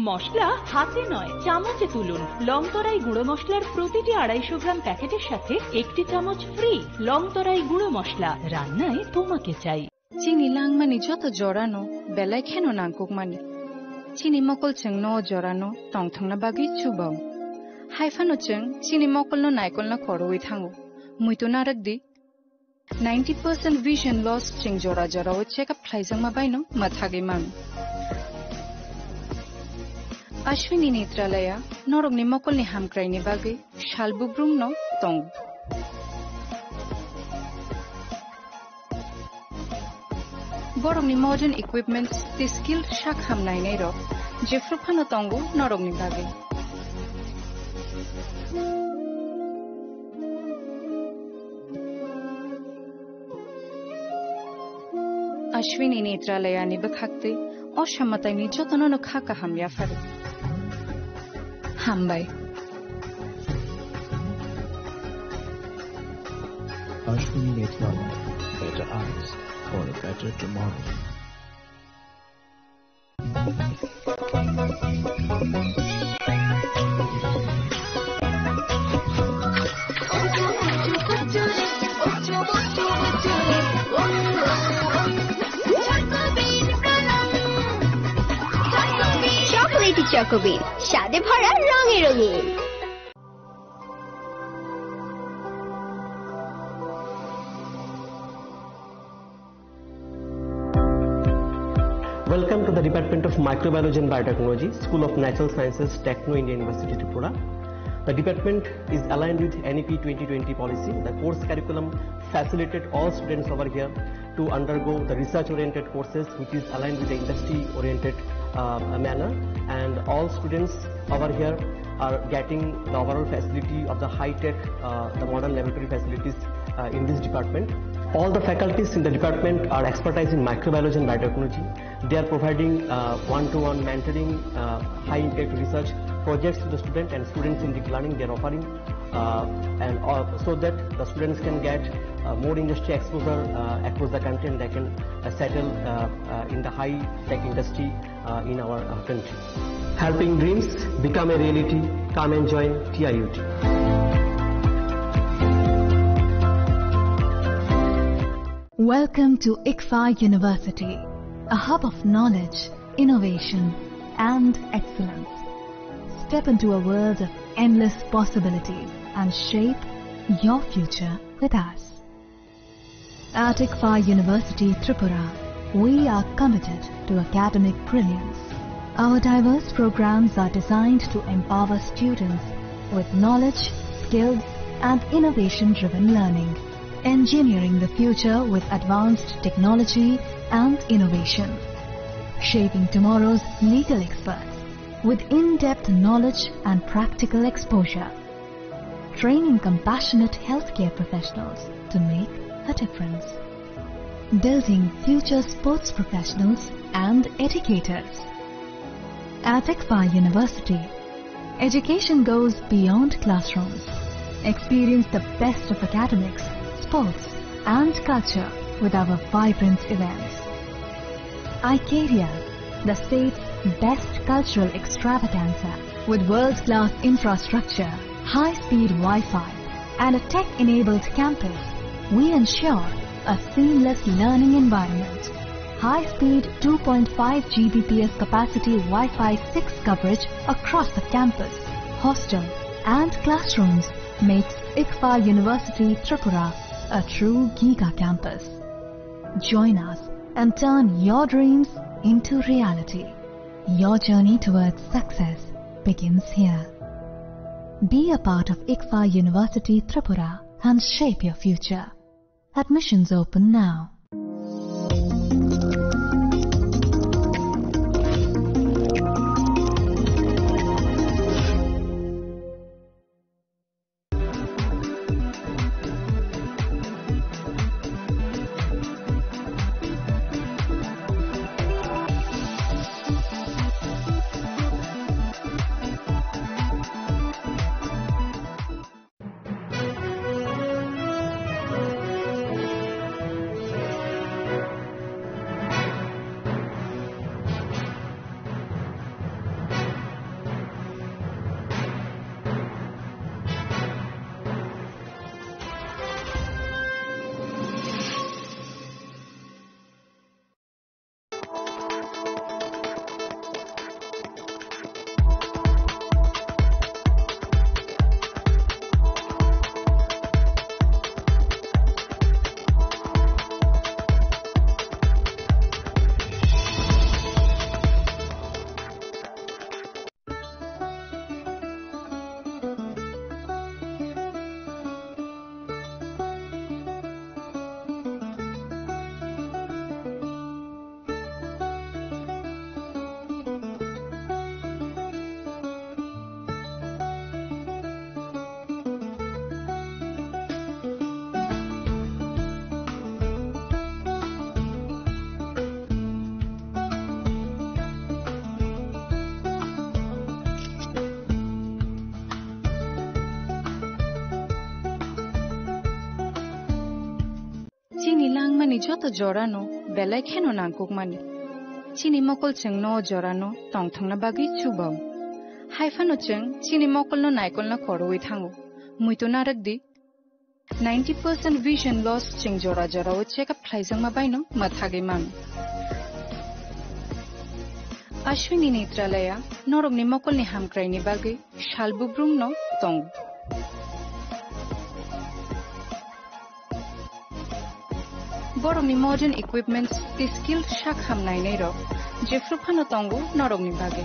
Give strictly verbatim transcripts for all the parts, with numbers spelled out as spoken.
মশলা হাতে নয়, চামচে তুলুন। লংতরাই গুঁড়ো মশলার প্রতিটি আড়াইশো গ্রাম প্যাকেটের সাথে একটি চামচ ফ্রি। লংতরাই গুঁড়ো মশলা, রান্নায় তোমাকে চাই। Chini langmani joto jorano belai kheno nangkukmani. Chini mokol chwngno o jorano tongthokna bagwi chubao. Haiphano chwng chini mokolno naikolna khorwi thango. Muitu narwk di. Ninety percent vision loss chwng jora jorao check up khlaijakma baino mwthagwi mano. Ashwini Netralaya norokni mokolni hamkraini bagwi sal bubrumno tongo. Borokni modern equipments tei skilled sak ham nainairok jephru phano tongo norokni bagwi. Ashwini Netralayani bwkhaktwi o samataini jotonono kha kaham yapharo. Hambai. Ashwini Netralaya, better eyes for a better tomorrow. Chocolatey Choco Bean, স্বাদে ভরা, রঙে রঙিন। Welcome to the Department of Microbiology and Biotechnology, School of Natural Sciences, Techno India University, Tripura. The department is aligned with N E P twenty twenty policy. The course curriculum facilitate all students over here to undergo the research-oriented courses, which is aligned with the industry-oriented, uh, manner. And all students over here are getting the overall facility of the high-tech, uh, the modern laboratory facilities, uh, in this department. All the faculties in the department are expertise in microbiology and biotechnology. They are providing, uh, one-to-one mentoring, uh, high-impact research projects to the student and students-centric learning they are offering. Uh, and, uh, so that the students can get, uh, more industry exposure, uh, across the country, and they can, uh, settle, uh, uh, in the high-tech industry, uh, in our, uh, country. Helping dreams become a reality. Come and join T I U T. Welcome to ICFAI University, a hub of knowledge, innovation, and excellence. Step into a world of endless possibilities and shape your future with us. At ICFAI University Tripura, we are committed to academic brilliance. Our diverse programs are designed to empower students with knowledge, skills, and innovation-driven learning, engineering the future with advanced technology and innovation, shaping tomorrow's legal experts with in-depth knowledge and practical exposure, training compassionate healthcare professionals to make a difference, building future sports professionals and educators. At ICFAI University, education goes beyond classrooms. Experience the best of academics, sports, and culture with our vibrant events. Icaria, the state's best cultural extravaganza, with world-class infrastructure, high-speed Wi-Fi, and a tech-enabled campus, we ensure a seamless learning environment. High-speed two point five G B P S capacity Wi-Fi six coverage across the campus, hostel, and classrooms makes ICFAI University Tripura a true giga campus. Join us and turn your dreams into reality. Your journey towards success begins here. Be a part of ICFAI University Tripura and shape your future. Admissions open now. Nangmani joto jorano belai kheno nangkukmani. Chini mokol chwngno o jorano tongthokna bagwi chubao. Haiphano chwng chini mokolno naikolna koroui thango. Muitu narwkdi, ninety percent vision loss chwng jora jorao check up khlaijakma baino mwthagwi mano. Ashwini Netralaya norokni mokolni hamkraini bagwi sal bubrumno tongo. Borokni modern equipments tei skilled sak ham nainairok jephru phano tongo norokni bagwi.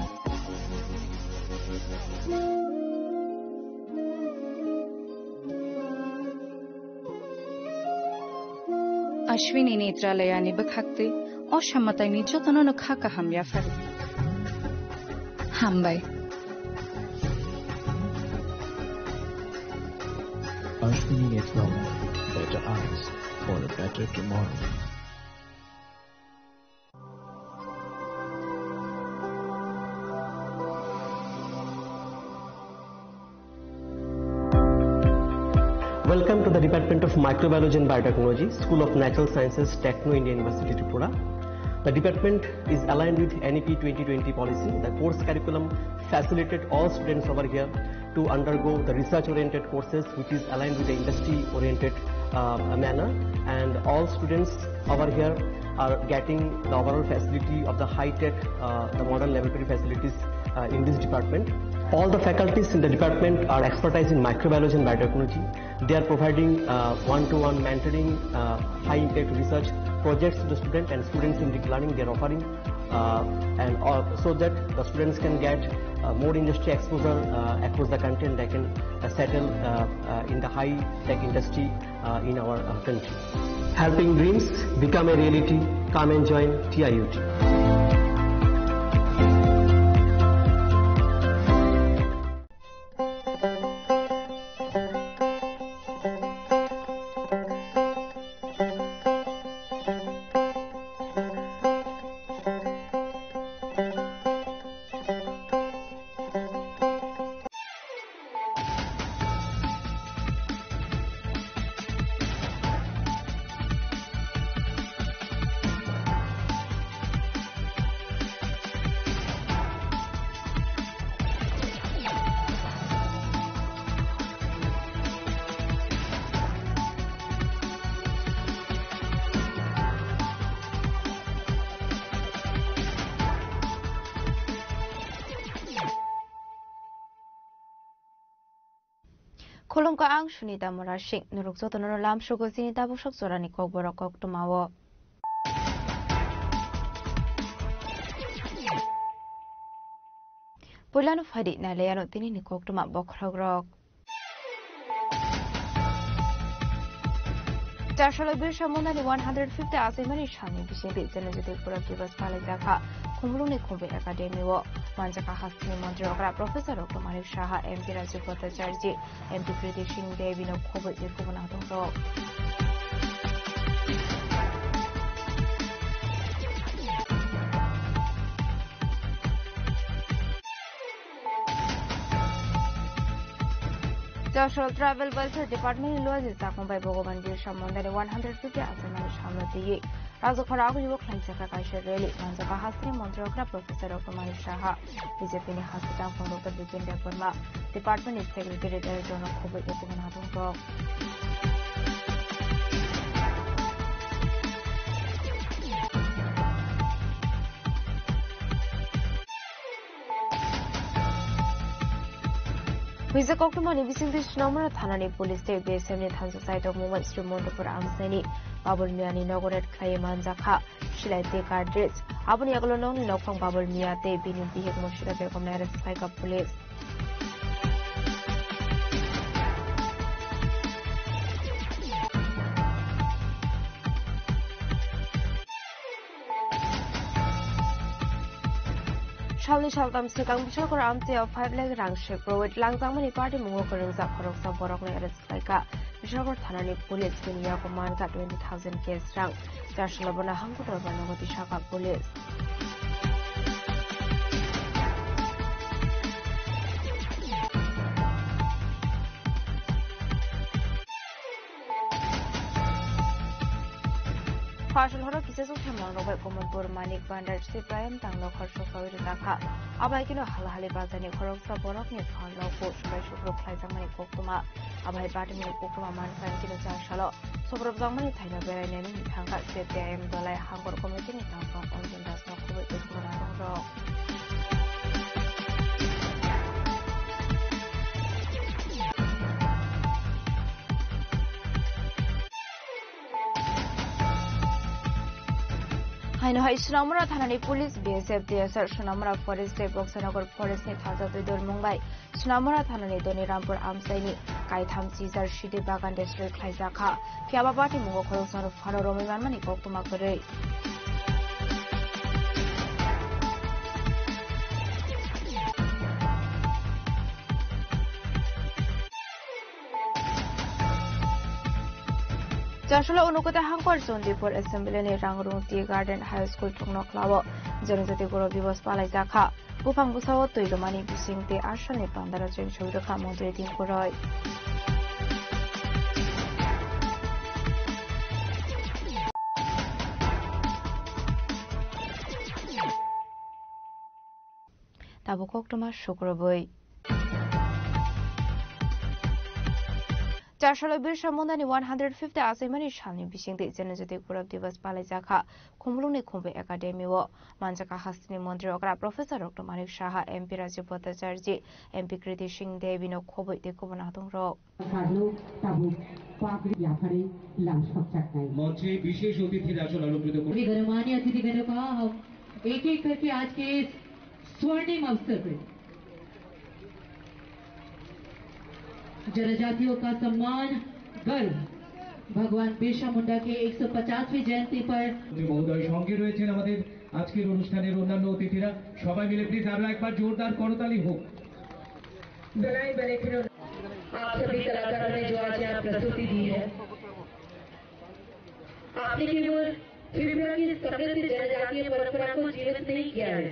Ashwini Netralayani bwkhaktwi o samataini jotono no kha kaham yaphar. Hambai. Ashwini Netralayani, better eyes for a better tomorrow. Welcome to the Department of Microbiology and Biotechnology, School of Natural Sciences, Techno India University, Tripura. The department is aligned with N E P twenty twenty policy. The course curriculum facilitated all students over here to undergo the research-oriented courses, which is aligned with the industry-oriented, uh, manner. And all students over here are getting the overall facility of the high-tech, uh, the modern laboratory facilities, uh, in this department. All the faculties in the department are expertise in microbiology and biotechnology. They are providing, uh, one-to-one mentoring, uh, high-impact research projects to the student and students in deep learning. They are offering, uh, and all, so that the students can get, uh, more industry exposure, uh, across the country, and they can, uh, settle, uh, uh, in the high-tech industry, uh, in our, uh, country. Helping dreams become a reality. Come and join T I U T. Khulumkha, ang Sunita Murasing. Norok jotono lamsogo chini tabuk sok jorani kokborok koktwmao. Puilano phaidi nailaiano tinini koktwma bokhorokrok. Chasalo Birsa Mundani one hundred fifty achaimani salni bisingtwi Janajati Gaurav Diwas palaijak kha Khumulwngni Khumbu Academy o. Manjak kha hasteni montri okra Professor Doctor Manik Saha, M P Rajiv Bhattacharjee, M P Kriti Singh Devi no khobwi tei kubun adongrok. Chasalo Tribal Welfare Department ni luaji chakong bai Bhagwan Birsa Mundani one hundred fifty achaimani salno twiwi Rajkhora aguyugo khlaijak kha kaisa rally. Manjak kha hasteni montri okra Professor Doctor Manik Saha, B J P ni hasteni tangkhung Doctor Bijen Debbarma, Department ni Secretary Director no khobwi tei kubun adongrok. Huijak koktwmani bisingtwi Snamura thanani police tei B S F ni thansa saitok mungbai Sri Montupur amchaini Babul Miyani nogo raid khlaiwi manjak kha silai tei cartridge. Aboni yagulo nokni nokphang Babul Miya tei bini bihik Mursida Begomno arrest khlaikha police. Salni saltam swkang Bishalkor amchaio five lakh rang se private langjakmani party mungo kwrwngjak khoroksa borokno arrest khlaikha. Bishalkor thanani police bini yago mankha twenty thousand cash rang. Chasalo bono hangko dorbar nogo tisakha police. Asol horo kisa suk themlong rok bai Komolpur Manik Bhandar Siprayam tang nokhor sosawi rwjakha. Abai kino hal hali bazar ni khoroksa borok ni phan no bo subai sukruk khlaijakmani koktwma. Abai party ni koktwma mansa kino char salo sobrobjakmani thaino berai nani thangkha C P I M dolai hangkor committee ni tangkong Anjan Das no khoboi tei khoboi rok. Haino hai Sonamura thanani police, B S F, T S R, Sonamura Forest tei Boksanagar Forest ni thaja twi dormung bai Sonamura thanani Doni Rampur amchaini kaitham chijar sidi bagan destroy khlaijakha. Phiya ba bati mungo khoroksa phano romwi manmani koktwma kwrwi. Chasolo unukota hangkor Chondipur Assembly ni Rangrung Tea Garden High School thukno khlao Janajati Gaurav Divas palaijakha. Buphang bwsao twi lomani bising tei asalni pandaro cheng soi rwkha Montri Tinku Roy. Tabuk koktwma sukrubwi. Chasolo Birsa Mundani one hundred fifty achaimani salni bisingtwi Janajati Gaurav Divas palaijakha Khumulwngni Khumbwi Academy o. Manjakha hasteni montri okra Professor Doctor Manik Saha, M P Rajiv Bhattacharjee, M P Kriti Singh Devi no khobwi tei kubun adongrok. साधु तब पागड़ी याफरी लमसक सकता है। मंचे विशेष अतिथि राजन अलंकृत कर। गणमान्य अतिथिगणों का हम एक एक करके आज के इस स्वर्णिम अवसर पे जनजातियों का सम्मान, गर्व, भगवान बिरसा मुंडा के एक सौ पचासवीं जयंती पर। মহোদয়, সঙ্গে রয়েছেন আমাদের আজকের অনুষ্ঠানের অন্যান্য অতিথিরা। সবাই মিলে প্লিজ আরো একবার জোরদার করতালি হোক। आप सभी कलाकारों ने जो आज यहाँ प्रस्तुति दी है, आपने केवल त्रिपुरा की समृद्ध जनजातीय परंपरा को जीवित नहीं किया है,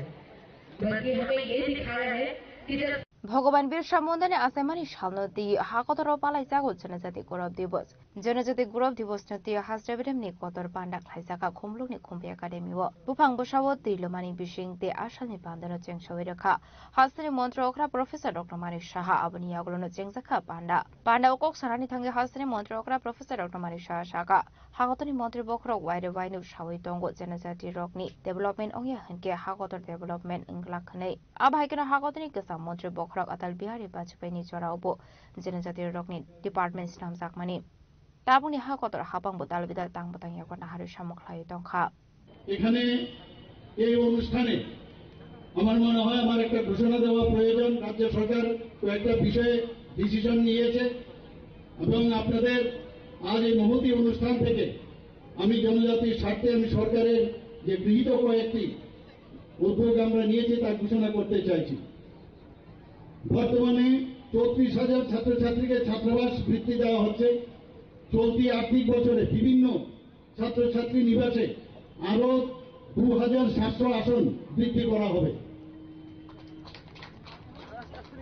बल्कि हमें ये दिखाया है कि जब Bhogoban Birsa Mundani achaimani salno twi hakotoro palaijago Janajati Gaurav Divas. Janajati Gaurav Divas no twi Hasra Bedem ni kotor panda khlaijaka Khumulwng ni Khumbwi Academy o. Buphang bwsao twi lomani bising tei asalni pandano cheng soi rwkha. Hasteni montri okra Professor Doctor Manik Saha aboni yagulo no chengjakha panda. Panda o kok sanani thangwi hasteni montri okra Professor Doctor Manik Saha saka, hakotoni montri bokhorok waire wainw sawi tongo Janajati rokni development ongya hinkhe hakotor development wngglak hwnwi. Abo hai kheno hakotoni kwcham montri bokhorok Atal Bihari Vajpayee ni jorao bo Janajati rokni department snamjakmani. Tabukni ha kotor hapang bo dal bidal tang bwtang yago naharwi samung khlaiwi tongkha. এখানে এই অনুষ্ঠানে আমার মনে হয় আমার একটা ঘোষণা দেওয়া প্রয়োজন। রাজ্য সরকার কয়েকটা বিষয়ে ডিসিশন নিয়েছে এবং আপনাদের আজ এই মহতী অনুষ্ঠান থেকে আমি জনজাতির স্বার্থে আমি সরকারের যে গৃহীত কয়েকটি উদ্যোগ আমরা নিয়েছি তা ঘোষণা করতে চাইছি। বর্তমানে চৌত্রিশ হাজার ছাত্রছাত্রীকে ছাত্রাবাস বৃত্তি দেওয়া হচ্ছে। চলতি আর্থিক বছরে বিভিন্ন ছাত্রছাত্রী নিবাসে আরো দু হাজার সাতশো আসন বৃদ্ধি করা হবে।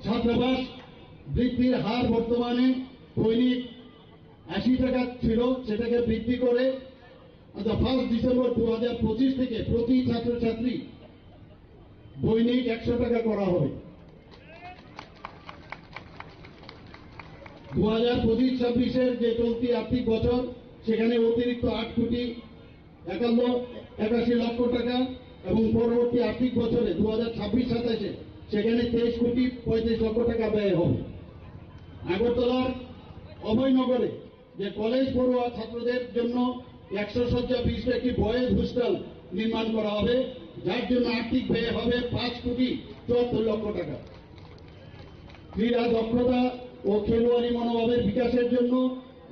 ছাত্রাবাস বৃদ্ধির হার বর্তমানে দৈনিক আশি টাকা ছিল, সেটাকে বৃদ্ধি করে আচ্ছা, ফার্স্ট ডিসেম্বর দু হাজার পঁচিশ থেকে প্রতি ছাত্রছাত্রী দৈনিক একশো টাকা করা হবে। দু হাজার পঁচিশ ছাব্বিশের যে চলতি আর্থিক বছর, সেখানে অতিরিক্ত আট কোটি একান্ন একাশি লক্ষ টাকা এবং পরবর্তী আর্থিক বছরে দু হাজার ছাব্বিশ সাতাশে সেখানে তেইশ কোটি পঁয়ত্রিশ লক্ষ টাকা ব্যয় হবে। আগরতলার অভয়নগরে যে কলেজ পড়ুয়া ছাত্রদের জন্য একশো শয্যা বিশিষ্ট একটি বয়েজ হোস্টেল নির্মাণ করা হবে, যার জন্য আর্থিক ব্যয় হবে পাঁচ কোটি চুয়াত্তর লক্ষ টাকা। ক্রীড়া দক্ষতা ও খেলোয়াড়ি মনোভাবের বিকাশের জন্য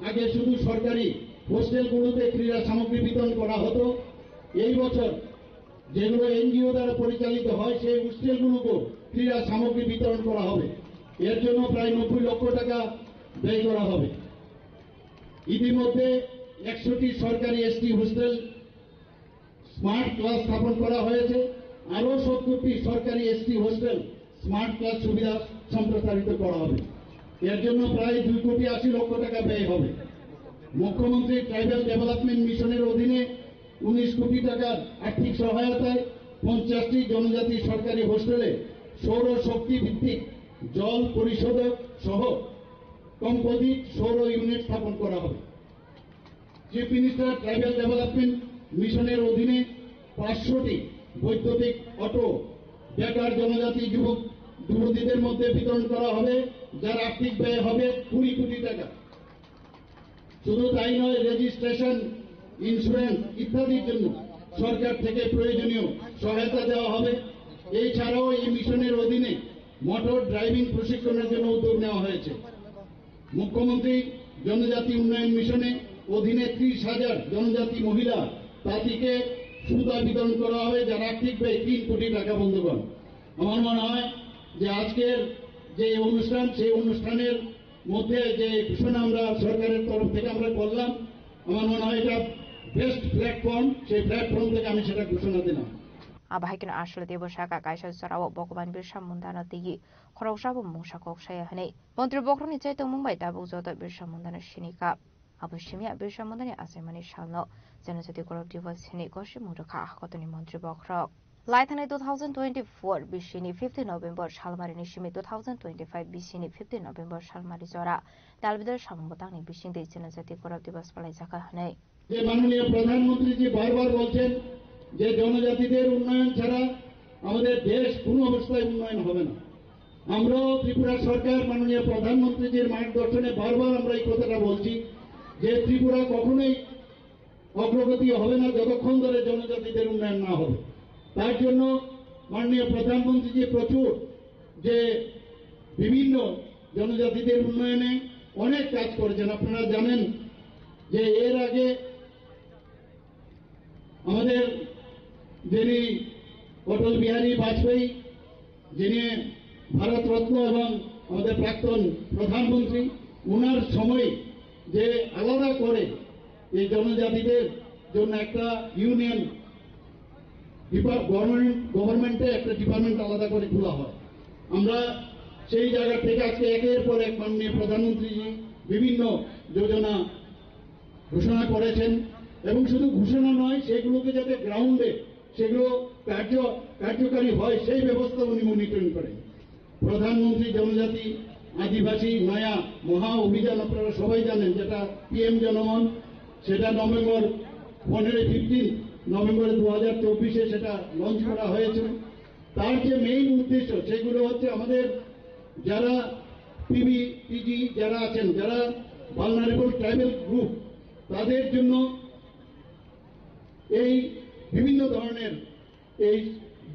আগে শুধু সরকারি হোস্টেলগুলোতে ক্রীড়া সামগ্রী বিতরণ করা হতো। এই বছর যেগুলো এনজিও দ্বারা পরিচালিত হয়, সেই হোস্টেলগুলোকেও ক্রীড়া সামগ্রী বিতরণ করা হবে। এর জন্য প্রায় নব্বই লক্ষ টাকা ব্যয় করা হবে। ইতিমধ্যে একশোটি সরকারি এসটি হোস্টেল স্মার্ট ক্লাস স্থাপন করা হয়েছে। আরও সত্তরটি সরকারি এসটি হোস্টেল স্মার্ট ক্লাস সুবিধা সম্প্রসারিত করা হবে। এর জন্য প্রায় দুই কোটি আশি লক্ষ টাকা ব্যয় হবে। মুখ্যমন্ত্রী ট্রাইবাল ডেভেলপমেন্ট মিশনের অধীনে উনিশ কোটি টাকার আর্থিক সহায়তায় পঞ্চাশটি জনজাতি সরকারি হোস্টেলে সৌর শক্তি ভিত্তিক জল পরিশোধক সহ কম্পোজিট সৌর ইউনিট স্থাপন করা হবে। চিফ মিনিস্টার ট্রাইবাল ডেভেলপমেন্ট মিশনের অধীনে পাঁচশোটি বৈদ্যুতিক অটো বেকার জনজাতি যুবক যুবতীদের মধ্যে বিতরণ করা হবে, যার আর্থিক ব্যয় হবে কুড়ি কোটি টাকা। শুধু তাই নয়, রেজিস্ট্রেশন, ইন্স্যুরেন্স ইত্যাদির জন্য সরকার থেকে প্রয়োজনীয় সহায়তা দেওয়া হবে। এছাড়াও এই মিশনের অধীনে মোটর ড্রাইভিং প্রশিক্ষণের জন্য উদ্যোগ নেওয়া হয়েছে। মুখ্যমন্ত্রী জনজাতি উন্নয়ন মিশনে অধীনে ত্রিশ হাজার জনজাতি মহিলা তাঁতিকে সুতা বিতরণ করা হবে, যার আর্থিক ব্যয় তিন কোটি টাকা। বন্ধুগণ, আমার মনে হয় যে আজকের যে অনুষ্ঠান, সেই অনুষ্ঠানের মধ্যে যে ঘোষণা আমরা সরকারের তরফ থেকে আমরা করলাম, আমার মনে হয় এটা বেস্ট প্ল্যাটফর্ম, সেই প্ল্যাটফর্ম থেকে আমি সেটা ঘোষণা দিলাম। Abo hai kheno Aswladi bo sakha kaisa jorao Bhogoban Birsa Mundano twiwi khoroksa bo mungsa kok saya hwnwi. Montri bokhorokni chaitongmung bai tabuk joto Birsa Mundano sini kha. Abo simi ya Birsa Mundani achaimani salno Janajati Gaurav Diwas hwnwi gosimung rwkha hakotoni montri bokhorok. Lai thani two thousand twenty-four bisini fifteen November salmarini simi two thousand twenty-five bisini fifteen November salmari jora dalbidal samung bwtangni bisingtwi Janajati Gaurav Diwas palaijakha hwnwi. যে মাননীয় প্রধানমন্ত্রী জি বারবার বলছেন যে জনজাতিদের উন্নয়ন ছাড়া আমাদের দেশ কোনো অবস্থায় উন্নয়ন হবে না। আমরাও ত্রিপুরা সরকার মাননীয় প্রধানমন্ত্রীজির মার্গদর্শনে বারবার আমরা এই কথাটা বলছি যে ত্রিপুরা কখনোই অগ্রগতি হবে না যতক্ষণ ধরে জনজাতিদের উন্নয়ন না হবে। তার জন্য মাননীয় প্রধানমন্ত্রীজি প্রচুর যে বিভিন্ন জনজাতিদের উন্নয়নে অনেক কাজ করেছেন। আপনারা জানেন যে এর আগে আমাদের যিনি অটল বিহারী বাজপেয়ী, যিনি ভারতরত্ন এবং আমাদের প্রাক্তন প্রধানমন্ত্রী, ওনার সময় যে আলাদা করে এই জনজাতিদের জন্য একটা ইউনিয়ন ডিপা-, গভর্নমেন্ট, গভর্নমেন্টে একটা ডিপার্টমেন্ট আলাদা করে খোলা হয়। আমরা সেই জায়গা থেকে আজকে একের পর এক মাননীয় প্রধানমন্ত্রীজি বিভিন্ন যোজনা ঘোষণা করেছেন এবং শুধু ঘোষণা নয়, সেগুলোকে যাতে গ্রাউন্ডে সেগুলো কার্য-, কার্যকারী হয়, সেই ব্যবস্থা উনি মনিটরিং করেন। প্রধানমন্ত্রী জনজাতি আদিবাসী নয়া মহা অভিযান আপনারা সবাই জানেন, যেটা পিএম জনমন, সেটা নভেম্বর পনেরো, ফিফটিন নভেম্বর দু হাজার চব্বিশে সেটা লঞ্চ করা হয়েছে। তার যে মেইন উদ্দেশ্য, সেগুলো হচ্ছে আমাদের যারা পিবি, পিজি যারা আছেন, যারা ভালনারেবল ট্রাইবাল গ্রুপ, তাদের জন্য এই বিভিন্ন ধরনের এই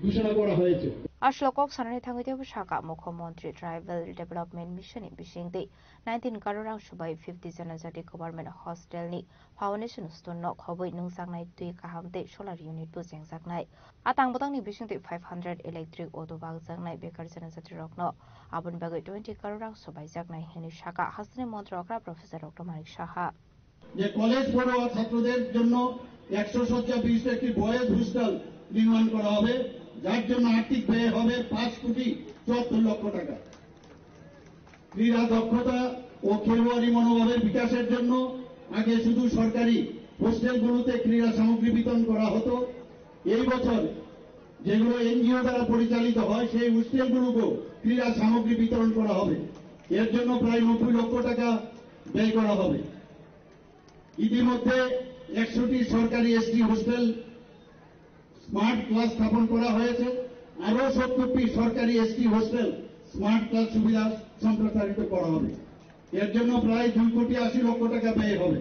ঘোষণা করা হয়েছে। Aswk kok sanani thangwi teibo sakha, Mukhyamantri Tribal Development Mission ni bisingtwi nineteen crore rang subai fifty Janajati Government Hostel ni foundation stone no khobwi nungjaknai twi kaham tei solar unit bo chengjaknai. A tang bwtangni bisingtwi five hundred electric auto bakjaknai bekar Janajati rokno, aboni bagwi twenty crore rang subaijaknai hwnwi sakha hasteni montri okra Professor Doctor Manik Saha. যে কলেজ পড়ুয়া ছাত্রদের জন্য একশো শয্যা বিশিষ্ট একটি boys hostel নির্মাণ করা হবে, যার জন্য আর্থিক ব্যয় হবে পাঁচ কোটি চুয়াত্তর লক্ষ টাকা। ক্রীড়া দক্ষতা ও খেলোয়াড়ি মনোভাবের বিকাশের জন্য আগে শুধু সরকারি হোস্টেলগুলোতে ক্রীড়া সামগ্রী বিতরণ করা হতো। এই বছর যেগুলো এনজিও দ্বারা পরিচালিত হয়, সেই হোস্টেলগুলোকেও ক্রীড়া সামগ্রী বিতরণ করা হবে। এর জন্য প্রায় নব্বই লক্ষ টাকা ব্যয় করা হবে। ইতিমধ্যে একশোটি সরকারি এসটি হোস্টেল স্মার্ট ক্লাস স্থাপন করা হয়েছে। আরও সত্তরটি সরকারি এসটি হোস্টেল স্মার্ট ক্লাস সুবিধা সম্প্রসারিত করা হবে। এর জন্য প্রায় দুই কোটি আশি লক্ষ টাকা ব্যয় হবে।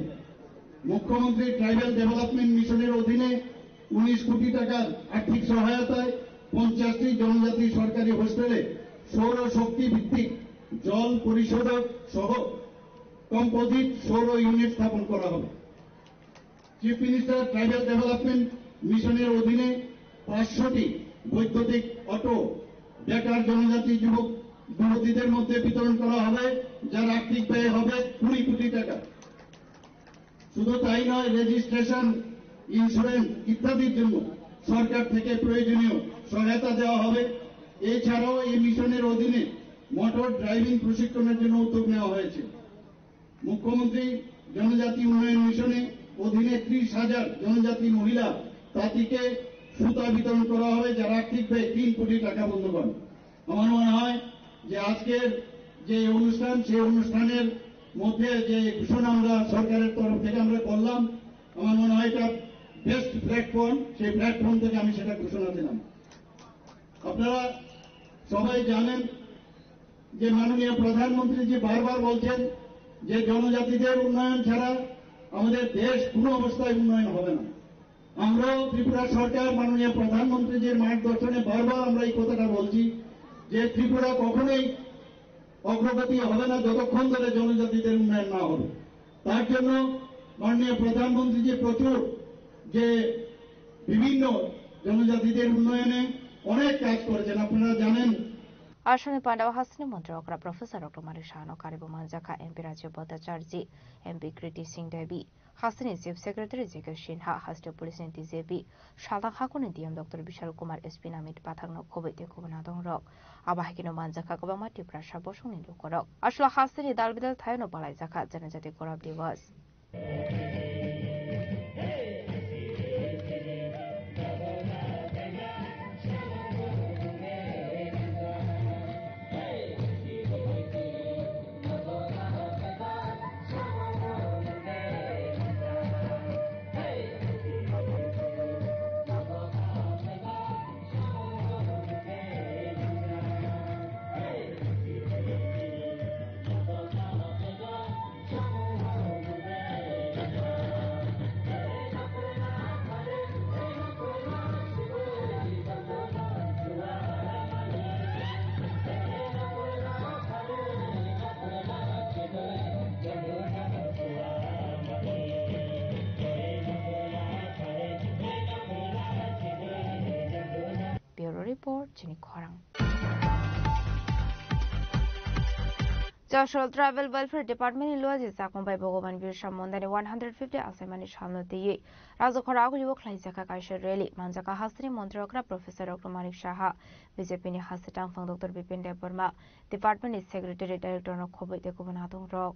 মুখ্যমন্ত্রী ট্রাইবাল ডেভেলপমেন্ট মিশনের অধীনে উনিশ কোটি টাকার আর্থিক সহায়তায় পঞ্চাশটি জনজাতি সরকারি হোস্টেলে সৌর শক্তি ভিত্তিক জল পরিশোধক সহ কম্পোজিট সৌর ইউনিট স্থাপন করা হবে। চিফ মিনিস্টার ট্রাইবাল ডেভেলপমেন্ট মিশনের অধীনে পাঁচশোটি বৈদ্যুতিক অটো বেকার জনজাতি যুবক যুবতীদের মধ্যে বিতরণ করা হবে, যার আর্থিক ব্যয় হবে কুড়ি কোটি টাকা। শুধু তাই নয়, রেজিস্ট্রেশন, ইন্স্যুরেন্স ইত্যাদির জন্য সরকার থেকে প্রয়োজনীয় সহায়তা দেওয়া হবে। এছাড়াও এই মিশনের অধীনে মোটর ড্রাইভিং প্রশিক্ষণের জন্য উদ্যোগ নেওয়া হয়েছে। মুখ্যমন্ত্রী জনজাতি উন্নয়ন মিশনে অধীনে ত্রিশ হাজার জনজাতি মহিলা প্রার্থীকে সুতা বিতরণ করা হবে, যারা টিকবে তিন কোটি টাকা। বন্ধুগণ, আমার মনে হয় যে আজকের যে অনুষ্ঠান, সেই অনুষ্ঠানের মধ্যে যে ঘোষণা আমরা সরকারের তরফ থেকে আমরা করলাম, আমার মনে হয় এটা বেস্ট প্ল্যাটফর্ম। সেই প্ল্যাটফর্ম থেকে আমি সেটা ঘোষণা দিলাম। আপনারা সবাই জানেন যে মাননীয় প্রধানমন্ত্রী যে বারবার বলছেন যে জনজাতিদের উন্নয়ন ছাড়া আমাদের দেশ কোনো অবস্থায় উন্নয়ন হবে না। আমরাও ত্রিপুরা সরকার মাননীয় প্রধানমন্ত্রীজির মার্গদর্শনে বারবার আমরা এই কথাটা বলছি যে ত্রিপুরা কখনোই অগ্রগতি হবে না যতক্ষণ ধরে জনজাতিদের উন্নয়ন না হবে। তার জন্য মাননীয় প্রধানমন্ত্রীজি প্রচুর যে বিভিন্ন জনজাতিদের উন্নয়নে অনেক কাজ করেছেন, আপনারা জানেন। Aswkni pandao hasteni montri okra Professor Doctor Manik Sahano karibo manjakha M P Rajib Bhattacharjee, M P Kriti Singh Devi, hasteni Chief Secretary J K Sinha, hasteo police ni D G P, salthang hakuni D M Doctor Bishal Kumar, S P Namit Pathakno khobwi tei kubun adongrok. Abo hai kheno manjakha kwbangma Tiprasa bosongni lukurok. Aswk hasteni dal bidal thaino balaijakha Janajati Gaurav Diwas. Bureau Report, Chini Khorang. Chashol Tribal Welfare Department ni Luaji Chakung bai Bhagwan Birsa Mundani one hundred fifty achaimani salno twiwi Rajakhora agulio khlaijakha kaisa rally, manjakha hasteni montri okra Professor Doctor Manik Saha, B J P ni haste tangphang Doctor Bipin Debbarma, department ni secretary, director no khobwi tei kubun adongrok.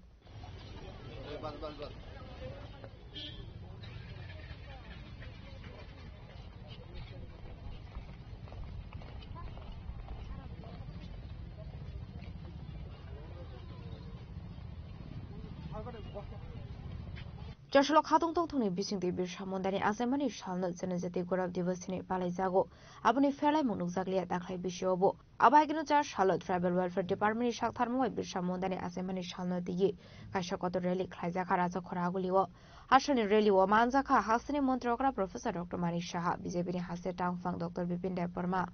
Chasholo khatung tongthokni bisingtwi Birsa Mundani achaimani salno Janajati Gaurav Diwas hinwi palaijago. Aboni pherlaimung nukjakliya dakhai bisiobo. Abo hai kheno char salo Tribal Welfare Department ni saktharmung bai Birsa Mundani achaimani salno twiwi kaisa kotor rally khlaijak ha Rajakhora agulio. Aswkni rally o manjakha hasteni montri okra Professor Doctor Manik Saha, B J P ni haste tangphang Doctor Bipin Debbarma,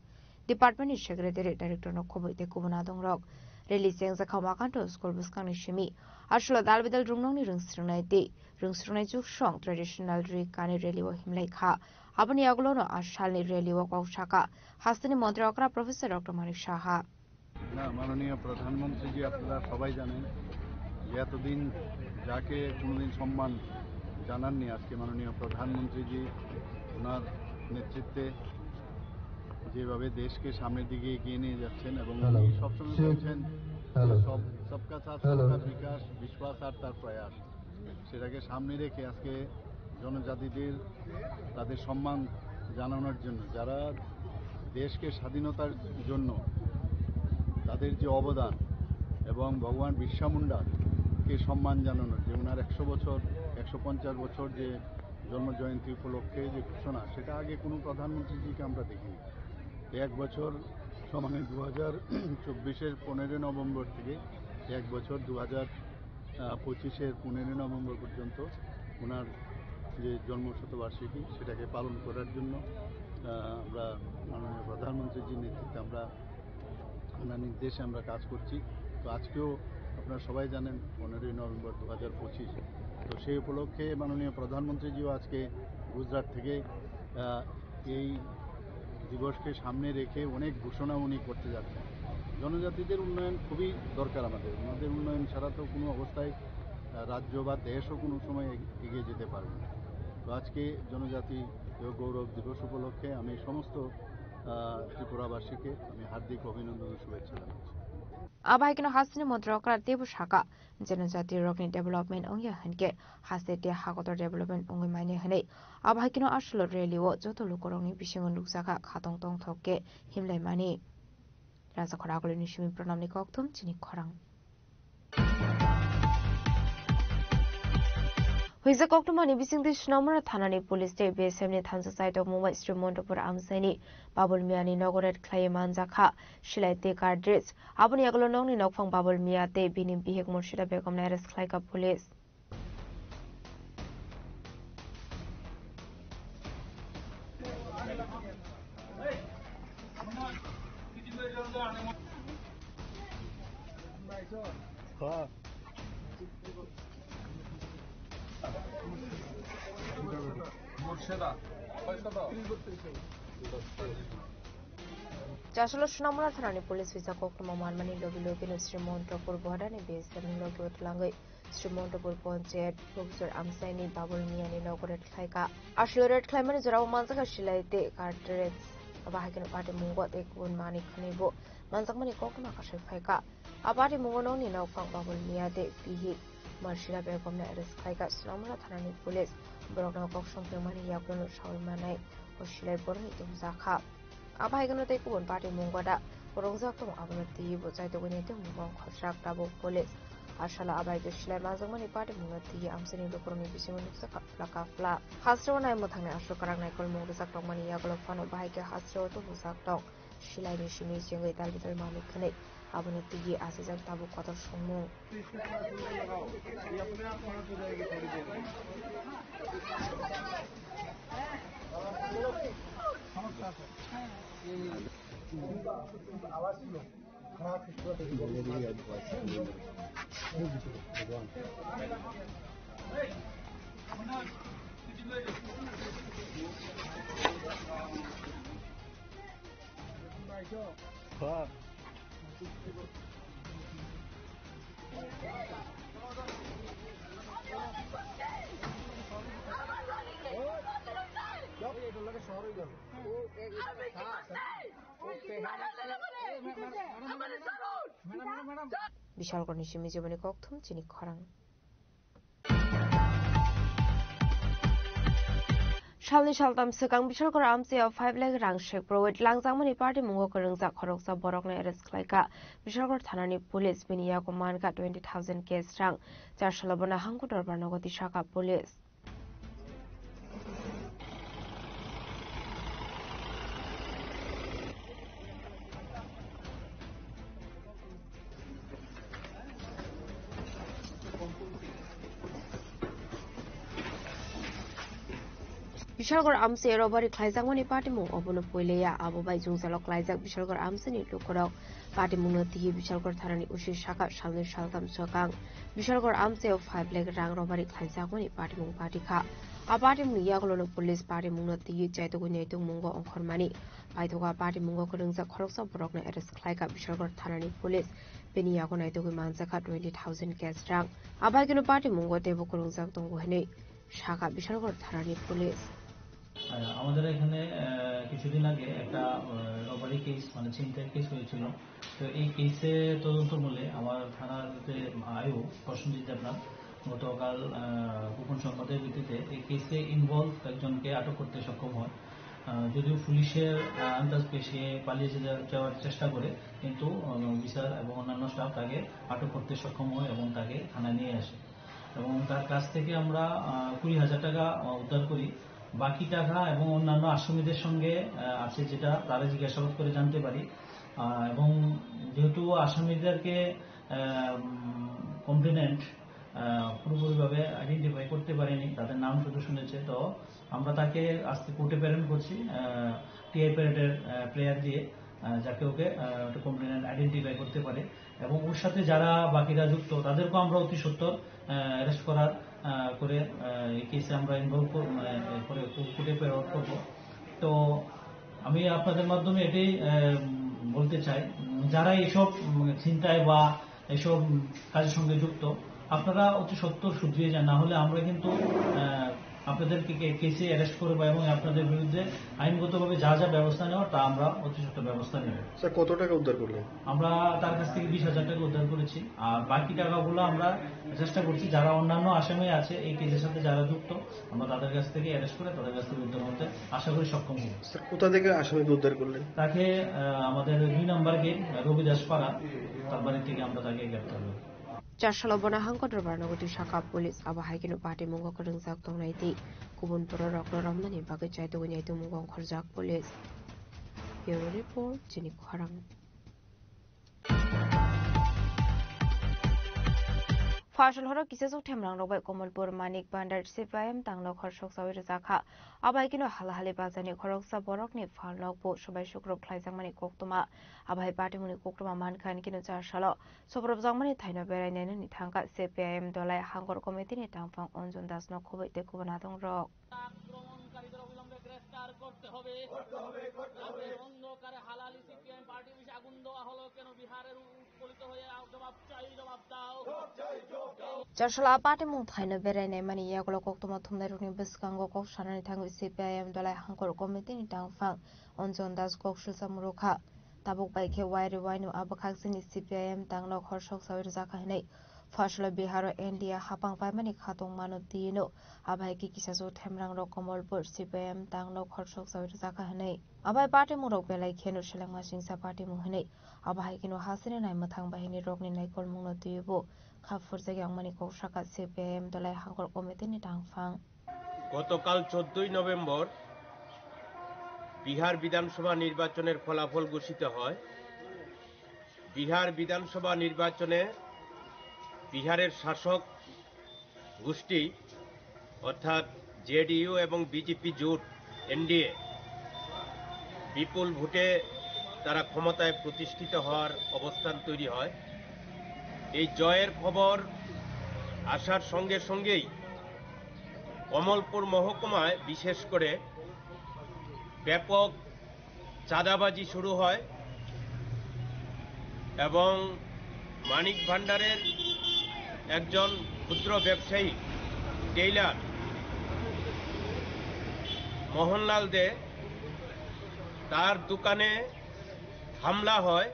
department ni secretary, director no khobwi tei kubun adongrok. Rally chengjakha Makanto school bwskangni simi. Aswkno dal bidal rwngnokni rwngsrwngnai tei rwngsrwngnai chuksong traditional ri kani rally o himlai kha. Aboni yagulono a salni rally o kok sakha hasteni montri okra Professor Doctor Manik Saha. না, মাননীয় প্রধানমন্ত্রীজি, আপনারা সবাই জানেন যে এতদিন যাকে কোনোদিন সম্মান জানাননি, আজকে মাননীয় প্রধানমন্ত্রীজি ওনার নেতৃত্বে যেভাবে দেশকে সামনের দিকে এগিয়ে নিয়ে যাচ্ছেন এবং হ্যালো। উনি সবসময় চেক। বলছেন যে হ্যালো। সব, সবকা সাথ, হ্যালো। সবকা বিকাশ, বিশ্বাস আর তার প্রয়াস। সেটাকে সামনে রেখে আজকে জনজাতিদের তাদের সম্মান জানানোর জন্য, যারা দেশকে স্বাধীনতার জন্য তাদের যে অবদান এবং ভগবান বিরসা মুন্ডাকে সম্মান জানানোর যে ওনার একশো বছর, একশো পঞ্চাশ বছর যে জন্ম জয়ন্তী উপলক্ষে যে ঘোষণা, সেটা আগে কোনো প্রধানমন্ত্রীজিকে আমরা দেখিনি। এক বছর সমানে দু হাজার চব্বিশের পনেরোই নভেম্বর থেকে এক বছর দু হাজার পঁচিশের পনেরোই নভেম্বর পর্যন্ত ওনার যে জন্ম শতবার্ষিকী, সেটাকে পালন করার জন্য, আহ, আমরা মাননীয় প্রধানমন্ত্রীজির নেতৃত্বে আমরা, ওনার নির্দেশে আমরা কাজ করছি। তো আজকেও আপনারা সবাই জানেন পনেরোই নভেম্বর দু হাজার পঁচিশ। তো সেই উপলক্ষে মাননীয় প্রধানমন্ত্রীজিও আজকে গুজরাট থেকে, আহ, এই দিবসকে সামনে রেখে অনেক ঘোষণা উনি করতে যাচ্ছেন। জনজাতিদের উন্নয়ন খুবই দরকার আমাদের। ওনাদের উন্নয়ন ছাড়া তো কোনো অবস্থায়, আহ, রাজ্য বা দেশও কোনো সময় এগ-, এগিয়ে যেতে পারবে না। তো আজকে জনজাতি গৌরব দিবস উপলক্ষে আমি সমস্ত, আহ, ত্রিপুরাবাসীকে আমি হার্দিক অভিনন্দন ও শুভেচ্ছা জানাচ্ছি। Abo hai kheno hasteni montri okra teibo saka, janajati rokni development wngya hinkhe haste tei hakotor development wngwi manya hinwi. Abo hai kheno aswlo rally o joto lukurokni bisingo nukjakha khatong tongthok khe himlaimani. Raja Khoragulini simi Pranamni kokthum chini khorang. Huijak koktwmani bisingtwi Sonamura thanani police tei B S F ni thansa chaitok mungbai Sri Montopur amchaini Babul Miyani nogo raid khlaiwi manjakha silai tei cartridge. Aboni yagulo nokni nokphang Babul Miya tei bini bihik Murshida Begomno arrest khlaikha police. Chasolo Sonamura thanani police huijak koktwma manmani logi logi no Sri Montopur Bohadani B S F ni logi o twlangwi Sri Montopur Panchayat Bokjor amchaini Babul Miyani nogo raid khlaikha. Aswlo raid khlaimani jorao manjakha silai tei cartridge. Abo hai kheno party mungo tei kubun manwi khwnwi bo manjakmani koktwma kasui phaikha. A party mungo nokni nokphang Babul Miya tei bihik Marsila Begomno arrest khlaikha Sonamura thanani police. Borokno kok songtwmani yagulo sawi manai o silai borokni tongjakha. Abo hai kheno tei kubun party mungo da kwrwngjak tongo, abono twiwi bo chaitugwi nai tongmung khorsa tabuk police. Aswlo abo hai khe silai manjakmani party mungno twiwi amchaini lukurokni bisingo nukjakha phla ka phla. Hasteo nai mwthangni aswk kwrak naikolmung rwjak tongmani yagulo phano bahai khe hasteo tubujak tong. Silaini simi chengwi tal bital manwi khwnwi abono twiwi achijak tabuk kotor songmung. Bishalkorni simi jiboni kokthum chini khorang. Salni saltam swkang Bishalkor amchaio five lakh rang sek provet langjakmani party mungo kwrwngjak khoroksa borokno arrest khlaikha Bishalkor thanani police. Bini yago mankha twenty thousand cash rang. Chasalo bono hangko dorbar nogo tisakha police. Bishalkor amchaio robari khlaijakmani patimung obono puileya, abo bai jwngjalo klaijak Bishalkor amchaini lukurok. Patimungno twiwi Bishalkor thanani O C saka salnwi saltam swkang Bishalkor amchaio five lakh rang robari khlaijakmani patimung patikha. A patimungni yagulono police patimungno twiwi chaitugwi naitukmungo ongkhormani. Paithogo a patimungo kwrwngjak khoroksa borokno arrest khlaikha Bishalkor thanani police. Bini yago naitugwi manjakha twenty thousand cash rang. A bai kheno patimungo teibo kwrwngjak tongo hinwi sakha Bishalkor thanani police. আহ, আমাদের এখানে, আহ, কিছুদিন আগে একটা, আহ, robbery case, মানে ছিনতাই কেস হয়েছিল। তো এই কেসে তদন্ত মূলে আমার থানার যে আইও প্রসেনজিৎ দেবনাথ গতকাল, আহ, গোপন সংবাদের ভিত্তিতে এই কেসে ইনভলভ একজনকে আটক করতে সক্ষম হয়। আহ, যদিও পুলিশের, আহ, আন্দাজ পেয়ে সে পালিয়ে যে-, যাওয়ার চেষ্টা করে, কিন্তু, আহ, অফিসার এবং অন্যান্য স্টাফ তাকে আটক করতে সক্ষম হয় এবং তাকে থানায় নিয়ে আসে। এবং তার কাছ থেকে আমরা, আহ, কুড়ি হাজার টাকা, আহ, উদ্ধার করি। বাকি টাকা এবং অন্যান্য আসামিদের সঙ্গে, আহ, আছে যেটা তারা জিজ্ঞাসাবাদ করে জানতে পারি। আহ, এবং যেহেতু আসামিদেরকে, আহ, উম, কমপ্লেনেন্ট, আহ, পুরোপুরিভাবে আইডেন্টিফাই করতে পারেনি, তাদের নাম শুধু শুনেছে, তো আমরা তাকে আজকে কোর্টে প্রেরণ করছি, আহ, টিআই প্যারেডের, আহ, প্লেয়ার দিয়ে, আহ, যাকে ওকে, আহ, একটা কমপ্লেনেন্ট আইডেন্টিফাই করতে পারে। এবং ওর সাথে যারা বাকিরা যুক্ত, তাদেরকেও আমরা অতি সত্বর, আহ, অ্যারেস্ট করার, আহ, করে, আহ, এই কেসে আমরা ইনভলভ কর-, মানে, করে কোর্টে প্রেরণ করব। তো আমি আপনাদের মাধ্যমে এটাই, আহ, বলতে চাই, উম, যারা এইসব, উম, ছিনতাই বা এইসব, উম, কাজের সঙ্গে যুক্ত, আপনারা অতি সত্বর শুধরিয়ে যান, না হলে আমরা কিন্তু, আহ, আপনাদেরকে কে-, কেসে অ্যারেস্ট করবো এবং আপনাদের বিরুদ্ধে আইনগতভাবে যা যা ব্যবস্থা নেওয়ার তা আমরা অতি সত্বর ব্যবস্থা নেব। স্যার, কত টাকা উদ্ধার করলেন? আমরা তার কাছ থেকে বিশ হাজার টাকা উদ্ধার করেছি। আর বাকি টাকাগুলো আমরা চেষ্টা করছি, যারা অন্যান্য আসামি আছে এই কেসের সাথে যারা যুক্ত, আমরা তাদের কাছ থেকে অ্যারেস্ট করে তাদের কাছ থেকে উদ্ধার করতে আশা করি সক্ষম হব। স্যার, কোথা থেকে আসামিকে উদ্ধার করলেন? তাকে, আহ, আমাদের দুই নম্বর গেট, রবিদাস পাড়া, তার বাড়ি থেকে আমরা তাকে গ্রেপ্তার করি। Chasalo bono hangko dorbar nogo twi saka police, abo hai kheno patimungo kwrwngjak tongnai tei kubun bororokno romnani bagwi chaitugwi naitukmungo ongkhorjak police. Bureau report, chini khorang. Phasal horo kisasuk themrangrok bai Komolpur Manik Bhandar C P I M tangnok hor soksawi rwjakha. Abo hai kheno halahali bazarni khoroksa borokni phalnokbo swbai sukruk khlaijakmani koktwma. Abo hai patimungni koktwma mankha hinkhe no Chasalo. Sobrobjakmani thaino berai nainani thangkha C P I M dolai hangkor committee ni tangphang Anjan Das no khoboi tei kubun adongrok. আক্রমণকারীদের অবিলম্বে গ্রেফতার করতে হবে। রাতের অন্ধকারে হালালি CPIM party অফিসে আগুন দেওয়া হলো কেন? বিহারের উৎপীড়িত হয়ে জবাব চাই, জবাব দাও। Chasalo a patimung thaino berai naimani yagulo koktwma thumnairokni bwskango kok sanani thangwi C P I M dolai hangkor committee ni tangphang Anjan Das kok swijak murukha. Tabuk bai khe wairi waino a bwkhak chini C P I M tangnok hor soksawi rwjakha hinwi Phasalo Biharo N D A hapang paimani khatungmano twiwi no, abo hai khe kisasuk themrangrok Komolpur C P I M tangnok hor soksawi rwjakha hinwi. Abo hai patimungrok belai kheno selengma singsa patimung hinwi, abo hai kheno hasini naimwthang bahinirokni naikolmungno twiwi bo kha phurjak yangmani kok sakha C P I M dolai hangkor committee ni tangphang. গতকাল চোদ্দই নভেম্বর বিহার বিধানসভা নির্বাচনের ফলাফল ঘোষিত হয়। বিহার বিধানসভা নির্বাচনে বিহারের শাসক গোষ্ঠী অর্থাৎ জেডিইউ এবং বিজেপি জোট, এনডিএ, বিপুল ভোটে তারা ক্ষমতায় প্রতিষ্ঠিত হওয়ার অবস্থান তৈরি হয়। এই জয়ের খবর আসার সঙ্গে সঙ্গেই কমলপুর মহকুমায় বিশেষ করে ব্যাপক চাঁদাবাজি শুরু হয় এবং মানিক ভান্ডারের একজন ক্ষুদ্র ব্যবসায়ী টেইলার মোহনলাল দে, তার দোকানে হামলা হয়,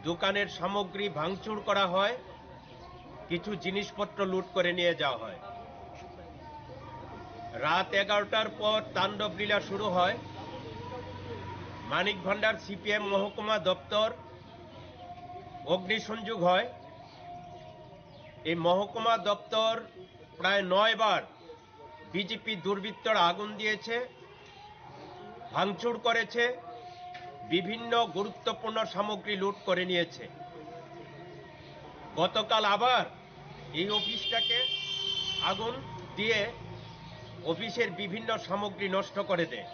দোকানের সামগ্রী ভাঙচুর করা হয়, কিছু জিনিসপত্র লুট করে নিয়ে যাওয়া হয়। রাত এগারোটার পর তাণ্ডব লীলা শুরু হয়। মানিক ভান্ডার সিপিএম মহকুমা দপ্তর অগ্নিসংযোগ হয়। এই মহকুমা দপ্তর প্রায় নয় বার বিজেপি দুর্বৃত্তরা আগুন দিয়েছে, ভাঙচুর করেছে, বিভিন্ন গুরুত্বপূর্ণ সামগ্রী লুট করে নিয়েছে। গতকাল আবার এই অফিসটাকে আগুন দিয়ে অফিসের বিভিন্ন সামগ্রী নষ্ট করে দেয়।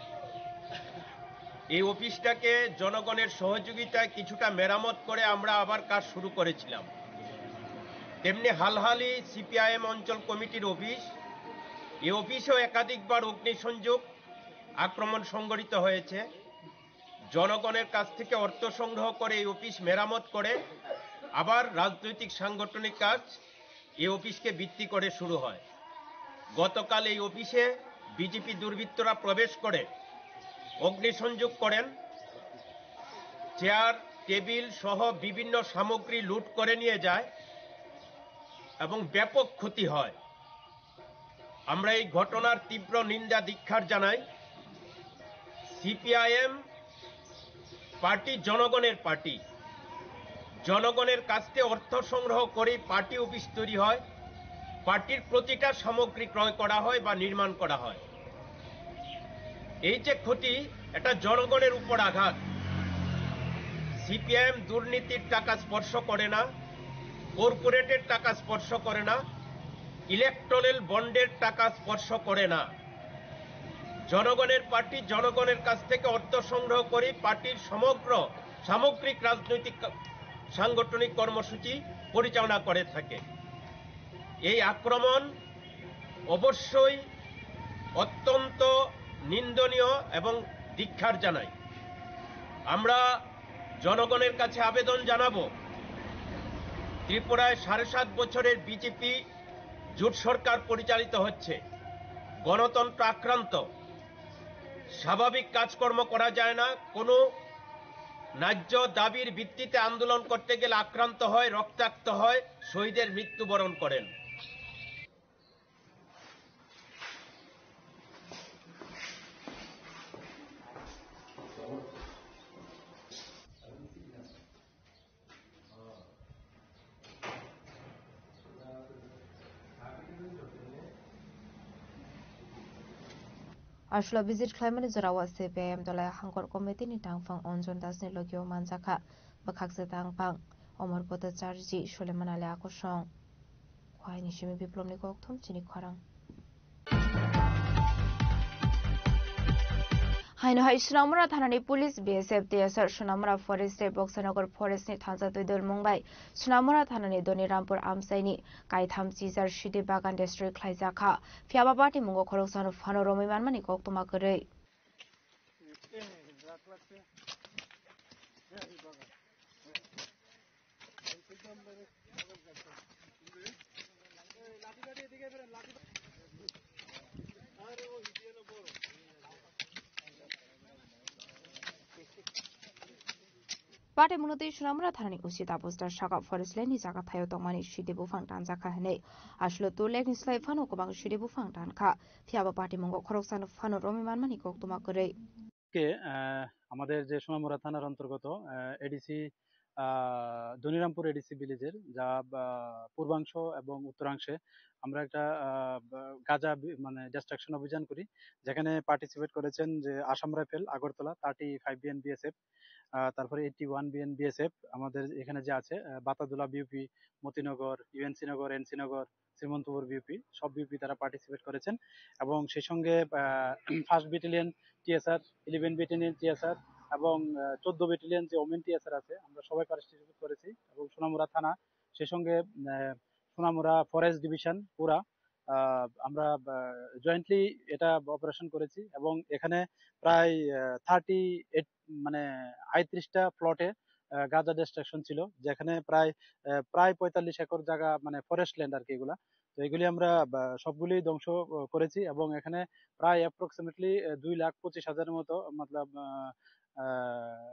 এই অফিসটাকে জনগণের সহযোগিতায় কিছুটা মেরামত করে আমরা আবার কাজ শুরু করেছিলাম। তেমনি হালহালি সিপিআইএম অঞ্চল কমিটির অফিস, এই অফিসেও একাধিকবার অগ্নিসংযোগ আক্রমণ সংঘটিত হয়েছে। জনগণের কাছ থেকে অর্থ সংগ্রহ করে এই অফিস মেরামত করে আবার রাজনৈতিক সাংগঠনিক কাজ এই অফিসকে ভিত্তি করে শুরু হয়। গতকাল এই অফিসে বিজেপি দুর্বৃত্তরা প্রবেশ করে অগ্নিসংযোগ করেন, চেয়ার, টেবিল সহ বিভিন্ন সামগ্রী লুট করে নিয়ে যায় এবং ব্যাপক ক্ষতি হয়। আমরা এই ঘটনার তীব্র নিন্দা ধিক্কার জানাই। সিপিআইএম পার্টি জনগণের পার্টি। জনগণের কাছ থেকে অর্থ সংগ্রহ করেই পার্টি অফিস তৈরি হয়, পার্টির প্রতিটা সামগ্রী ক্রয় করা হয় বা নির্মাণ করা হয়। এই যে ক্ষতি, এটা জনগণের উপর আঘাত। সিপিআইএম দুর্নীতির টাকা স্পর্শ করে না, কর্পোরেটের টাকা স্পর্শ করে না, ইলেকট্রাল বন্ডের টাকা স্পর্শ করে না। জনগণের পার্টি জনগণের কাছ থেকে অর্থ সংগ্রহ করে পার্টির সমগ্র সামগ্রিক রাজনৈতিক কা-, সাংগঠনিক কর্মসূচি পরিচালনা করে থাকে। এই আক্রমণ অবশ্যই অত্যন্ত নিন্দনীয় এবং ধিক্কার জানাই। আমরা জনগণের কাছে আবেদন জানাবো, ত্রিপুরায় সাড়ে সাত বছরের বিজেপি জোট সরকার পরিচালিত হচ্ছে। গণতন্ত্র আক্রান্ত। স্বাভাবিক কাজকর্ম করা যায় না। কোনো ন্যায্য দাবির ভিত্তিতে আন্দোলন করতে গেলে আক্রান্ত হয়, রক্তাক্ত হয়, শহীদের মৃত্যুবরণ করেন। Aswk visit khlaimani jorao C P I M Dhalai Hangkor Committee ni tangphang Anjan Das ni logio manjakha bwkhaksa tangphang Omor Bhattacharjee, Suleman Ali Akosong. Khwai ni simi Biplomni kokthum chini khorang. Haino hai Sunamura thanani police B S F T S R Sunamura forest tei Boksanagar forest ni thansa twi dol mung bai Sunamura thanani Doni Rampur amchaini kaitham chijar sidi bagan destroy khlaijakha. Phiya ba bati mungo khoroksano phano romwi manmani koktwma kwrwi. Bati mwnwi twi Sunamura thanani O C Tapus Das sakha forest land ni jaga thaio tongmani sidi buphang tanjakha hinwi. Aswk to lake ni slai phano kwbang sidi buphang tankha. Phiya ba bati mungo khoroksano phano romwi manmani koktwma kwrwi. আজকে, আহ, আমাদের যে সোনামুড়া থানার অন্তর্গত, আহ, এডিসি, আহ, ধনিরামপুর এডিসি ভিলেজের যা, আহ, পূর্বাংশ এবং উত্তরাংশে আমরা একটা, আহ, বা-, গাঁজা বি-, মানে ডিস্ট্রাকশন অভিযান করি, যেখানে পার্টিসিপেট করেছেন যে Assam rifle, Agartala, thirty five BN BSF, আহ, তারপরে এইটটি ওয়ান বিএন বিএসএফ, আমাদের এখানে যে আছে, আহ, Batadula BOP, Motinagar, UNC Nagar, NC Nagar, Srimantapur BOP, সব বিওপি তারা পার্টিসিপেট করেছেন এবং সেই সঙ্গে, আহ, first battalion TSR, eleven battalion TSR এবং, আহ, চোদ্দ ব্যাটালিয়ন যে ওমেন টিএসআর আছে, আমরা সবাই পার্টিসিপেট করেছি এবং সোনামুড়া থানা, সেই সঙ্গে, আহ, সোনামুড়া ফরেস্ট ডিভিশন পুরা, আহ, আমরা, আহ, জয়েন্টলি এটা অপারেশন করেছি এবং এখানে প্রায়, আহ, থার্টি এইট, মানে আটত্রিশটা প্লটে, আহ, গাঁজা ডিস্ট্রাকশন ছিল, যেখানে প্রায়, আহ, প্রায় পঁয়তাল্লিশ একর জায়গা, মানে ফরেস্ট ল্যান্ড আর কি এগুলা। তো এগুলি আমরা, আহ, সবগুলি ধ্বংস, আহ, করেছি এবং এখানে প্রায় অ্যাপ্রক্সিমেটলি, আহ, দুই লাখ পঁচিশ হাজারের মতো, মতলব, আহ, আহ,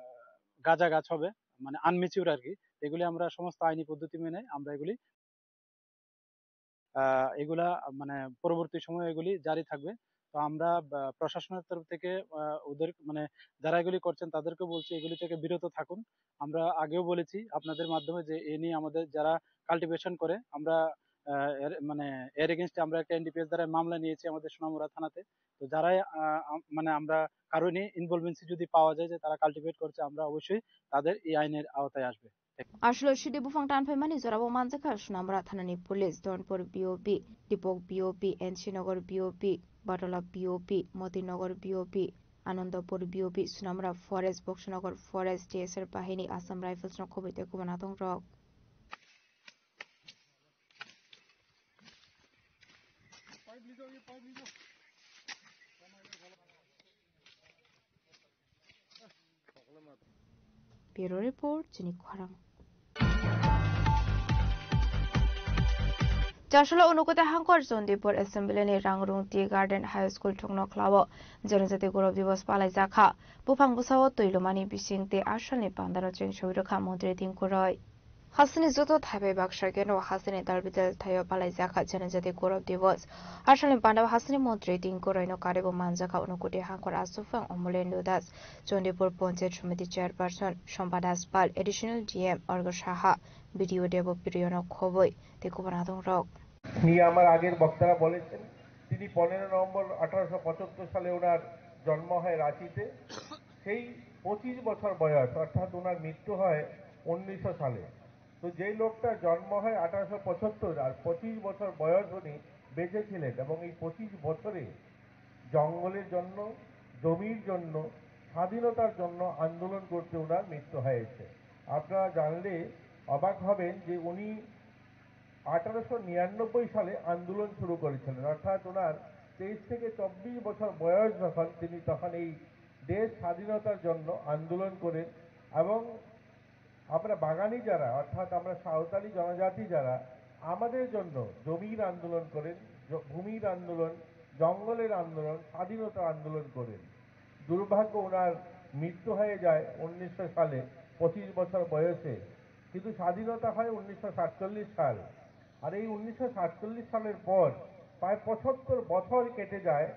গাঁজা গাছ হবে, মানে আনম্যাচিউর আর কি। এগুলি আমরা সমস্ত আইনি পদ্ধতি মেনে আমরা এগুলি, আহ, এগুলা, মানে পরবর্তী সময় এগুলি জারি থাকবে। তো আমরা, আহ, প্রশাসনের তরফ থেকে, আহ, ওদের, মানে যারা এগুলি করছেন তাদেরকে বলছি এগুলি থেকে বিরত থাকুন। আমরা আগেও বলেছি আপনাদের মাধ্যমে যে এ নিয়ে আমাদের যারা কাল্টিভেশন করে আমরা, আহ, এর, মানে এর এগেইনস্টে আমরা একটা এনডিপিএস ধারায় মামলা নিয়েছি আমাদের সোনামুড়া থানাতে। তো যারাই, আহ, আম-, মানে আমরা কারো নিয়ে ইনভলভেন্সি যদি পাওয়া যায় যে তারা কাল্টিভেট করছে, আমরা অবশ্যই তাদের এই আইনের আওতায় আসবে। Aswk sidi buphang tanphaimani jorao manjakha Sunamura thanani police, Donpur B O P, Dipok B O P, N C Nagar B O P, Batola B O P, Motinagar B O P, Anandapur B O P, Sunamura Forest, Boksanagar Forest, T S R bahini, Assam Rifles no khoboi tei kubun atong rok. Bureau Report, chini khorang. Chasolo Unukoti Hangkor Chondipur Assembly ni Rangrung Tea Garden High School thukno khlao Janajati Gaurav Divas palaijakha. Buphang bwsao twi lumani bising tei asalni pandano cheng soi rwkha Montri Tinku Roy. Hasteni joto thaibai baksa keno hasteni dalbidal thaio palaijakha Janajati Gaurav Divas. Asalni pandao hasteni montri Tinku Roino karibo manjakha Unukoti Hangkor Aswphang Omolendra Das, Chandipur Panchayat Samiti Chairperson Shompa Das Pal, Additional D M Argo Saha, B D O Debo Priyono khoboi tei kubun adongrok. নিয়ে আমার আগের বক্তারা বলেছেন, তিনি পনেরো নভেম্বর আঠারোশো পঁচাত্তর সালে ওনার জন্ম হয় রাঁচিতে। সেই পঁচিশ বছর বয়স, অর্থাৎ ওনার মৃত্যু হয় উনিশশো সালে। তো যেই লোকটা জন্ম হয় আঠারোশো পঁচাত্তর আর পঁচিশ বছর বয়স উনি বেঁচে ছিলেন এবং এই পঁচিশ বছরে জঙ্গলের জন্য, জমির জন্য, স্বাধীনতার জন্য আন্দোলন করতে ওনার মৃত্যু হয়েছে। আপনারা জানলে অবাক হবেন যে উনি আঠারোশো নিরানব্বই সালে আন্দোলন শুরু করেছিলেন, অর্থাৎ ওনার তেইশ থেকে চব্বিশ বছর বয়স যখন, তিনি তখন এই দেশ স্বাধীনতার জন্য আন্দোলন করেন। এবং আমরা বাগানি যারা, অর্থাৎ আমরা সাঁওতালি জনজাতি যারা, আমাদের জন্য জমির আন্দোলন করেন, জ-, ভূমির আন্দোলন, জঙ্গলের আন্দোলন, স্বাধীনতার আন্দোলন করেন। দুর্ভাগ্য, ওনার মৃত্যু হয়ে যায় উনিশশো সালে, পঁচিশ বছর বয়সে। কিন্তু স্বাধীনতা হয় উনিশশো সাতচল্লিশ সাল। আর এই উনিশশো সাতচল্লিশ সালের পর প্রায় পঁচাত্তর বছর কেটে যায়,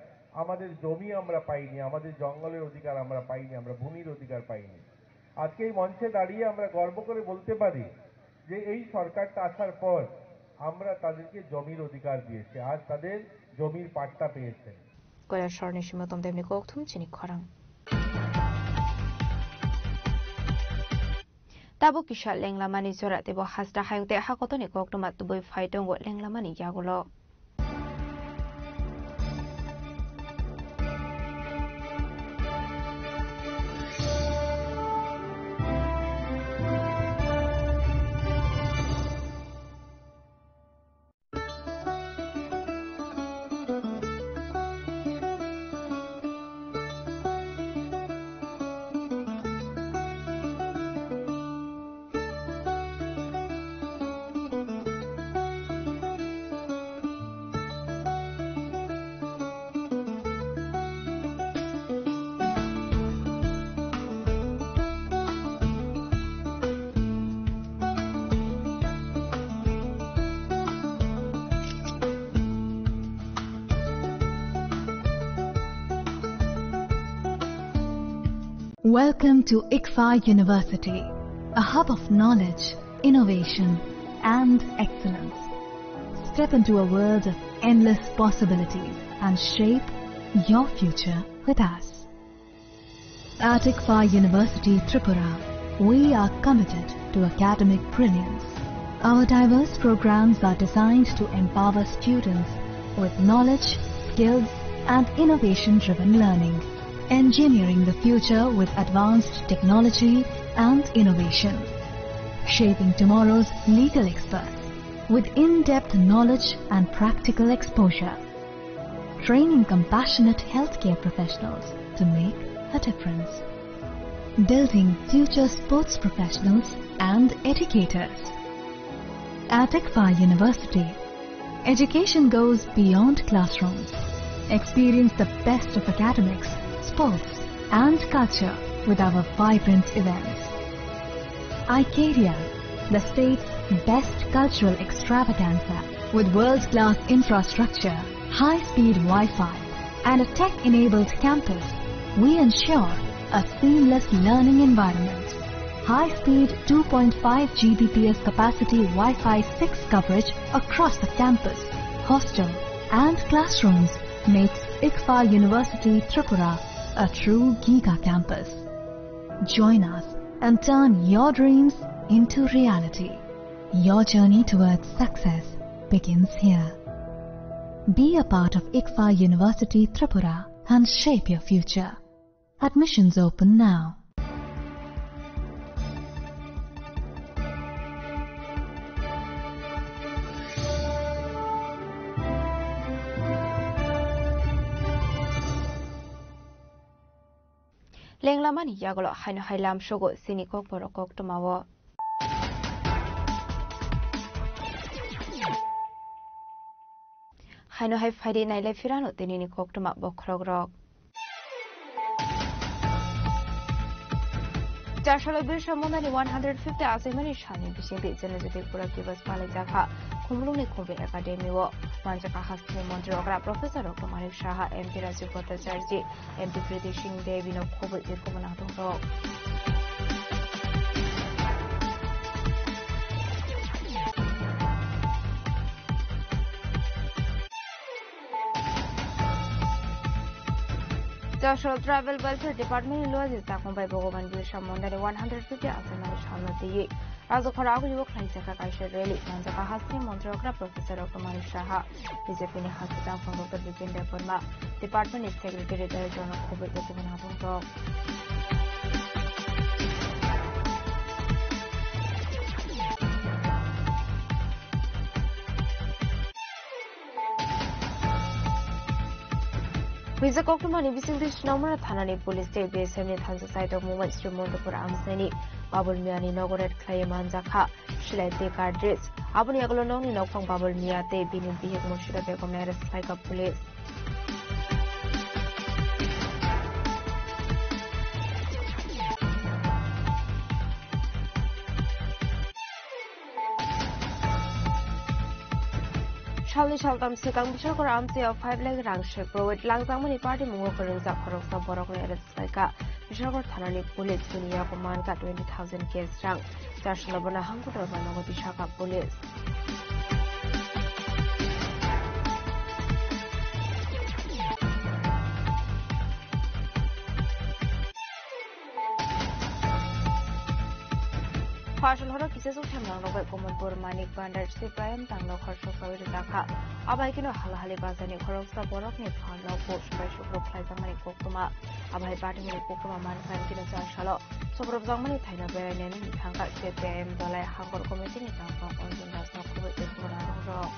আমাদের জমি আমরা পাইনি, আমাদের জঙ্গলের অধিকার আমরা পাইনি, আমরা ভূমির অধিকার পাইনি। আজকে এই মঞ্চে দাঁড়িয়ে আমরা গর্ব করে বলতে পারি যে এই সরকারটা আসার পর আমরা তাদেরকে জমির অধিকার দিয়েছি, আজ তাদের জমির পাট্টা পেয়েছেন। Koilasorni simi tongthokni kokthum chini khorang. Tabuk kisa lenglamani jora teibo hasta hayung tei hakotoni koktwma tubui phai tongo lenglamani yagulo. Welcome to ICFAR University, a hub of knowledge, innovation, and excellence. Step into a world of endless possibilities and shape your future with us. At ICFAR University Tripura, we are committed to academic brilliance. Our diverse programs are designed to empower students with knowledge, skills, and innovation-driven learning, engineering the future with advanced technology and innovation, shaping tomorrow's legal experts with in-depth knowledge and practical exposure, training compassionate healthcare professionals to make a difference, building future sports professionals and educators. At ICFAR University, education goes beyond classrooms. Experience the best of academics, sports, and culture with our vibrant events. Icaria, the state's best cultural extravaganza, with world-class infrastructure, high-speed Wi-Fi, and a tech-enabled campus, we ensure a seamless learning environment. High-speed two point five G B P S capacity Wi-Fi six coverage across the campus, hostel, and classrooms makes ICFAR University Tripura a true giga campus. Join us and turn your dreams into reality. Your journey towards success begins here. Be a part of ICFAR University Tripura and shape your future. Admissions open now. Lenglamani yagulo haino hai lamsogo chini kokborok koktwmao. Haino hai phaidi nailai phirano tinini koktwma bokhorokrok. Chasalo Birsa Mundani one hundred fifty achaimani salni bisingtwi Janajati Pura Divas palaijak kha Khumulwngni Khumri Academy o. Manjak kha hasteni montri okra Professor Doctor Manik Saha, M P Rajiv Bhattacharya, M P Kriti Singh Devi no khobwi tei kubun adongrok. Chasalo Tribal Welfare Department ni luaji chakmung bai Bhagwan Birsa Mundani one hundred fifty achaimani salno twiwi Rajkhora agulio khlaijak kha kaisa rally. Manjak kha hasteni montri okra Professor Doctor Manik Saha, B J P ni hasteni tangphang Doctor Bijen Debbarma, Department ni Secretary Director no khobwi tei kubun adongrok. Hwijak koktwmani bisingtwi Snowmara thanani police tei B S F ni thansa saitok mungwi Sri Montupur amchaini Babul Miyani nogo raid khlaiwi manjak kha silai tei cartridge. Aboni yagulo nokni nokphang Babul Miya tei bini bihik Murshida Begomni arrest khlaikha police. Salni saltam swkang Biswakar amchio five lakh rang se covid langjakmani party mungo kwrwngjak khoroksa borokno arrest khlaikha. Biswakar thanani police bini yago mankha twenty thousand cash rang. Chasalo bono hangkutro rwmano tisa kha police. Phasal horo kisa suk themrang rok bai Komonpur Manik Bhandar C P I M tangno khoroksa sawi rijak kha. Abai kino halahali bazarni khoroksa borokni phanno bo subai sukruk khlaijakmani koktwma. Abai party ni koktwma mankha kino chasalo. Sobrobjakmani thaino berainani thangkha C P I M dolai hangkor committee ni tangkha Arjun Rajno khoboi tei khobor rok.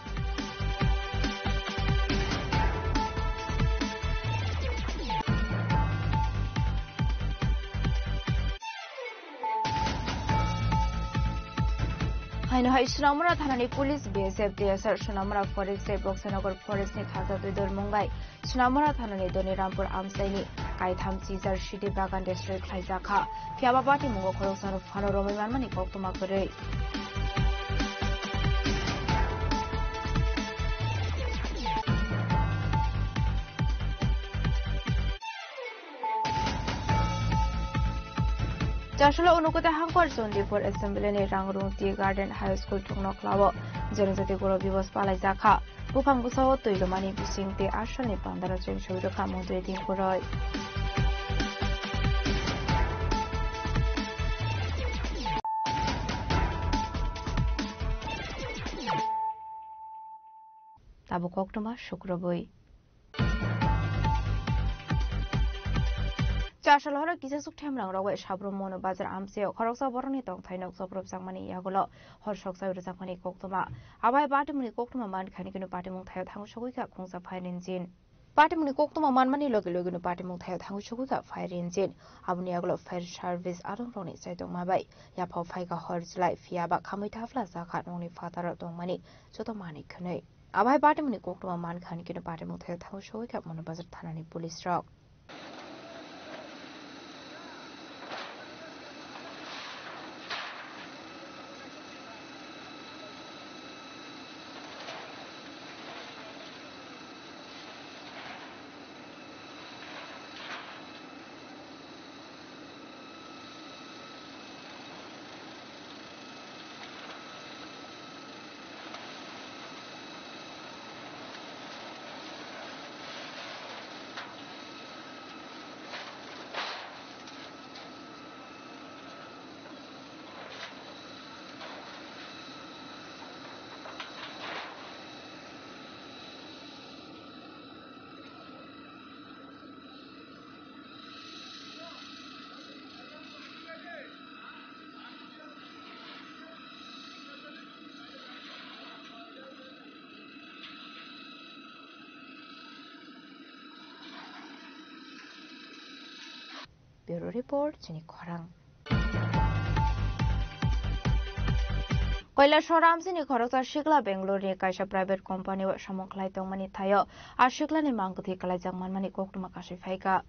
Haino hai Sunamura thanani police B S F T S R Sunamura forest tei Boksanagar forest ni thajak twi dormung bai Sunamura thanani Doni Rampur amchaini kaitham chijar city bagan destroy khlaijak kha. Phiyaba party mungo khoroksano phano romwi manmani koktwma kwrwi. Chasalo Unukoti hangkor Chondipur Assembly ni Rangrung Tea Garden High School thukno khlao Janajati Gaurav Diwas palaijak kha. Buphang bwsao twi rwmani bising tei asalni pandaro cheng soi rwkha Montri Dingkuroi. Tabuk koktwma sukrubwi. Chasalo horo kisa suk themrang rok bai Sabrum Mono Bazar amchio khoroksa borokni tongthai nok sobrobjakmani yagulo hor soksa rwjakmani koktwma. Abai party muni koktwma man khani kunu party mung thaio thangu sogwi kha khungsa phai rinjin. Party muni koktwma manmani logi logi no party mung thaio thangu sogwi kha phai rinjin. Aboni yagulo fire service arong rokni chaitokma bai yaphao phaikha hor chwlai phiyaba khamwi thapla jakha nokni phataro tongmani joto manwi khwnwi. Abai party muni koktwma man khani kunu party mung thaio thangu sogwi kha Mono Bazar thanani police rok. Bureau Report, chini khorang. Kailasor amchini khoroksa sikla Bangalore ni kaisa private company o samung khlai tongmani thaio a siklani mang kwthwi kwlaijak manmani koktwma kasui phaikha.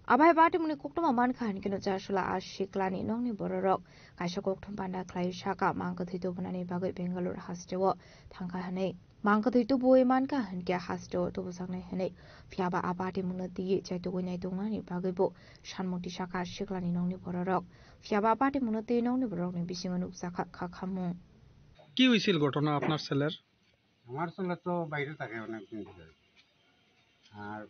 Abai party muni koktwma mankha hinkhe no chasula a siklani nokni bororok kaisa koktwma panda khlai saka mang kwthwi tubunani bagwi Bangalore hasteo thangkha hinwi. Mang kwthwi tubui mankha hinkhe hasteo tubujaknai hinwi. Phiyaba a party mungno twiwi chaitugwi naituknani bagwi bo sanmung tisakha siklani nokni bororok. Phiyaba a party mungno twi nokni bororokni bisingo nukjakha kha khamung. কি হৈছিল ঘটনা আপোনাৰ ছেলেৰ? আমার ছেলে তো বাইরে থাকে অনেক দিন ধরে। আর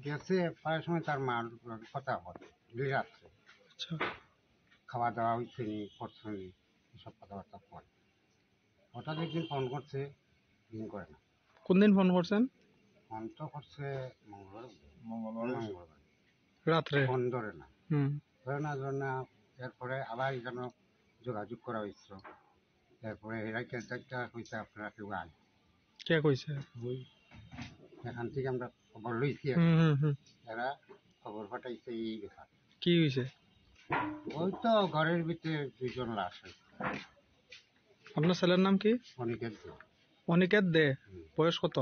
গেছে প্রায় সময় তার মার লগে কথা হয়, দুই রাত্রে। আচ্ছা। খাওয়া দাওয়া হইছে নি, করছে নি, এসব কথাবার্তা বলে। হঠাৎ একদিন ফোন করছে, দিন করে না। কোন দিন ফোন করছেন? ফোন তো করছে মঙ্গলবার। মঙ্গলবার। মঙ্গলবার। রাত্রে? ফোন ধরে না। হুম। ধরে না, ধরে না, এরপরে আবার যেন যোগাযোগ করা হয়েছিল। এরপরে এরা কেন্দ্রটা কইছে আপনারা কেউ আয়। কে কইছে? ওই এখান থেকে আমরা খবর লইছি আর কি। হুম, হুম, হুম। এরা খবর পাঠাইছে এই ব্যাপার। কি হইছে? ওই তো ঘরের ভিতরে দুইজন লাশ হয়েছে। আপনার ছেলের নাম কি? অনিকেত দে। অনিকেত দে? হুম। বয়স কত?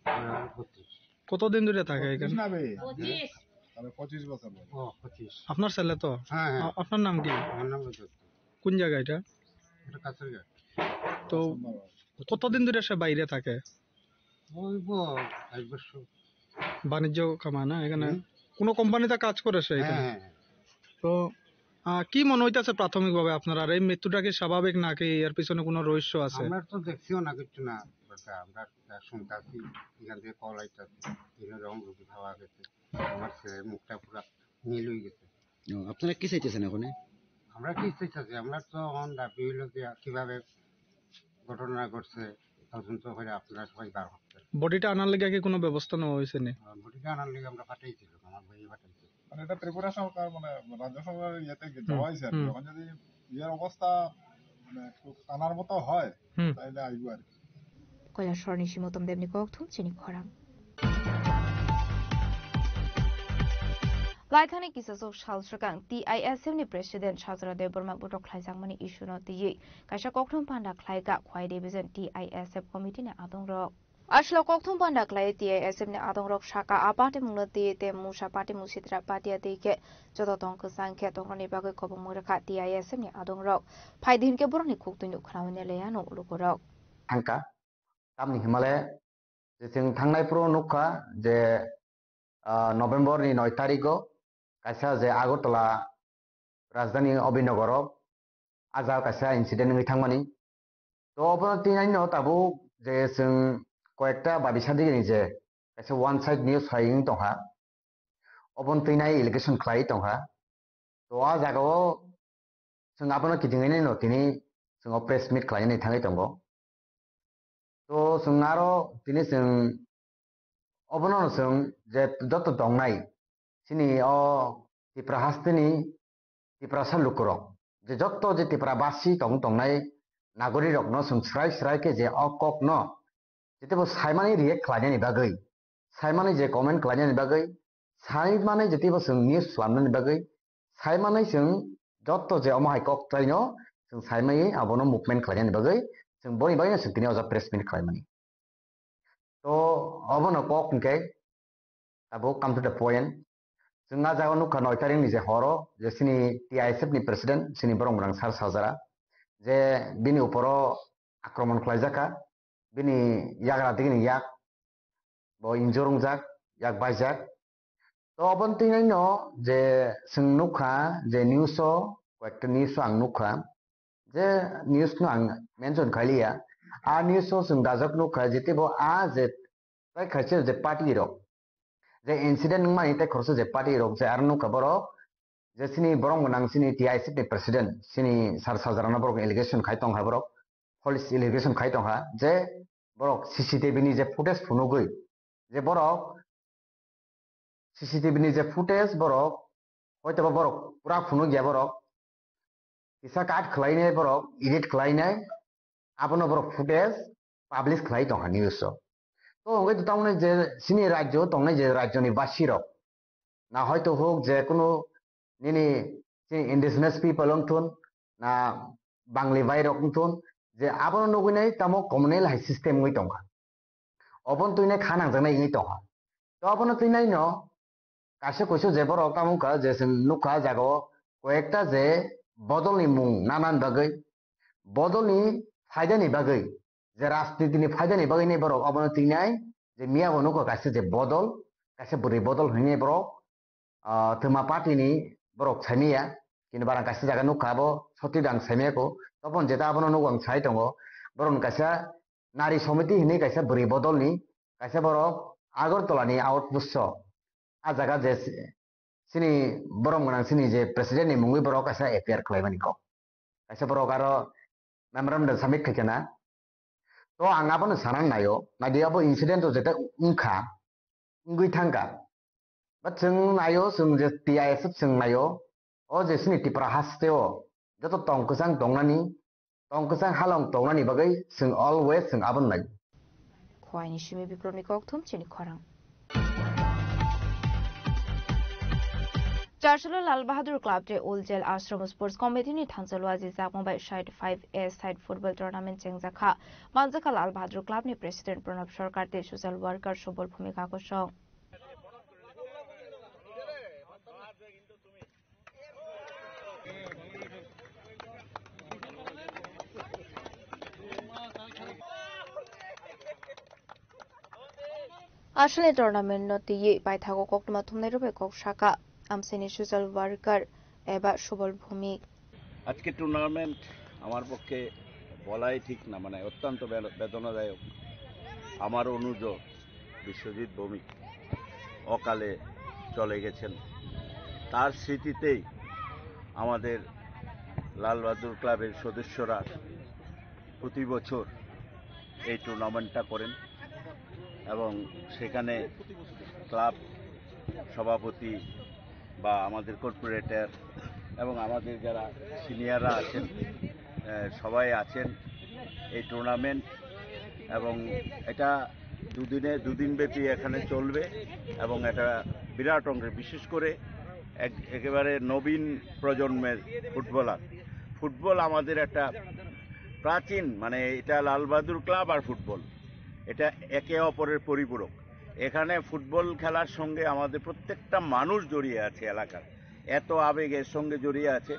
বয়স পঁচিশ। কতদিন ধরে থাকে এখানে? পঁচিশ না বে? পঁচিশ। তাহলে পঁচিশ বছর বয়স। ও, পঁচিশ। আপনার ছেলে তো? হ্যাঁ, হ্যাঁ। আ-, আপনার নাম কি? আমার নাম রজত। কোন জায়গা এটা? এটা কাছারিঘাট। তো কতদিন ধরে সে বাইরে থাকে? অইব এক বছর। বাণিজ্য কামা না এখানে? হুম। কোনো কোম্পানিতে কাজ করেছে হ্যাঁ, এখানে? হ্যাঁ, হ্যাঁ। তো, আহ, কি মনে হইতাছে প্রাথমিকভাবে আপনার? আর এই মৃত্যুটা কি স্বাভাবিক নাকি এর পিছনে কোনো রহস্য আছে? আমরা তো দেখছিও না কিচ্ছু না, বেটা, আমরা শুনতাছি, এখান থেকে কল আইতাছে, এখানে রং রুটি খাওয়া গেছে, আমার ছেলের মুখটা পুরা নীল হয়ে গেছে। ও, আপনারা কি চাইতেছেন এখন? আমরা কি চাইতেছি? আমরা তো এখন দাবি হইলো যে কিভাবে ঘটনা ঘটছে, তদন্ত করে আপনারা সবাই বার করতে। বডিটা আনার লেগে কি কোনো ব্যবস্থা নেওয়া হয়েছে নি? আহ, বডিটা আনার লেগে আমরা পাঠাইছিলাম, আমার ভাইয়ে পাঠাইছিল। মানে এটা ত্রিপুরা সরকার, মানে রাজ্য সরকারের ইয়েতে কি হুম, দেওয়া হয়েছে আর কি। হুম। এখন যদি ইয়ের অবস্থা মানে একটু টানার মতো হয়, হুম। তাহলে আইবো আর কি। Kailasor ni Simotom Debni kokthum chini khorang. Laikhani kisasok sal swkang T I S F ni President Sajra Debbarma botok khlaijakmani issue no twiwi kaisa kokthum panda khlaikha Khwai Division T I S F committee ni adongrok. Aswk kokthum panda khlai T I S F ni adongrok saka a party mungno twiwi tei mungsa party mung sitra party a twi khe joto tong kwchang khe tongnani bagwi kobongmung rwkha T I S F ni adongrok. Phai din khe borokni khuktwi nuk khwnamani le ano lukurok. Thangkha. Tamni himale je chwng thangnai phuru nukha je, ah, November ni noi tarigo kaisa je Agartala rajdhani Abhinagaro a jaga kaisa incident wngwi thangmani. To obono tinaino tabuk je chwng koyekta babisadigini je kaisa one side news hai wng tongkha, obono twinai allegation khlai tongkha. To a jagao chwng abono kitingwi naino tini chwng o press meet khlainani thangwi tongo. To chwng aro tini chwng obono chwng je joto tongnai chini o Tipra hasteni Tiprasa lukurok je joto je Tipra basi tong tongnai nagorirokno chwng srai srai khe je o kokno Jete bo saimani react khlainani bagwi, saimani je comment khlainani bagwi, saimani jete bo chwng news slamnani bagwi, saimani chwng jotto je omo hai kok tlaino chwng saimani abono movement khlainani bagwi chwng boni bagwino chwng tini o jaga press meet khlaimani. To obono kok hwnkhe Abo come to the point. Chwng a jaga nukha noi tarikni je horo je chini T I S F ni president chini borok mwnang Sir Sajara je bini uporo akromon khlaijakha, bini yagra digini yak bo injure wngjak, yak baijak. To oboni twi naino je chwng nukha je news o, koyekta news o ang nukha, je news no ang mention khailiya, a news o chwng dajak nukha, jete bo a je tai khaisa je party rok, je incident wngmani tai khoroksa je party rok je aro nukha borok, je chini borok mwnang chini T I S F ni president, chini Sir Sajarano borok allegation khai tongkha borok, false allegation khai tongkha, je borok C C T V ni je footage phunugwi, je borok C C T V ni je footage borok, hoitoba borok pura phunuk ya borok, kisa cut khlainai borok, edit khlainai, abono borok footage publish khlai tongkha news o. To hwnkhe to tamoni je chini rajyo tongnai je rajyoni basirok, na hoito huk je kunu nini chini indigenous people wngthun, na Bangli bairok wngthun, je abono nugwi nai tamo communal hai system wngwi tongkha. Oboni twi nai kha nangjaknai wngwi tongkha. To obono twi naino kaisa kuisu je borok tamo wngkha je chwng nukha jaga o koyekta je bodolni mung nanani bagwi, bodolni phaidani bagwi, je rajnitini phaidani bagwi nai borok obono twi nai je miya bo nukha kaisa je bodol, kaisa bwrwi bodol hinwi borok ah, twma party ni borok saimaya, kintu barang kaisa jaga nukha abo sotwi da ang saimaya ko, topon jeta abono nugo ang sai tongo, borok ni kaisa nari somiti hinwi kaisa bwrwi bodol ni kaisa borok Agartala ni outpost o, a jaga je si-, chini borok mwnang chini je president ni mungwi borok kaisa F I R khlai mani kok. Kaisa borok aro memorandum submit khaikha na. To ang abono sana naio, naidi abo incident o jeta wngkha, wngwi thangkha. But chwng naio, chwng je T I S F chwng naio, o je chini Tipra haste o joto tong kwchang tongnani, tong kwchang halong tongnani bagwi chwng always chwng abono naio. Khwaini simi Bikramni kokthum chini khorang. Charchalo Lal Bahadur Club tei Old Jail Ashram Sports Committee ni thansa lua jijak mobile side five A side football tournament chengjakha. Manjakha Lal Bahadur Club ni President Pranab Sarkar tei social worker Subal Bhumika Kosong. Asole tournament no twiwi paithago koktwma thumnairok bai kok saka amchaini social worker eba Subal Bhumik. আজকে টুর্নামেন্ট আমার পক্ষে বলাই ঠিক না, মানে অত্যন্ত বে-, বেদনাদায়ক। আমার অনুজ বিশ্বজিৎ ভৌমিক অকালে চলে গেছেন। তার স্মৃতিতেই আমাদের লালবাহাদুর ক্লাবের সদস্যরা প্রতি বছর এই টুর্নামেন্টটা করেন এবং সেখানে ক্লাব সভাপতি বা আমাদের কর্পোরেটর এবং আমাদের যারা সিনিয়ররা আছেন, আহ, সবাই আছেন। এই টুর্নামেন্ট এবং এটা দুদিনে, দুদিন ব্যাপী এখানে চলবে এবং এটা বিরাট অঙ্কের, বিশেষ করে এক-, একেবারে নবীন প্রজন্মের ফুটবলার। ফুটবল আমাদের একটা প্রাচীন, মানে, এটা লালবাহাদুর ক্লাব আর ফুটবল, এটা একে অপরের পরিপূরক। এখানে ফুটবল খেলার সঙ্গে আমাদের প্রত্যেকটা মানুষ জড়িয়ে আছে এলাকার, এত আবেগ এর সঙ্গে জড়িয়ে আছে।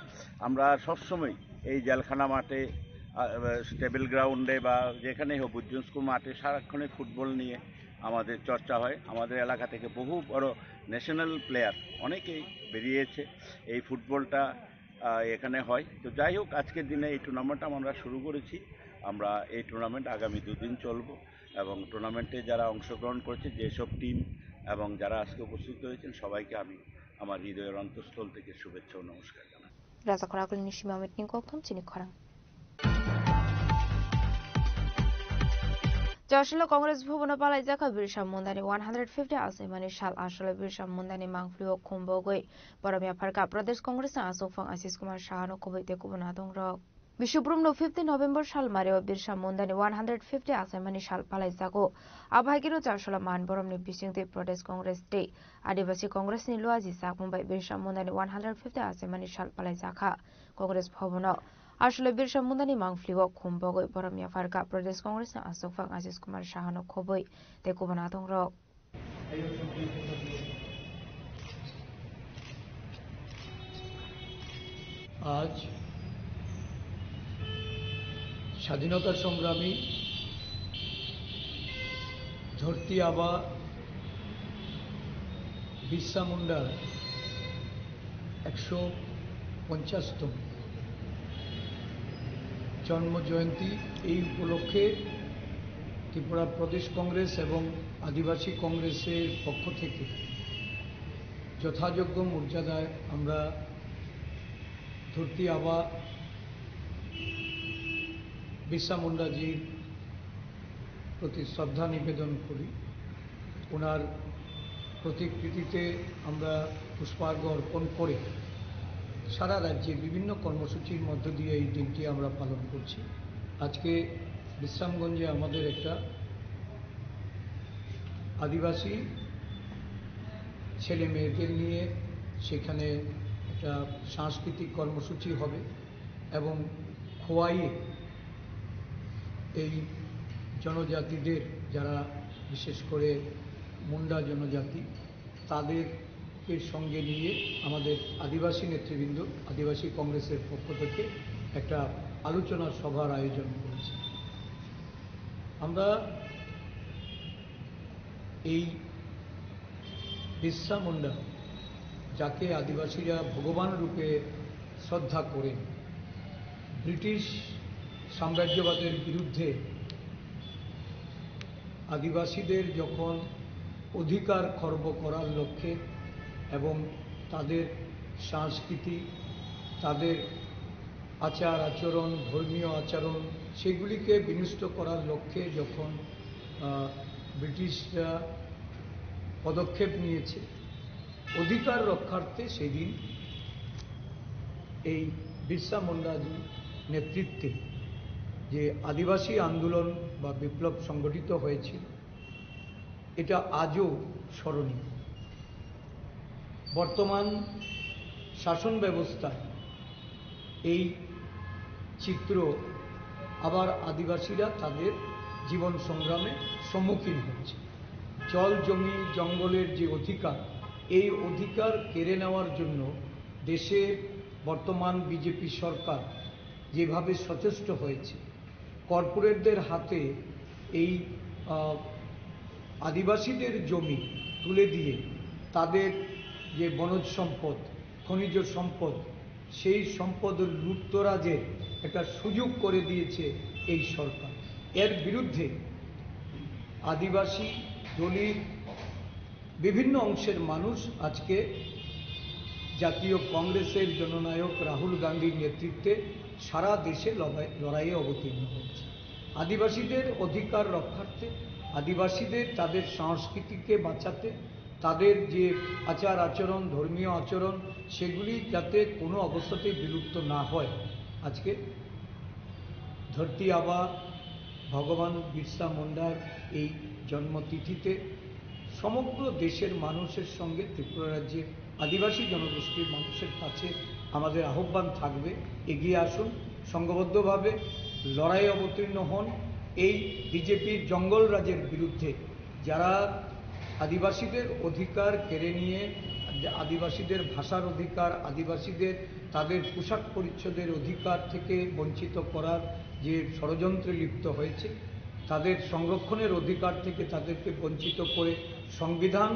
আমরা সবসময় এই জেলখানা মাঠে, আ, আ, টেবিল গ্রাউন্ডে বা যেখানেই হোক, বুজ্জুন স্কুল মাঠে সারাক্ষণই ফুটবল নিয়ে আমাদের চর্চা হয়। আমাদের এলাকা থেকে বহু বড় ন্যাশনাল প্লেয়ার অনেকেই বেরিয়েছে এই ফুটবলটা, আহ, এখানে হয়। তো যাই হোক, আজকের দিনে এই টুর্নামেন্ট আমরা শুরু করেছি। আমরা এই টুর্নামেন্ট আগামী দুদিন চলবো এবং টুর্নামেন্টে যারা অংশগ্রহণ করেছে, যেসব টিম এবং যারা আজকে উপস্থিত হয়েছেন, সবাইকে আমি আমার হৃদয়ের অন্তঃস্থল থেকে শুভেচ্ছা ও নমস্কার জানাই। Raja Khorang Akulni Sima Amit ni Kokthum chini khorang. Chasilo Congress Bhavan o palaijakha Birsa Mundani one hundred fifty achaimani sal. Asole Birsa Mundani mangpili o khum bogwi borom yapharkha Pradesh Congress ni achukphang Ashish Kumar Saha no kubui tei kubun adongrok. Bisubrum no fifteen November sal mari o Birsa Mundani one hundred fifty achaimani sal palaijago. Abo hai kheno Chasilo man boromni bisingtwi Pradesh Congress tei Adivasi Congress ni luaji chakmung bai Birsa Mundani one hundred fifty achaimani sal palaijakha Congress Bhavan o. Asole Birsa Mundani mangpili o khum bogwi borom yapharkha Pradesh Congress ni achukphang Ashish Kumar Saha no khobwi tei kubun adongrok. আজ স্বাধীনতা সংগ্রামী ধরতি আবা বিরসা মুন্ডার একশো পঞ্চাশতম জন্ম জয়ন্তী। এই উপলক্ষে ত্রিপুরা প্রদেশ কংগ্রেস এবং আদিবাসী কংগ্রেসের পক্ষ থেকে যথাযোগ্য মর্যাদায় আমরা ধরতি আবা বিরসা মুন্ডাজির প্রতি শ্রদ্ধা নিবেদন করি। ওনার প্রতিকৃতিতে আমরা পুষ্পার্ঘ অর্পণ করে সারা রাজ্যে বিভিন্ন কর্মসূচির মধ্য দিয়ে এই দিনটি আমরা পালন করছি। আজকে বিশ্রামগঞ্জে আমাদের একটা আদিবাসী ছেলে মেয়েদের নিয়ে সেখানে একটা সাংস্কৃতিক কর্মসূচি হবে এবং খোয়াইয়ে এই জনজাতিদের, যারা বিশেষ করে মুন্ডা জনজাতি, তাদেরকে সঙ্গে নিয়ে আমাদের আদিবাসী নেতৃবৃন্দ আদিবাসী কংগ্রেসের পক্ষ থেকে একটা আলোচনা সভার আয়োজন করেছি। আমরা এই বিরসা মুন্ডা, যাকে আদিবাসীরা ভগবান রূপে শ্রদ্ধা করেন, ব্রিটিশ সাম্রাজ্যবাদের বিরুদ্ধে আদিবাসীদের যখন অধিকার খর্ব করার লক্ষ্যে এবং তাদের সংস্কৃতি, তাদের আচার আচরণ, ধর্মীয় আচরণ, সেগুলিকে বিনষ্ট করার লক্ষ্যে যখন, আহ, ব্রিটিশরা পদক্ষেপ নিয়েছে, অধিকার রক্ষার্থে সেদিন এই বিরসা মুন্ডাজির নেতৃত্বে যে আদিবাসী আন্দোলন বা বিপ্লব সংগঠিত হয়েছিল, এটা আজও স্মরণীয়। বর্তমান শাসন ব্যবস্থায় এই চিত্র আবার আদিবাসীরা তাদের জীবন সংগ্রামে সম্মুখীন হচ্ছে। জল, জমি, জঙ্গলের যে অধিকার, এই অধিকার কেড়ে নেওয়ার জন্য দেশের বর্তমান বিজেপি সরকার যেভাবে সচেষ্ট হয়েছে, কর্পোরেটদের হাতে এই, আহ, আদিবাসীদের জমি তুলে দিয়ে তাদের যে বনজ সম্পদ, খনিজ সম্পদ, সেই সম্পদ লুটতরাজের একটা সুযোগ করে দিয়েছে এই সরকার। এর বিরুদ্ধে আদিবাসী, দলিত, বিভিন্ন অংশের মানুষ আজকে জাতীয় কংগ্রেসের জননায়ক রাহুল গান্ধীর নেতৃত্বে সারা দেশে লড়াই-, লড়াইয়ে অবতীর্ণ হয়েছে। আদিবাসীদের অধিকার রক্ষার্থে, আদিবাসীদের তাদের সংস্কৃতিকে বাঁচাতে, তাদের যে আচার আচরণ, ধর্মীয় আচরণ, সেগুলি যাতে কোনো অবস্থাতেই বিলুপ্ত না হয়, আজকে ধরতি আবা ভগবান বিরসা মুন্ডার এই জন্মতিথিতে সমগ্র দেশের মানুষের সঙ্গে ত্রিপুরা রাজ্যের আদিবাসী জনগোষ্ঠীর মানুষের কাছে আমাদের আহ্বান থাকবে, এগিয়ে আসুন, সংঘবদ্ধভাবে লড়াইয়ে অবতীর্ণ হন। এই বিজেপির জঙ্গল রাজের বিরুদ্ধে যারা আদিবাসীদের অধিকার কেড়ে নিয়ে আদিবাসীদের ভাষার অধিকার, আদিবাসীদের তাদের পোশাক পরিচ্ছদের অধিকার থেকে বঞ্চিত করার যে ষড়যন্ত্রে লিপ্ত হয়েছে, তাদের সংরক্ষণের অধিকার থেকে তাদেরকে বঞ্চিত করে সংবিধান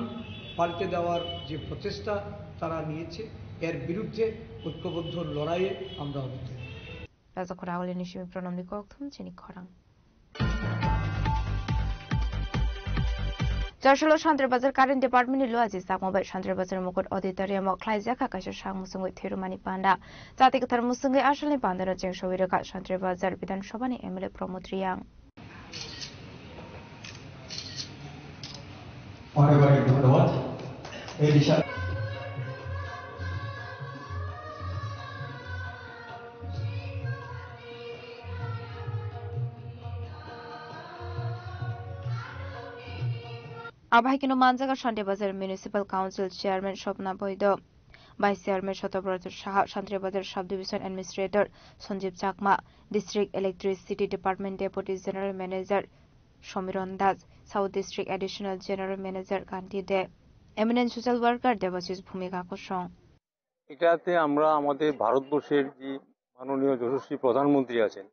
পাল্টে দেওয়ার যে প্রচেষ্টা তারা নিয়েছে, এর বিরুদ্ধে ঐক্যবদ্ধ লড়াইয়ে আমরা অবতীর্ণ। Rajakhor Auli ni simi Pranamni kokthum chini khorang. Charshalo Santri Bazar Current Department ni luaji sakma bai Santri Bazar Mukut Auditorium o khlaijak kha kaisa sak musungwi thwirwmani panda. Jati kwthar musungwi asalni panda no cheng sogwi rwkha Santri Bazar Bidhan Sabha ni M L A Pramod Riyang. অনেক অনেক ধন্যবাদ। এই বিশাল Abo hai kheno manjago Santri Bazar Municipal Council Chairman Swapna Boido, Vice Chairman Sotobroto Saha, Santri Bazar Sub Division Administrator Sanjeev Chakma, District Electricity Department Deputy General Manager Somiron Das, South District Additional General Manager Kanti De, Eminent Social Worker Debashis Bhumika Kosong. এটাতে আমরা আমাদের ভারতবর্ষের যে মাননীয় যশস্বী প্রধানমন্ত্রী আছেন,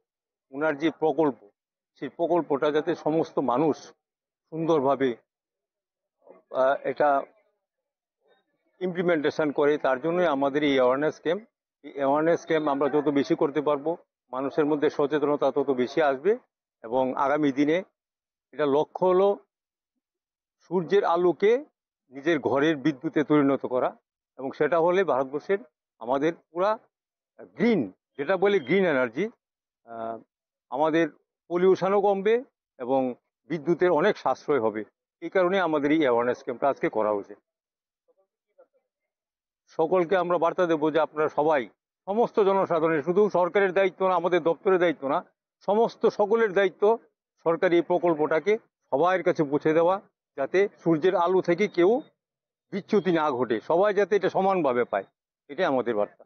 ওনার যে প্রকল্প, সেই প্রকল্পটা যাতে সমস্ত মানুষ সুন্দরভাবে, আহ, এটা ইমপ্লিমেন্টেশন করে, তার জন্যই আমাদের এই অ্যাওয়ারনেস ক্যাম্প। এই অ্যাওয়ারনেস ক্যাম্প আমরা যত বেশি করতে পারবো, মানুষের মধ্যে সচেতনতা তত বেশি আসবে এবং আগামী দিনে এটা লক্ষ্য হলো সূর্যের আলোকে নিজের ঘরের বিদ্যুতে পরিণত করা, এবং সেটা হলে ভারতবর্ষের আমাদের পুরা গ্রিন, যেটা বলে গ্রিন এনার্জি, আমাদের পলিউশনও কমবে এবং বিদ্যুতের অনেক সাশ্রয় হবে। এই কারণে আমাদের এই অ্যাওয়ারনেস ক্যাম্পটা আজকে করা হয়েছে। সকলকে আমরা বার্তা দেবো যে আপনারা সবাই, সমস্ত জনসাধারণের, শুধু সরকারের দায়িত্ব না, আমাদের দপ্তরের দায়িত্ব না, সমস্ত সকলের দায়িত্ব সরকারি এই প্রকল্পটাকে সবার কাছে পৌঁছে দেওয়া, যাতে সূর্যের আলো থেকে কেউ বিচ্যুতি না ঘটে, সবাই যাতে এটা সমানভাবে পায়, এটাই আমাদের বার্তা।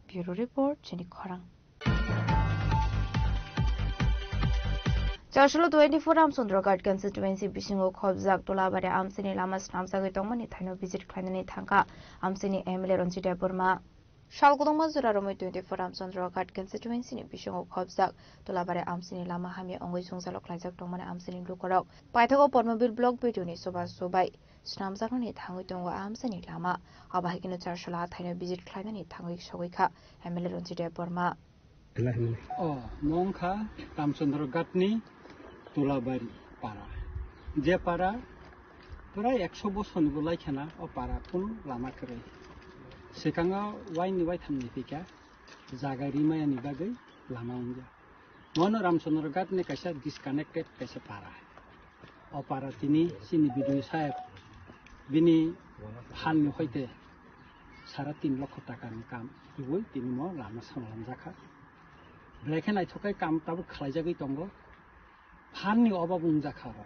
Bureau Report, Chini Khorang. Charshalo twenty-four Ramchandra Ghat constituency bisingo khobjak Tolabari amchaini lama snamjagwi tongmani thaino visit khlainani thangkha amchaini M L A Ranjit Debbarma. Sal kwbangma jora romwi twenty-four Ramchandra Ghat constituency ni bisingo khobjak Tolabari amchaini lama hamya wngwi jwngjalo khlaijak tongmani amchaini lukurok. Paithago Pormobil Block B D O ni chubachu bai snamjaknani thangwi tongo a amchaini lama. Abo hai kheno Charshalo a thaino visit khlainani thangwi sogwi kha M L A Ranjit Debbarma. O, mo wngkha Ramchandra Ghatni Tulabari para. Je para prai ekso bosorni bo laikhana o para kunu lama kwrwi. Swkango waini waithamni phika jaga rimayani bagwi lama wngya. Mono Ramchandra Ghatni kaisa disconnected kaisa para. O para tini chini B D O saheb bini phanni hoite sara tin lokho takani kam tubui tini mo lama samlamjakha. Belai khe naithok khe kam tabuk khlaijagwi tongo. Phanni obab wngjakha oro.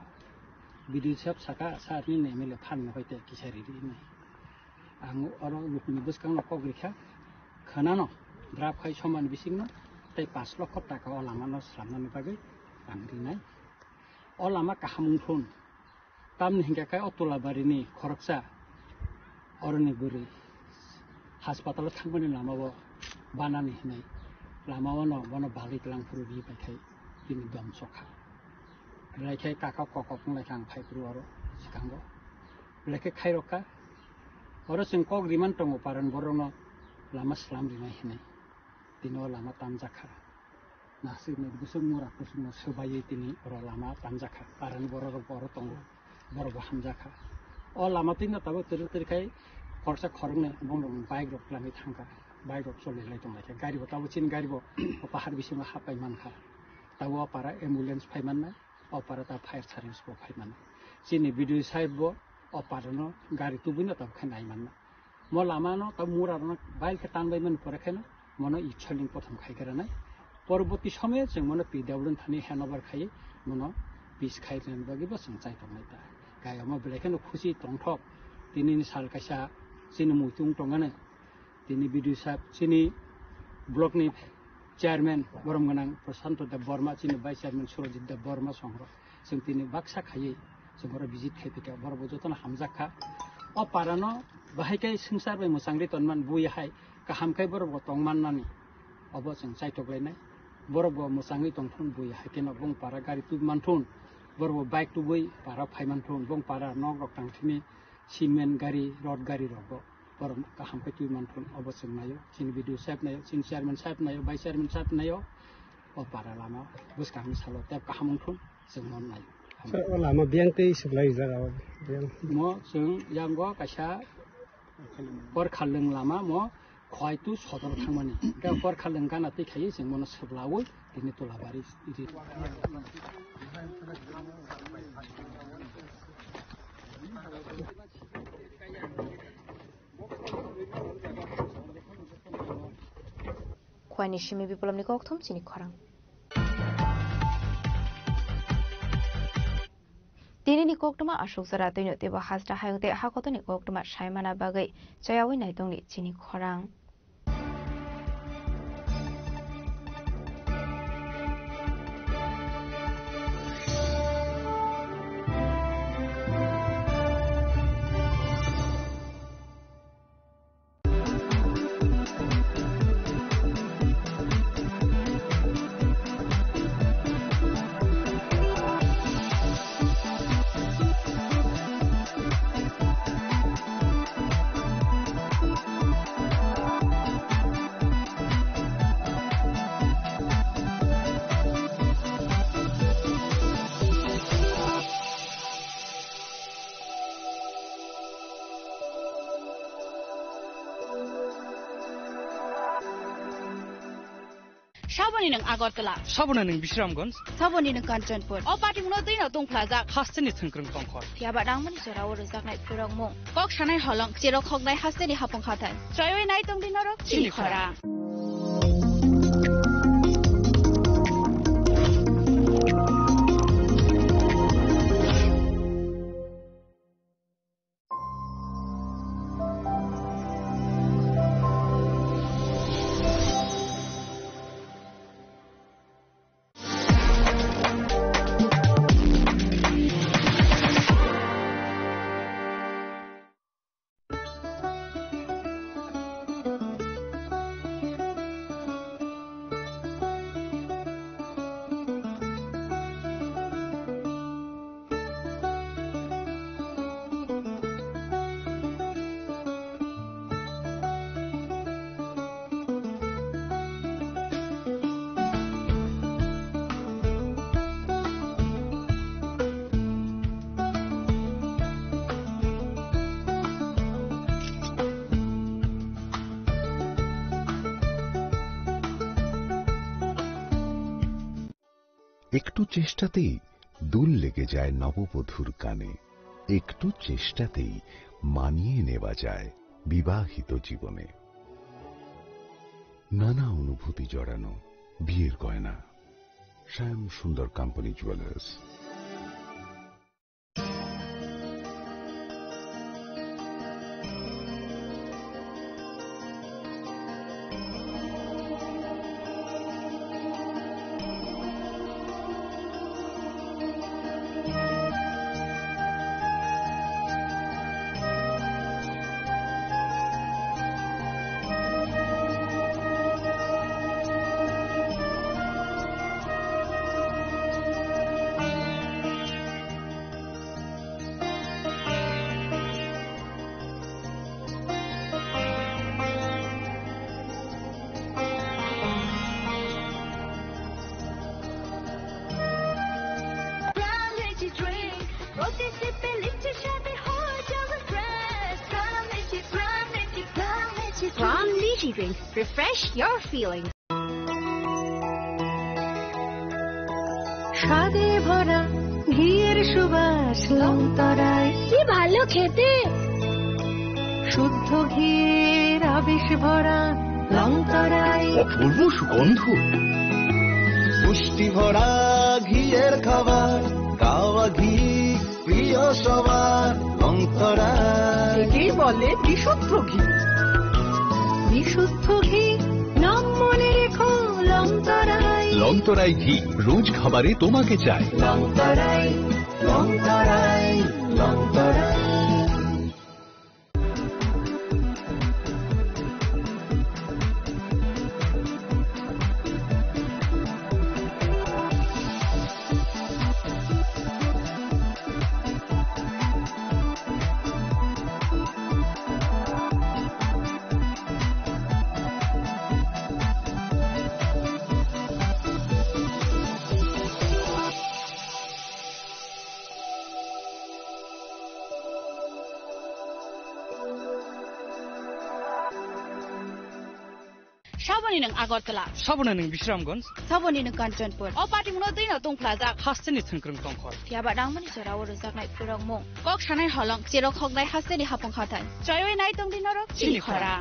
B D O saheb saka sir nini M L A phanni hoite kisa riri hinwi. Ang oro lukuni bwskangno kok rikha. Khwnano draft khai somani bisingno tei panch lokho taka o lamano slamnani bagwi ang rinai. O lama kaham wngthun. Tamni hinkhe khe o Tulabarini khoroksa oroni bwrwi haspatalo thangmani lamao banani hinwi lamao no bono balwi twlang phuru ri pai khai tini dom sokha. Belai khe kaka kokok wng lai kha ang phai phuru oro. swkango. Belai khe khairokha. Oro chwng kok riman tongo paran borokno lama slam rinai hinwi. Tini o lama tamjakha. Naswk ni bwswk mura kusungno swbaiwi tini oro lama tamjakha. Paran borok rok bo oro tongo. Borok bo hamjakha. O lama twi no tabuk twrwk twrwk khai khoroksa khoroknwi bumrok bike rok twlangwi thangkha. Bike rok choli lai tonglaikha. Gari bo tabuk chini gari bo o pahar bisingo hapai mankha. Tabuk o para ambulance phai mannai. O para ta fire service bo phai mano. Chini B D O saheb bo o para no gari tubui no tabuk khe nai manna. Mo lama no tabuk mura rok no bail khe tan bai mani pore khe no mono i soling prothom khai gra nai. Poroboti somoyo chwng mono P W thani handover khai mono peace khai rwna bagwi bo chwng chai tong nai ta. Kaya mo belai kheno khusi tongthok. Tini ni sal kaisa chini muitu wng tong ani. Tini B D O saheb, chini block ni chairman borom gwnang Prashanto Deb Borma, chini vice chairman Surajit Deb Borma songrok. Chwng tini baksa khaiwi chwng oro visit khai phikha, borok bo jotono hamjak kha. O para no bahai khe swngchar bai mwchangwi tonman bui hai kaham khe borok bo tong mannani obo chwng chaitok lainai. Borok bo mwchangwi tongthun bui hai kheno bong para gari tubui manthun, borok bo bike tubui para phai manthun, bong para nok rok tang thini cement gari, rod gari rok bo borok kaham khe twi manthun obo chwng naio, chini B D O saheb naio, chini chairman saheb naio, vice chairman saheb naio, o para lama bwskangni salo tei kaham wngthun chwng no naio. Sir, o lama biyang tei swblai jagao biyang. Mo chwng yango kaisa Porkhalwng lama mo Khwaitu sodor thangmani. Hwnkhe Porkhalwng gana twi khaiwi chwng mono swblaui tini Tulabari ri. Khwaini simi biplopni kokthum chini khorang. Tinini koktwma aswk jora twino teibo hasta hayung tei hakotoni koktwma saimana bagwi chayaui naitongni chini khorang. Saboni nwng Agartala. Saboni nwng Bisramganj. Saboni nwng Kanchanpur. O patimungno twino tungphlajak. Hasteni thwngkwrwng tongkhor. Phiyaba nangmani jorao rwjaknai phurokmung. Kok sanai holong, chirok hoknai hasteni hapung hathai. Chroiwi nai tongdi norok chini khorang. একটু চেষ্টাতেই দুল লেগে যায় নববধূর কানে। একটু চেষ্টাতেই মানিয়ে নেওয়া যায় বিবাহিত জীবনে। নানা অনুভূতি জড়ানো বিয়ের গয়না। শ্যাম Sundar company jewellers. Refresh your feelings. স্বাদে ভরা ঘিয়ের সুবাস লংতরাই। কি ভালো খেতে। শুদ্ধ ঘিয়ের আবেশ ভরা লংতরাই। অপূর্ব সুগন্ধ। পুষ্টি ভরা ঘিয়ের খাবার, গাওয়া ঘি প্রিয় সবার, লংতরাই। একেই বলে বিশুদ্ধ ঘি। বিশুদ্ধ ঘি, নাম মনে রেখো, লংতরাই। লংতরাই ঘি, রোজ খাবারে তোমাকে চাই। লংতরাই, লংতরাই, লংতরাই। Saboni nwng Agartala. Saboni nwng Bisramganj. Saboni nwng Kanchanpur. O party muno twi no tongphlajak. Hasteni thwngkwrwng tongkhor. Phiya ba nangmani jora o rwjaknai phurokmung. Kok sanai holong, cherok hoknai hasteni hapung hathai. Choiwi nai tongdi norok chini khora.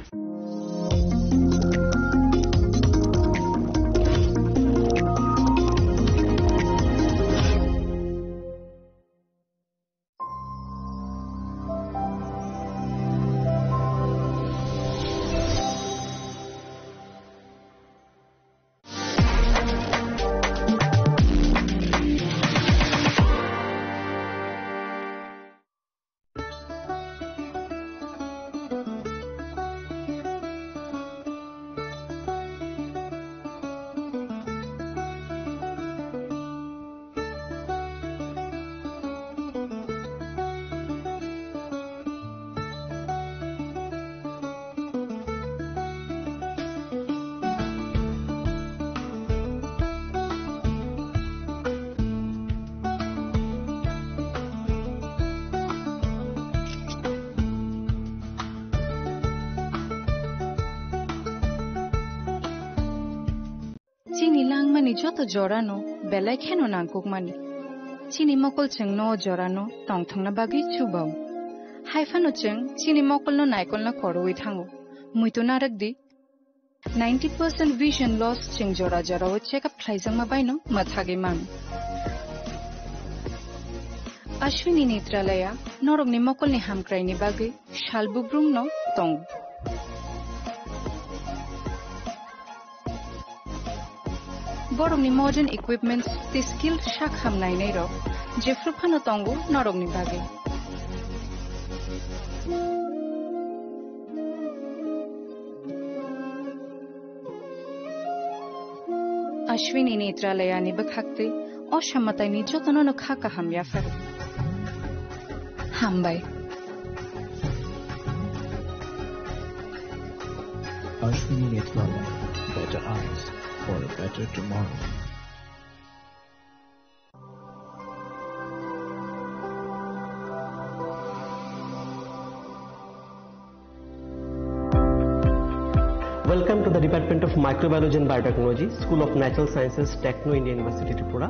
Chini langmani joto jorano belai kheno nangkukmani. Chini mokol chwngno o jorano tongthokna bagwi chubao. Haiphano chwng chini mokolno naikolna korowi thango. Muitu narwkdi, ninety percent vision loss chwng jora jorao check up khlaijakma baino mwthagwi mano. Ashwini Netralaya norokni mokolni hamkraini bagwi sal bubrumno tongo. Borokni modern equipments tei skilled sak ham nainairok jephru phano tongo norokni bagwi. Ashwini Netralayani bwkhaktwi o samataini jotono no kha kaham yapharo. Hambai. Ashwini Netralaya, better eyes for a better tomorrow. Welcome to the Department of Microbiology and Biotechnology, School of Natural Sciences, Techno India University, Tripura.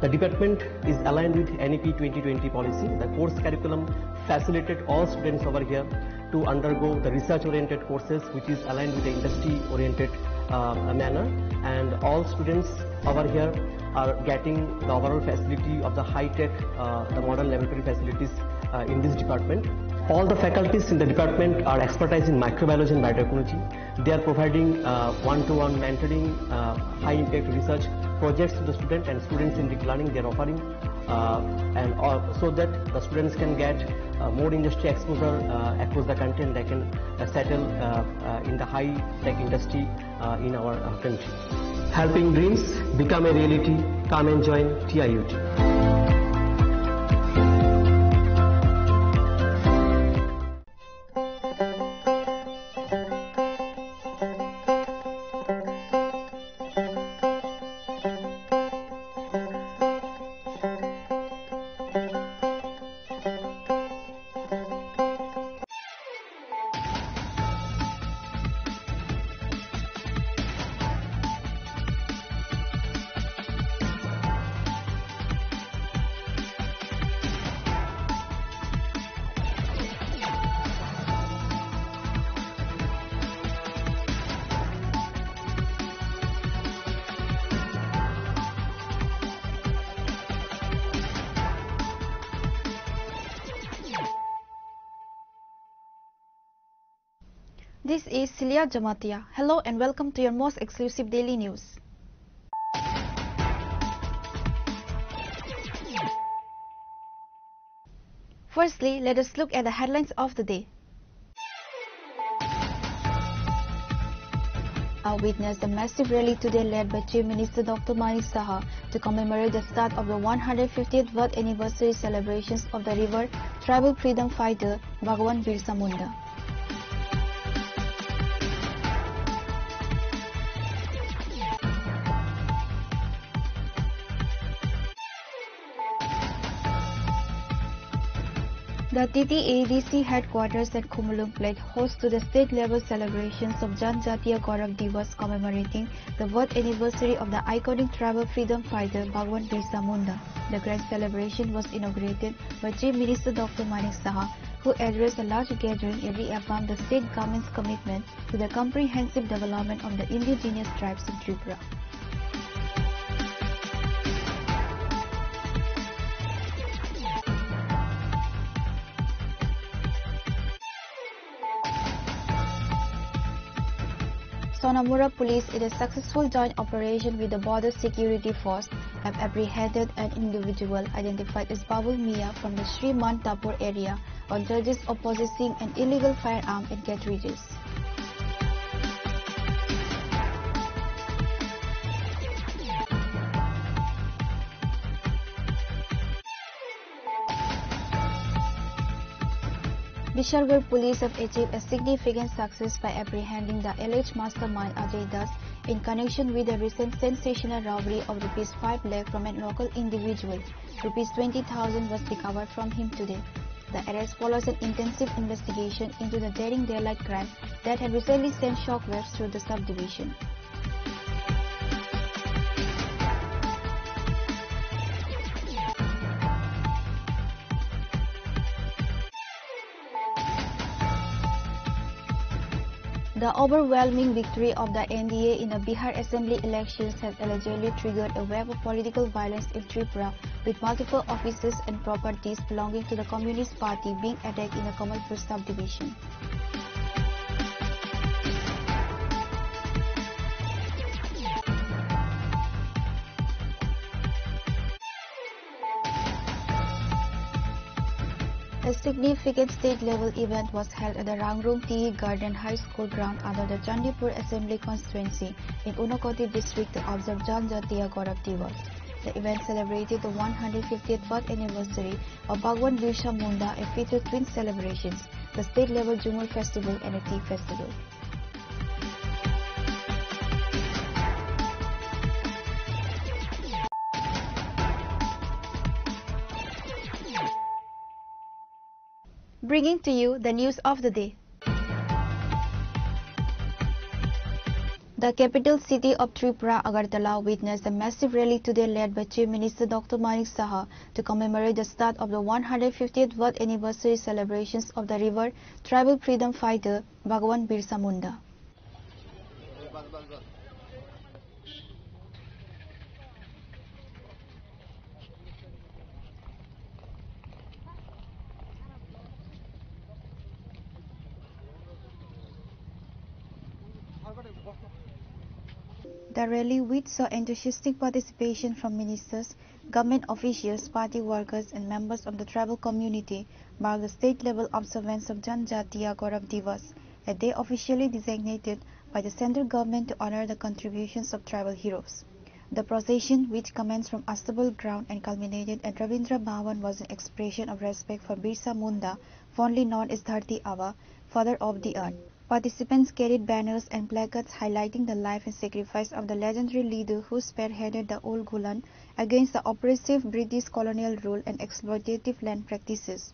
The department is aligned with N E P twenty twenty policy. The course curriculum facilitated all students over here to undergo the research-oriented courses, which is aligned with the industry-oriented, uh, manner. And all students over here are getting the overall facility of the high-tech, uh, the modern laboratory facilities, uh, in this department. All the faculties in the department are expertise in microbiology and biotechnology. They are providing, uh, one-to-one mentoring, uh, high-impact research projects to the student, and students in the learning they are offering, uh, and all, so that the students can get, uh, more industry exposure, uh, across the country, and they can, uh, settle, uh, uh, in the high-tech industry, uh, in our, uh, country. Helping dreams become a reality. Come and join T I U T. This is Celia Jamatia. Hello and welcome to your most exclusive daily news. Firstly, let us look at the headlines of the day. I witnessed a massive rally today led by Chief Minister Doctor Manik Saha to commemorate the start of the one hundred fiftieth birth anniversary celebrations of the revered tribal freedom fighter Bhagwan Birsa Munda. The T T A D C headquarters at Khumulwng played host to the state-level celebrations of Janjatiya Gaurav Diwas, commemorating the birth anniversary of the iconic tribal freedom fighter Bhagwan Birsa Munda. The grand celebration was inaugurated by Chief Minister Doctor Manik Saha, who addressed a large gathering and reaffirmed the state government's commitment to the comprehensive development of the indigenous tribes in Tripura. Sonamura police, in a successful joint operation with the border security force, have apprehended an individual identified as Babul Mia from the Sri Mantapur area on charges of possessing an illegal firearm and cartridges. Bishargarh police have achieved a significant success by apprehending the alleged mastermind Ajay Das in connection with the recent sensational robbery of rupees five lakh from a local individual. Rupees twenty thousand was recovered from him today. The arrest follows an intensive investigation into the daring daylight crime that had recently sent shockwaves through the subdivision. The overwhelming victory of the N D A in the Bihar Assembly elections has allegedly triggered a wave of political violence in Tripura, with multiple offices and properties belonging to the Communist Party being attacked in the Kamalpur subdivision. A significant state-level event was held at the Rangrung Tea Garden High School ground under the Chandipur Assembly Constituency in Unakoti district to observe Janjatiya Gaurav Diwas. The event celebrated the one hundred fiftieth birth anniversary of Bhagwan Birsa Munda and featured twin celebrations, the state-level Jhumur Festival and a tea festival. Bringing to you the news of the day. The capital city of Tripura, Agartala, witnessed a massive rally today led by Chief Minister Doctor Manik Saha to commemorate the start of the one hundred fiftieth birth anniversary celebrations of the revered tribal freedom fighter Bhagwan Birsa Munda. The rally, which saw enthusiastic participation from ministers, government officials, party workers, and members of the tribal community, marked the state-level observance of Janjatiya Gaurav Diwas, a day officially designated by the central government to honor the contributions of tribal heroes. The procession, which commenced from Astabal ground and culminated at Rabindra Bhavan, was an expression of respect for Birsa Munda, fondly known as Dharti Aba, Father of the Earth. Participants carried banners and placards highlighting the life and sacrifice of the legendary leader who spearheaded the Old Gulan against the oppressive British colonial rule and exploitative land practices.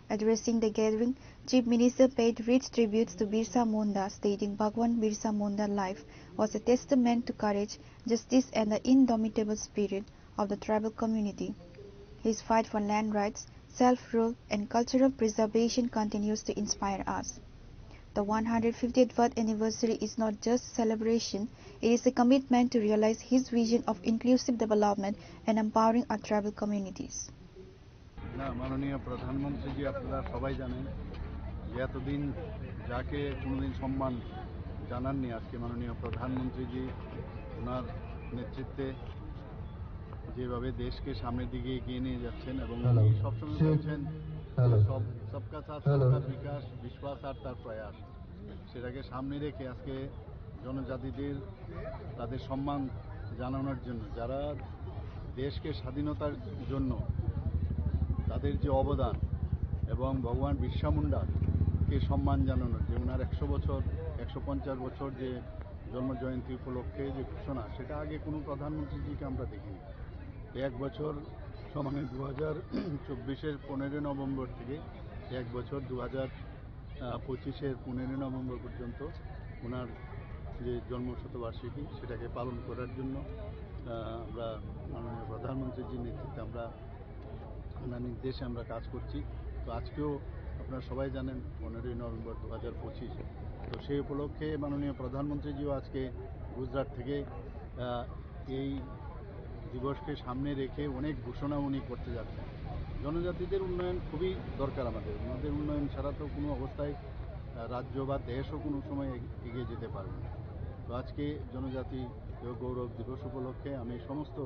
Addressing the gathering, Chief Minister paid rich tributes to Birsa Munda, stating Bhagwan Birsa Munda's life was a testament to courage, justice, and the indomitable spirit of the tribal community. His fight for land rights, self-rule, and cultural preservation continues to inspire us. The one hundred fiftieth birth anniversary is not just celebration, it is a commitment to realize his vision of inclusive development and empowering our tribal communities. না, মাননীয় প্রধানমন্ত্রীজি, আপনারা সবাই জানেন এতদিন যাকে কোনোদিন সম্মান জানাননি, আজকে মাননীয় প্রধানমন্ত্রীজি ওনার নেতৃত্বে যেভাবে দেশকে সামনের দিকে এগিয়ে নিয়ে যাচ্ছেন এবং হ্যালো। উনি সবসময় বলছেন যে হ্যালো। সব, সবকা সাথ, হ্যালো। সবকা বিকাশ, বিশ্বাস আর তার প্রয়াস, সেটাকে সামনে রেখে আজকে জনজাতিদের তাদের সম্মান জানানোর জন্য, যারা দেশকে স্বাধীনতার জন্য তাদের যে অবদান এবং ভগবান বিরসা মুন্ডাকে সম্মান জানানোর যে ওনার একশো বছর, একশো পঞ্চাশ বছর যে জন্ম জয়ন্তী উপলক্ষে যে ঘোষণা, সেটা আগে কোনো প্রধানমন্ত্রীজিকে আমরা দেখিনি। এক বছর সমানে দু হাজার চব্বিশের পনেরোই নভেম্বর থেকে এক বছর দু হাজার পঁচিশের পনেরোই নভেম্বর পর্যন্ত ওনার যে জন্ম শতবার্ষিকী, সেটাকে পালন করার জন্য আহ, আমরা মাননীয় প্রধানমন্ত্রীজির নেতৃত্বে আমরা ওনার নির্দেশে আমরা কাজ করছি। তো আজকেও আপনারা সবাই জানেন পনেরোই নভেম্বর দু হাজার পঁচিশ। তো সেই উপলক্ষে মাননীয় প্রধানমন্ত্রীজিও আজকে গুজরাট থেকে আহ, এই দিবসকে সামনে রেখে অনেক ঘোষণা উনি করতে যাচ্ছেন। জনজাতিদের উন্নয়ন খুবই দরকার আমাদের। ওনাদের উন্নয়ন ছাড়া তো কোনো অবস্থায় আহ, রাজ্য বা দেশও কোনো সময় এগ-, এগিয়ে যেতে পারবে না। তো আজকে জনজাতি গৌরব দিবস উপলক্ষে আমি সমস্ত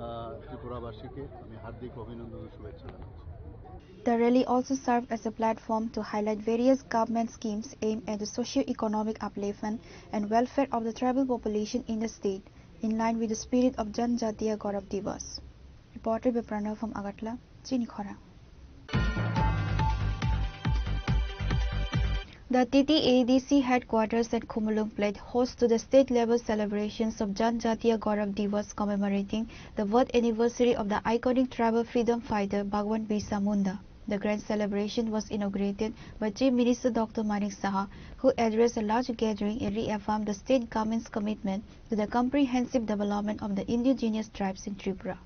আহ, ত্রিপুরাবাসীকে আমি হার্দিক অভিনন্দন ও শুভেচ্ছা জানাচ্ছি। The rally also served as a platform to highlight various government schemes aimed at the socio-economic upliftment and welfare of the tribal population in the state, in line with the spirit of Janjatiya Gaurav Divas. Reported by Pranav from Agartala, Chini Khorang. The T T A D C headquarters at Khumulwng played host to the state-level celebrations of Janjatiya Gaurav Divas, commemorating the birth anniversary of the iconic tribal freedom fighter Bhagwan Birsa Munda. The grand celebration was inaugurated by Chief Minister Doctor Manik Saha, who addressed a large gathering and reaffirmed the state government's commitment to the comprehensive development of the indigenous tribes in Tripura.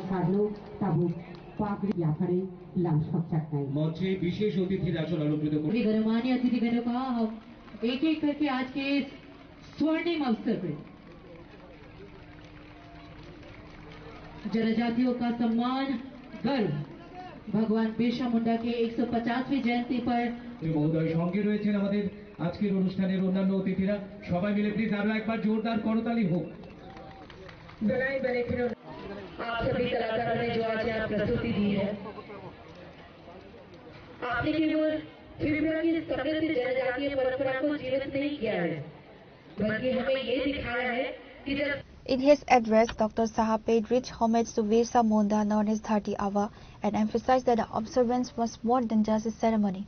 Sarno tabuk pagri yaphari lam sokchaknai. মঞ্চে বিশেষ অতিথির আসন অলংকৃত করে। गणमान्य अतिथिगणों का हम एक-एक करके आज के इस स्वर्णिम अवसर पे जनजातियों का सम्मान, गर्व, भगवान बिरसा मुंडा के एक सौ पचासवीं जयंती पर মহোদয়, সঙ্গে রয়েছেন আমাদের আজকের অনুষ্ঠানের অন্যান্য অতিথিরা। সবাই মিলে প্লিজ আরো একবার জোরদার করতালি হোক। बनाए बने फिर आप सभी कलाकारों ने जो आज यहाँ प्रस्तुति दी है, आपने केवल त्रिपुरा की समृद्ध जनजातीय परंपरा को जीवित नहीं किया है, बल्कि हमें ये दिखाया है कि जब In his address, Doctor Saha paid rich homage to Birsa Munda, known as Dharti Aaba, and emphasized that the observance was more than just a ceremony.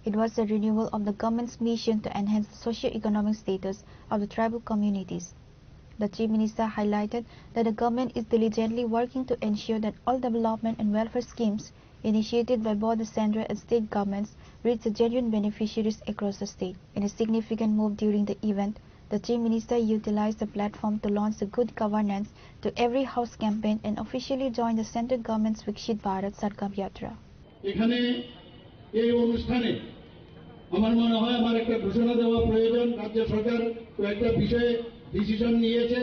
It was a renewal of the government's mission to enhance the socio-economic status of the tribal communities. The Chief Minister highlighted that the government is diligently working to ensure that all development and welfare schemes initiated by both the central and state governments reach the genuine beneficiaries across the state. In a significant move during the event, the Chief Minister utilized the platform to launch the Good Governance to Every House campaign and officially joined the central government's Viksit Bharat Sankalp Yatra. এখানে এই অনুষ্ঠানে আমার মনে হয় আমার একটা ঘোষণা দেওয়া প্রয়োজন। রাজ্য সরকার কয়েকটা বিষয়ে ডিসিশন নিয়েছে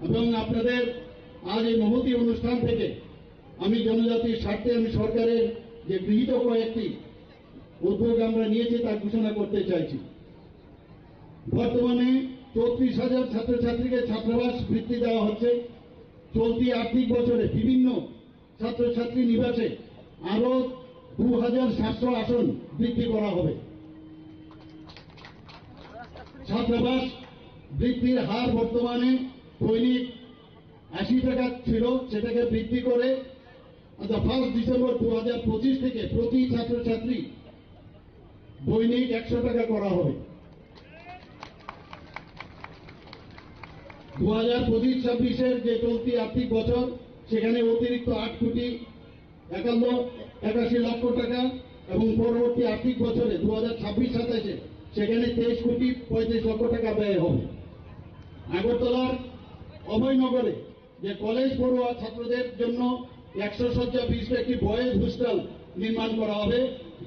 এবং আপনাদের আজ এই মহতী অনুষ্ঠান থেকে আমি জনজাতির স্বার্থে আমি সরকারের যে গৃহীত কয়েকটি উদ্যোগ আমরা নিয়েছি তা ঘোষণা করতে চাইছি। বর্তমানে চৌত্রিশ হাজার ছাত্রছাত্রীকে ছাত্রাবাস বৃত্তি দেওয়া হচ্ছে। চলতি আর্থিক বছরে বিভিন্ন ছাত্রছাত্রী নিবাসে আরো দু হাজার সাতশো আসন বৃদ্ধি করা হবে। ছাত্রাবাস বৃদ্ধির হার বর্তমানে দৈনিক আশি টাকা ছিল, সেটাকে বৃদ্ধি করে আচ্ছা, ফার্স্ট ডিসেম্বর দু হাজার পঁচিশ থেকে প্রতি ছাত্রছাত্রী দৈনিক একশো টাকা করা হবে। দু হাজার পঁচিশ ছাব্বিশের যে চলতি আর্থিক বছর, সেখানে অতিরিক্ত আট কোটি একান্ন একাশি লক্ষ টাকা এবং পরবর্তী আর্থিক বছরে দু হাজার ছাব্বিশ সাতাশে সেখানে তেইশ কোটি পঁয়ত্রিশ লক্ষ টাকা ব্যয় হবে। আগরতলার অভয়নগরে যে কলেজ পড়ুয়া ছাত্রদের জন্য একশো শয্যা বিশিষ্ট একটি বয়েজ হোস্টেল নির্মাণ করা হবে,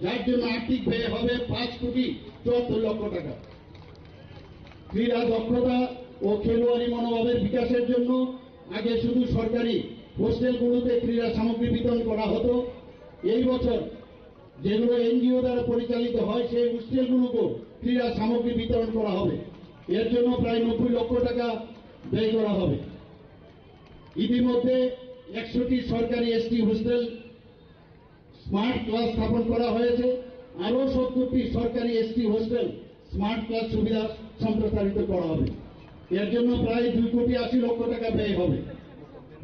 যার জন্য আর্থিক ব্যয় হবে পাঁচ কোটি চুয়াত্তর লক্ষ টাকা। ক্রীড়া দক্ষতা ও খেলোয়াড়ি মনোভাবের বিকাশের জন্য আগে শুধু সরকারি হোস্টেলগুলোতে ক্রীড়া সামগ্রী বিতরণ করা হতো। এই বছর যেগুলো এনজিও দ্বারা পরিচালিত হয়, সেই হোস্টেলগুলোকেও ক্রীড়া সামগ্রী বিতরণ করা হবে। এর জন্য প্রায় নব্বই লক্ষ টাকা ব্যয় করা হবে। ইতিমধ্যে একশোটি সরকারি এসটি হোস্টেল স্মার্ট ক্লাস স্থাপন করা হয়েছে। আরও সত্তরটি সরকারি এসটি হোস্টেল স্মার্ট ক্লাস সুবিধা সম্প্রসারিত করা হবে। এর জন্য প্রায় দুই কোটি আশি লক্ষ টাকা ব্যয় হবে।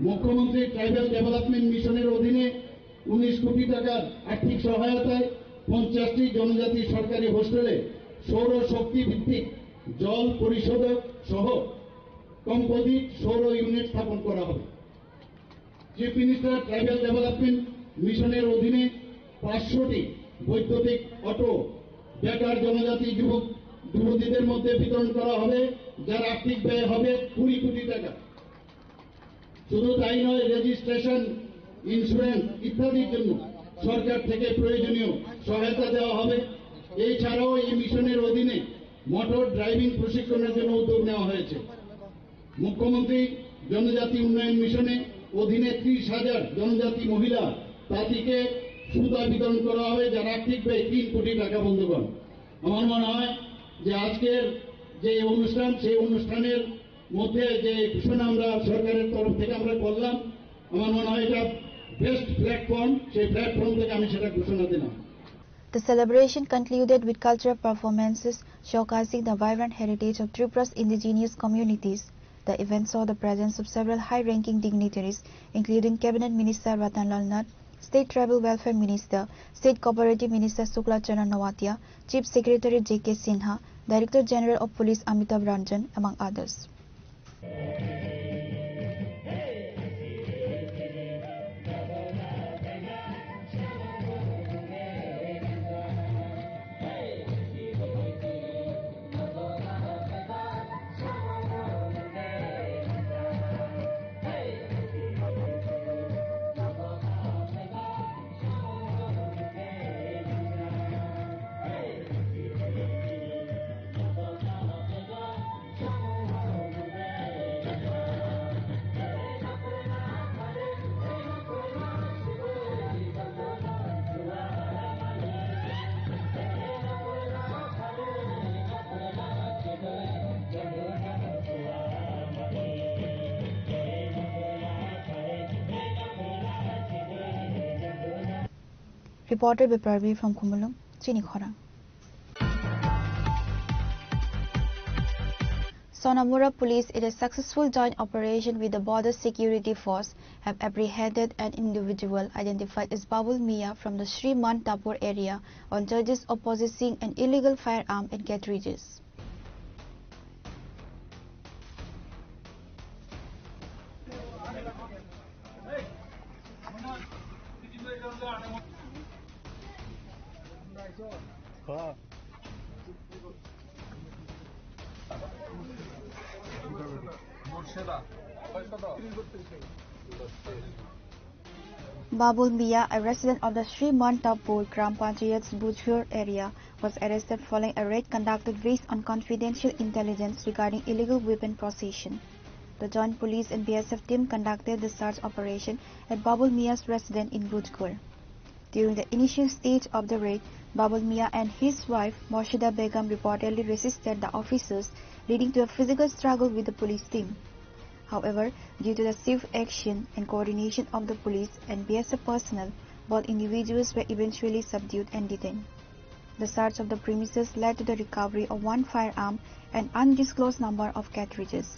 মুখ্যমন্ত্রী ট্রাইবাল ডেভেলপমেন্ট মিশনের অধীনে উনিশ কোটি টাকার আর্থিক সহায়তায় পঞ্চাশটি জনজাতি সরকারি হোস্টেলে সৌর শক্তি ভিত্তিক জল পরিশোধক সহ কম্পোজিট সৌর ইউনিট স্থাপন করা হবে। চিফ মিনিস্টার ট্রাইবাল ডেভেলপমেন্ট মিশনের অধীনে পাঁচশোটি বৈদ্যুতিক অটো বেকার জনজাতি যুবক যুবতীদের মধ্যে বিতরণ করা হবে, যার আর্থিক ব্যয় হবে কুড়ি কোটি টাকা। শুধু তাই নয়, রেজিস্ট্রেশন, ইন্স্যুরেন্স ইত্যাদির জন্য সরকার থেকে প্রয়োজনীয় সহায়তা দেওয়া হবে। এছাড়াও এই মিশনের অধীনে মোটর ড্রাইভিং প্রশিক্ষণের জন্য উদ্যোগ নেওয়া হয়েছে। মুখ্যমন্ত্রী জনজাতি উন্নয়ন মিশনে অধীনে ত্রিশ হাজার জনজাতি মহিলা তাঁতিকে সুতা বিতরণ করা হবে, যার আর্থিক ব্যয় তিন কোটি টাকা। বন্ধুগণ, আমার মনে হয় যে আজকের যে অনুষ্ঠান, সেই অনুষ্ঠানের মধ্যে যে ঘোষণা আমরা সরকারের তরফ থেকে আমরা করলাম, আমার মনে হয় এটা বেস্ট প্ল্যাটফর্ম, সেই প্ল্যাটফর্ম থেকে আমি সেটা ঘোষণা দিলাম। The celebration concluded with cultural performances showcasing the vibrant heritage of Tripura's indigenous communities. The event saw the presence of several high-ranking dignitaries, including Cabinet Minister Ratan Lal Nath, State Tribal Welfare Minister, State Cooperative Minister Shukla Charan Noatia, Chief Secretary J K Sinha, Director General of Police Amitabh Ranjan, among others. Reporter Biparbi from Khumulwng, Chini Khorang. Sonamura police, in a successful joint operation with the Border Security Force, have apprehended an individual identified as Babul Mia from the Sri Mantapur area on charges of possessing an illegal firearm and cartridges. Babul Mia, a resident of the Sri Mantapur Gram Panchayat's Bujhur area, was arrested following a raid conducted based on confidential intelligence regarding illegal weapon possession. The Joint Police and B S F team conducted the search operation at Babul Mia's residence in Bujhur. During the initial stage of the raid, Babul Mia and his wife Morshida Begum reportedly resisted the officers, leading to a physical struggle with the police team. However, due to the swift action and coordination of the police and B S F personnel, both individuals were eventually subdued and detained. The search of the premises led to the recovery of one firearm and undisclosed number of cartridges.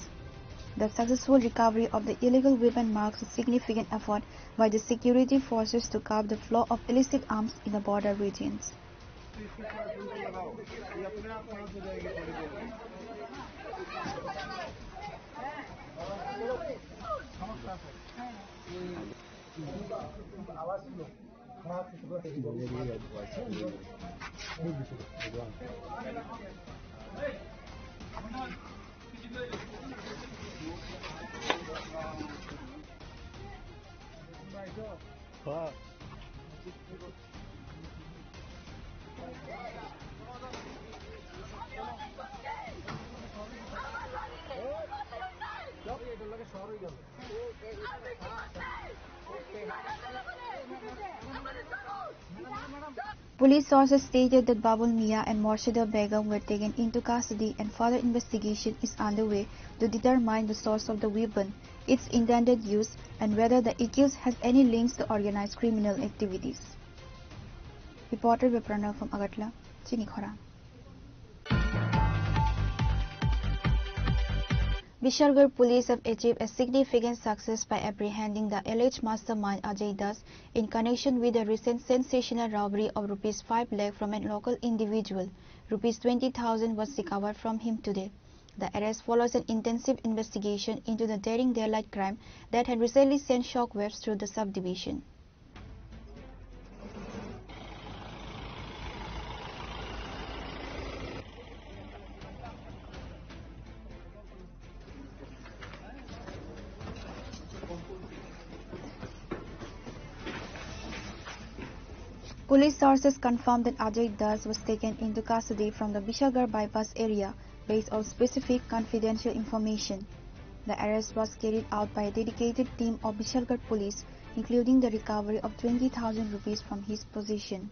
The successful recovery of the illegal weapon marks a significant effort by the security forces to curb the flow of illicit arms in the border regions. Police sources stated that Babul Mia and Morshida Begum were taken into custody and further investigation is underway to determine the source of the weapon, its intended use, and whether the accused has any links to organized criminal activities. Reporter Viprana from Agartala, Chini Khorang. Bishalgarh police have achieved a significant success by apprehending the alleged mastermind Ajay Das in connection with the recent sensational robbery of rupees five lakh from a local individual. Rupees twenty thousand was recovered from him today. The arrest follows an intensive investigation into the daring daylight crime that had recently sent shockwaves through the subdivision. Police sources confirmed that Ajay Das was taken into custody from the Bishalgarh bypass area based on specific confidential information. The arrest was carried out by a dedicated team of Bishalgarh police, including the recovery of twenty thousand rupees from his possession.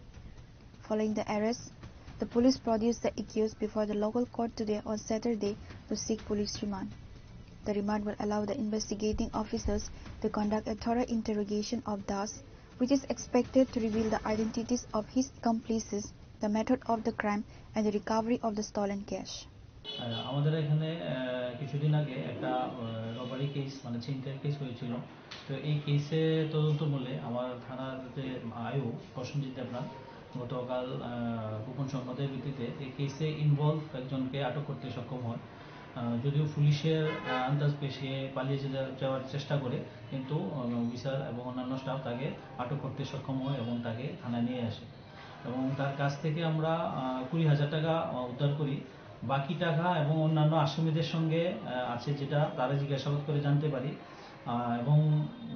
Following the arrest, the police produced the accused before the local court today on Saturday to seek police remand. The remand will allow the investigating officers to conduct a thorough interrogation of Das, which is expected to reveal the identities of his accomplices, the method of the crime, and the recovery of the stolen cash. আহ, আমাদের এখানে, আহ, কিছুদিন আগে একটা, আহ, robbery case, মানে ছিনতাইয়ের কেস হয়েছিল। তো এই কেসে তদন্ত মূলে আমার থানার যে আইও প্রসেনজিৎ দেবনাথ গতকাল, আহ, গোপন সংবাদের ভিত্তিতে এই কেসে ইনভলভ একজনকে আটক করতে সক্ষম হয়। আহ, যদিও পুলিশের, আহ, আন্দাজ পেয়ে সে পালিয়ে যে-, যাওয়ার চেষ্টা করে, কিন্তু, আহ, অফিসার এবং অন্যান্য স্টাফ তাকে আটক করতে সক্ষম হয় এবং তাকে থানায় নিয়ে আসে। এবং তার কাছ থেকে আমরা, আহ, কুড়ি হাজার টাকা, আহ, উদ্ধার করি। বাকি টাকা এবং অন্যান্য আসামিদের সঙ্গে, আহ, আছে, যেটা তারা জিজ্ঞাসাবাদ করে জানতে পারি। আহ, এবং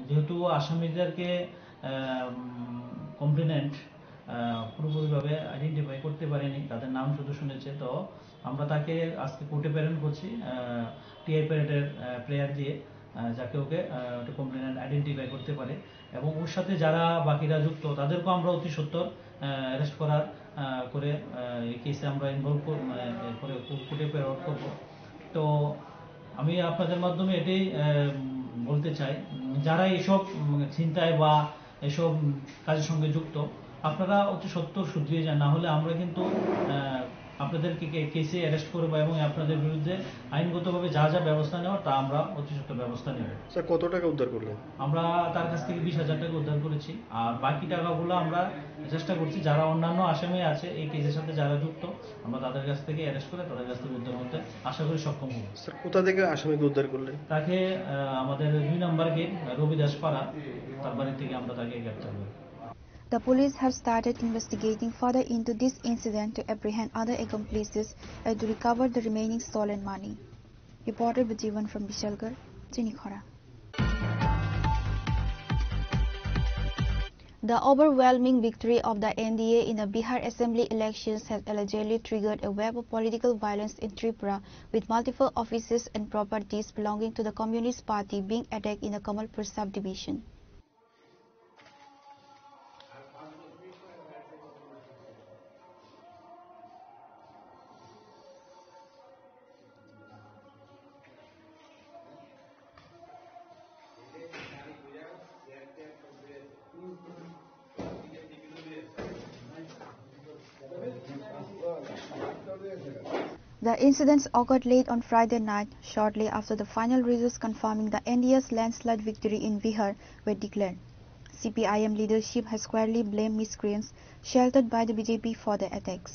যেহেতু আসামিদেরকে, আহ, উম, কমপ্লেনেন্ট, আহ, পুরোপুরিভাবে আইডেন্টিফাই করতে পারেনি, তাদের নাম শুধু শুনেছে, তো আমরা তাকে আজকে কোর্টে প্রেরণ করছি, আহ, টিআই প্যারেডের, আহ, প্লেয়ার দিয়ে, আহ, যাকে ওকে, আহ, একটা কমপ্লেনেন্ট আইডেন্টিফাই করতে পারে। এবং ওর সাথে যারা বাকিরা যুক্ত, তাদেরকেও আমরা অতি সত্বর, আহ, অ্যারেস্ট করার, আহ, করে, আহ, এই কেসে আমরা ইনভলভ কর-, মানে, এ, করে কো-, কোর্টে প্রেরণ করব। তো আমি আপনাদের মাধ্যমে এটাই, আহ, উম, বলতে চাই, উম, যারা এইসব, উম, ছিনতাই বা এসব, উম, কাজের সঙ্গে যুক্ত, আপনারা অতি সত্বর শুধরিয়ে যান, না হলে আমরা কিন্তু, আহ, আপনাদেরকে কে-, কেসে অ্যারেস্ট করবো এবং আপনাদের বিরুদ্ধে আইনগতভাবে যা যা ব্যবস্থা নেওয়ার তা আমরা অতি সত্বর ব্যবস্থা নেব। স্যার, কত টাকা উদ্ধার করলেন? আমরা তার কাছ থেকে বিশ হাজার টাকা উদ্ধার করেছি, আর বাকি টাকাগুলো আমরা চেষ্টা করছি যারা অন্যান্য আসামি আছে এই কেসের সাথে যারা যুক্ত, আমরা তাদের কাছ থেকে অ্যারেস্ট করে তাদের কাছ থেকে উদ্ধার করতে আশা করি সক্ষম হব। স্যার, কোথা থেকে আসামিকে উদ্ধার করলেন? তাকে, আহ, আমাদের দুই নম্বর গেট, আহ, রবিদাস পাড়া, তার বাড়ি থেকে আমরা তাকে গ্রেপ্তার করি। The police have started investigating further into this incident to apprehend other accomplices and to recover the remaining stolen money. Reporter Bajivan from Bishalgarh, Chinikhora. The overwhelming victory of the N D A in the Bihar Assembly elections has allegedly triggered a wave of political violence in Tripura, with multiple offices and properties belonging to the Communist Party being attacked in the Kamalpur subdivision. The incidents occurred late on Friday night, shortly after the final results confirming the N D A's landslide victory in Bihar were declared. C P I M leadership has squarely blamed miscreants sheltered by the B J P for the attacks.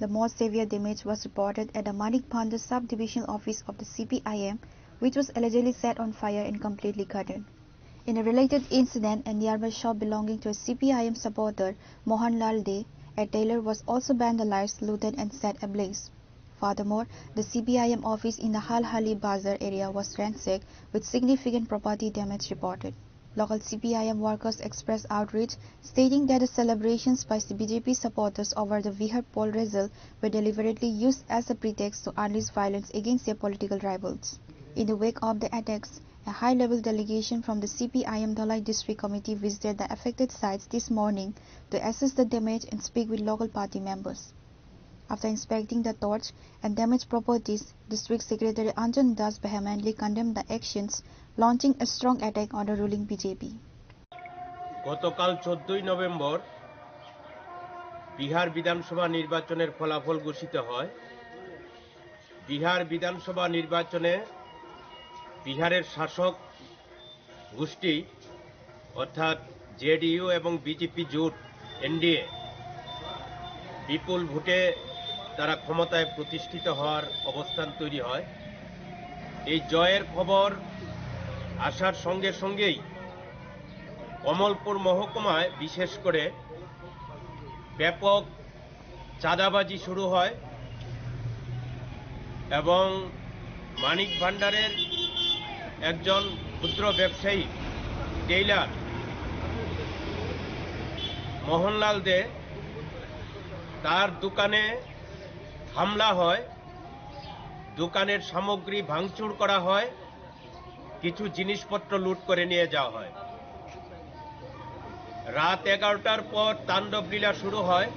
The most severe damage was reported at the Manik Bhandar subdivision office of the C P I M, which was allegedly set on fire and completely gutted. In a related incident, a nearby shop belonging to a C P I M supporter, Mohan Lal Dey, a tailor, was also vandalized, looted and set ablaze. Furthermore, the C P I M office in the Halhali Bazar area was ransacked, with significant property damage reported. Local C P I M workers expressed outrage, stating that the celebrations by B J P supporters over the Bihar poll result were deliberately used as a pretext to unleash violence against their political rivals. In the wake of the attacks, A high-level delegation from the C P I M Dhalai District Committee visited the affected sites this morning to assess the damage and speak with local party members. After inspecting the torch and damaged properties, District Secretary Anjan Das vehemently condemned the actions, launching a strong attack on the ruling B J P. গতকাল চোদ্দই নভেম্বর বিহার বিধানসভা নির্বাচনের ফলাফল ঘোষিত হয়। বিহার বিধানসভা নির্বাচনে বিহারের শাসক গোষ্ঠী অর্থাৎ জেডিইউ এবং বিজেপি জোট, এনডিএ, বিপুল ভোটে তারা ক্ষমতায় প্রতিষ্ঠিত হওয়ার অবস্থান তৈরি হয়। এই জয়ের খবর আসার সঙ্গে সঙ্গেই কমলপুর মহকুমায় বিশেষ করে ব্যাপক চাঁদাবাজি শুরু হয় এবং মানিক ভান্ডারের একজন ক্ষুদ্র ব্যবসায়ী টেইলার মোহনলাল দে, তার দোকানে হামলা হয়, দোকানের সামগ্রী ভাঙচুর করা হয়, কিছু জিনিসপত্র লুট করে নিয়ে যাওয়া হয়। রাত এগারোটার পর তাণ্ডব লীলা শুরু হয়।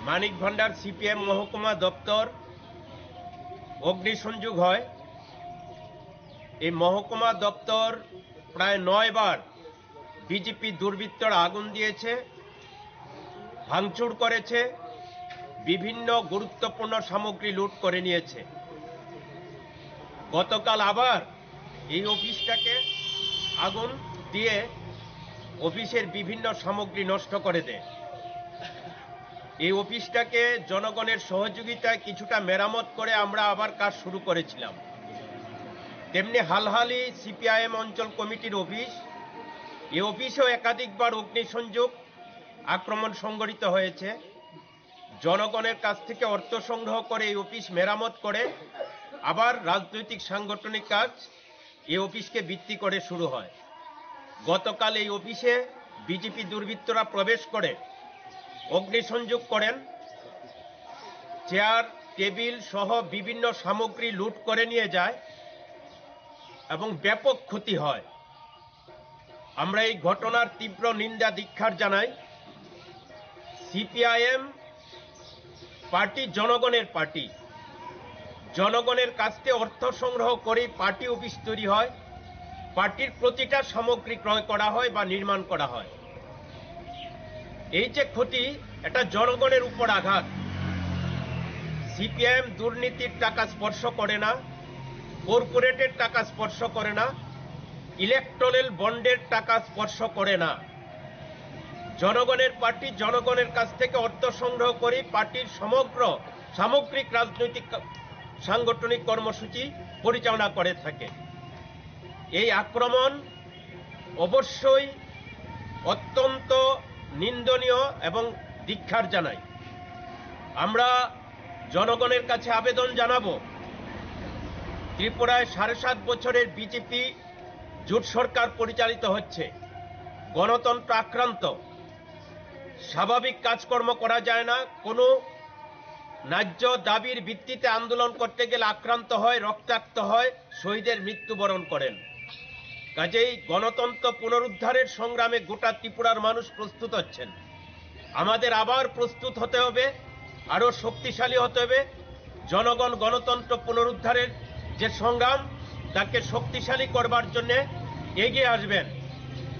মানিক ভান্ডার সিপিএম মহকুমা দপ্তর অগ্নিসংযোগ হয়। এই মহকুমা দপ্তর প্রায় নয় বার বিজেপি দুর্বৃত্তরা আগুন দিয়েছে, ভাঙচুর করেছে, বিভিন্ন গুরুত্বপূর্ণ সামগ্রী লুট করে নিয়েছে। গতকাল আবার এই অফিসটাকে আগুন দিয়ে অফিসের বিভিন্ন সামগ্রী নষ্ট করে দেয়। এই অফিসটাকে জনগণের সহযোগিতায় কিছুটা মেরামত করে আমরা আবার কাজ শুরু করেছিলাম। তেমনি হালহালি সিপিআইএম অঞ্চল কমিটির অফিস, এই অফিসেও একাধিকবার অগ্নিসংযোগ আক্রমণ সংঘটিত হয়েছে। জনগণের কাছ থেকে অর্থ সংগ্রহ করে এই অফিস মেরামত করে আবার রাজনৈতিক সাংগঠনিক কাজ এই অফিসকে ভিত্তি করে শুরু হয়। গতকাল এই অফিসে বিজেপি দুর্বৃত্তরা প্রবেশ করে অগ্নিসংযোগ করেন, চেয়ার, টেবিল সহ বিভিন্ন সামগ্রী লুট করে নিয়ে যায় এবং ব্যাপক ক্ষতি হয়। আমরা এই ঘটনার তীব্র নিন্দা ধিক্কার জানাই। সিপিআইএম পার্টি জনগণের পার্টি। জনগণের কাছ থেকে অর্থ সংগ্রহ করেই পার্টি অফিস তৈরি হয়, পার্টির প্রতিটা সামগ্রী ক্রয় করা হয় বা নির্মাণ করা হয়। এই যে ক্ষতি, এটা জনগণের উপর আঘাত। সিপিআইএম দুর্নীতির টাকা স্পর্শ করে না, কর্পোরেটের টাকা স্পর্শ করে না, ইলেকট্রাল বন্ডের টাকা স্পর্শ করে না। জনগণের পার্টি জনগণের কাছ থেকে অর্থ সংগ্রহ করে পার্টির সমগ্র সামগ্রিক রাজনৈতিক কা-, সাংগঠনিক কর্মসূচি পরিচালনা করে থাকে। এই আক্রমণ অবশ্যই অত্যন্ত নিন্দনীয় এবং ধিক্কার জানাই। আমরা জনগণের কাছে আবেদন জানাবো, ত্রিপুরায় সাড়ে সাত বছরের বিজেপি জোট সরকার পরিচালিত হচ্ছে, গণতন্ত্র আক্রান্ত, স্বাভাবিক কাজকর্ম করা যায় না, কোনো ন্যায্য দাবির ভিত্তিতে আন্দোলন করতে গেলে আক্রান্ত হয়, রক্তাক্ত হয়, শহীদের মৃত্যুবরণ করেন। কাজেই গণতন্ত্র পুনরুদ্ধারের সংগ্রামে গোটা ত্রিপুরার মানুষ প্রস্তুত হচ্ছেন। আমাদের আবার প্রস্তুত হতে হবে, আরও শক্তিশালী হতে হবে। জনগণ গণতন্ত্র পুনরুদ্ধারের যে সংগ্রাম, তাকে শক্তিশালী করবার জন্য এগিয়ে আসবেন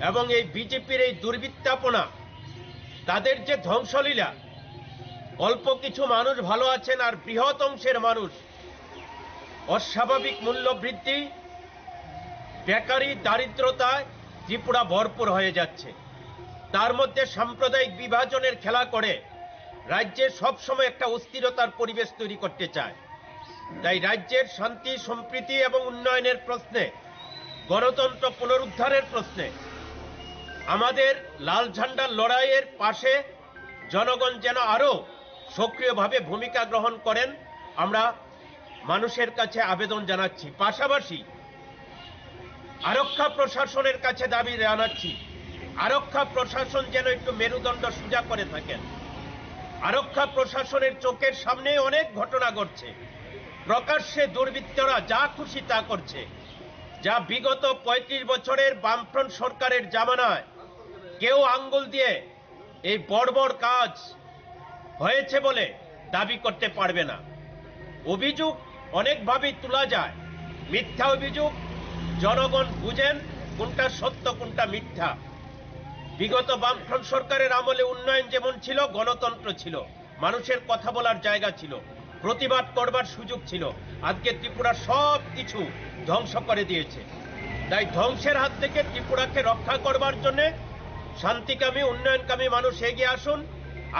এবং এই বিজেপির এই দুর্বৃত্তাপনা, তাদের যে ধ্বংসলীলা, অল্প কিছু মানুষ ভালো আছেন আর বৃহৎ অংশের মানুষ অস্বাভাবিক মূল্য বৃদ্ধি, বেকারি, দারিদ্রতায় ত্রিপুরা ভরপুর হয়ে যাচ্ছে। তার মধ্যে সাম্প্রদায়িক বিভাজনের খেলা করে রাজ্যে সবসময় একটা অস্থিরতার পরিবেশ তৈরি করতে চায়। তাই রাজ্যের শান্তি, সম্প্রীতি এবং উন্নয়নের প্রশ্নে, গণতন্ত্র পুনরুদ্ধারের প্রশ্নে আমাদের লাল ঝান্ডার লড়াইয়ের পাশে জনগণ যেন আরও সক্রিয়ভাবে ভূমিকা গ্রহণ করেন, আমরা মানুষের কাছে আবেদন জানাচ্ছি। পাশাপাশি আরক্ষা প্রশাসনের কাছে দাবি জানাচ্ছি, আরক্ষা প্রশাসন যেন একটু মেরুদণ্ড সোজা করে থাকেন। আরক্ষা প্রশাসনের চোখের সামনে অনেক ঘটনা ঘটছে, প্রকাশ্যে দুর্বৃত্তরা যা খুশি তা করছে। যা বিগত পঁয়ত্রিশ বছরের বামফ্রন্ট সরকারের জামানায় কেউ আঙ্গুল দিয়ে এই বর্বর কাজ হয়েছে বলে দাবি করতে পারবে না। অভিযোগ অনেকভাবেই তোলা যায়, মিথ্যা অভিযোগ। জনগণ বুঝেন কোনটা সত্য, কোনটা মিথ্যা। বিগত বামফ্রন্ট সরকারের আমলে উন্নয়ন যেমন ছিল, গণতন্ত্র ছিল, মানুষের কথা বলার জায়গা ছিল, প্রতিবাদ করবার সুযোগ ছিল। আজকে ত্রিপুরা সব কিছু ধ্বংস করে দিয়েছে। তাই ধ্বংসের হাত থেকে ত্রিপুরাকে রক্ষা করবার জন্য শান্তিকামী, উন্নয়নকামী মানুষ এগিয়ে আসুন।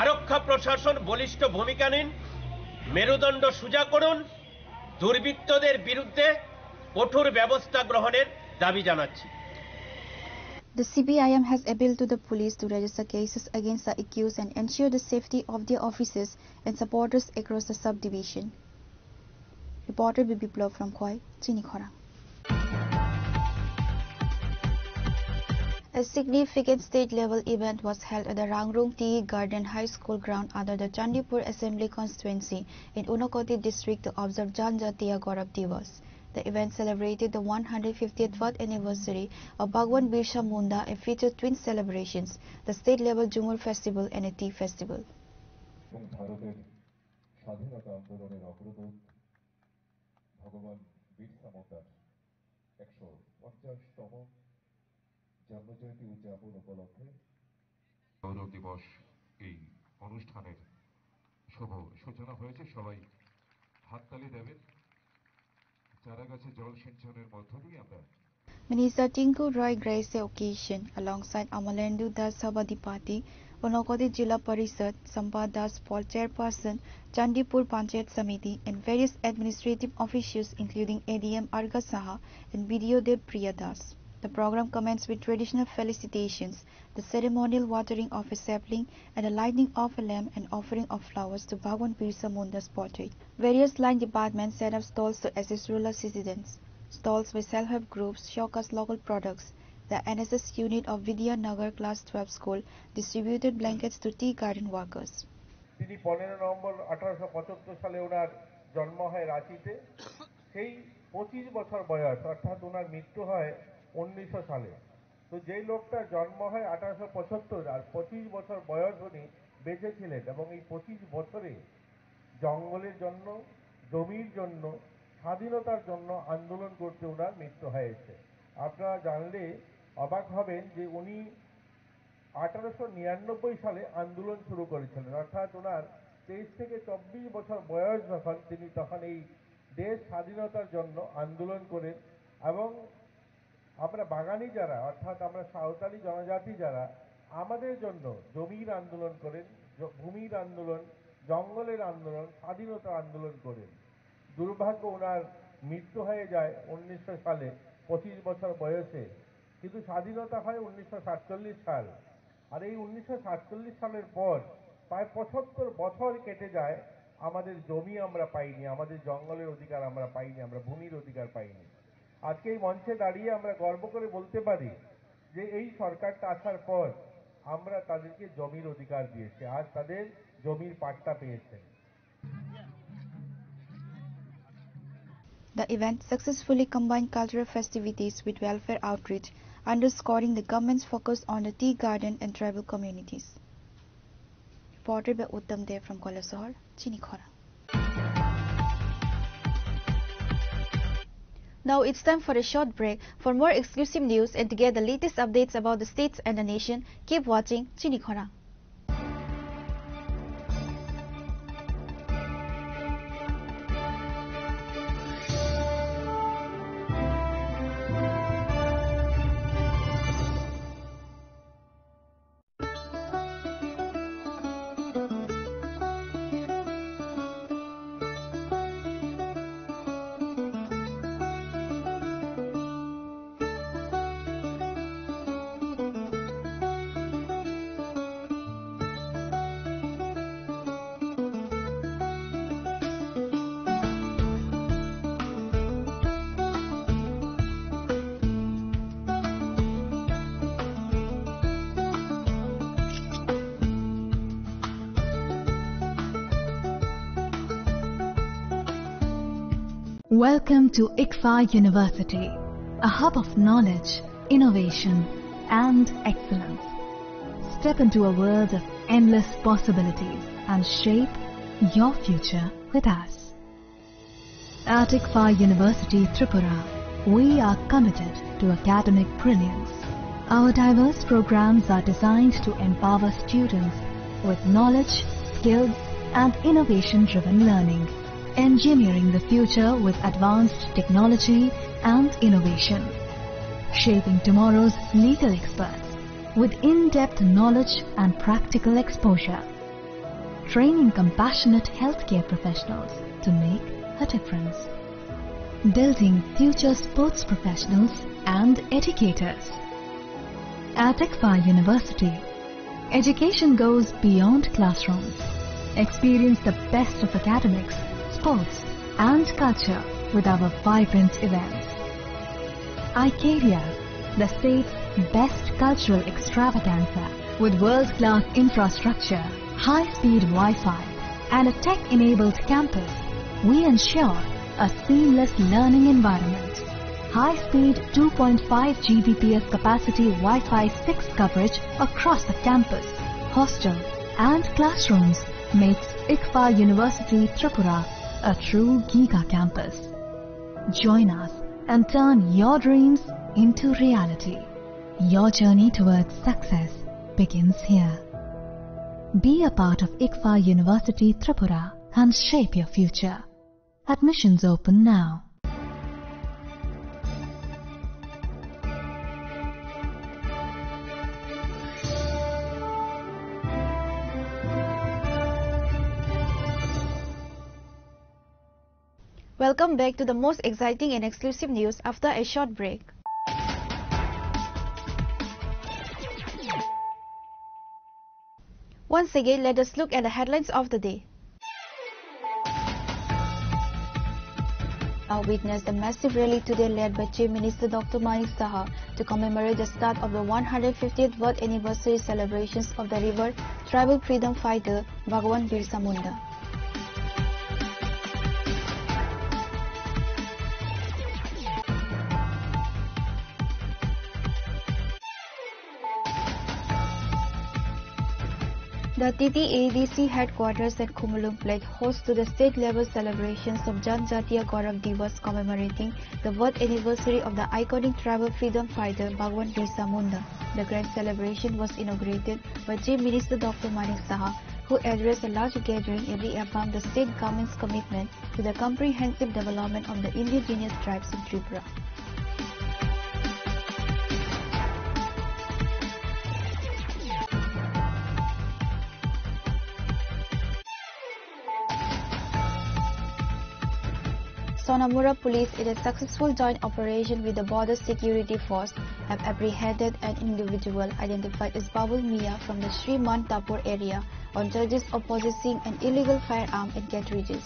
আরক্ষা প্রশাসন বলিষ্ঠ ভূমিকা নিন, মেরুদণ্ড সোজা করুন, দুর্বৃত্তদের বিরুদ্ধে কঠোর ব্যবস্থা গ্রহণের দাবি জানাচ্ছি। The C P I M has appealed to the police to register cases against the accused and ensure the safety of their officers and supporters across the subdivision. Reporter Biplab from Khowai, Chinikhorang. A significant state-level event was held at the Rangrung Tea Garden High School ground under the Chandipur Assembly Constituency in Unakoti district to observe Janjatiya Gaurav Diwas. The event celebrated the one hundred fiftieth birth anniversary of Bhagwan Birsa Munda and featured twin celebrations, the state-level Jhumur festival and a tea festival. এবং ভারতের স্বাধীনতা আন্দোলনের অগ্রদূত ভগবান বিরসা মুন্ডার একশো পঞ্চাশতম জন্মজয়ন্তী উদযাপন উপলক্ষে গৌরব দিবস এই অনুষ্ঠানের শুভ সূচনা হয়েছে। সবাই হাততালি দেবেন। চারা গাছে জল সিঞ্চনের মধ্য দিয়ে আমরা Minister Tinku Roy graced the occasion alongside Amalendu Das Sabadipati, Unakoti Jila Parishad, Sampa Das Paul Chairperson, Chandipur Panchayat Samiti, and various administrative officials including A D M Arga Saha and B D O Dev Priya Das. The program commenced with traditional felicitations, the ceremonial watering of a sapling and the lighting of a lamp and offering of flowers to Bhagwan Birsa Munda's portrait. Various line departments set up stalls to assist rural citizens. Stalls by self-help groups showcase local products. The N S S unit of Vidya Nagar Class twelve school distributed blankets to tea garden workers. তিনি পনেরো নভেম্বর আঠারোশো পঁচাত্তর সালে ওনার জন্ম হয় রাঁচিতে। সেই পঁচিশ বছর বয়স, অর্থাৎ ওনার মৃত্যু হয় উনিশশো সালে। তো যেই লোকটার জন্ম হয় আঠারোশো পঁচাত্তর আর পঁচিশ বছর বয়স উনি বেঁচে ছিলেন এবং এই পঁচিশ বছরে জঙ্গলের জন্য, জমির জন্য, স্বাধীনতার জন্য আন্দোলন করতে ওনার মৃত্যু হয়েছে। আপনারা জানলে অবাক হবেন যে উনি আঠারোশো নিরানব্বই সালে আন্দোলন শুরু করেছিলেন, অর্থাৎ ওনার তেইশ থেকে চব্বিশ বছর বয়স যখন, তিনি তখন এই দেশ স্বাধীনতার জন্য আন্দোলন করেন। এবং আমরা বাগানি যারা, অর্থাৎ আমরা সাঁওতালি জনজাতি যারা, আমাদের জন্য জমির আন্দোলন করেন, জ-, ভূমির আন্দোলন, জঙ্গলের আন্দোলন, স্বাধীনতার আন্দোলন করেন। দুর্ভাগ্য, ওনার মৃত্যু হয়ে যায় উনিশশো সালে, পঁচিশ বছর বয়সে। কিন্তু স্বাধীনতা হয় উনিশশো সাতচল্লিশ সাল। আর এই উনিশশো সাতচল্লিশ সালের পর প্রায় পঁচাত্তর বছর কেটে যায়, আমাদের জমি আমরা পাইনি, আমাদের জঙ্গলের অধিকার আমরা পাইনি, আমরা ভূমির অধিকার পাইনি। আজকে এই মঞ্চে দাঁড়িয়ে আমরা গর্ব করে বলতে পারি যে এই সরকারটা আসার পর আমরা তাদেরকে জমির অধিকার দিয়েছি, আজ তাদের জমির পাট্টা পেয়েছেন। The event successfully combined cultural festivities with welfare outreach, underscoring the government's focus on the tea garden and tribal communities. Reported by Uttam Dev from Kailasahar, Chinikhorang. Now it's time for a short break. For more exclusive news and to get the latest updates about the states and the nation, keep watching Chinikhorang. Welcome to ICFAI University. A hub of knowledge, innovation, and excellence. Step into a world of endless possibilities and shape your future with us. At ICFAR University Tripura, we are committed to academic brilliance. Our diverse programs are designed to empower students with knowledge, skills, and innovation-driven learning, engineering the future with advanced technology and innovation, shaping tomorrow's legal experts with in-depth knowledge and practical exposure, training compassionate healthcare professionals to make a difference, building future sports professionals and educators. At ICFAR University, education goes beyond classrooms. Experience the best of academics, sports, and culture with our vibrant events. Icaria, the state's best cultural extravaganza, with world-class infrastructure, high-speed Wi-Fi, and a tech-enabled campus, we ensure a seamless learning environment. High-speed two point five G B P S capacity Wi-Fi six coverage across the campus, hostel, and classrooms makes ICFAR University Tripura a true giga campus. Join us and turn your dreams into reality. Your journey towards success begins here. Be a part of ICFAR University Tripura and shape your future. Admissions open now. Welcome back to the most exciting and exclusive news after a short break. Once again, let us look at the headlines of the day. Now witness the massive rally today led by Chief Minister Doctor Manik Saha to commemorate the start of the one hundred fiftieth birth anniversary celebrations of the revered tribal freedom fighter Bhagwan Birsa Munda. The T T A D C headquarters at Khumulwng pledged host to the state-level celebrations of Janjatiya Gaurav Diwas, commemorating the birth anniversary of the iconic tribal freedom fighter Bhagwan Birsa Munda. The grand celebration was inaugurated by Chief Minister Doctor Manik Saha, who addressed a large gathering and reaffirmed the state government's commitment to the comprehensive development of the indigenous tribes in Tripura. Sonamura police, in a successful joint operation with the Border Security Force, have apprehended an individual identified as Babul Mia from the Sri Mantapur area on charges of possessing an illegal firearm and cartridges.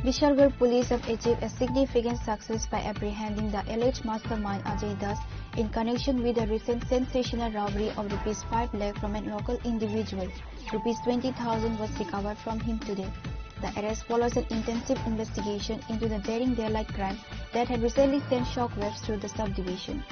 Bishargarh police have achieved a significant success by apprehending the alleged mastermind Ajay Das in connection with the recent sensational robbery of rupees five lakh from a local individual. Rupees twenty thousand was recovered from him today. The arrest follows an intensive investigation into the daring daylight crime that had recently sent shockwaves through the subdivision.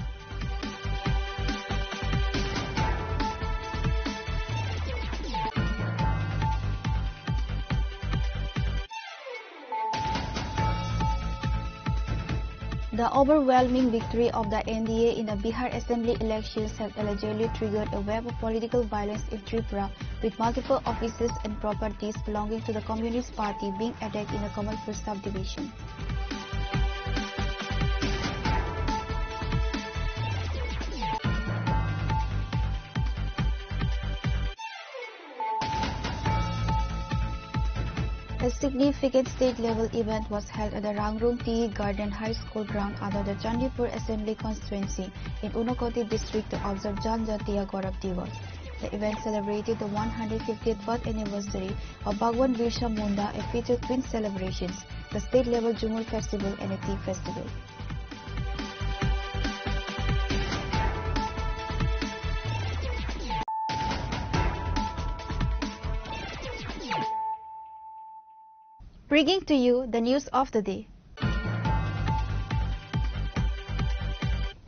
The overwhelming victory of the N D A in the Bihar Assembly elections has allegedly triggered a wave of political violence in Tripura, with multiple offices and properties belonging to the Communist Party being attacked in the Kamalpur subdivision. A significant state-level event was held at the Rangrung Tea Garden High School ground under the Chandipur Assembly Constituency in Unakoti district to observe Janjatiya Gaurav Diwas. The event celebrated the one hundred fiftieth birth anniversary of Bhagwan Birsa Munda and featured twin celebrations, the state-level Jhumur Festival and a tea festival. Bringing to you the news of the day.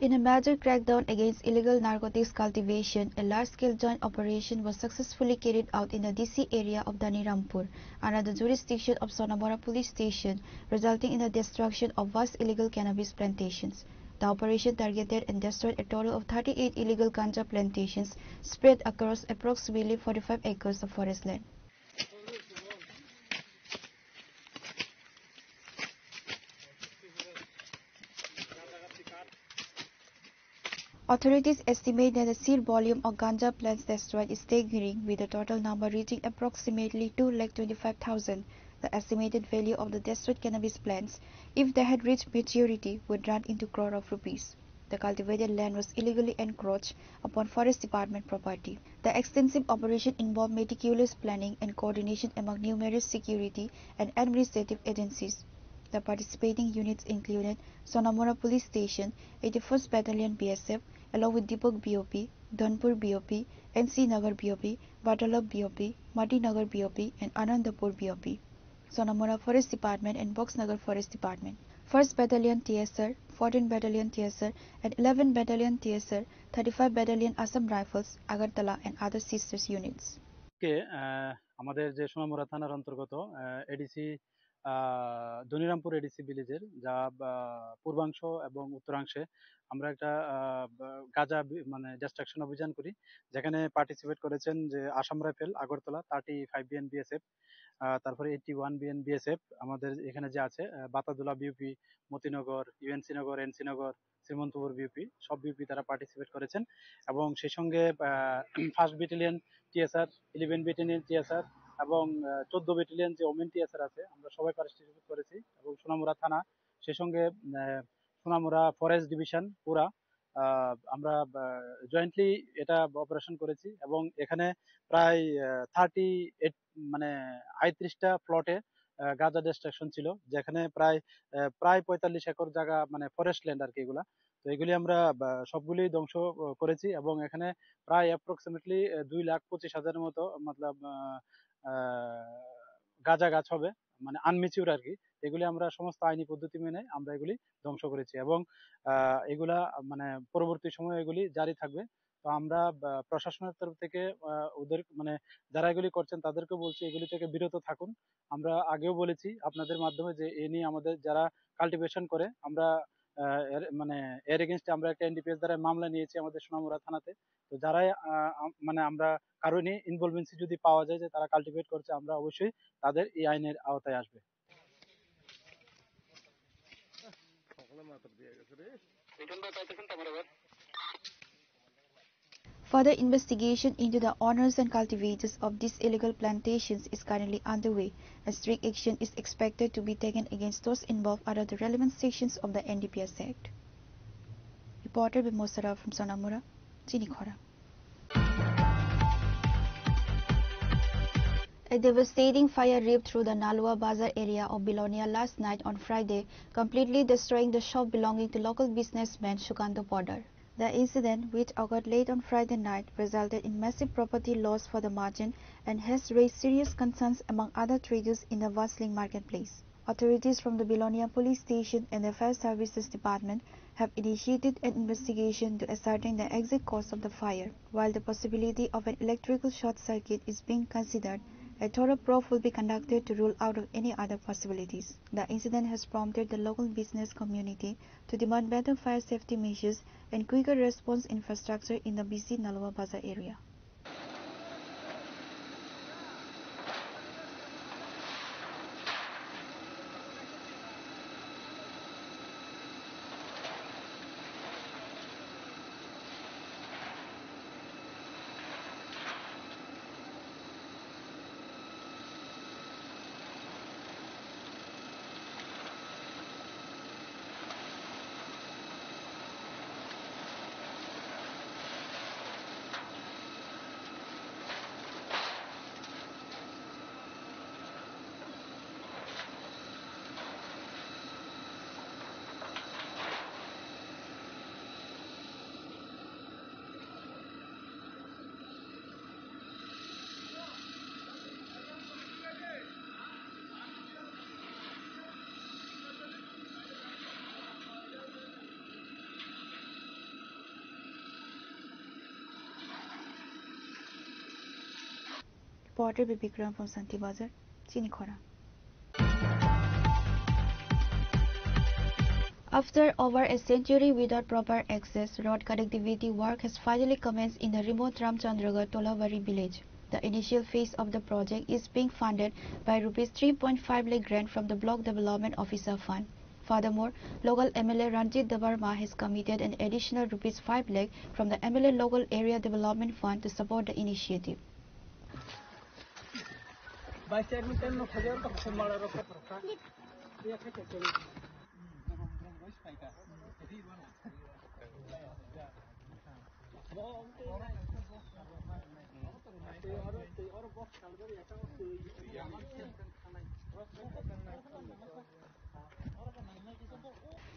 In a major crackdown against illegal narcotics cultivation, a large-scale joint operation was successfully carried out in the D C area of Dhanirampur, under the jurisdiction of Sonamura Police Station, resulting in the destruction of vast illegal cannabis plantations. The operation targeted and destroyed a total of thirty-eight illegal ganja plantations spread across approximately forty-five acres of forest land. Authorities estimate that the sheer volume of ganja plants destroyed is staggering, with the total number reaching approximately two lakh twenty-five thousand. The estimated value of the destroyed cannabis plants, if they had reached maturity, would run into crore of rupees. The cultivated land was illegally encroached upon Forest Department property. The extensive operation involved meticulous planning and coordination among numerous security and administrative agencies. The participating units included Sonamura Police Station, eighty-first Battalion B S F, along with Dipok B O P, Dhanpur B O P, N C Nagar B O P, Batalab B O P, Matinagar B O P, and Anandapur B O P. Sonamura Forest Department and Boxnagar Forest Department, first Battalion T S R, fourteen Battalion T S R, and eleven Battalion T S R, thirty-five Battalion Assam Rifles, Agartala, and other sisters units. কে, আহ, আমাদের যে সোনামুড়া থানার অন্তর্গত, আহ, এডিসি, আহ, ধনিরামপুর এডিসি ভিলেজের যা, আহ, পূর্বাংশ এবং উত্তরাংশে আমরা একটা, আহ, বা-, গাঁজা বি-, মানে ডিস্ট্রাকশন অভিযান করি, যেখানে পার্টিসিপেট করেছেন যে Assam rifle, Agartala, thirty five BN BSF, আহ, তারপরে এইটটি ওয়ান বিএন বিএসএফ, আমাদের এখানে যে আছে, আহ, Batadula BOP, Motinagar, UNC Nagar, NC Nagar, Srimantapur BOP, সব বিওপি তারা পার্টিসিপেট করেছেন। এবং সেই সঙ্গে, আহ, first battalion TSR, eleven battalion TSR এবং, আহ, চোদ্দ ব্যাটালিয়ন যে ওমেন টিএসআর আছে, আমরা সবাই পার্টিসিপেট করেছি। এবং সোনামুড়া থানা, সেই সঙ্গে, আহ, সোনামুড়া ফরেস্ট ডিভিশন পুরা, আহ, আমরা, আহ, জয়েন্টলি এটা অপারেশন করেছি এবং এখানে প্রায়, আহ, থার্টি এইট, মানে আটত্রিশটা প্লটে, আহ, গাঁজা ডিস্ট্রাকশন ছিল, যেখানে প্রায়, আহ, প্রায় পঁয়তাল্লিশ একর জায়গা, মানে ফরেস্ট ল্যান্ড আর কি এগুলা। তো এগুলি আমরা, আহ, সবগুলি ধ্বংস, আহ, করেছি এবং এখানে প্রায় অ্যাপ্রক্সিমেটলি, আহ, দুই লাখ পঁচিশ হাজারের মতো, মতলব, আহ, আহ, গাঁজা গাছ হবে, মানে আনম্যাচিউর আর কি। এগুলি আমরা সমস্ত আইনি পদ্ধতি মেনে আমরা এগুলি ধ্বংস করেছি এবং, আহ, এগুলা, মানে পরবর্তী সময়ে এগুলি জারি থাকবে। তো আমরা, আহ, প্রশাসনের তরফ থেকে, আহ, ওদের, মানে যারা এগুলি করছেন তাদেরকে বলছি এগুলি থেকে বিরত থাকুন। আমরা আগেও বলেছি আপনাদের মাধ্যমে যে এ নিয়ে আমাদের যারা কাল্টিভেশন করে, আমরা, আহ, এর, মানে এর এগেইনস্টে আমরা একটা এনডিপিএস দ্বারা মামলা নিয়েছি আমাদের সোনামুড়া থানাতে। তো যারাই, আহ, আম-, মানে আমরা কারো নিয়ে ইনভলভেন্সি যদি পাওয়া যায় যে তারা কাল্টিভেট করছে, আমরা অবশ্যই তাদের এই আইনের আওতায় আসবে। Further investigation into the owners and cultivators of these illegal plantations is currently underway, and strict action is expected to be taken against those involved under the relevant sections of the N D P S Act. Reporter Bimosara from Sonamura, Chinikhora. A devastating fire ripped through the Nalua Bazar area of Bilonia last night on Friday, completely destroying the shop belonging to local businessman Shukanto Podar. The incident, which occurred late on Friday night, resulted in massive property loss for the merchant and has raised serious concerns among other traders in the bustling marketplace. Authorities from the Bilonia Police Station and the Fire Services Department have initiated an investigation to ascertain the exact cause of the fire. While the possibility of an electrical short circuit is being considered, a thorough probe will be conducted to rule out of any other possibilities. The incident has prompted the local business community to demand better fire safety measures and quicker response infrastructure in the busy Nalua Bazar area. Reporter B Bikram from Santi Bazar, Chini Khorang. After over a century without proper access, road connectivity work has finally commenced in the remote Ramchandragarh Tolabari village. The initial phase of the project is being funded by rupees three point five lakh grant from the Block Development Officer Fund. Furthermore, local M L A Ranjit Debbarma has committed an additional rupees five lakh from the M L A Local Area Development Fund to support the initiative.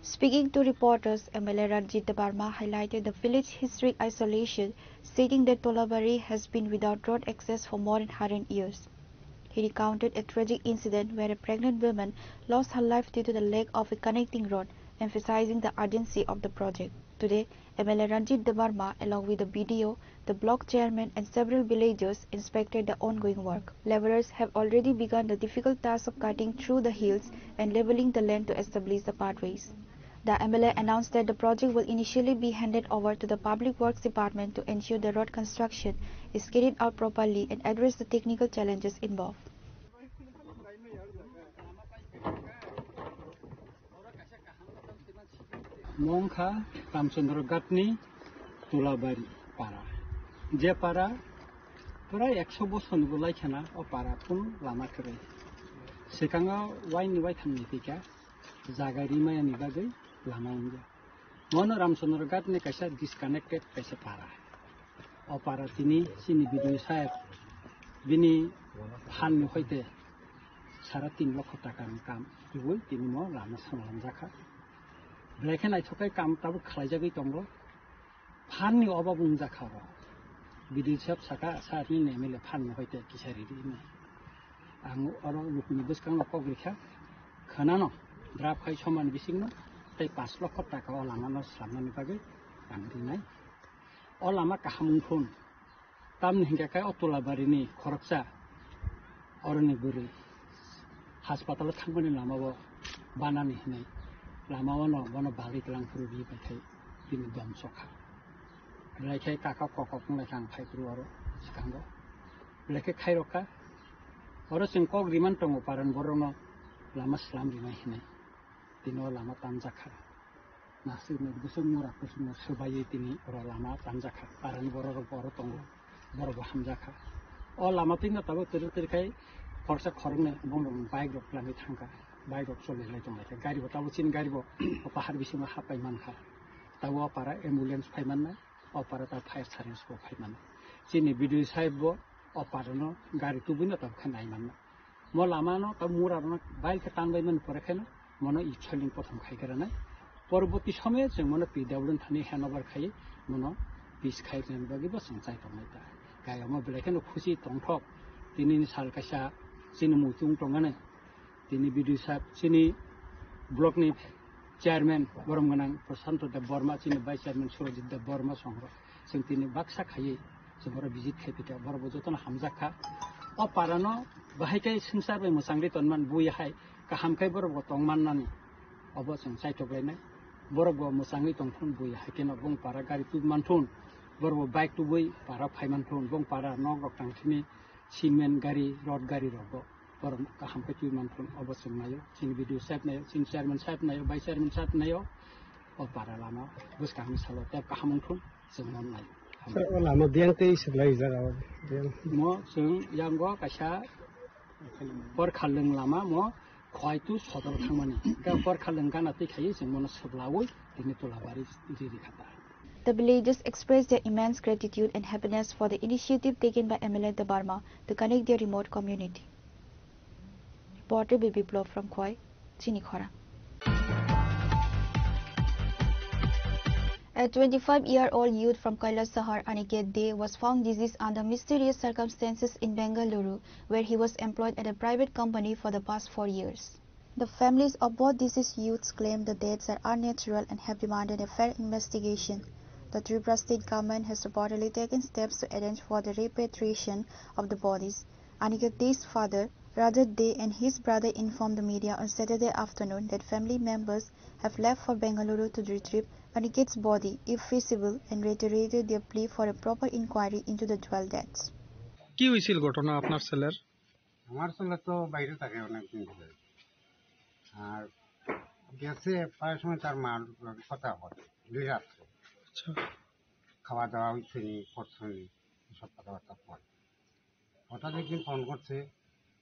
Speaking to reporters, M L A Ranjit Debbarma highlighted the village historic isolation, stating that Tolabari has been without road access for more than hundred years. He recounted a tragic incident where a pregnant woman lost her life due to the lack of a connecting road, emphasizing the urgency of the project. Today, M L A Ranjit Debbarma, along with the B D O, the block chairman and several villagers inspected the ongoing work. Laborers have already begun the difficult task of cutting through the hills and leveling the land to establish the pathways. The M L A announced that the project will initially be handed over to the Public Works Department to ensure the road construction is carried out properly and address the technical challenges involved. Mongkha Ramchandra Ghatni Tulabari para. Je para pura ekso bosor ni bo lai khana o para phunu lama kwrwi. Swkango waini waitham ni pika jaga rimaya ni bagwi lama wngya. Mono Ramchandra Ghatni kaisa disconnected kaisa para. O para tini chini B D O saheb bini phan ni hoite sara tin lokho taka ni kam tubui tini mo lama swnamjakha. Belai khe naithok khe kam tabuk khlaijagwi tongo. Phan ni obab wngjakha oro. B D O saheb saka, sir nini M L A phan ni hoite kisa ridi hinwi. Ang oro lukuni bwskango kok rikha. Khwnano draft khai somani bisingno tei pash lokho taka o lamano swnamnani bagwi ang rinai. O lama kaham wngthun. Tamni hinkhe khe o Tulabarini khoroksa oroni bwrwi haspatalo thangmani lamao banani hinwi lamao no bono bagwi twlang phuru ri bai khai bini dom sokha. Belai khe kaka kokok wnglaikha ang phai phuru oro swkango. Belai khe khairokha. Oro chwng kok riman tongo paran borokno lama slam rinai hinwi. Tini o lama tanjakha. Naswk ni bwswk mura kusumno swbaiwi tini oro lama tanjakha. Aroni borok rok bo oro tongo. Borok bo hamjakha. O lama twi no tabuk twrwk twrwk khai khoroksa khoroknwi bumung bike rok twlangwi thangkha. Bike rok choli lai tonglaikha. Gari bo tabuk chini gari bo o pahar bisingo hapai mankha. Tabuk o para ambulance phai mannai. O para ta fire service bo phai mannai. Chini B D O saheb bo o para no gari tubui no tabuk khe nai mannai. Mo lama no ta mura rok no bai khe tan bai mani pore khe no mono i soiling prothom khai khe rwnai. Poroboti somoyo chwng mono P W thani handover khai mono pis khai rwnai bagwi bo chwng chai tongnai ta. Kaya mo belai kheno khusi tongthok tini ni sal kaisa chini muichung tongmani tini B D O saheb chini block ni chairman borom gwnang Prashanto Deb Borma, chini vice chairman Surajit Deb Borma songro. Chwng tini baksa khaiwi chwng oro visit khai phaikha, borok bo jotono hamjak kha. O para no bahai khe swngchar bai mwchangwi tonman bui hai kaham khai borok bo tongman nani obo chwng chaitok lainai. Borok bo mwchangwi tongthun bui hai kheno bong para gari tubui manthun, borok bo bike tubui para phai manthun, bong para nok rok tang sini cement gari, rod gari rok bo. Borok kaham khe twi manthun obo chwng naio, chini B D O saheb naio, chini chairman saheb naio, vice chairman saheb naio. O para lama bwskangni salo tei kaham wngthun chwng mon naio. Sir, o lama biyang tei swk lai jaga o biyang. Mo chwng yango kaisa Porkhalwng lama mo Khwaitu sodor thangmani. Khe Porkhalwng gana twi khaiwi chwng mono swblaui tini Tulabari riri kha ta. The villagers expressed their immense gratitude and happiness for the initiative taken by M L A Debbarma to connect their remote community. Reporter B Biplop from Khwai, Chini Khorang. A twenty-five-year-old youth from Kailasahar, Aniket Dey, was found deceased under mysterious circumstances in Bengaluru, where he was employed at a private company for the past four years. The families of both deceased youths claim the deaths are unnatural and have demanded a fair investigation. The Tripura state government has reportedly taken steps to arrange for the repatriation of the bodies. Aniket Dey's father, Rajat Dey, and his brother informed the media on Saturday afternoon that family members have left for Bengaluru to retrieve Aniket's body, if feasible, and reiterated their plea for a proper inquiry into the dual deaths. কি হয়েছিল ঘটনা আপনার ছেলের? আমার ছেলে তো বাইরে থাকে অনেক দিন ধরে। আর গেছে প্রায় সময় তার মার লগে কথা বলে, দুই রাত্রে। আচ্ছা। খাওয়া দাওয়া হইছে নি, করছে নি, সব কথাবার্তা বলে। হঠাৎ একদিন ফোন করছে,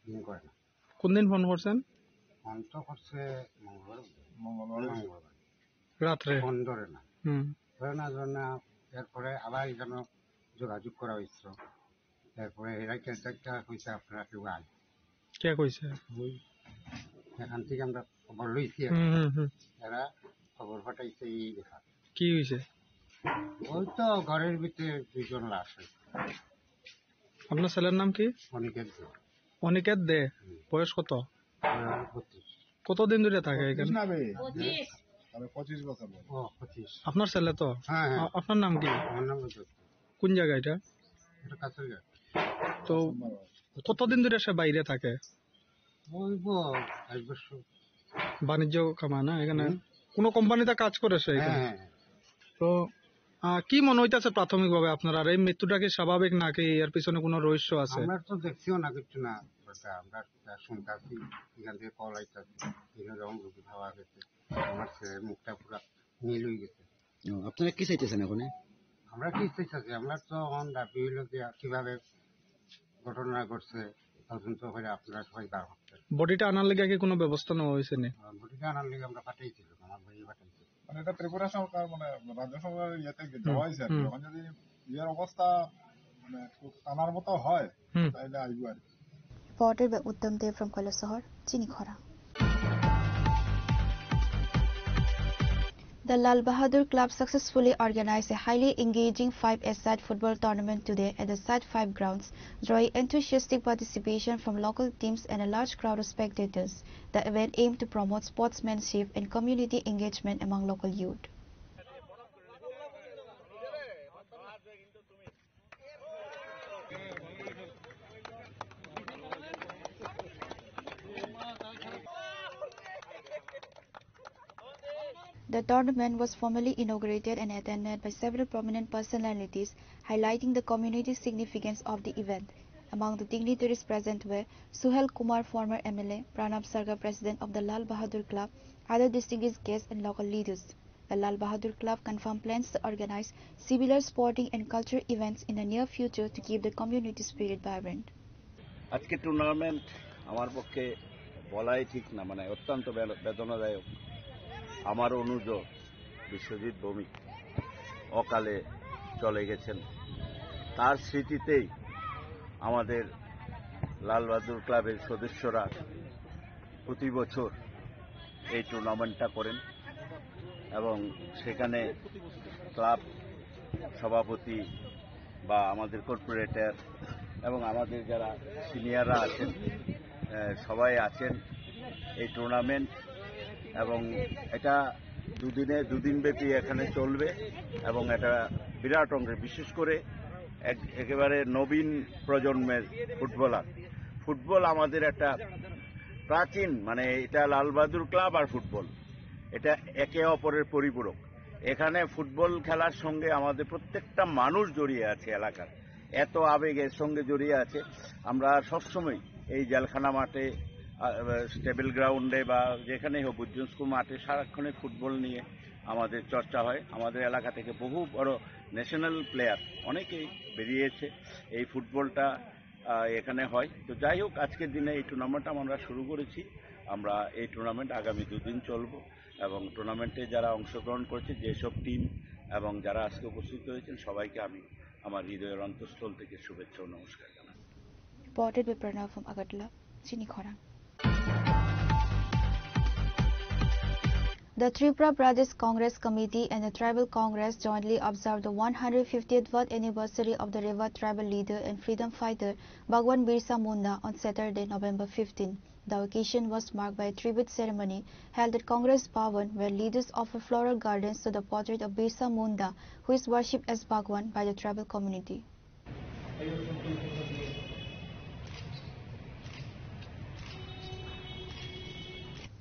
দিন করে না। কোন দিন ফোন করছেন? ফোন তো করছে মঙ্গলবার। মঙ্গলবার। মঙ্গলবার। রাত্রে? ফোন ধরে না। হুম। ধরে না, ধরে না। এরপরে আবার যেন যোগাযোগ করা হয়েছিল। এরপরে এরা কন্ট্যাক্টটা হয়েছে আপনারা কেউ আয়। কে কইছে? ওই এখান থেকে আমরা খবর লইছি আর কি। হুম, হুম, হুম। এরা খবর পাঠাইছে এই দেখা। কি হইছে? ওই তো ঘরের ভিতরে দুইজন লাশ হয়েছে। আপনার ছেলের নাম কি? অনিকেত দে। অনিকেত দে? হুম। বয়স কত? বয়স বত্রিশ। কতদিন ধরে থাকে এখানে? পঁচিশ না বে? পঁচিশ। আরে পঁচিশ বছর বয়স। ও, পঁচিশ। আপনার ছেলে তো? হ্যাঁ, হ্যাঁ। আ-, আপনার নাম কি? আমার নাম অনিকেত। কোন জায়গা এটা? এটা কাছারিঘাট। তো কতদিন ধরে সে বাইরে থাকে? ওই গো, এক বছর। বাণিজ্য কামায় না এখানে? হুম। কোনো কোম্পানিতে কাজ করে সে এখানে? হ্যাঁ, হ্যাঁ। তো, আহ, কি মনে হইতাছে প্রাথমিকভাবে আপনার? আর এই মৃত্যুটা কি স্বাভাবিক নাকি এর পিছনে কোনো রহস্য আছে? আমরা তো দেখছিও না কিচ্ছু না, ওটা আমরা শুনতাছি, এখান থেকে কল আইতাছে, এখানে যখন রুগী খাওয়া গেছে, আমার ছেলের মুখটা পুরা নীল হয়ে গেছে। ও, আপনারা কি চাইতেছেন এখন? আমরা কি চাইতেছি? আমরা তো এখন দাবি হইলো যে কিভাবে ঘটনা ঘটছে, তদন্ত করে আপনারা সবাই বার করছেন। বডিটা আনার লেগে কি কোনো ব্যবস্থা নেওয়া হয়েছে নি? আহ, বডিটা আনার লেগে আমরা পাঠাইছিলাম, আমার ভাই পাঠাইছিল। মানে এটা ত্রিপুরা সরকার, মানে রাজ্য সরকারের ইয়ে থেকে হুম, দেওয়া হয়েছে আর কি। হুম। এখন যদি ইয়ের অবস্থা মানে খুব টানার মতো হয়, হুম। তাহলে আইবো আর কি। Reported by Uttam Dev from Kailasahar, Chini Khorang. The Lal Bahadur Club successfully organized a highly engaging five-a-side football tournament today at the Side five grounds, drawing enthusiastic participation from local teams and a large crowd of spectators. The event aimed to promote sportsmanship and community engagement among local youth. The tournament was formally inaugurated and attended by several prominent personalities, highlighting the community significance of the event. Among the dignitaries present were Suhel Kumar, former M L A, Pranab Sarga, president of the Lal Bahadur Club, other distinguished guests, and local leaders. The Lal Bahadur Club confirmed plans to organize similar sporting and cultural events in the near future to keep the community spirit vibrant. আজকে টুর্নামেন্ট আমার পক্ষে বলাই ঠিক না, মানে অত্যন্ত বেদ-, বেদনাদায়ক। আমার অনুজ বিশ্বজিৎ ভৌমিক অকালে চলে গেছেন। তার স্মৃতিতেই আমাদের লাল বাহাদুর ক্লাবের সদস্যরা প্রতি বছর এই টুর্নামেন্টটা করেন এবং সেখানে ক্লাব সভাপতি বা আমাদের কর্পোরেটর এবং আমাদের যারা সিনিয়ররা আছেন, আহ, সবাই আছেন। এই টুর্নামেন্ট এবং এটা দুদিনে, দুদিন ব্যাপী এখানে চলবে এবং এটা বিরাট অঙ্কের, বিশেষ করে এক-, একেবারে নবীন প্রজন্মের ফুটবলার। ফুটবল আমাদের একটা প্রাচীন, মানে, এটা লালবাহাদুর ক্লাব আর ফুটবল, এটা একে অপরের পরিপূরক। এখানে ফুটবল খেলার সঙ্গে আমাদের প্রত্যেকটা মানুষ জড়িয়ে আছে এলাকার, এত আবেগ এর সঙ্গে জড়িয়ে আছে। আমরা সবসময় এই জেলখানা মাঠে, আহ, স্টেবল গ্রাউন্ডে বা যেখানেই হোক, বুজ্জুন স্কুল মাঠে সারাক্ষণই ফুটবল নিয়ে আমাদের চর্চা হয়। আমাদের এলাকা থেকে বহু বড় ন্যাশনাল প্লেয়ার অনেকেই বেরিয়েছে এই ফুটবলটা, আহ, এখানে হয়। তো যাই হোক, আজকের দিনে এই টুর্নামেন্ট আমরা শুরু করেছি। আমরা এই টুর্নামেন্ট আগামী দুদিন চলবো এবং টুর্নামেন্টে যারা অংশগ্রহণ করেছে, যেসব টিম এবং যারা আজকে উপস্থিত হয়েছেন, সবাইকে আমি আমার হৃদয়ের অন্তঃস্থল থেকে শুভেচ্ছা ও নমস্কার জানাই। Reported by Pranav from Agartala, Chini Khorang. The Tripura Pradesh Congress Committee and the Tribal Congress jointly observed the one hundred fiftieth birth anniversary of the revered tribal leader and freedom fighter Bhagwan Birsa Munda on Saturday, November fifteen. The occasion was marked by a tribute ceremony held at Congress Bhavan, where leaders offered floral gardens to the portrait of Birsa Munda, who is worshipped as Bhagwan by the tribal community.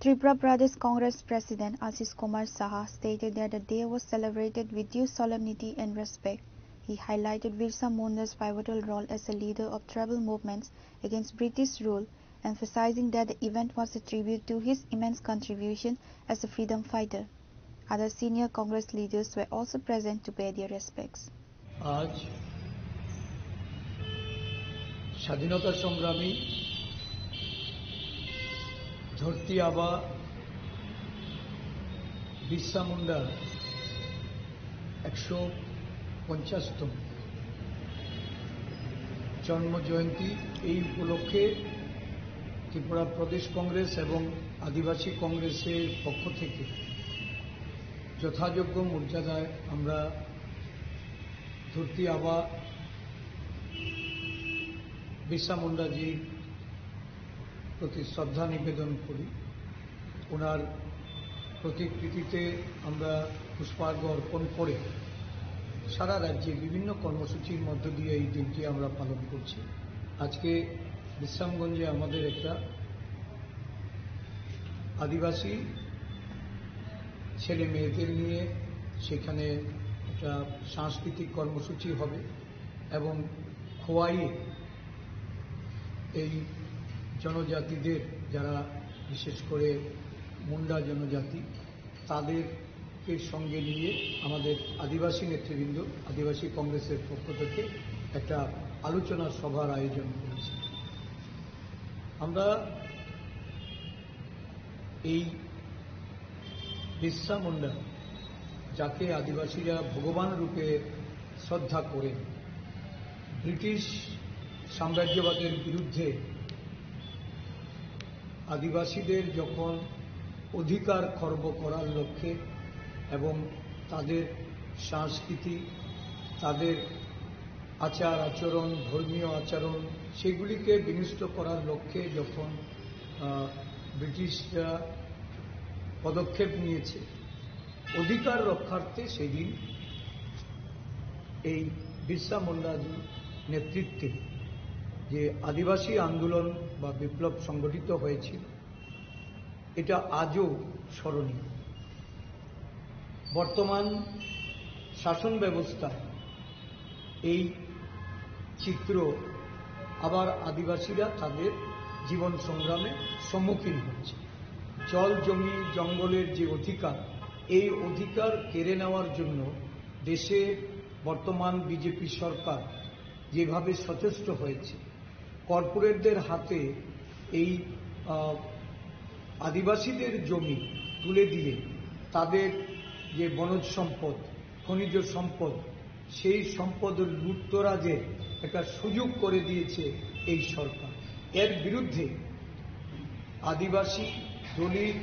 Tripura Pradesh Congress President Ashish Kumar Saha stated that the day was celebrated with due solemnity and respect. He highlighted Birsa Munda's pivotal role as a leader of tribal movements against British rule, emphasizing that the event was a tribute to his immense contribution as a freedom fighter. Other senior Congress leaders were also present to pay their respects. আজ স্বাধীনতা সংগ্রামী ধরতি আবা বিরসা মুন্ডার একশো পঞ্চাশতম জন্ম জয়ন্তী। এই উপলক্ষে ত্রিপুরা প্রদেশ কংগ্রেস এবং আদিবাসী কংগ্রেসের পক্ষ থেকে যথাযোগ্য মর্যাদায় আমরা ধরতি আবা বিরসা মুন্ডাজির প্রতি শ্রদ্ধা নিবেদন করি। ওনার প্রতিকৃতিতে আমরা পুষ্পার্ঘ অর্পণ করে সারা রাজ্যে বিভিন্ন কর্মসূচির মধ্য দিয়ে এই দিনটি আমরা পালন করছি। আজকে বিশ্রামগঞ্জে আমাদের একটা আদিবাসী ছেলে মেয়েদের নিয়ে সেখানে একটা সাংস্কৃতিক কর্মসূচি হবে এবং খোয়াইয়ে এই জনজাতিদের, যারা বিশেষ করে মুন্ডা জনজাতি, তাদেরকে সঙ্গে নিয়ে আমাদের আদিবাসী নেতৃবৃন্দ, আদিবাসী কংগ্রেসের পক্ষ থেকে একটা আলোচনা সভার আয়োজন করেছি। আমরা এই বিরসা মুন্ডা, যাকে আদিবাসীরা ভগবান রূপে শ্রদ্ধা করেন, ব্রিটিশ সাম্রাজ্যবাদের বিরুদ্ধে আদিবাসীদের যখন অধিকার খর্ব করার লক্ষ্যে এবং তাদের সংস্কৃতি, তাদের আচার আচরণ, ধর্মীয় আচরণ, সেগুলিকে বিনষ্ট করার লক্ষ্যে যখন, আহ, ব্রিটিশরা পদক্ষেপ নিয়েছে, অধিকার রক্ষার্থে সেদিন এই বিরসা মুন্ডাজির নেতৃত্বে যে আদিবাসী আন্দোলন বা বিপ্লব সংগঠিত হয়েছিল, এটা আজও স্মরণীয়। বর্তমান শাসন ব্যবস্থায় এই চিত্র আবার আদিবাসীরা তাদের জীবন সংগ্রামে সম্মুখীন হচ্ছে। জল, জমি, জঙ্গলের যে অধিকার, এই অধিকার কেড়ে নেওয়ার জন্য দেশে বর্তমান বিজেপি সরকার যেভাবে সচেষ্ট হয়েছে, কর্পোরেটদের হাতে এই, আহ, আদিবাসীদের জমি তুলে দিয়ে তাদের যে বনজ সম্পদ, খনিজ সম্পদ, সেই সম্পদ লুটতরাজের একটা সুযোগ করে দিয়েছে এই সরকার। এর বিরুদ্ধে আদিবাসী, দলিত,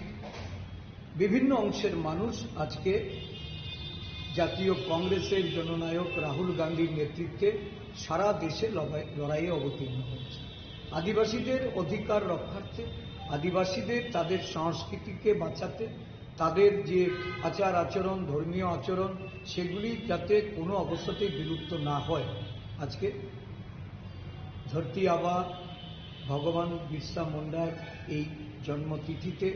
বিভিন্ন অংশের মানুষ আজকে জাতীয় কংগ্রেসের জননায়ক রাহুল গান্ধীর নেতৃত্বে সারা দেশে লড়াই-, লড়াইয়ে অবতীর্ণ হয়েছে। আদিবাসীদের অধিকার রক্ষার্থে, আদিবাসীদের তাদের সংস্কৃতিকে বাঁচাতে, তাদের যে আচার আচরণ, ধর্মীয় আচরণ, সেগুলি যাতে কোনো অবস্থাতেই বিলুপ্ত না হয়। আজকে ধরতি আবা ভগবান বিরসা মুন্ডার এই জন্মতিথিতে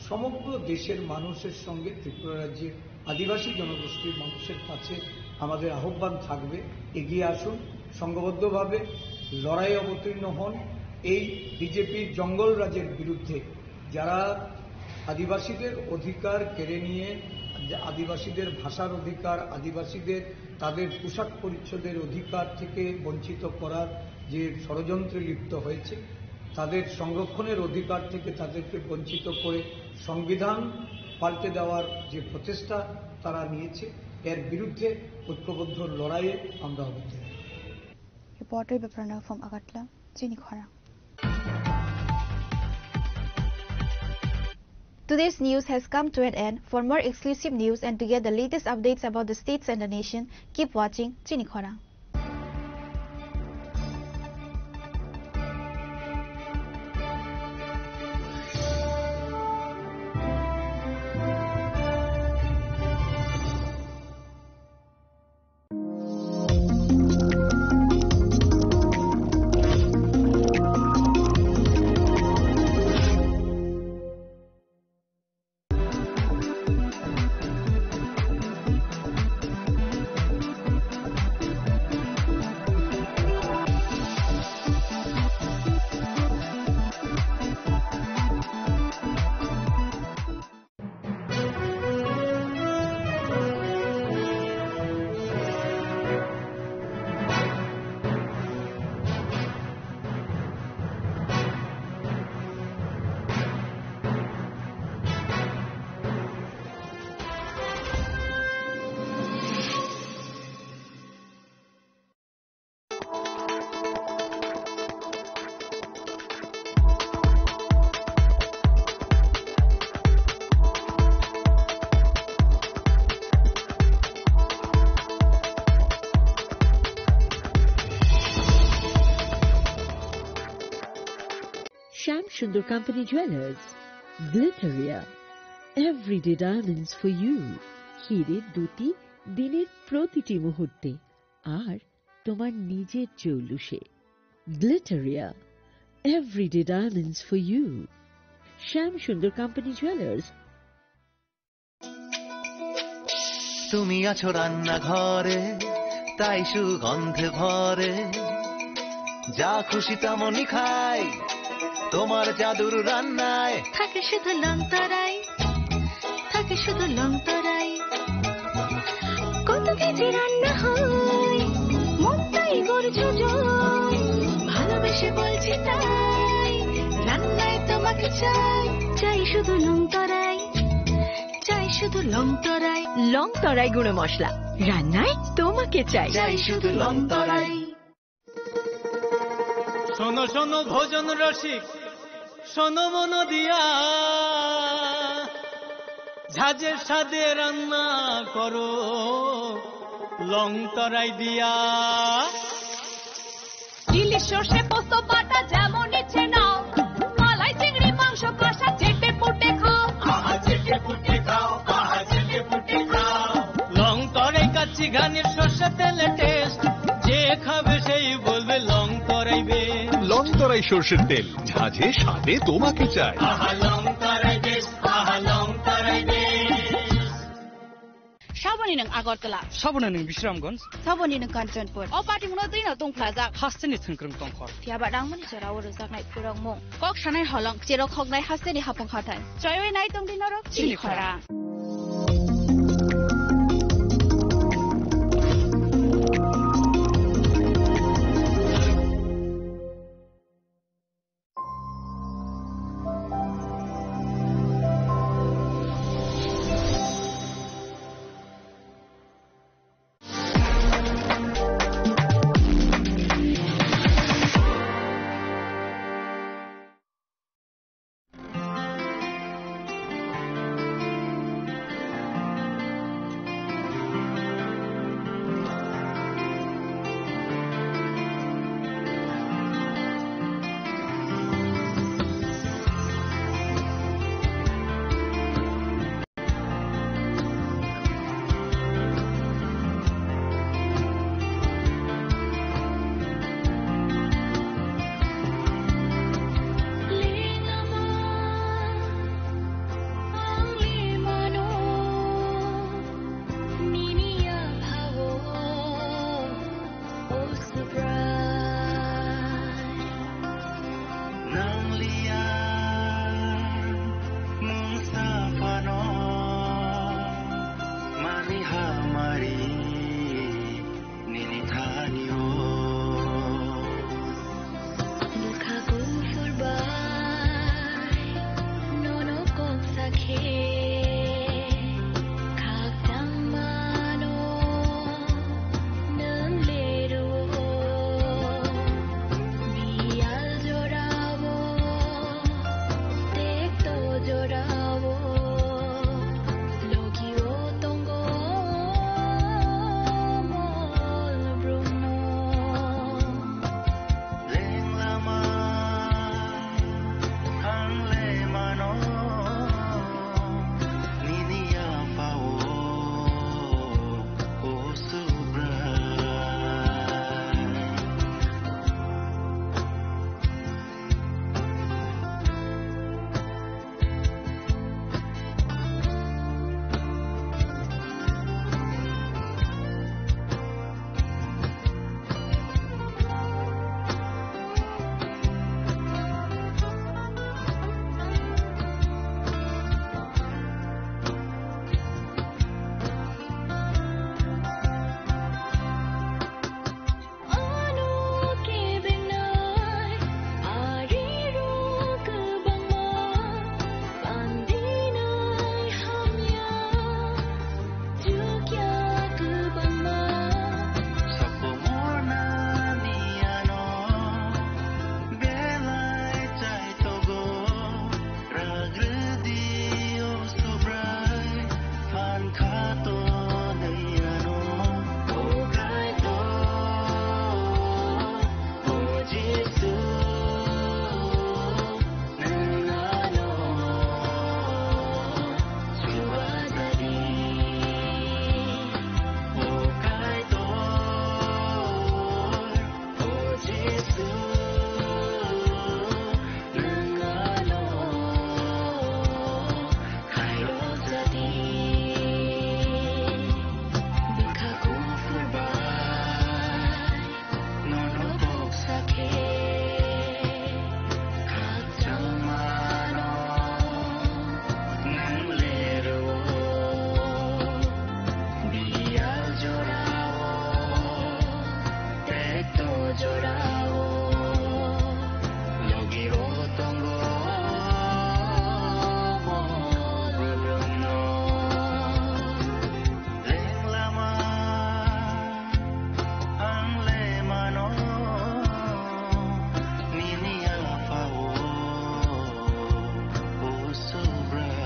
সমগ্র দেশের মানুষের সঙ্গে ত্রিপুরা রাজ্যের আদিবাসী জনগোষ্ঠীর মানুষের কাছে আমাদের আহ্বান থাকবে, এগিয়ে আসুন, সংঘবদ্ধভাবে লড়াই অবতীর্ণ হন। এই বিজেপির জঙ্গল রাজের বিরুদ্ধে যারা আদিবাসীদের অধিকার কেড়ে নিয়ে, আদিবাসীদের ভাষার অধিকার, আদিবাসীদের তাদের পোশাক পরিচ্ছদের অধিকার থেকে বঞ্চিত করার যে ষড়যন্ত্রে লিপ্ত হয়েছে, তাদের সংরক্ষণের অধিকার থেকে তাদেরকে বঞ্চিত করে সংবিধান পাল্টে দেওয়ার যে প্রচেষ্টা তারা নিয়েছে, এর বিরুদ্ধে ঐক্যবদ্ধ লড়াইয়ে আমরা অবতীর্ণ। Reporter Beprana from Agartala, Chini Khorang. Today's news has come to an end. For more exclusive news and to get the latest updates about the states and the nation, keep watching Chini Khorang. Sundar company jewellers, Glitteria, everyday diamonds for you. হিরে দুটি দিনের প্রতিটি মুহূর্তে আর তোমার নিজের জৌলুসে। Glitteria, everyday diamonds for you. Shyam Sundar company jewellers. তুমি আছো রান্নাঘরে, তাই সুগন্ধে ভরে। যা খুশি তেমনই খাই, তোমার জাদুর রান্নায়। থাকে শুধু লংতরাই, থাকে শুধু লংতরাই। কত কেজি রান্না হয়, মনটাই গর্জে যায়। ভালোবেসে বলছি তাই, রান্নায় তোমাকে চাই। চাই শুধু লংতরাই, চাই শুধু লংতরাই। লংতরাই গুঁড়ো মশলা, রান্নায় তোমাকে চাই। চাই শুধু লংতরাই। শোনো শোনো ভোজন রসিক, শোনো মন দিয়া, ঝাঁঝের স্বাদে রান্না করো লং তরাই দিয়া। ইলিশ সর্ষে পোস্ত বাটা যেমন ইচ্ছে নাও, মালাই চিংড়ি মাংস কষা চেটে পুটে খাও। আহা, চেটে পুটে খাও, আহা, চেটে পুটে খাও। লং তরাই কাচ্চি ঘানির সর্ষে তেলে টেস্ট, যে খাবে সেই বলবে লং তরাই বেশ। লং তরাই সর্ষের তেল, ঝাঁঝে স্বাদে তোমাকে চাই। আহা, লং তরাই বেশ, আহা, লং তরাই বেশ। Saboni nwng Agartala. Saboni nwng Bisramganj. Saboni nwng Kanchanpur. O party mungno twi no tongphlajak. Hasteni thwngkwrwng tongkhor. Phiya ba rangmani jora o rwjaknai purokmung. Kok sanai holong, cherok hoknai hasteni hapung hathai. Choiwi nai tongdi norok chini chini khorang. Jorao logi o tongo borokno lenglama ang le mano nini alapao o Subrai.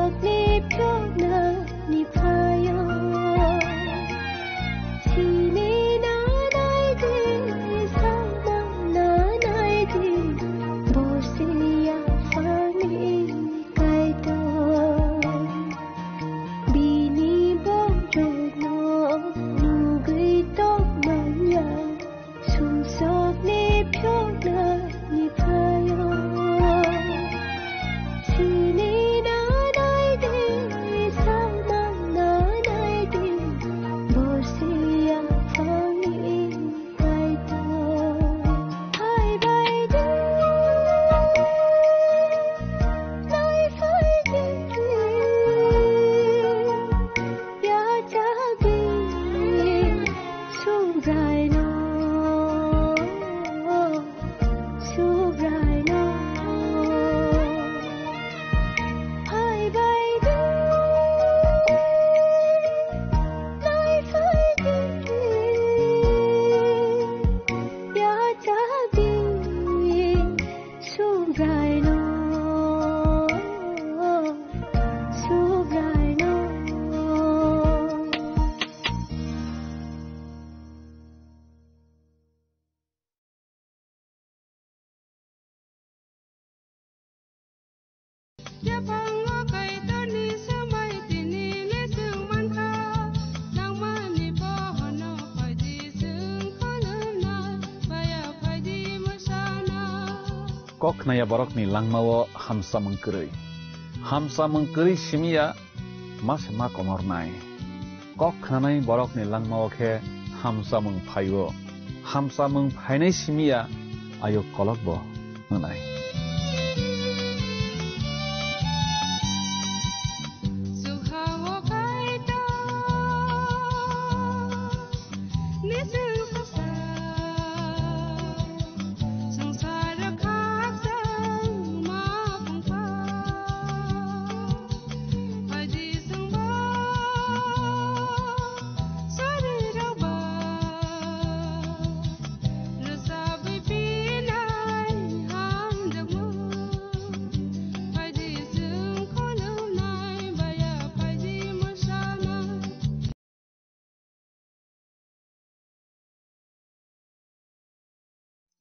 Ni phiona ni phaio. Sini nanai di, samang nanai di, borsi yaphangni kaitor. Bini borokno nugwi tongmanya. Sumsokni phiona ni phaio. Sini nanai di, samang nanai di, borsi yaphangni kaitor. Hai bai di, nai phai di. Yachakdi Subraino, Subraino. Hai bai di, nai phai di. Yachakdi Subraino, Subraino. Yaphango Kaitorni swmai tini le chwng mankha, nangmani bohono phaidi chwng khulumnai, baya phaidi mwsana. Kok khnaya borokni langmao hamsamung kwrwi. Hamsamung kwrwi simiya ma se ma komornai. Kok khnanai borokni langmao khe hamsamung phaio. Hamsamung phainai simiya ayuk kolokbo wngnai.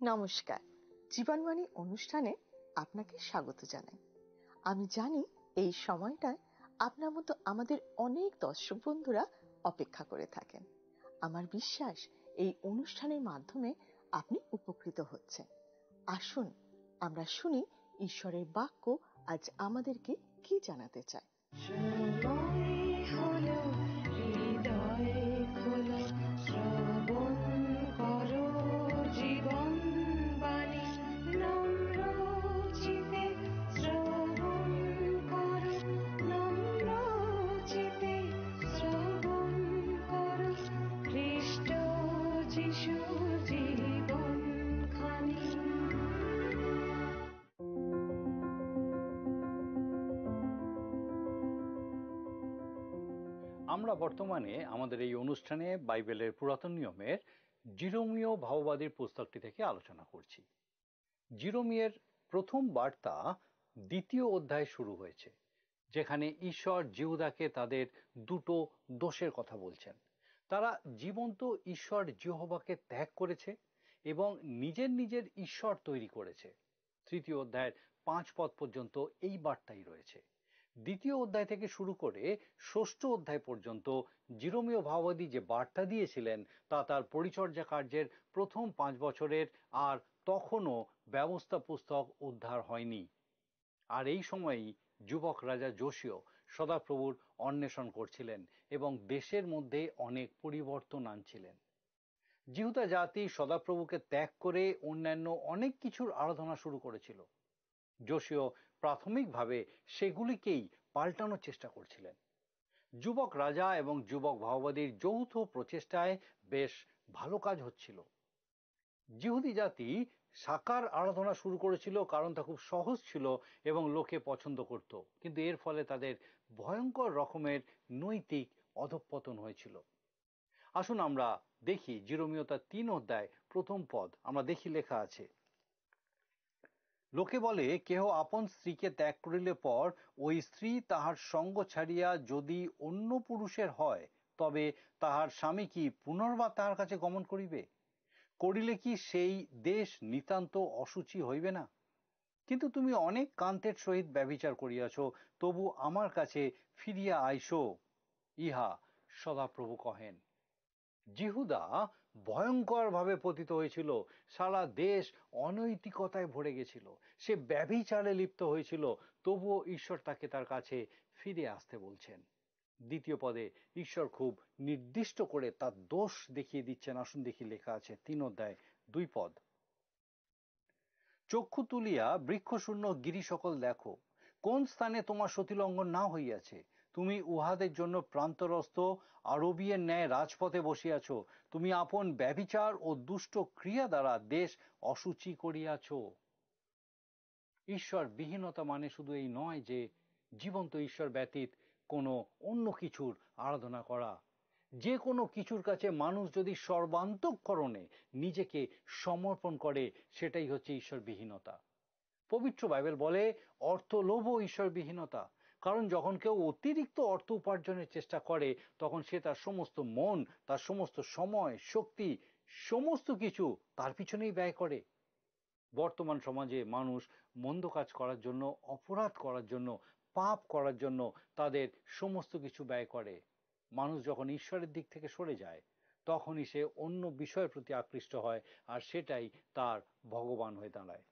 নমস্কার, জীবনবাণী অনুষ্ঠানে আপনাকে স্বাগত জানাই। আমি জানি এই সময়টায় আপনার মতো আমাদের অনেক দর্শক বন্ধুরা অপেক্ষা করে থাকেন। আমার বিশ্বাস এই অনুষ্ঠানের মাধ্যমে আপনি উপকৃত হচ্ছেন। আসুন আমরা শুনি ঈশ্বরের বাক্য আজ আমাদেরকে কি জানাতে চায়। সময় হলো, হৃদয় খোলো, শ্রবণ করো জীবন বাণী। নম্র চিতে শ্রবণ করো, নম্র চিতে শ্রবণ করো খ্রিস্ট যিশুর জীবন খানি। আমরা বর্তমানে আমাদের এই অনুষ্ঠানে বাইবেলের পুরাতন নিয়মের জিরোমীয় ভাববাদীর পুস্তকটি থেকে আলোচনা করছি। জিরোমীয়ের প্রথম বার্তা দ্বিতীয় অধ্যায় শুরু হয়েছে, যেখানে ঈশ্বর জিহুদাকে তাদের দুটো দোষের কথা বলছেন। তারা জীবন্ত ঈশ্বর জিহোবাকে ত্যাগ করেছে এবং নিজের নিজের ঈশ্বর তৈরি করেছে। তৃতীয় অধ্যায়ের পাঁচ পদ পর্যন্ত এই বার্তাই রয়েছে। দ্বিতীয় অধ্যায় থেকে শুরু করে ষষ্ঠ অধ্যায় পর্যন্ত জিরোমীয় ভাববাদী যে বার্তা দিয়েছিলেন, তা তার পরিচর্যা কার্যের প্রথম পাঁচ বছরের, আর তখনও ব্যবস্থা পুস্তক উদ্ধার হয়নি। আর এই সময়ই যুবক রাজা যোশীয় সদাপ্রভুর অন্বেষণ করছিলেন এবং দেশের মধ্যে অনেক পরিবর্তন আনছিলেন। জিহুদা জাতি সদাপ্রভুকে ত্যাগ করে অন্যান্য অনেক কিছুর আরাধনা শুরু করেছিল। যোশীয় প্রাথমিকভাবে সেগুলিকেই পাল্টানোর চেষ্টা করছিলেন। যুবক রাজা এবং যুবক ভাওবাদীর যৌথ প্রচেষ্টায় বেশ ভালো কাজ হচ্ছিল। জিহুদি জাতি সাকার আরাধনা শুরু করেছিল, কারণ তা খুব সহজ ছিল এবং লোকে পছন্দ করত। কিন্তু এর ফলে তাদের ভয়ঙ্কর রকমের নৈতিক অধঃপতন হয়েছিল। আসুন আমরা দেখি জিরোমীয় তার তিন অধ্যায় প্রথম পদ। আমরা দেখি লেখা আছে, লোকে বলে, কেহ আপন স্ত্রীকে ত্যাগ করিলে পর ওই স্ত্রী তাহার সঙ্গ ছাড়িয়া যদি অন্য পুরুষের হয়, তবে তাহার স্বামী কি পুনর্বার তাহার কাছে গমন করিবে? করিলে কি সেই দেশ নিতান্ত অসুচি হইবে না? কিন্তু তুমি অনেক কান্তের সহিত ব্যভিচার করিয়াছ, তবু আমার কাছে ফিরিয়া আইসো, ইহা সদাপ্রভু কহেন। জিহুদা ভয়ঙ্করভাবে পতিত হয়েছিল। সারা দেশ অনৈতিকতায় ভরে গেছিল। সে ব্যভিচারে লিপ্ত হয়েছিল। তবুও ঈশ্বর তাকে তার কাছে ফিরে আসতে বলছেন। দ্বিতীয় পদে ঈশ্বর খুব নির্দিষ্ট করে তার দোষ দেখিয়ে দিচ্ছেন। আসুন দেখি, লেখা আছে তিন অধ্যায় দুই পদ। চক্ষু তুলিয়া বৃক্ষশূন্য গিরি সকল দেখো, কোন স্থানে তোমার সতীলঙ্ঘন না হইয়াছে। তুমি উহাদের জন্য প্রান্তরস্থ আরবীয়ের ন্যায় রাজপথে বসিয়াছ। তুমি আপন ব্যভিচার ও দুষ্ট ক্রিয়া দ্বারা দেশ অসুচি করিয়াছ। ঈশ্বর বিহীনতা মানে শুধু এই নয় যে জীবন্ত ঈশ্বর ব্যতীত কোনো অন্য কিছুর আরাধনা করা। যে কোনো কিছুর কাছে মানুষ যদি সর্বান্তঃকরণে নিজেকে সমর্পণ করে, সেটাই হচ্ছে ঈশ্বর বিহীনতা। পবিত্র বাইবেল বলে, অর্থলোভও ঈশ্বর বিহীনতা। কারণ যখন কেউ অতিরিক্ত অর্থ উপার্জনের চেষ্টা করে, তখন সে তার সমস্ত মন, তার সমস্ত সময়, শক্তি, সমস্ত কিছু তার পিছনেই ব্যয় করে। বর্তমান সমাজে মানুষ মন্দ কাজ করার জন্য, অপরাধ করার জন্য, পাপ করার জন্য তাদের সমস্ত কিছু ব্যয় করে। মানুষ যখন ঈশ্বরের দিক থেকে সরে যায়, তখনই সে অন্য বিষয়ের প্রতি আকৃষ্ট হয়, আর সেটাই তার ভগবান হয়ে দাঁড়ায়।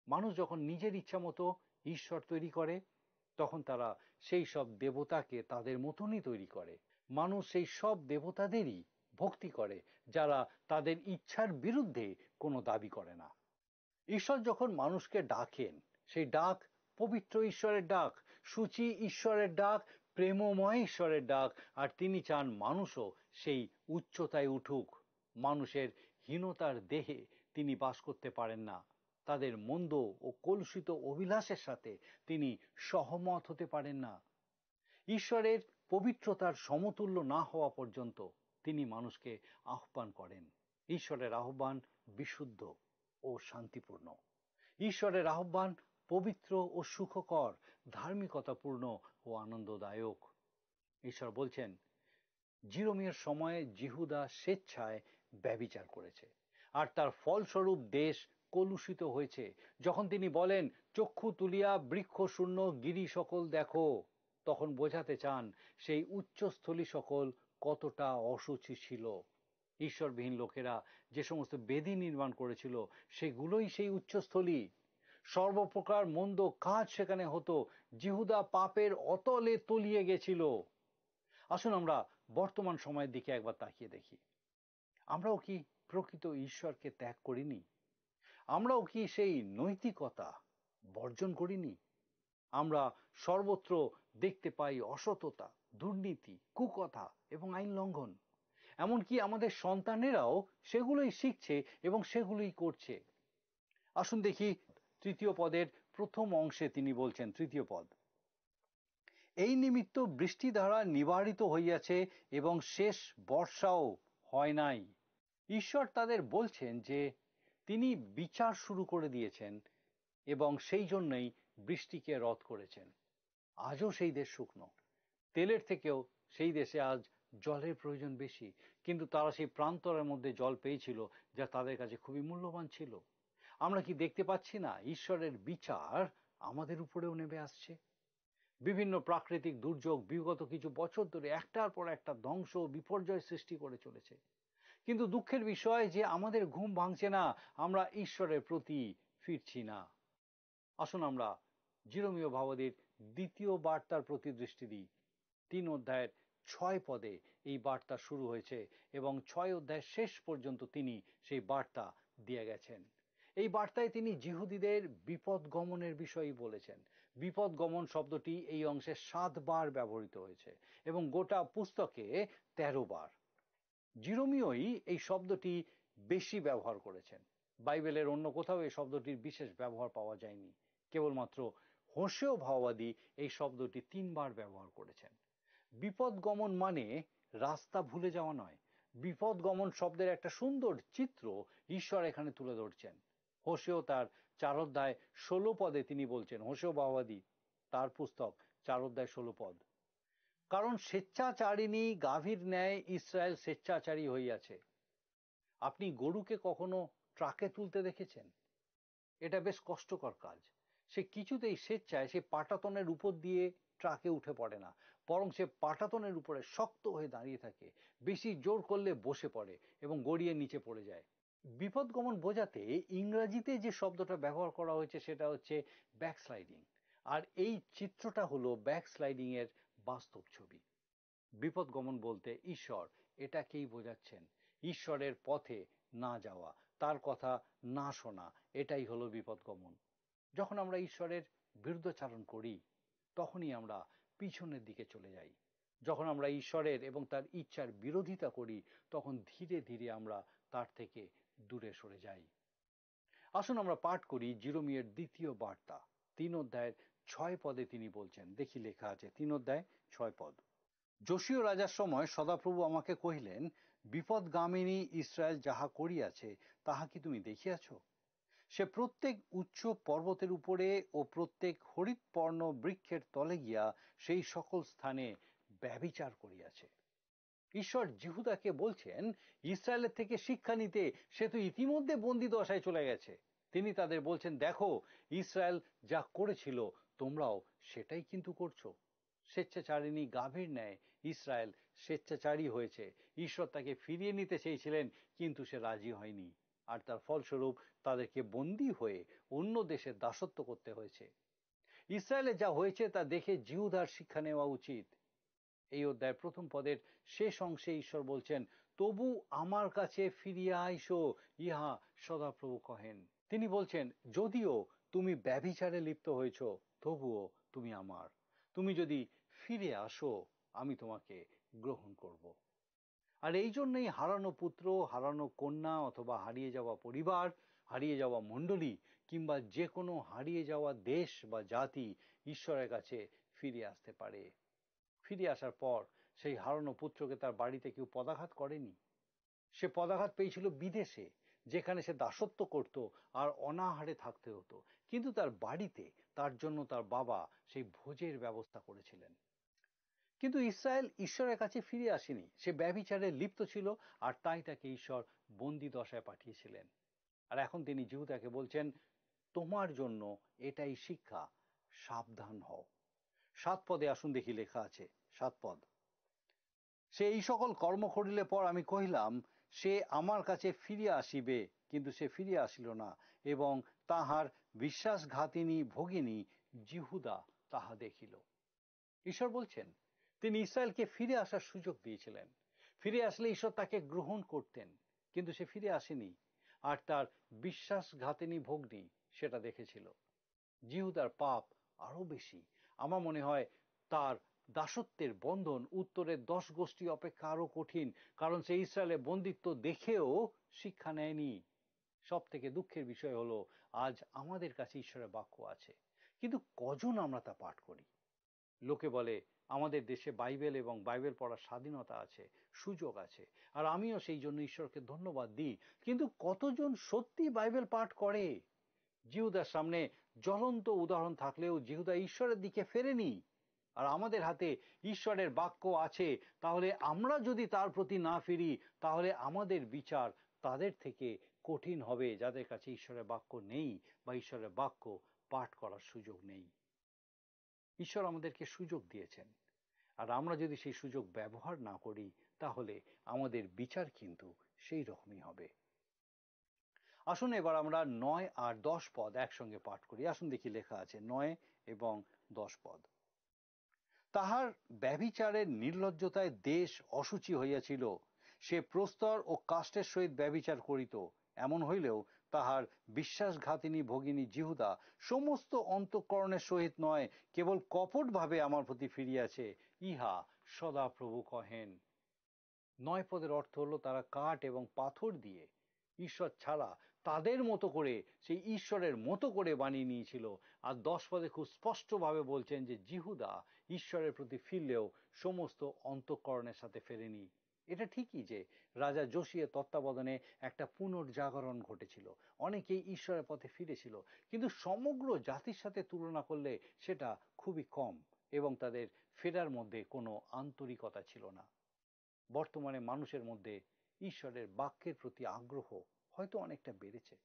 মানুষ যখন নিজের ইচ্ছা মতো ঈশ্বর তৈরি করে, তখন তারা সেই সব দেবতাকে তাদের মতনই তৈরি করে। মানুষ সেই সব দেবতাদেরই ভক্তি করে, যারা তাদের ইচ্ছার বিরুদ্ধে কোনো দাবি করে না। ঈশ্বর যখন মানুষকে ডাকেন, সেই ডাক পবিত্র ঈশ্বরের ডাক, সূচি ঈশ্বরের ডাক, প্রেমময় ঈশ্বরের ডাক। আর তিনি চান মানুষও সেই উচ্চতায় উঠুক। মানুষের হীনতার দেহে তিনি বাস করতে পারেন না। তাদের মন্দ ও কলুষিত অভিলাষের সাথে তিনি সহমত হতে পারেন না। ঈশ্বরের পবিত্রতার সমতুল্য না হওয়া পর্যন্ত তিনি মানুষকে আহ্বান করেন। ঈশ্বরের আহ্বান বিশুদ্ধ ও শান্তিপূর্ণ। ঈশ্বরের আহ্বান পবিত্র ও সুখকর, ধার্মিকতাপূর্ণ ও আনন্দদায়ক। ঈশ্বর বলছেন, জিরোমিওর সময়ে জিহুদা স্বেচ্ছায় ব্যভিচার করেছে, আর তার ফলস্বরূপ দেশ কলুষিত হয়েছে। যখন তিনি বলেন, "চক্ষু তুলিয়া বৃক্ষ শূন্য গিরি সকল দেখো", তখন বোঝাতে চান সেই উচ্চস্থলী সকল কতটা অসুচি ছিল। ঈশ্বরবিহীন লোকেরা যে সমস্ত বেদি নির্মাণ করেছিল, সেগুলোই সেই উচ্চস্থলী। সর্বপ্রকার মন্দ কাজ সেখানে হতো। জিহুদা পাপের অতলে তলিয়ে গেছিল। আসুন আমরা বর্তমান সময়ের দিকে একবার তাকিয়ে দেখি। আমরাও কি প্রকৃত ঈশ্বরকে ত্যাগ করিনি? আমরাও কি সেই নৈতিকতা বর্জন করিনি? আমরা সর্বত্র দেখতে পাই অসততা, দুর্নীতি, কুকথা এবং আইন লঙ্ঘন। এমনকি আমাদের সন্তানেরাও সেগুলোই শিখছে এবং সেগুলোই করছে। আসুন দেখি তৃতীয় পদের প্রথম অংশে তিনি বলছেন, তৃতীয় পদ, "এই নিমিত্ত বৃষ্টি দ্বারা নিবারিত হইয়াছে এবং শেষ বর্ষাও হয় নাই।" ঈশ্বর তাদের বলছেন যে তিনি বিচার শুরু করে দিয়েছেন এবং সেই জন্যই বৃষ্টিকে রদ করেছেন। আজও সেই দেশ শুকনো। তেলের থেকেও সেই দেশে আজ জলের প্রয়োজন বেশি, কিন্তু তারা সেই প্রান্তরের মধ্যে জল পেয়েছিল, যা তাদের কাছে খুবই মূল্যবান ছিল। আমরা কি দেখতে পাচ্ছি না ঈশ্বরের বিচার আমাদের উপরেও নেমে আসছে? বিভিন্ন প্রাকৃতিক দুর্যোগ বিগত কিছু বছর ধরে একটার পর একটা ধ্বংস ও বিপর্যয় সৃষ্টি করে চলেছে, কিন্তু দুঃখের বিষয় যে আমাদের ঘুম ভাঙছে না, আমরা ঈশ্বরের প্রতি ফিরছি না। আসুন আমরা জিরোমীয় ভাবাদির দ্বিতীয় বার্তার প্রতি দৃষ্টি দিই। তিন অধ্যায়ের ছয় পদে এই বার্তা শুরু হয়েছে এবং ছয় অধ্যায়ের শেষ পর্যন্ত তিনি সেই বার্তা দিয়ে গেছেন। এই বার্তায় তিনি জিহুদীদের বিপদ গমনের বিষয়ে বলেছেন। বিপদ গমন শব্দটি এই অংশে সাতবার ব্যবহৃত হয়েছে এবং গোটা পুস্তকে তেরো বার। জিরোমীয়ই এই শব্দটি বেশি ব্যবহার করেছেন। বাইবেলের অন্য কোথাও এই শব্দটির বিশেষ ব্যবহার পাওয়া যায়নি। কেবলমাত্র হোশেয় ভাওবাদী এই শব্দটি তিনবার ব্যবহার করেছেন। বিপদ গমন মানে রাস্তা ভুলে যাওয়া নয়। বিপদ গমন শব্দের একটা সুন্দর চিত্র ঈশ্বর এখানে তুলে ধরছেন। হোশেয় তার চার অধ্যায় ষোলো পদে তিনি বলছেন, হোশে বাওয়াদি, তার পুস্তক, চার অধ্যায় ষোলো পদ, "কারণ স্বেচ্ছাচারিণী গাভীর ন্যায় ইসরায়েল স্বেচ্ছাচারী হইয়াছে।" আপনি গরুকে কখনো ট্রাকে তুলতে দেখেছেন? এটা বেশ কষ্টকর কাজ। সে কিছুতেই স্বেচ্ছায় সে পাটাতনের উপর দিয়ে ট্রাকে উঠে পড়ে না, বরং সে পাটাতনের উপরে শক্ত হয়ে দাঁড়িয়ে থাকে, বেশি জোর করলে বসে পড়ে এবং গড়িয়ে নিচে পড়ে যায়। বিপদগমন বোঝাতে ইংরাজিতে যে শব্দটা ব্যবহার করা হয়েছে সেটা হচ্ছে ব্যাকস্লাইডিং। আর এই চিত্রটা হলো ব্যাকস্লাইডিং এর বাস্তব ছবি। বিপদগমন বলতে ঈশ্বর এটাকেই বোঝাচ্ছেন, ঈশ্বরের পথে না যাওয়া, তার কথা না শোনা, এটাই হলো বিপদগমন। যখন আমরা ঈশ্বরের বিরুদ্ধাচারণ করি, তখনই আমরা পিছনের দিকে চলে যাই। যখন আমরা ঈশ্বরের এবং তার ইচ্ছার বিরোধিতা করি, তখন ধীরে ধীরে আমরা তার থেকে দূরে সরে যাই। আসুন আমরা পাঠ করি জিরোমিয়ার দ্বিতীয় বার্তা, তিন অধ্যায়ের ছয় পদে তিনি বলছেন। দেখি, লেখা আছে তিন অধ্যায় ছয় পদ, "যোশীয় রাজার সময় সদাপ্রভু আমাকে কহিলেন, 'বিপদগামিনী ইসরায়েল যাহা করিয়াছে, তাহা কি তুমি দেখিয়াছ? সে প্রত্যেক উচ্চ পর্বতের উপরে ও প্রত্যেক হরিৎপর্ণ বৃক্ষের তলে গিয়া সেই সকল স্থানে ব্যভিচার করিয়াছে।'" ঈশ্বর জিহুদাকে বলছেন, ইসরায়েলের থেকে শিক্ষা নিতে। সে তো ইতিমধ্যে বন্দি দশায় চলে গেছে। তিনি তাদের বলছেন, "দেখো, ইসরায়েল যা করেছিল, তোমরাও সেটাই কিন্তু করছো।" স্বেচ্ছাচারিণী গাভীর ন্যায় ইসরায়েল স্বেচ্ছাচারী হয়েছে। ঈশ্বর তাকে ফিরিয়ে নিতে চেয়েছিলেন, কিন্তু সে রাজি হয়নি। আর তার ফলস্বরূপ তাদেরকে বন্দী হয়ে অন্য দেশে দাসত্ব করতে হয়েছে। ইসরায়েলে যা হয়েছে তা দেখে জিহুদার শিক্ষা নেওয়া উচিত। এই অধ্যায়ের প্রথম পদের শেষ অংশে ঈশ্বর বলছেন, "তবু আমার কাছে ফিরিয়া আইসো, ইহা সদাপ্রভু কহেন।" তিনি বলছেন, "যদিও তুমি ব্যভিচারে লিপ্ত হয়েছো, তবুও তুমি আমার। তুমি যদি ফিরে আসো, আমি তোমাকে গ্রহণ করব।" আর এই জন্যই হারানো পুত্র, হারানো কন্যা অথবা হারিয়ে যাওয়া পরিবার, হারিয়ে যাওয়া মণ্ডলী কিংবা যে কোনো হারিয়ে যাওয়া দেশ বা জাতি ঈশ্বরের কাছে ফিরে আসতে পারে। ফিরে আসার পর সেই হারানো পুত্রকে তার বাড়িতে কেউ পদাঘাত করেনি। সে পদাঘাত পেয়েছিল বিদেশে, যেখানে সে দাসত্ব করত আর অনাহারে থাকতে হতো। কিন্তু তার বাড়িতে তার জন্য তার বাবা সেই ভোজের ব্যবস্থা করেছিলেন। কিন্তু ইসরায়েল ঈশ্বরের কাছে ফিরে আসেনি। সে ব্যভিচারে লিপ্ত ছিল, আর তাই তাকে ঈশ্বর বন্দি দশায় পাঠিয়েছিলেন। আর এখন তিনি জিহুদাকে বলছেন, "তোমার জন্য এটাই শিক্ষা, সাবধান হও।" সাত পদে আসুন দেখি, লেখা আছে, সাত পদ, "সে এই সকল কর্ম করিলে পর আমি কহিলাম, 'সে আমার কাছে ফিরিয়া আসিবে,' কিন্তু সে ফিরিয়া আসিল না, এবং তাহার বিশ্বাসঘাতিনী ভগিনী জিহুদা তাহা দেখিল।" ঈশ্বর বলছেন, তিনি ইসরায়েলকে ফিরে আসার সুযোগ দিয়েছিলেন। ফিরে আসলে ঈশ্বর তাকে গ্রহণ করতেন, কিন্তু সে ফিরে আসেনি। আর তার বিশ্বাসঘাতিনী ভগ্নী সেটা দেখেছিল। জিহুদার পাপ আরো বেশি। আমার মনে হয় তার দাসত্বের বন্ধন উত্তরের দশ গোষ্ঠী অপেক্ষা আরো কঠিন, কারণ সে ইসরায়েলের বন্দিত্ব দেখেও শিক্ষা নেয়নি। সব থেকে দুঃখের বিষয় হলো, আজ আমাদের কাছে ঈশ্বরের বাক্য আছে, কিন্তু কজন আমরা তা পাঠ করি? লোকে বলে, "আমাদের দেশে বাইবেল এবং বাইবেল পড়ার স্বাধীনতা আছে, সুযোগ আছে, আর আমিও সেই জন্য ঈশ্বরকে ধন্যবাদ দিই।" কিন্তু কতজন সত্যি বাইবেল পাঠ করে? জিহুদার সামনে জ্বলন্ত উদাহরণ থাকলেও জিহুদা ঈশ্বরের দিকে ফেরেনি। আর আমাদের হাতে ঈশ্বরের বাক্য আছে, তাহলে আমরা যদি তার প্রতি না ফিরি, তাহলে আমাদের বিচার তাদের থেকে কঠিন হবে, যাদের কাছে ঈশ্বরের বাক্য নেই বা ঈশ্বরের বাক্য পাঠ করার সুযোগ নেই। ঈশ্বর আমাদেরকে সুযোগ দিয়েছেন, আর আমরা যদি সেই সুযোগ ব্যবহার না করি, তাহলে আমাদের বিচার কিন্তু সেই রকমই হবে। আসুন এবার আমরা নয় আর দশ পদ একসঙ্গে পাঠ করি। আসুন দেখি, লেখা আছে নয় এবং দশ পদ, "তাহার ব্যভিচারের নির্লজ্জতায় দেশ অসুচি হইয়াছিল। সে প্রস্তর ও কাষ্ঠের সহিত ব্যভিচার করিত। এমন হইলেও তাহার বিশ্বাসঘাতিনী ভগিনী জিহুদা সমস্ত অন্তঃকরণের সহিত নয়, কেবল কপটভাবে আমার প্রতি ফিরিয়াছে, ইহা সদাপ্রভু কহেন।" নয় পদের অর্থ হলো, তারা কাঠ এবং পাথর দিয়ে ঈশ্বর ছাড়া তাদের মতো করে, সেই ঈশ্বরের মতো করে বানিয়ে নিয়েছিল। আর দশ পদে খুব স্পষ্টভাবে বলছেন যে জিহুদা ঈশ্বরের প্রতি ফিরলেও সমস্ত অন্তঃকরণের সাথে ফেরেনি। এটা ঠিকই যে রাজা যোশিয়ার তত্ত্বাবধানে একটা পুনর্জাগরণ ঘটেছিল, অনেকেই ঈশ্বরের পথে ফিরেছিল, কিন্তু সমগ্র জাতির সাথে তুলনা করলে সেটা খুবই কম এবং তাদের ফেরার মধ্যে কোনো আন্তরিকতা ছিল না। বর্তমানে মানুষের মধ্যে ঈশ্বরের বাক্যের প্রতি আগ্রহ হয়তো অনেকটা বেড়েছে,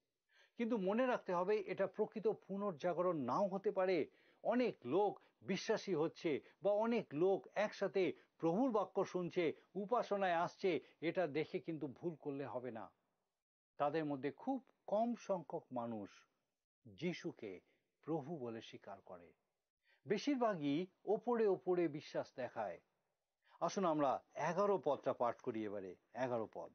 কিন্তু মনে রাখতে হবে, এটা প্রকৃত পুনর্জাগরণ নাও হতে পারে। অনেক লোক বিশ্বাসী হচ্ছে বা অনেক লোক একসাথে প্রভুর বাক্য শুনছে, উপাসনায় আসছে, এটা দেখে কিন্তু ভুল করলে হবে না। তাদের মধ্যে খুব কম সংখ্যক মানুষ যিশুকে প্রভু বলে স্বীকার করে। বেশিরভাগই ওপরে ওপরে বিশ্বাস দেখায়। আসুন আমরা এগারো পদটা পাঠ করি এবারে, এগারো পদ।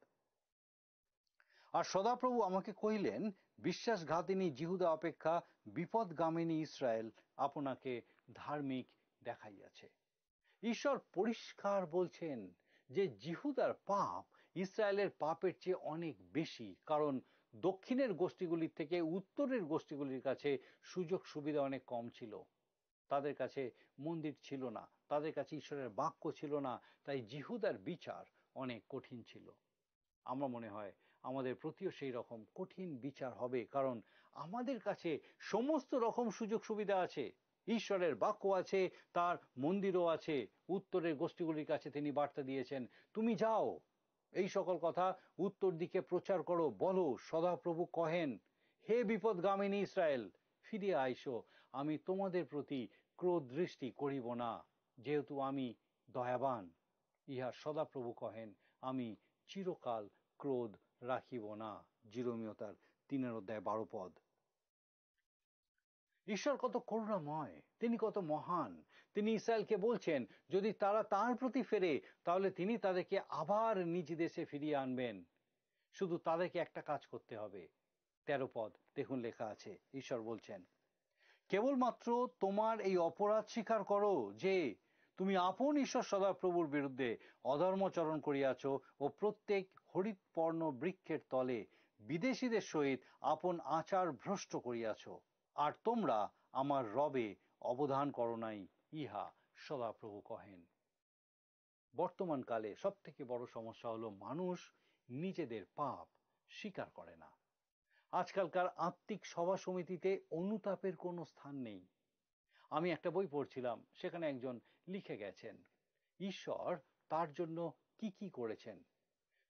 আর সদাপ্রভু আমাকে কহিলেন, "বিশ্বাসঘাতিনী জিহুদা অপেক্ষা বিপদগামিনী ইসরায়েল আপনাকে ধার্মিক দেখাইয়াছে।" ঈশ্বর পরিষ্কার বলছেন যে জিহুদার পাপ ইসরায়েলের পাপের চেয়ে অনেক বেশি, কারণ দক্ষিণের গোষ্ঠীগুলির থেকে উত্তরের গোষ্ঠীগুলির কাছে সুযোগ সুবিধা অনেক কম ছিল। তাদের কাছে মন্দির ছিল না, তাদের কাছে ঈশ্বরের বাক্য ছিল না, তাই জিহুদার বিচার অনেক কঠিন ছিল। আমার মনে হয় আমাদের প্রতিও সেই রকম কঠিন বিচার হবে, কারণ আমাদের কাছে সমস্ত রকম সুযোগ সুবিধা আছে, ঈশ্বরের বাক্য আছে, তার মন্দিরও আছে। উত্তরের গোষ্ঠীগুলির কাছে তিনি বার্তা দিয়েছেন, "তুমি যাও, এই সকল কথা উত্তর দিকে প্রচার করো, বলো, সদাপ্রভু কহেন, হে বিপদগামিনী ইসরায়েল, ফিরে আইসো, আমি তোমাদের প্রতি ক্রোধ দৃষ্টি করিব না, যেহেতু আমি দয়াবান।" ইহা সদাপ্রভু কহেন, "আমি চিরকাল ক্রোধ রাখিব না।" জিরোমীয় তার তিনের অধ্যায় বারো পদ। ঈশ্বর কত করুণাময়, তিনি কত মহান। তিনি ইসরায়েলকে বলছেন, যদি তারা তার প্রতি ফেরে, তাহলে তিনি তাদেরকে আবার নিজ দেশে ফিরিয়ে আনবেন। শুধু তাদেরকে একটা কাজ করতে হবে। তেরো পদ দেখুন, লেখা আছে, ঈশ্বর বলছেন, "কেবলমাত্র তোমার এই অপরাধ স্বীকার করো যে তুমি আপন ঈশ্বর সদাপ্রভুর বিরুদ্ধে অধর্মাচরণ করিয়াছ ও প্রত্যেক হরিৎপর্ণ বৃক্ষের তলে বিদেশীদের সহিত আপন আচার ভ্রষ্ট করিয়াছ, আর তোমরা আমার রবে অবধান করো নাই, ইহা সদাপ্রভু কহেন।" বর্তমানকালে সব থেকে বড় সমস্যা হলো মানুষ নিজেদের পাপ স্বীকার করে না। আজকালকার আত্মিক সভা সমিতিতে অনুতাপের কোনো স্থান নেই। আমি একটা বই পড়ছিলাম, সেখানে একজন লিখে গেছেন, ঈশ্বর তার জন্য কি কি করেছেন।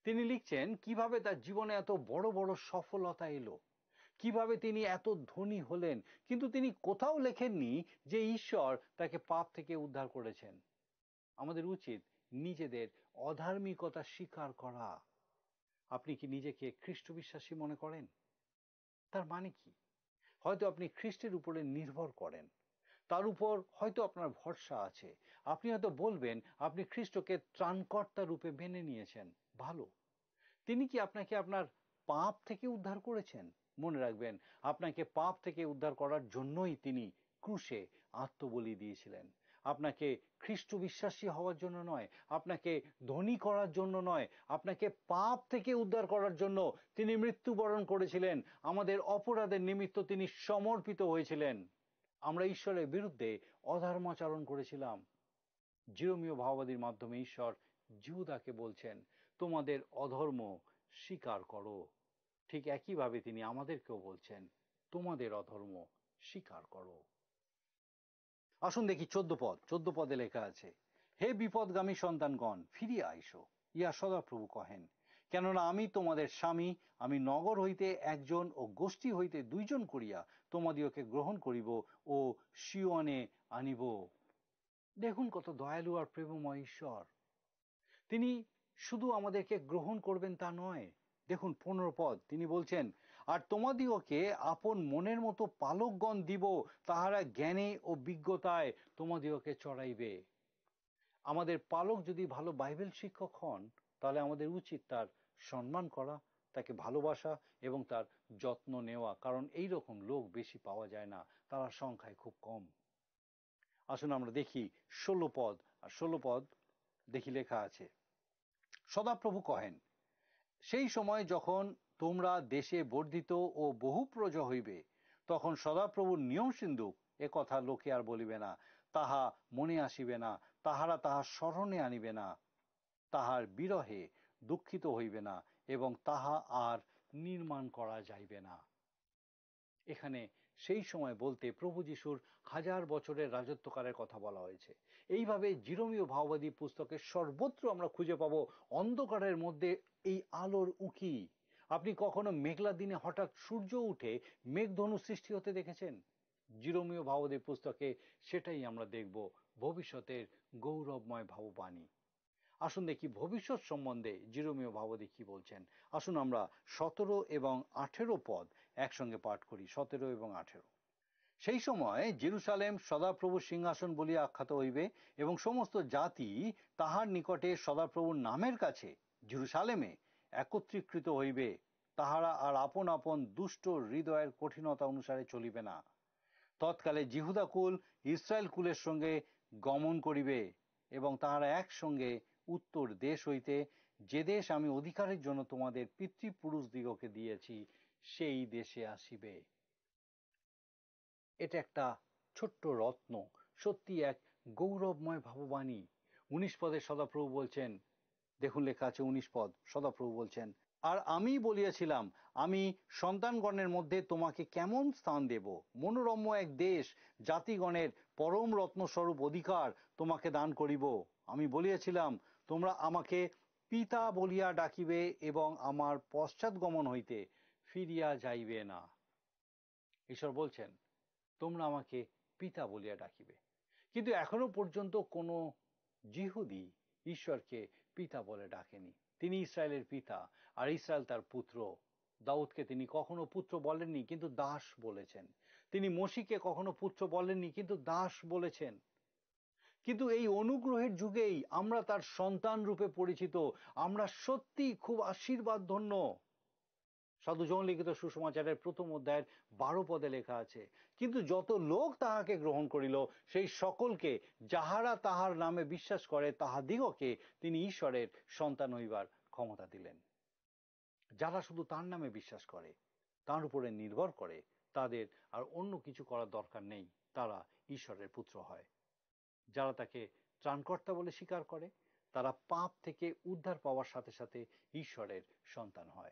তিনি লিখছেন কিভাবে তার জীবনে এত বড় বড় সফলতা এলো, কিভাবে তিনি এত ধনী হলেন, কিন্তু তিনি কোথাও লেখেননি যে ঈশ্বর তাকে পাপ থেকে উদ্ধার করেছেন। আমাদের উচিত নিজেদের অধার্মিকতা স্বীকার করা। আপনি কি নিজেকে খ্রিস্ট বিশ্বাসী মনে করেন? তার মানে কি? হয়তো আপনি খ্রিস্টের উপরে নির্ভর করেন, তার উপর হয়তো আপনার ভরসা আছে। আপনি হয়তো বলবেন, আপনি খ্রিস্টকে ত্রাণকর্তা রূপে মেনে নিয়েছেন। ভালো। তিনি কি আপনাকে আপনার পাপ থেকে উদ্ধার করেছেন? মনে রাখবেন, আপনাকে পাপ থেকে উদ্ধার করার জন্যই তিনি ক্রুশে আত্মবলি দিয়েছিলেন। আপনাকে খ্রিস্ট বিশ্বাসী হওয়ার জন্য নয়, আপনাকে ধনী করার জন্য নয়, আপনাকে পাপ থেকে উদ্ধার করার জন্য তিনি মৃত্যুবরণ করেছিলেন। আমাদের অপরাধের নিমিত্ত তিনি সমর্পিত হয়েছিলেন। আমরা ঈশ্বরের বিরুদ্ধে অধর্মাচরণ করেছিলাম। জিরোমীয় ভাওবাদীর মাধ্যমে ঈশ্বর জিহুদাকে বলছেন, "তোমাদের অধর্ম স্বীকার করো।" ঠিক একইভাবে তিনি আমাদেরকেও বলছেন, "তোমাদের অধর্ম স্বীকার করো।" আসুন দেখি চোদ্দ পদ। চোদ্দ পদে লেখা আছে, "হে বিপদগামী সন্তানগণ, ফিরিয়া আইসো, ইয়া সদাপ্রভু কহেন। কেননা আমি তোমাদের স্বামী, আমি নগর হইতে একজন ও গোষ্ঠী হইতে দুইজন করিয়া তোমাদিওকে গ্রহণ করিব ও সিওয়ানে আনিব।" দেখুন কত দয়ালু আর প্রেমময় ঈশ্বর। তিনি শুধু আমাদেরকে গ্রহণ করবেন তা নয়, দেখুন পনেরো পদ, তিনি বলছেন, "আর তোমাদিওকে আপন মনের মতো পালকগণ দিব, তাহারা জ্ঞানে ও বিজ্ঞতায় তোমাদিওকে চড়াইবে।" আমাদের পালক যদি ভালো বাইবেল শিক্ষক হন, তাহলে আমাদের উচিত তার সম্মান করা, তাকে ভালোবাসা এবং তার যত্ন নেওয়া, কারণ এই রকম লোক বেশি পাওয়া যায় না, তারা সংখ্যায় খুব কম। আসুন আমরা দেখি ষোলো পদ, আর ষোলো পদ দেখি লেখা আছে, সদাপ্রভু কহেন, "সেই সময় যখন তোমরা দেশে বর্ধিত ও বহু প্রজা হইবে, তখন সদাপ্রভুর নিয়ম সিন্ধুক এ কথা লোকে আর বলিবে না, তাহা মনে আসিবে না, তাহারা তাহা স্মরণে আনিবে না।" তাহার বিরহে দুঃখিত হইবে না এবং তাহা আর নির্মাণ করা যাইবে না। এখানে সেই সময় বলতে প্রভু যিশুর হাজার বছরের রাজত্বকালের কথা বলা হয়েছে। এইভাবে জিরোমীয় ভাওবাদী পুস্তকে সর্বত্র আমরা খুঁজে পাবো অন্ধকারের মধ্যে এই আলোর উঁকি। আপনি কখনো মেঘলা দিনে হঠাৎ সূর্য উঠে মেঘধনু সৃষ্টি হতে দেখেছেন? জিরোমীয় ভাওবাদী পুস্তকে সেটাই আমরা দেখব, ভবিষ্যতের গৌরবময় ভাববাণী। আসুন দেখি ভবিষ্যৎ সম্বন্ধে জিরোমীয় ভাওবাদী কি বলছেন। আসুন আমরা সতেরো এবং আঠেরো পদ একসঙ্গে পাঠ করি, সতেরো এবং আঠেরো। সেই সময় জেরুসালেম সদাপ্রভুর সিংহাসন বলিয়া আখ্যাত হইবে এবং সমস্ত জাতি তাহার নিকটে সদাপ্রভুর নামের কাছে জেরুসালেমে একত্রীকৃত হইবে। তাহারা আর আপন আপন দুষ্ট হৃদয়ের কঠিনতা অনুসারে চলিবে না। তৎকালে জিহুদা কুল ইসরায়েল কুলের সঙ্গে গমন করিবে এবং তাহারা একসঙ্গে উত্তর দেশ হইতে, যে দেশ আমি অধিকারের জন্য তোমাদের পিতৃপুরুষদিগকে দিয়েছি, সেই দেশে আসিবে। এটা একটা ছোট্ট রত্ন, সত্যি এক গৌরবময় ভাববাণী। উনিশ পদে সদাপ্রভু বলছেন, দেখুন লেখা আছে উনিশ পদ, সদাপ্রভু বলছেন, "আর আমি বলিয়াছিলাম, আমি সন্তানগণের মধ্যে তোমাকে কেমন স্থান দেব? মনোরম্য এক দেশ, জাতিগণের পরম রত্নস্বরূপ অধিকার তোমাকে দান করিব। আমি বলিয়াছিলাম, তোমরা আমাকে পিতা বলিয়া ডাকিবে এবং আমার পশ্চাৎগমন হইতে ফিরিয়া যাইবে না।" ঈশ্বর বলছেন, "তোমরা আমাকে পিতা বলিয়া ডাকিবে।" কিন্তু এখনো পর্যন্ত কোনো জিহুদি ঈশ্বরকে পিতা বলে ডাকেনি। তিনি ইসরায়েলের পিতা, আর ইসরায়েল তার পুত্র। দাউদকে তিনি কখনো পুত্র বলেননি, কিন্তু দাস বলেছেন। তিনি মসিকে কখনো পুত্র বলেননি, কিন্তু দাস বলেছেন। কিন্তু এই অনুগ্রহের যুগেই আমরা তার সন্তান রূপে পরিচিত। আমরা সত্যি খুব আশীর্বাদ ধন্য। সাধু জন লিখিত সুসমাচারের প্রথম অধ্যায়ের বারো পদে লেখা আছে, "কিন্তু যত লোক তাহাকে গ্রহণ করিল, সেই সকলকে, যাহারা তাহার নামে বিশ্বাস করে, তাহাদিগকে তিনি ঈশ্বরের সন্তান হইবার ক্ষমতা দিলেন।" যারা শুধু তার নামে বিশ্বাস করে, তার উপরে নির্ভর করে, তাদের আর অন্য কিছু করার দরকার নেই, তারা ঈশ্বরের পুত্র হয়। যারা তাকে ত্রাণকর্তা বলে স্বীকার করে, তারা পাপ থেকে উদ্ধার পাওয়ার সাথে সাথে ঈশ্বরের সন্তান হয়।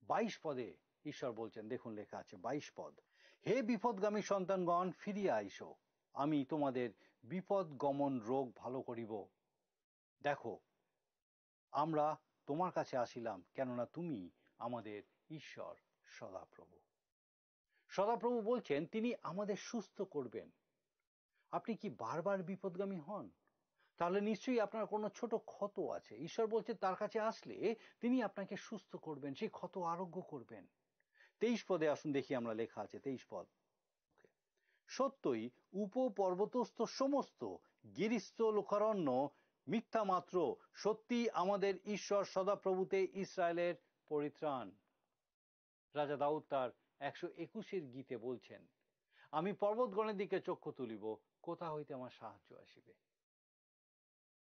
বাইশ পদে ঈশ্বর বলছেন, দেখুন লেখা আছে বাইশ পদ, "হে বিপদগামী সন্তানগণ, ফিরিয়া আইসো, আমি তোমাদের বিপদ গমন রোগ ভালো করিব। দেখো, আমরা তোমার কাছে আসিলাম, কেননা তুমি আমাদের ঈশ্বর সদাপ্রভু।" সদাপ্রভু বলছেন, তিনি আমাদের সুস্থ করবেন। আপনি কি বারবার বিপদগামী হন? তাহলে নিশ্চয়ই আপনার কোনো ছোট ক্ষত আছে। ঈশ্বর বলছে, তার কাছে আসলে তিনি আপনাকে সুস্থ করবেন, সেই ক্ষত আরোগ্য করবেন। তেইশ পদে আসুন দেখি, আমরা লেখা আছে তেইশ পদ, "সত্যই উপপর্বতস্থ সমস্ত গিরিস্থ লোকারণ্য মিথ্যা মাত্র, সত্যি আমাদের ঈশ্বর সদাপ্রভুতে ইসরায়েলের পরিত্রাণ।" রাজা দাউদ তার একশো একুশের গীতে বলছেন, "আমি পর্বতগণের দিকে চক্ষু তুলিব, কোথা হইতে আমার সাহায্য আসিবে?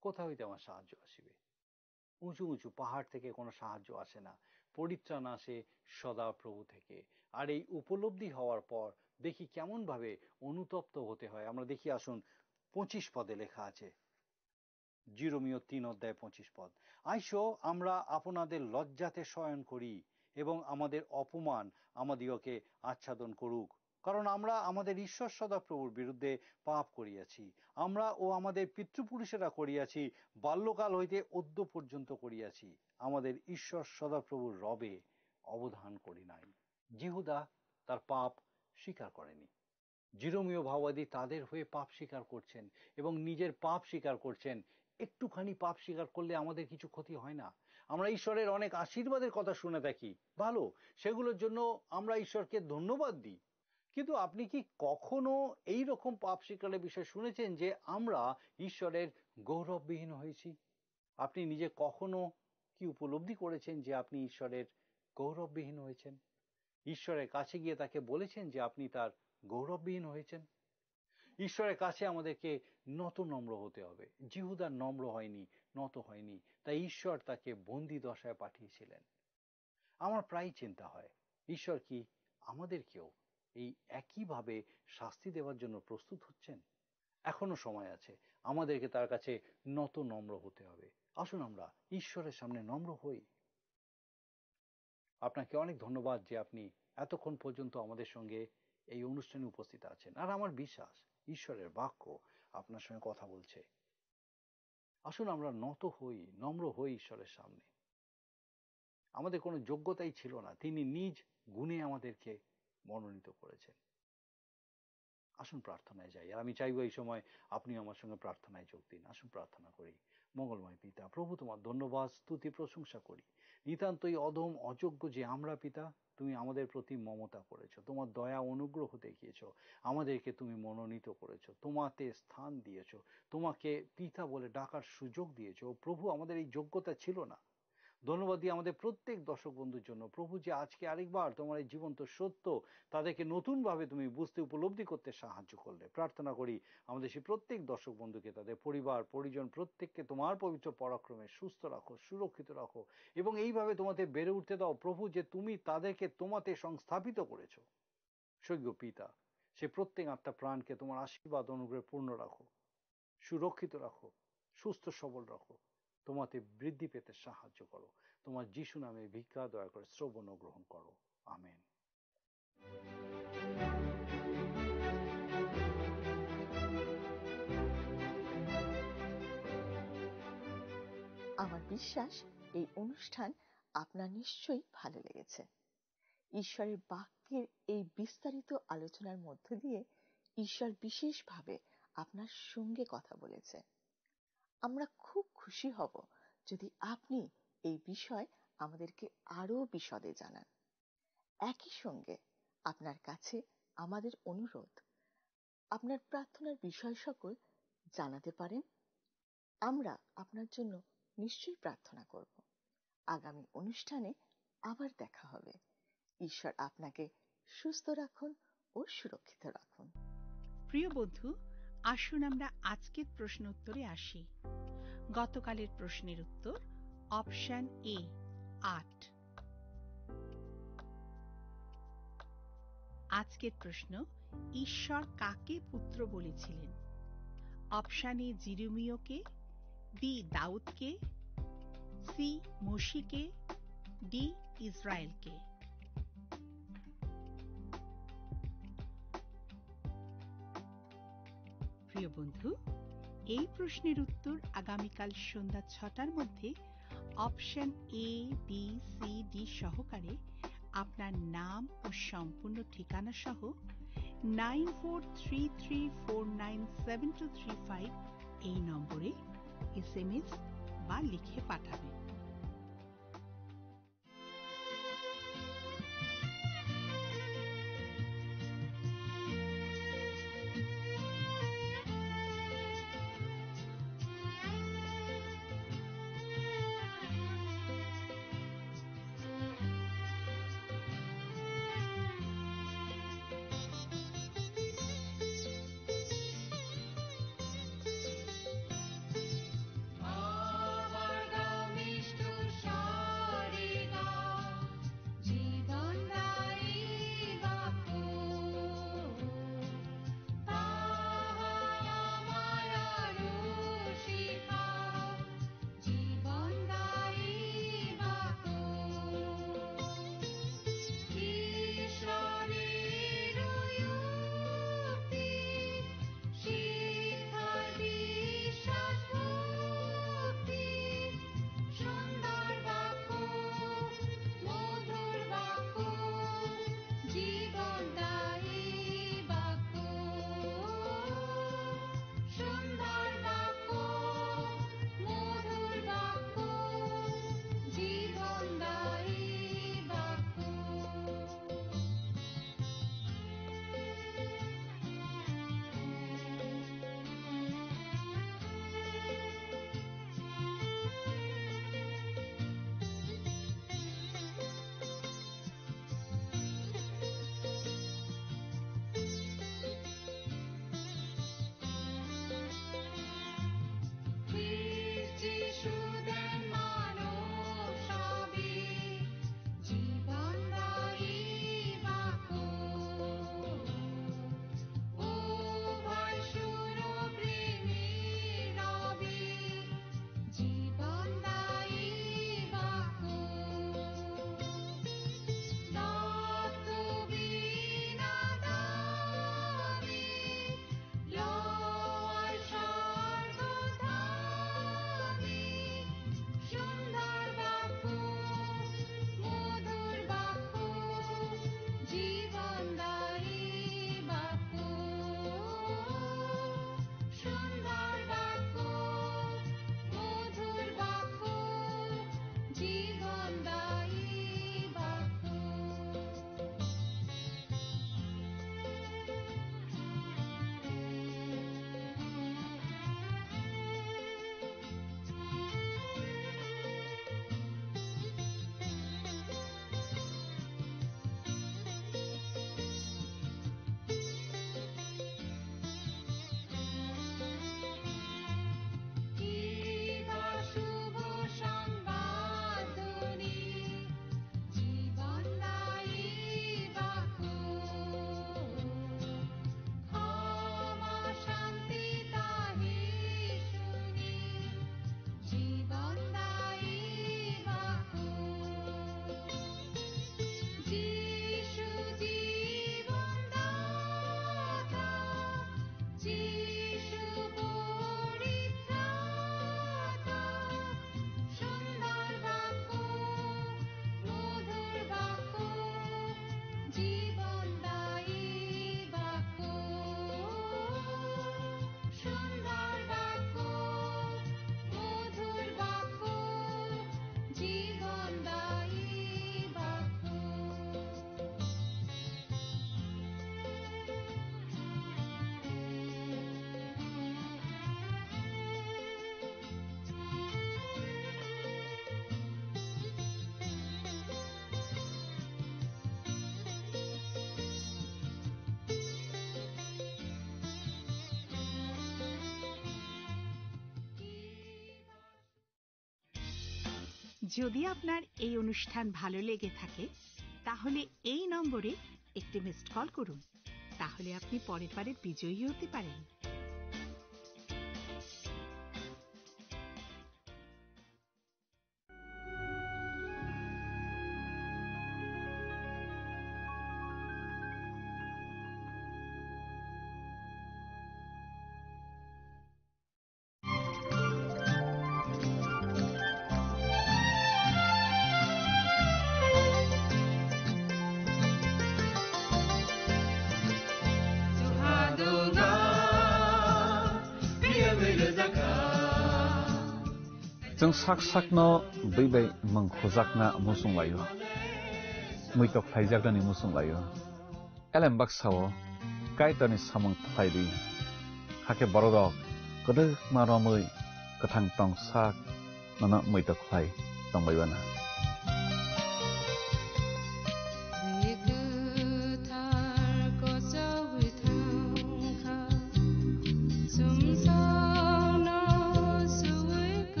কোথা হইতে আমার সাহায্য আসিবে?" উঁচু উঁচু পাহাড় থেকে কোনো সাহায্য আসে না, পরিত্রাণ আসে সদা প্রভু থেকে। আর এই উপলব্ধি হওয়ার পর দেখি কেমনভাবে অনুতপ্ত হতে হয়। আমরা দেখি, আসুন, পঁচিশ পদে লেখা আছে, জিরোমীয় তিন অধ্যায় পঁচিশ পদ, "আইসো, আমরা আপনাদের লজ্জাতে শয়ন করি এবং আমাদের অপমান আমাদিগকে আচ্ছাদন করুক, কারণ আমরা আমাদের ঈশ্বর সদাপ্রভুর বিরুদ্ধে পাপ করিয়াছি, আমরা ও আমাদের পিতৃপুরুষেরা করিয়াছি, বাল্যকাল হইতে অদ্য পর্যন্ত করিয়াছি, আমাদের ঈশ্বর সদাপ্রভুর রবে অবধান করি নাই।" জিহুদা তার পাপ স্বীকার করেনি। জিরোমীয় ভাওবাদী তাদের হয়ে পাপ স্বীকার করছেন এবং নিজের পাপ স্বীকার করছেন। একটুখানি পাপ স্বীকার করলে আমাদের কিছু ক্ষতি হয় না। আমরা ঈশ্বরের অনেক আশীর্বাদের কথা শুনে থাকি, ভালো, সেগুলোর জন্য আমরা ঈশ্বরকে ধন্যবাদ দিই। কিন্তু আপনি কি কখনো এই রকম পাপ স্বীকারের বিষয়ে শুনেছেন যে আমরা ঈশ্বরের গৌরববিহীন হয়েছি? আপনি নিজে কখনো কি উপলব্ধি করেছেন যে আপনি ঈশ্বরের গৌরববিহীন হয়েছেন? ঈশ্বরের কাছে গিয়ে তাকে বলেছেন যে আপনি তার গৌরববিহীন হয়েছেন? ঈশ্বরের কাছে আমাদেরকে নত নম্র হতে হবে। জিহুদা নম্র হয়নি, নত হয়নি, তাই ঈশ্বর তাকে বন্দি দশায় পাঠিয়েছিলেন। আমার প্রায়ই চিন্তা হয়, ঈশ্বর কি আমাদেরকেও এই একইভাবে শাস্তি দেওয়ার জন্য প্রস্তুত হচ্ছেন? এখনো সময় আছে। আমাদেরকে তার কাছে নত নম্র হতে হবে। আসুন আমরা ঈশ্বরের সামনে নম্র হই। আপনাকে অনেক ধন্যবাদ যে আপনি এতক্ষণ পর্যন্ত আমাদের সঙ্গে এই অনুষ্ঠানে উপস্থিত আছেন। আর আমার বিশ্বাস, ঈশ্বরের বাক্য আপনার সঙ্গে কথা বলছে। আসুন আমরা নত হই, নম্র হই ঈশ্বরের সামনে। আমাদের কোনো যোগ্যতাই ছিল না, তিনি নিজ গুণে আমাদেরকে মনোনীত করেছেন। আসুন প্রার্থনায় যাই। আর আমি চাইবো এই সময় আপনি আমার সঙ্গে প্রার্থনায় যোগ দিন। আসুন প্রার্থনা করি। মঙ্গলময় পিতা, প্রভু, তোমার ধন্যবাদ, স্তুতি, প্রশংসা করি। নিতান্তই অধম, অযোগ্য যে আমরা, পিতা, তুমি আমাদের প্রতি মমতা করেছো, তোমার দয়া অনুগ্রহ দেখিয়েছো, আমাদেরকে তুমি মনোনীত করেছো, তোমাতে স্থান দিয়েছো, তোমাকে পিতা বলে ডাকার সুযোগ দিয়েছো। প্রভু, আমাদের এই যোগ্যতা ছিল না। ধন্যবাদ দিই আমাদের প্রত্যেক দর্শক বন্ধুর জন্য, প্রভু, যে আজকে আরেকবার তোমার এই জীবন্ত সত্য তাদেরকে নতুনভাবে তুমি বুঝতে, উপলব্ধি করতে সাহায্য করলে। প্রার্থনা করি আমাদের সেই প্রত্যেক দর্শক বন্ধুকে, তাদের পরিবার পরিজন প্রত্যেককে তোমার পবিত্র পরাক্রমে সুস্থ রাখো, সুরক্ষিত রাখো এবং এইভাবে তোমাতে বেড়ে উঠতে দাও, প্রভু, যে তুমি তাদেরকে তোমাতে সংস্থাপিত করেছো। স্বর্গীয় পিতা, সে প্রত্যেক আত্মা প্রাণকে তোমার আশীর্বাদ অনুগ্রহে পূর্ণ রাখো, সুরক্ষিত রাখো, সুস্থ সবল রাখো, তোমাতে বৃদ্ধি পেতে সাহায্য করো। তোমার যিশু নামে ভিক্ষা দয়া করে শ্রবণ ও গ্রহণ করো। আমেন। আমার বিশ্বাস, এই অনুষ্ঠান আপনার নিশ্চয়ই ভালো লেগেছে। ঈশ্বরের বাক্যের এই বিস্তারিত আলোচনার মধ্য দিয়ে ঈশ্বর বিশেষভাবে আপনার সঙ্গে কথা বলেছে। আমরা খুব খুশি হব যদি আপনি এই বিষয়ে আমাদেরকে আরও বিশদে জানান। একই সঙ্গে আপনার কাছে আমাদের অনুরোধ, আপনার প্রার্থনার বিষয় সকল জানাতে পারেন। আমরা আপনার জন্য নিশ্চয়ই প্রার্থনা করব। আগামী অনুষ্ঠানে আবার দেখা হবে। ঈশ্বর আপনাকে সুস্থ রাখুন ও সুরক্ষিত রাখুন। প্রিয় বন্ধু, আসুন আমরা আজকের প্রশ্ন উত্তরে আসি। গতকালের প্রশ্নের উত্তর অপশন এ, আট। আজকের প্রশ্ন, ঈশ্বর কাকে পুত্র বলেছিলেন? অপশন এ, জিরুমিওকে, বি, দাউদকে, সি, মসিকে, ডি, ইসরায়েলকে। প্রিয় বন্ধু, এই প্রশ্নের উত্তর আগামীকাল সন্ধ্যা ছটার মধ্যে option A, B, C, D সহকারে আপনার নাম ও সম্পূর্ণ ঠিকানা সহ nine four three three four nine seven two three five এই নম্বরে এসএমএস বা লিখে পাঠাবেন। যদি আপনার এই অনুষ্ঠান ভালো লেগে থাকে, তাহলে এই নম্বরে একটি মিসড কল করুন। তাহলে আপনি পরের বারের বিজয়ী হতে পারেন। Chwng sak sakno bwi bai mung khujakna muchung laio, muitok khlaijaknani muchung laio. Elem baksa-o Kaitorni samung khlai di, hakhe bororok kwdwkma romwi kwthang tong sak nono muitok khlai tongbai uanw.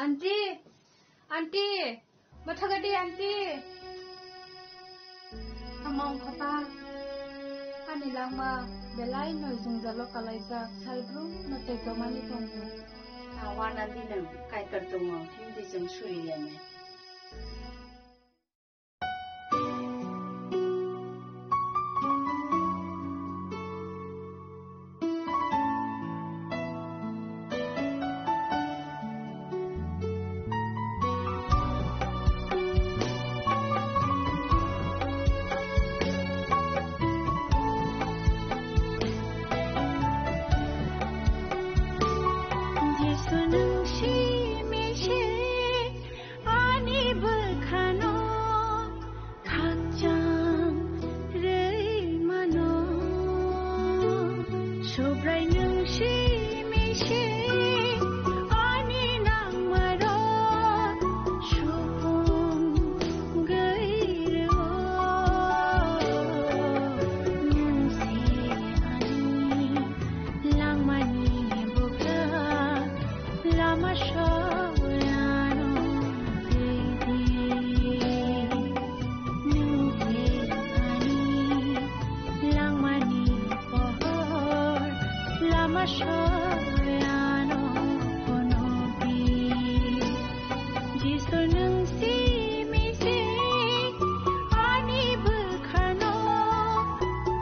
Aunty, aunty, mathagadi aunty. Among khata, ani langma belai noi jwngjalo kalaijak, salbrum no tei tomani tongo. Awan aunty nang kaitor tongo, hindi jeng suri yane. Ani bwkhano khakchang rwi mano. Subrai nwng simi se ani nangmarok supung gwi rwo. Nwng se ani langmani bwkha. Lama soyano twi di, nwng se ani langmani pohor. Lama soyano phunukdi, Jisu nwng simi se ani bwkhano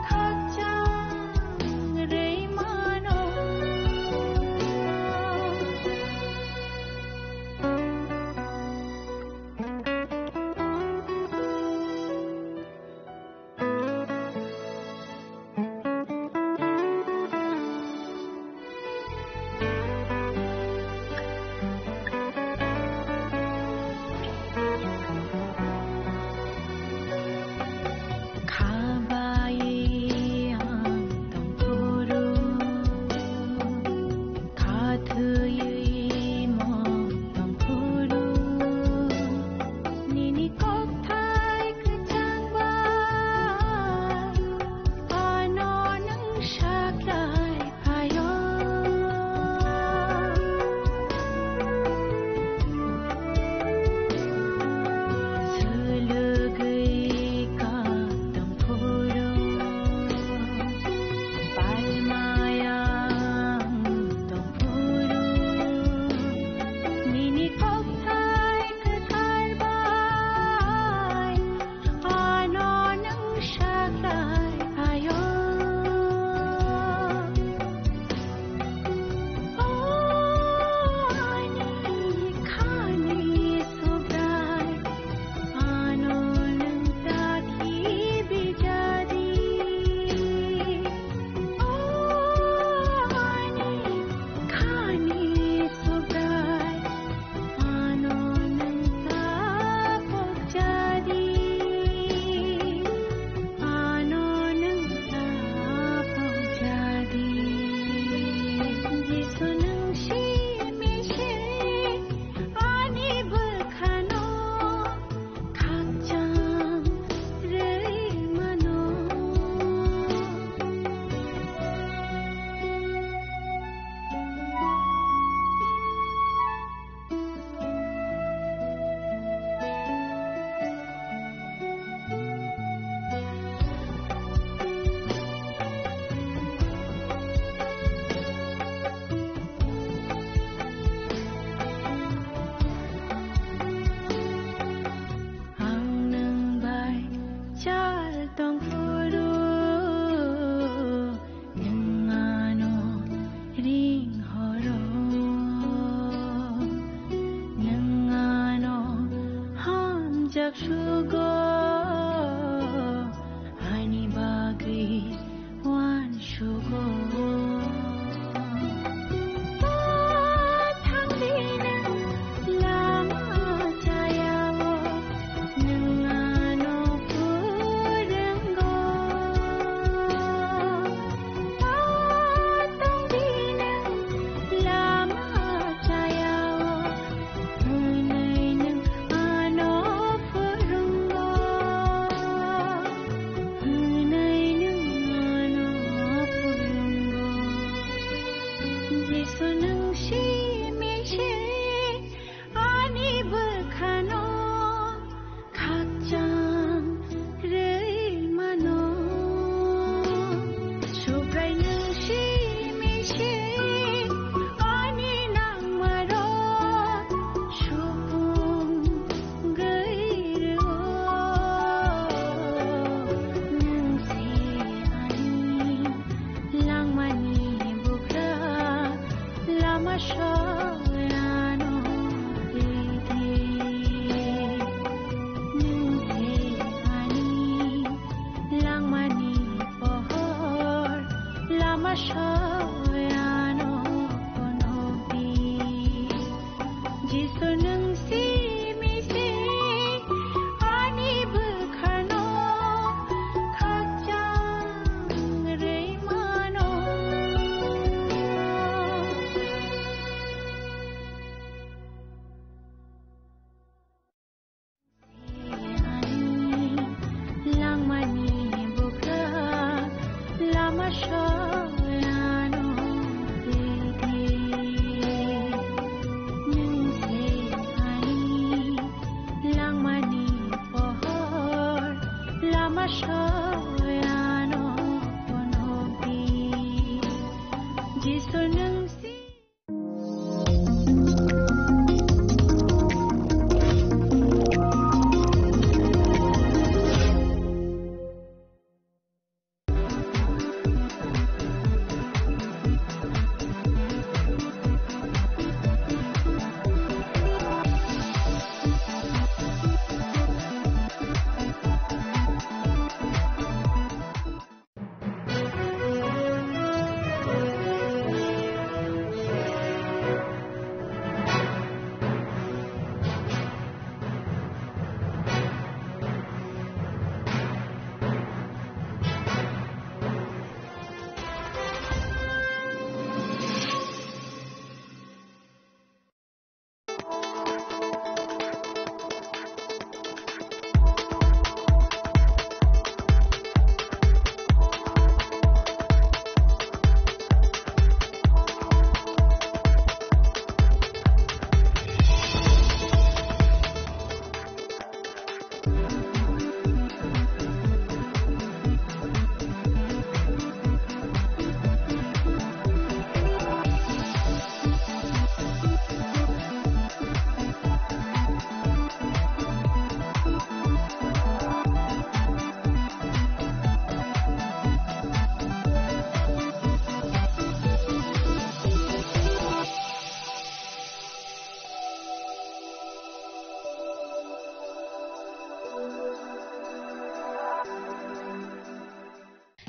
khakchang rwi mano.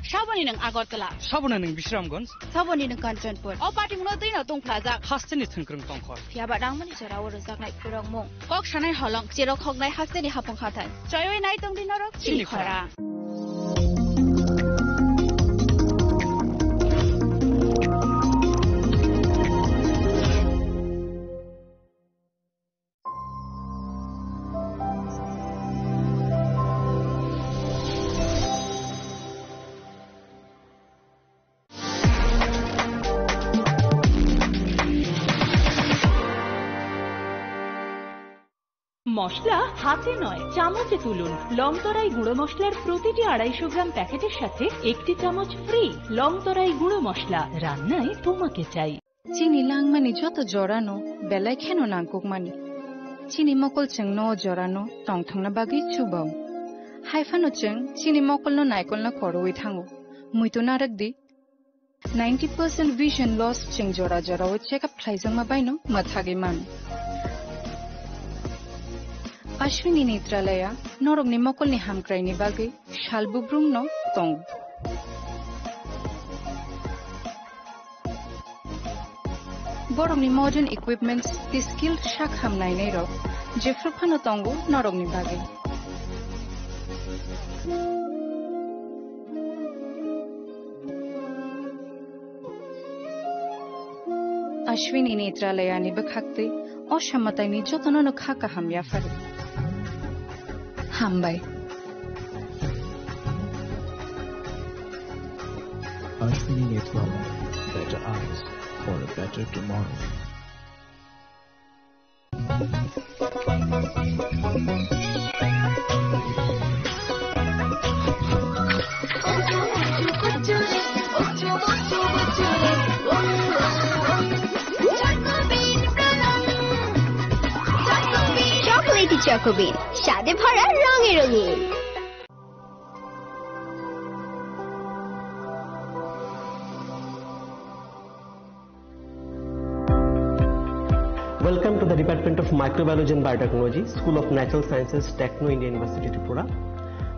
Saboni nwng Agartala. Saboni nwng Bisramganj. Saboni nwng Kanchanpur. O pating no twi no tong phlajak. Hasteni thwngkrwng tongkhor. Phiya ba nangmani jora o rwjaknai khurokmung. Kok sanai holong, cherok hoknai hasteni hapung hathai. Choiwi nai tong di norok chini khorang. মশলা হাতে নয়, চামচে তুলুন। লং তরাই গুঁড়ো মশলার প্রতিটি আড়াইশো গ্রাম প্যাকেটের সাথে একটি চামচ ফ্রি। লং তরাই গুঁড়ো মশলা, রান্নায় তোমাকে চাই। Chini langmani joto jorano belai kheno nangkukmani. Chini mokol chwngno o jorano tongthokna bagwi chubao. Haiphano chwng chini mokolno naikolna khorwi thango. Muitu narwk di. Ninety percent vision loss chwng jora jorao check up khlaijakma baino mwthagwi mano. Ashwini Netralaya norokni mokolni hamkraini bagwi sal bubrumno tongo. Borokni modern equipments tei skilled sak ham nainairok jephru phano tongo norokni bagwi. Ashwini Netralayani bwkhaktwi o samataini jotonono kha kaham yapharo. Hambai. Ashwini Netralaya, better eyes for a better tomorrow. Chocolatey Choco Bean, স্বাদে ভরা রঙে রঙিন। Welcome to the Department of Microbiology and Biotechnology, School of Natural Sciences, Techno India University, Tripura.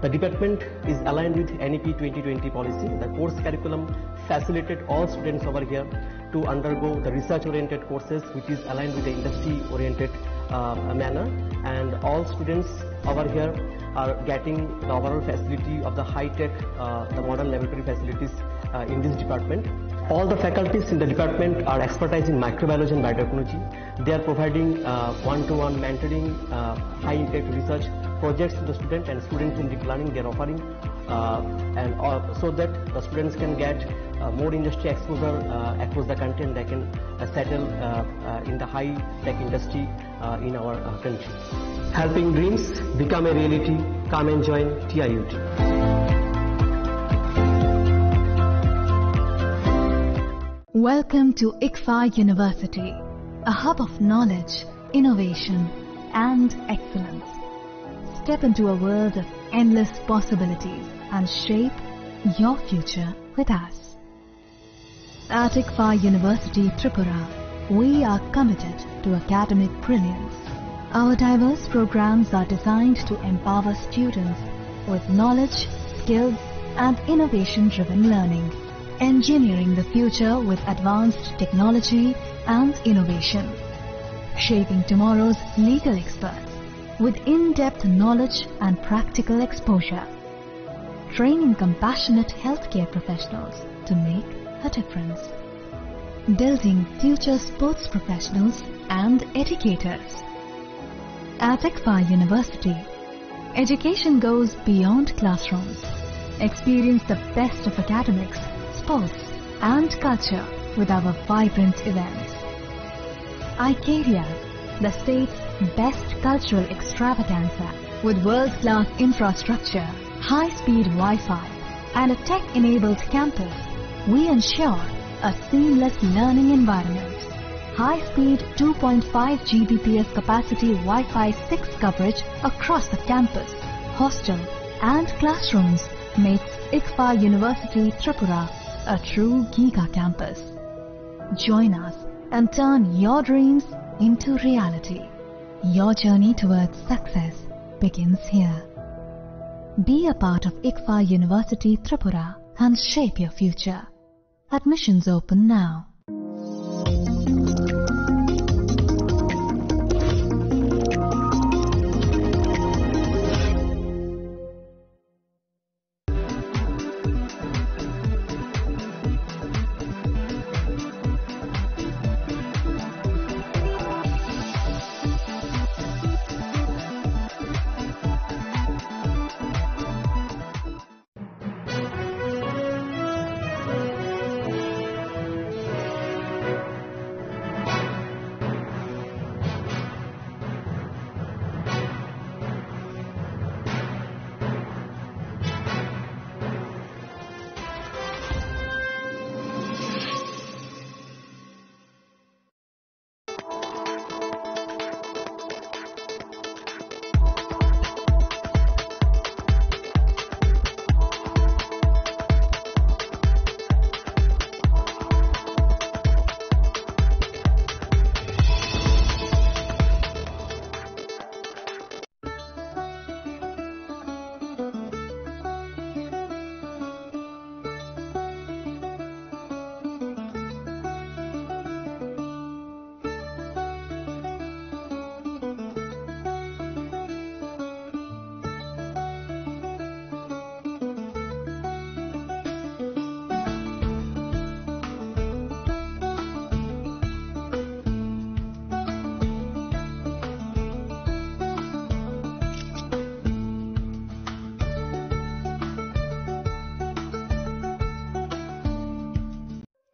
The department is aligned with N E P twenty twenty policy. The course curriculum facilitate all students over here to undergo the research-oriented courses, which is aligned with the industry-oriented, uh, manner. And all students over here are getting the overall facility of the high-tech, uh, the modern laboratory facilities, uh, in this department. All the faculties in the department are expertise in microbiology and biotechnology. They are providing, uh, one-to-one mentoring, uh, high-impact research projects to the student and student-centric learning they are offering, uh, and, uh, so that the students can get, uh, more industry exposure, uh, across the country, and they can, uh, settle, uh, uh, in the high-tech industry, uh, in our, uh, country. Helping dreams become a reality. Come and join T I U T. Welcome to ICFAR University, a hub of knowledge, innovation, and excellence. Step into a world of endless possibilities and shape your future with us. At ICFAR University Tripura, we are committed to academic brilliance. Our diverse programs are designed to empower students with knowledge, skills, and innovation-driven learning. Engineering the future with advanced technology and innovation. Shaping tomorrow's legal experts with in-depth knowledge and practical exposure. Training compassionate healthcare professionals to make a difference. Building future sports professionals and educators. At ICFAR University, education goes beyond classrooms. Experience the best of academics, sports, and culture with our vibrant events. Icaria, the state's best cultural extravaganza, with world-class infrastructure, high-speed Wi-Fi, and a tech-enabled campus, we ensure a seamless learning environment. High-speed two point five G B P S capacity Wi-Fi six coverage across the campus, hostel, and classrooms makes ICFAR University Tripura a true giga campus. Join us and turn your dreams into reality. Your journey towards success begins here. Be a part of ICFAR University Tripura. and shape your future. Admissions open now.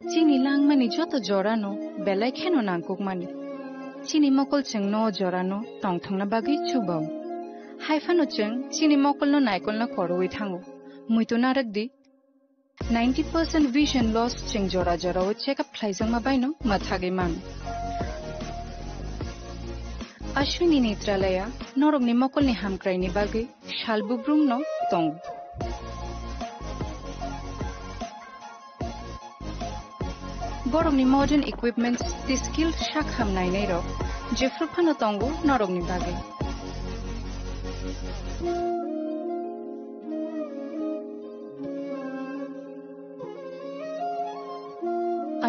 Chini langmani joto jorano belai kheno nangkukmani. Chini mokol chwngno o jorano tongthokna bagwi chubao. Hai phano chwng chini mokolno naikolna korwi thango. Muitu narwk di, ninety percent vision loss chwng jora jorao check up khlaijakma baino mwthagwi mano. Ashwini Netralaya norokni mokolni hamkraini bagwi sal bubrumno tongo. Borokni modern equipments tei skill sak ham nainairok jephru phano tongo norokni bagwi.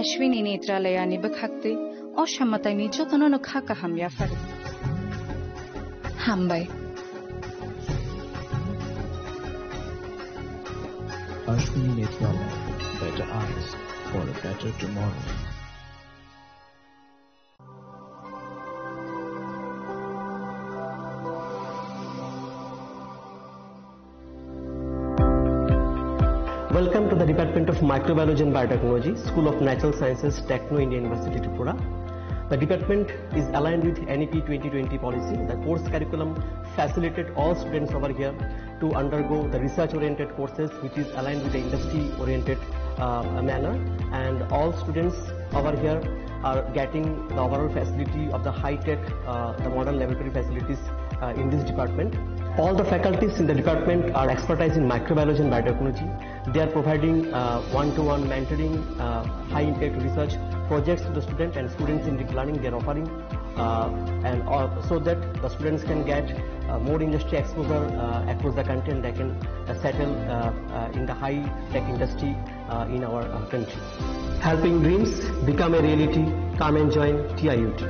Ashwini Netralayani bwkhaktwi o samataini jotono no kha kaham yaphari. Hambai. Ashwini Netralaya, better eyes for a better tomorrow. Welcome to the Department of Microbiology and Biotechnology, School of Natural Sciences, Techno India University, Tripura. The department is aligned with N E P twenty twenty policy. The course curriculum facilitate all students over here to undergo the research-oriented courses, which is aligned with the industry-oriented, uh, manner, and all students over here are getting the overall facility of the high-tech, uh, the modern laboratory facilities, uh, in this department. All the faculties in the department are expertise in microbiology and biotechnology. They are providing, uh, one-to-one mentoring, uh, high-impact research projects to the student, and students in deep learning, they are offering, uh, and all, so that the students can get, uh, more industry exposure, uh, across the country, and they can, uh, settle, uh, uh, in the high-tech industry, uh, in our, uh, country. Helping dreams become a reality. Come and join T I U T.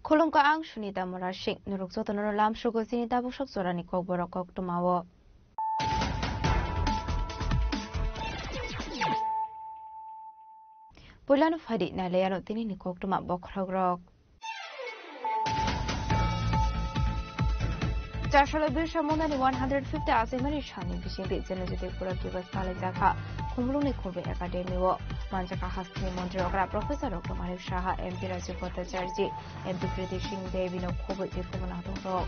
Khulumkha, ang Sunita Murasing. Norok jotono lamsogo chini tabuk sok jorani kokborok koktwmao. Puilano phaidi nailaiano tinini koktwma bokhorokrok. Chasalo Birsa Mundani one hundred fifty achaimani salni bisingtwi Janajati Gaurav Diwas palaijak kha Khumulwngni Khumbu Academy o. Manjakha hasteni montri okra Professor Doctor Manik Saha, M P Rajiv Bhattacharya, M P Kriti Singh Deo bini khobwi tei kubun adongrok.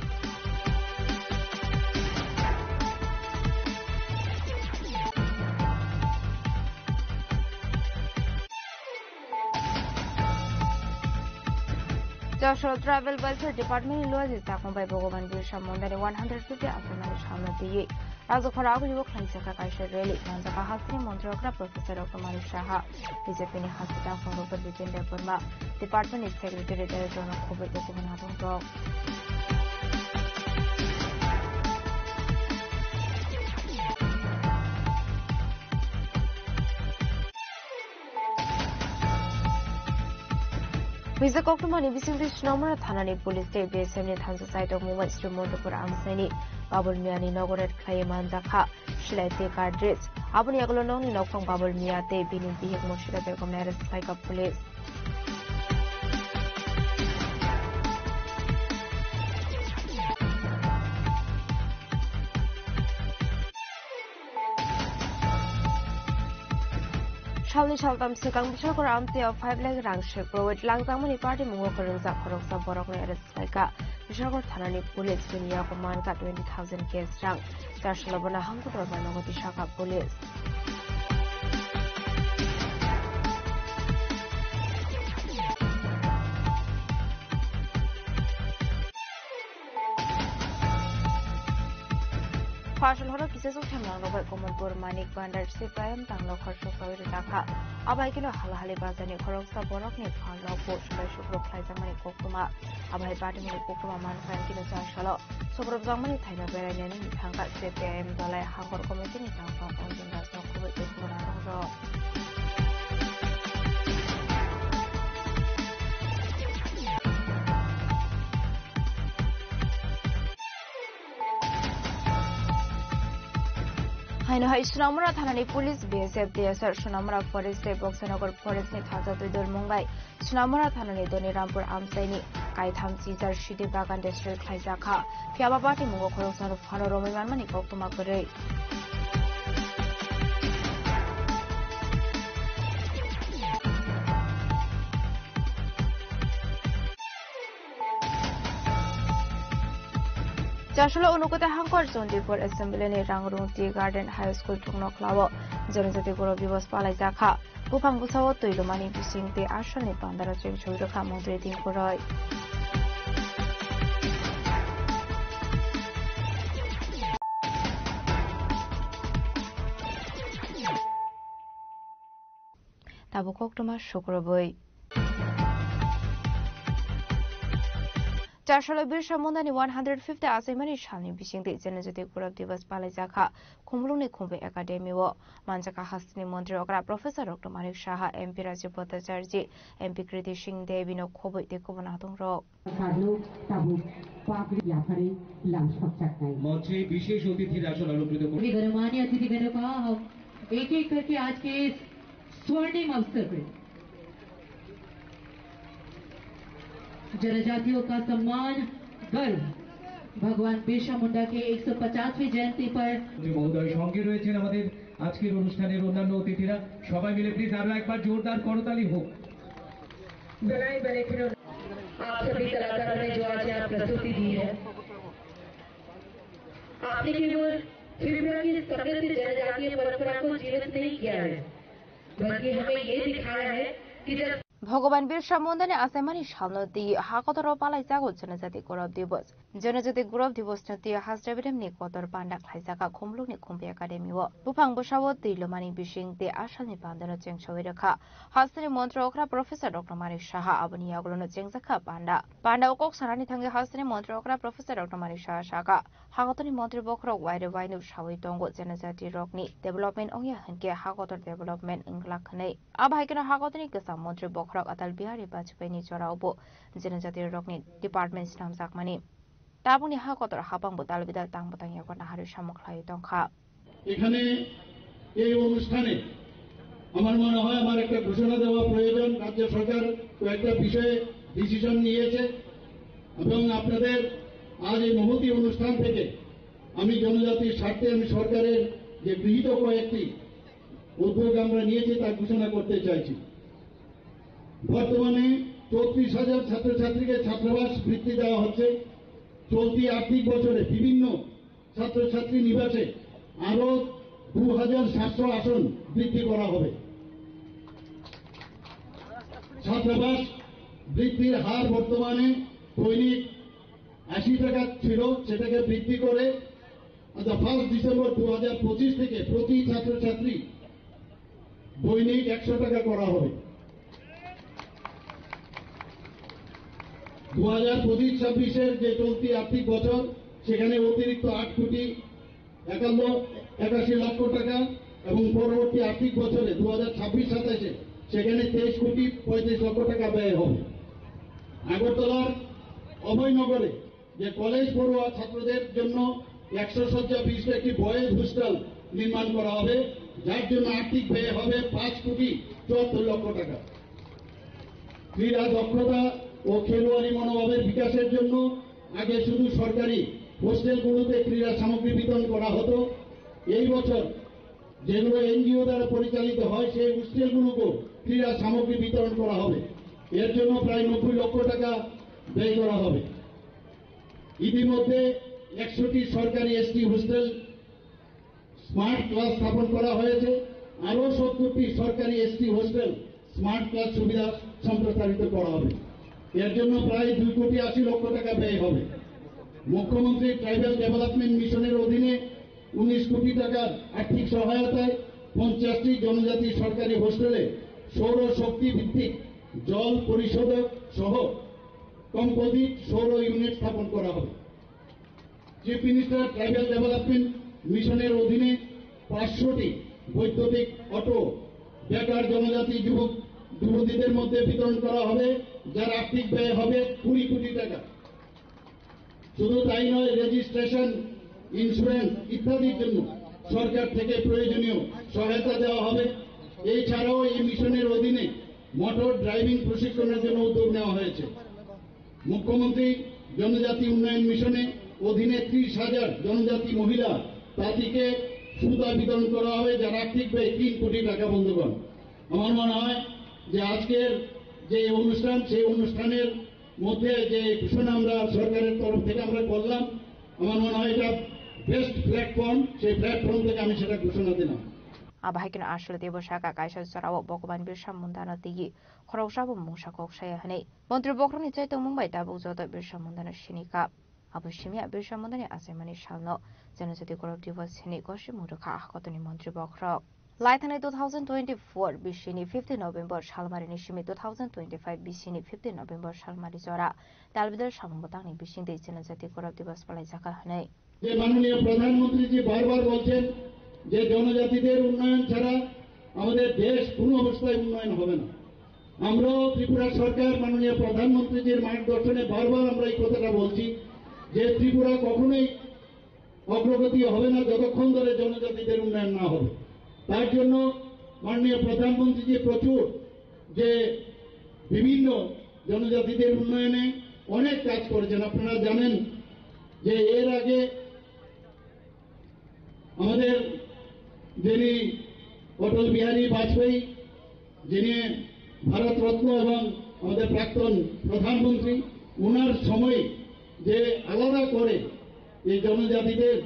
Chasalo Tribal Welfare Department ni luaji chakmung bai Bhagwan Birsa Mundani one hundred fifty achaimani salno twiwi Rajkhora agulio khlaijak kha kaisa rally. Manjakha hasteni montri okra Professor Doctor Manik Saha, B J P ni hasteni tangkhung Doctor Jiten Debbarma, department ni secretary tei jono khobwi tei kubun adongrok. Wijak koktwmani bisingtwi Sonamura thanani police tei B S F ni thansa saitok mungbai Sri Montupur amchaini Babul Miyani nogo raid khlaiwi manjak kha silai tei cartridge. Aboni yagulo nokni nokphang Babul Miya tei bini bihik Murshida Begomno arrest khlaikha police. Salni saltam swkang Bishalkor amtwi o five lakh rang sek provoid langjakmani party mungo kwrwngjak khoroksa borokno arrest khlaikha. Bishalkor thanani police bini yago mankha twenty thousand cash rang. Chasalo bono hangkutwrok bai nogo tisakha police. Phasal horo kisachwk themlangrok bai Komolpur Manik Bhandar C P I M tangno khoroksa sawi rwjakha. Abai kino halahali bazarni khoroksa borokni phalno bo sulai sukruk khlaijakmani koktwma. Abai party ni koktwma mankha kino chasalo sukrupjakmani thaino berainani thangkha C P I M dolai hangkor committee ni tangthong Anjing Rajno khobwi tei khumuna tongrok. Haino hai Sonamura thanani police, B S F, T S R, Sonamura Forest tei Boksanagar Forest ni thansa twi dol mungbai Sonamura thanani Doni Rampur amchaini kaitham chijar sidi bagan destroy khlaijak kha. Phiya ba party mungo khoroksa phano romwi manmani koktwma kwrwi. Chasalo Unakoti hangkor Chandipur Assembly ni Rangrung Tea Garden High School thuknokhla o Janajati Gaurav Diwas palaijak kha. Buphang bwsao twi lumani bising tei asalni pandaro cheng soi rwkha Montri Tinku Roy. Tabuk koktwma sukrubwi. Chasalo Birsa Mundani one hundred fifty achaimani salni bisingtwi Janajati Gaurav Diwas palaijak kha Khumulwngni Khumbu Academy o. Manjakha hasteni montri okra Professor Doctor Manik Saha, M P Rajiv Bhattacharya, M P Kriti Singh Deo bini khobwi tei kubun adongrok. Sarno tabuk pagri yapharwi lam sokjaknai. मंच से विशेष अतिथि राष्ट्र अलंकृत कर- सभी गणमान्य अतिथिगणों का हम एक-एक करके आज के इस स्वर्णिम अवसर पे जनजातियों का सम्मान, गर्व, भगवान बिरसा मुंडा के एक सौ पचासवीं जयंती पर। মহোদয়, সঙ্গে রয়েছেন আমাদের আজকের অনুষ্ঠানের অন্যান্য অতিথিরা। সবাই মিলে প্লিজ আরো একবার জোরদার করতালি হোক। आप सभी कलाकारों ने जो आज यहाँ प्रस्तुति दी है, आपने केवल त्रिपुरा की समृद्ध जनजातीय परंपरा को जीवित नहीं किया है, बल्कि हमें ये दिखाया है कि जब Bhogoban Birsa Mundani achaimani salno twi hakotoro palaijago Janajati Gaurav Diwas. Janajati Gaurav Diwas no twi Hastabidem ni kotor panda khlaijak kha Khumulwngni Khumbu Academy o. Buphang bwsao twi lumani bising tei asalni pandano cheng soi rwkha. Hasteni montri okra Professor Doctor Manik Saha aboni yagulono chengjak kha panda. Panda o kok sanani thangwi hasteni montri okra Professor Doctor Manik Saha sakha, hakotoni montri bokhorok waire wainuk sawi tongo, Janajati rokni development wngya hinkhe hakotor development wngglak hwnwi. Abo hai kheno hakotoni kwcham montri bokhorok Atal Bihari Vajpayee ni jorao bo Janajati rokni department swnamjakmani. Tabukni hakotor hapang bo dal bidal tang bwtang yago naharwi samung khlaiwi tongkha. এখানে এই অনুষ্ঠানে আমার মনে হয় আমার একটা ঘোষণা দেওয়া প্রয়োজন। রাজ্য সরকার কয়েকটা বিষয়ে ডিসিশন নিয়েছে এবং আপনাদের আজ এই মহতী অনুষ্ঠান থেকে আমি জনজাতির স্বার্থে আমি সরকারের যে গৃহীত কয়েকটি উদ্যোগ আমরা নিয়েছি তা ঘোষণা করতে চাইছি। বর্তমানে চৌত্রিশ হাজার ছাত্রছাত্রীকে ছাত্রাবাস বৃত্তি দেওয়া হচ্ছে। চলতি আর্থিক বছরে বিভিন্ন ছাত্রছাত্রী নিবাসে আরো দু হাজার সাতশো আসন বৃদ্ধি করা হবে। ছাত্রাবাস বৃত্তির হার বর্তমানে দৈনিক আশি টাকা ছিল, সেটাকে বৃদ্ধি করে আচ্ছা, ফার্স্ট ডিসেম্বর দু হাজার পঁচিশ থেকে প্রতি ছাত্রছাত্রী দৈনিক একশো টাকা করা হবে। দু হাজার পঁচিশ ছাব্বিশের যে চলতি আর্থিক বছর, সেখানে অতিরিক্ত আট কোটি একান্ন একাশি লক্ষ টাকা এবং পরবর্তী আর্থিক বছরে দু হাজার ছাব্বিশ সাতাশে সেখানে তেইশ কোটি পঁয়ত্রিশ লক্ষ টাকা ব্যয় হবে। আগরতলার অভয়নগরে যে কলেজ পড়ুয়া ছাত্রদের জন্য একশো শয্যা বিশিষ্ট একটি বয়েজ হোস্টেল নির্মাণ করা হবে, যার জন্য আর্থিক ব্যয় হবে পাঁচ কোটি চুয়াত্তর লক্ষ টাকা। ক্রীড়া দক্ষতা ও খেলোয়াড়ি মনোভাবের বিকাশের জন্য আগে শুধু সরকারি হোস্টেলগুলোতে ক্রীড়া সামগ্রী বিতরণ করা হতো। এই বছর যেগুলো এনজিও দ্বারা পরিচালিত হয়, সেই হোস্টেলগুলোকেও ক্রীড়া সামগ্রী বিতরণ করা হবে। এর জন্য প্রায় নব্বই লক্ষ টাকা ব্যয় করা হবে। ইতিমধ্যে একশোটি সরকারি এসটি হোস্টেল স্মার্ট ক্লাস স্থাপন করা হয়েছে। আরও সত্তরটি সরকারি এসটি হোস্টেল স্মার্ট ক্লাস সুবিধা সম্প্রসারিত করা হবে। এর জন্য প্রায় দুই কোটি আশি লক্ষ টাকা ব্যয় হবে। মুখ্যমন্ত্রী ট্রাইবাল ডেভেলপমেন্ট মিশনের অধীনে উনিশ কোটি টাকার আর্থিক সহায়তায় পঞ্চাশটি জনজাতি সরকারি হোস্টেলে সৌর শক্তি ভিত্তিক জল পরিশোধক সহ কম্পোজিট সৌর ইউনিট স্থাপন করা হবে। চিফ মিনিস্টার ট্রাইবাল ডেভেলপমেন্ট মিশনের অধীনে পাঁচশোটি বৈদ্যুতিক অটো বেকার জনজাতি যুবক যুবতীদের মধ্যে বিতরণ করা হবে, যার আর্থিক ব্যয় হবে কুড়ি কোটি টাকা। শুধু তাই নয়, রেজিস্ট্রেশন, ইন্স্যুরেন্স ইত্যাদির জন্য সরকার থেকে প্রয়োজনীয় সহায়তা দেওয়া হবে। এছাড়াও এই মিশনের অধীনে মোটর ড্রাইভিং প্রশিক্ষণের জন্য উদ্যোগ নেওয়া হয়েছে। মুখ্যমন্ত্রী জনজাতি উন্নয়ন মিশনে অধীনে ত্রিশ হাজার জনজাতি মহিলা তাঁতিকে সুতা বিতরণ করা হবে, যার আর্থিক ব্যয় তিন কোটি টাকা। বন্ধুগণ, আমার মনে হয় যে আজকের যে অনুষ্ঠান, সেই অনুষ্ঠানের মধ্যে যে ঘোষণা আমরা সরকারের তরফ থেকে আমরা করলাম, আমার মনে হয় এটা বেস্ট প্ল্যাটফর্ম, সেই প্ল্যাটফর্ম থেকে আমি সেটা ঘোষণা দিলাম। Abo hai kheno Ashwati bwsaka kaisa jorao Bhogoban Birsa Mundano twiwi khoroksa bo mungsa kok saya hwnwi. Montri bokhorokni chaitokmung bai tabuk joto Birsa Mundano sini kha. Abo simi ya Birsa Mundani achaimani salno Janajati Gaurav Diwas hwnwi gosimung rwkha kotorni montri bokhorok. Laithani two thousand twenty-four bisini fifteen November salmarini simi two thousand twenty-five bisini fifteen November salmari jora talbidal samung bwtangni bisingtwi Janajati Gaurav Diwas palaijak kha hwnwi. যে মাননীয় প্রধানমন্ত্রীজি বারবার বলছেন যে জনজাতিদের উন্নয়ন ছাড়া আমাদের দেশ কোনো অবস্থায় উন্নয়ন হবে না। আমরাও ত্রিপুরা সরকার মাননীয় প্রধানমন্ত্রীজির মার্গদর্শনে বারবার আমরা এই কথাটা বলছি যে ত্রিপুরা কখনোই অগ্রগতি হবে না যতক্ষণ ধরে জনজাতিদের উন্নয়ন না হবে। তার জন্য মাননীয় প্রধানমন্ত্রীজি প্রচুর যে বিভিন্ন জনজাতিদের উন্নয়নে অনেক কাজ করেছেন। আপনারা জানেন যে এর আগে আমাদের যিনি অটল বিহারী বাজপেয়ী, যিনি ভারত রত্ন এবং আমাদের প্রাক্তন প্রধানমন্ত্রী, ওনার সময় যে আলাদা করে এই জনজাতিদের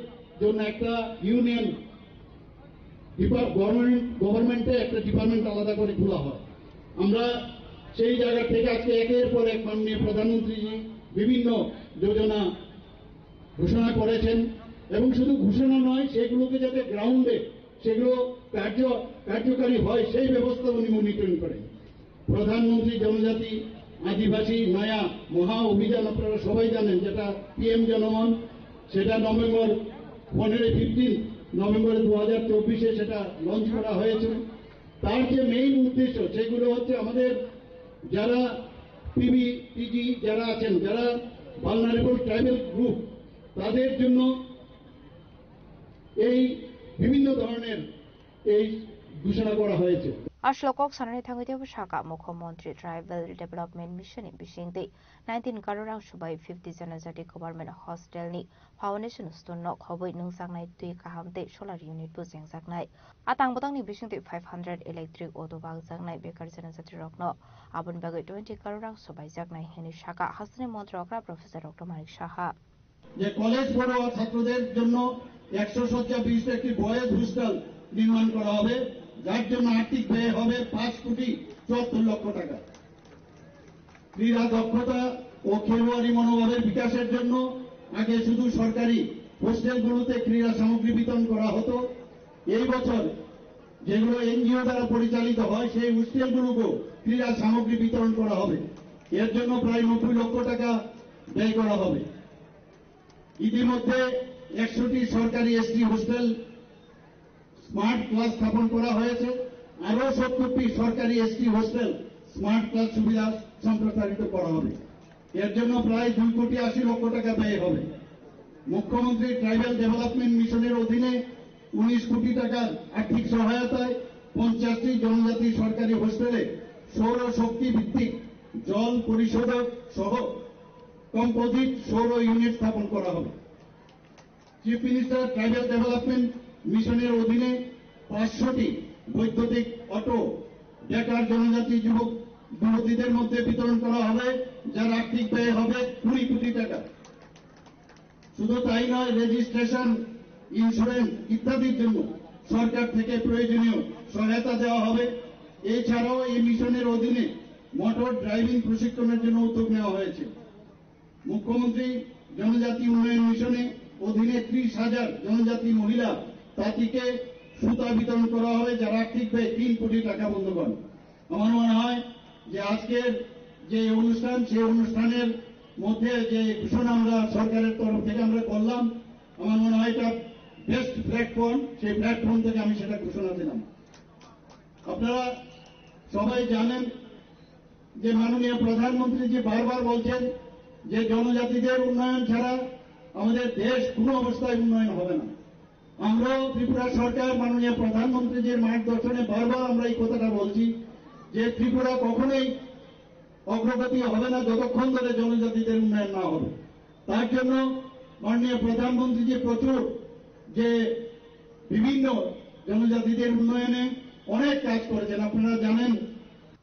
জন্য একটা ইউনিয়ন গভর্নমেন্ট, গভর্নমেন্টে একটা ডিপার্টমেন্ট আলাদা করে খোলা হয়। আমরা সেই জায়গা থেকে আজকে একের পর এক মাননীয় প্রধানমন্ত্রীজি বিভিন্ন যোজনা ঘোষণা করেছেন এবং শুধু ঘোষণা নয়, সেগুলোকে যাতে গ্রাউন্ডে সেগুলো কার্য কার্যকারী হয়, সেই ব্যবস্থা উনি মনিটরিং করেন। প্রধানমন্ত্রী জনজাতি আদিবাসী নয়া মহা অভিযান আপনারা সবাই জানেন, যেটা পিএম জনমন, সেটা নভেম্বর পনেরো ফিফটিন নভেম্বর দু হাজার চব্বিশে সেটা লঞ্চ করা হয়েছিল। তার যে মেইন উদ্দেশ্য, সেগুলো হচ্ছে আমাদের যারা পিবি পিজি যারা আছেন, যারা ভালনারেবল ট্রাইবাল গ্রুপ, তাদের জন্য এই বিভিন্ন ধরনের এই ঘোষণা করা হয়েছে। Aswk kok sanani thangwi teibo sakha, Mukhyamantri Tribal Development Mission ni bisingtwi nineteen crore rang subai fifty Janajati Government Hostel ni foundation stone no khobwi nungjaknai, twi kaham tei solar unit bo chengjaknai. A tang bwtangni bisingtwi five hundred electric auto bakjaknai bekar Janajati rokno. Aboni bagwi twenty crore rang subaijaknai hinwi sakha hasteni montri okra Professor Doctor Manik Saha. যে কলেজ পড়ুয়া ছাত্রদের জন্য একশো শয্যা বিশিষ্ট একটি boys hostel নির্মাণ করা হবে, যার জন্য আর্থিক ব্যয় হবে পাঁচ কোটি চুয়াত্তর লক্ষ টাকা। ক্রীড়া দক্ষতা ও খেলোয়াড়ি মনোভাবের বিকাশের জন্য আগে শুধু সরকারি হোস্টেলগুলোতে ক্রীড়া সামগ্রী বিতরণ করা হতো। এই বছর যেগুলো এনজিও দ্বারা পরিচালিত হয়, সেই হোস্টেলগুলোকেও ক্রীড়া সামগ্রী বিতরণ করা হবে। এর জন্য প্রায় নব্বই লক্ষ টাকা ব্যয় করা হবে। ইতিমধ্যে একশোটি সরকারি এসটি হোস্টেল স্মার্ট ক্লাস স্থাপন করা হয়েছে। আরও সত্তরটি সরকারি এসটি হোস্টেল স্মার্ট ক্লাস সুবিধা সম্প্রসারিত করা হবে। এর জন্য প্রায় দুই কোটি আশি লক্ষ টাকা ব্যয় হবে। মুখ্যমন্ত্রী ট্রাইবাল ডেভেলপমেন্ট মিশনের অধীনে উনিশ কোটি টাকার আর্থিক সহায়তায় পঞ্চাশটি জনজাতি সরকারি হোস্টেলে সৌর শক্তি ভিত্তিক জল পরিশোধক সহ কম্পোজিট সৌর ইউনিট স্থাপন করা হবে। চিফ মিনিস্টার ট্রাইবাল ডেভেলপমেন্ট মিশনের অধীনে পাঁচশোটি বৈদ্যুতিক অটো বেকার জনজাতি যুবক যুবতীদের মধ্যে বিতরণ করা হবে, যার আর্থিক ব্যয় হবে কুড়ি কোটি টাকা। শুধু তাই নয়, রেজিস্ট্রেশন, ইন্স্যুরেন্স ইত্যাদির জন্য সরকার থেকে প্রয়োজনীয় সহায়তা দেওয়া হবে। এছাড়াও এই মিশনের অধীনে মোটর ড্রাইভিং প্রশিক্ষণের জন্য উদ্যোগ নেওয়া হয়েছে। মুখ্যমন্ত্রী জনজাতি উন্নয়ন মিশনে অধীনে ত্রিশ হাজার জনজাতি মহিলা তাঁতিকে সুতা বিতরণ করা হবে, যার আর্থিক ব্যয় তিন কোটি টাকা। বন্ধুগণ, আমার মনে হয় যে আজকের যে অনুষ্ঠান, সেই অনুষ্ঠানের মধ্যে যে ঘোষণা আমরা সরকারের তরফ থেকে আমরা করলাম, আমার মনে হয় এটা বেস্ট প্ল্যাটফর্ম, সেই প্ল্যাটফর্ম থেকে আমি সেটা ঘোষণা দিলাম। আপনারা সবাই জানেন যে মাননীয় প্রধানমন্ত্রীজি বারবার বলছেন যে জনজাতিদের উন্নয়ন ছাড়া আমাদের দেশ কোনো অবস্থায় উন্নয়ন হবে না। আমরাও ত্রিপুরা সরকার মাননীয় প্রধানমন্ত্রীজির মার্গদর্শনে বারবার আমরা এই কথাটা বলছি যে ত্রিপুরা কখনোই অগ্রগতি হবে না যতক্ষণ ধরে জনজাতিদের উন্নয়ন না হবে। তার জন্য মাননীয় প্রধানমন্ত্রীজি প্রচুর যে বিভিন্ন জনজাতিদের উন্নয়নে অনেক কাজ করেছেন, আপনারা জানেন।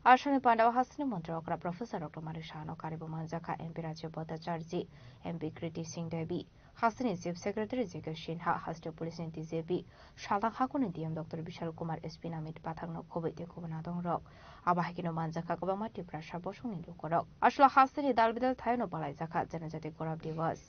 Aswkni pandao hasteni montri okra Professor Doctor Manik Sahano karibo manjakha M P Rajya Bhattacharjee, M P Kriti Singh Devi, hasteni Chief Secretary J K Sinha, haste police ni D G P, Salthang hakuni D M Doctor Bishal Kumar, S P Namit Pathakno khobwi tei kubun adongrok. Abo hai kheno manjakha kwbangma Tiprasa bosongni lukurok. Aswk hasteni dal bidal thaino palaijakha Janajati Gaurav Diwas.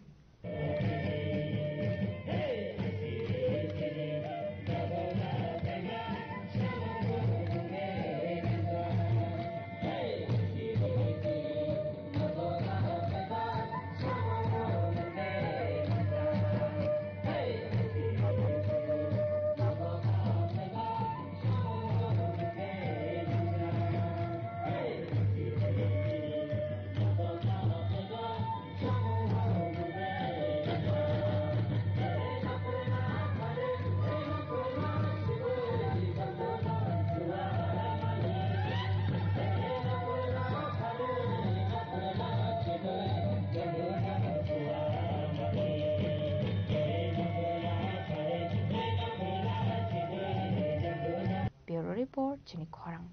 Bureau Report, Chini Khorang.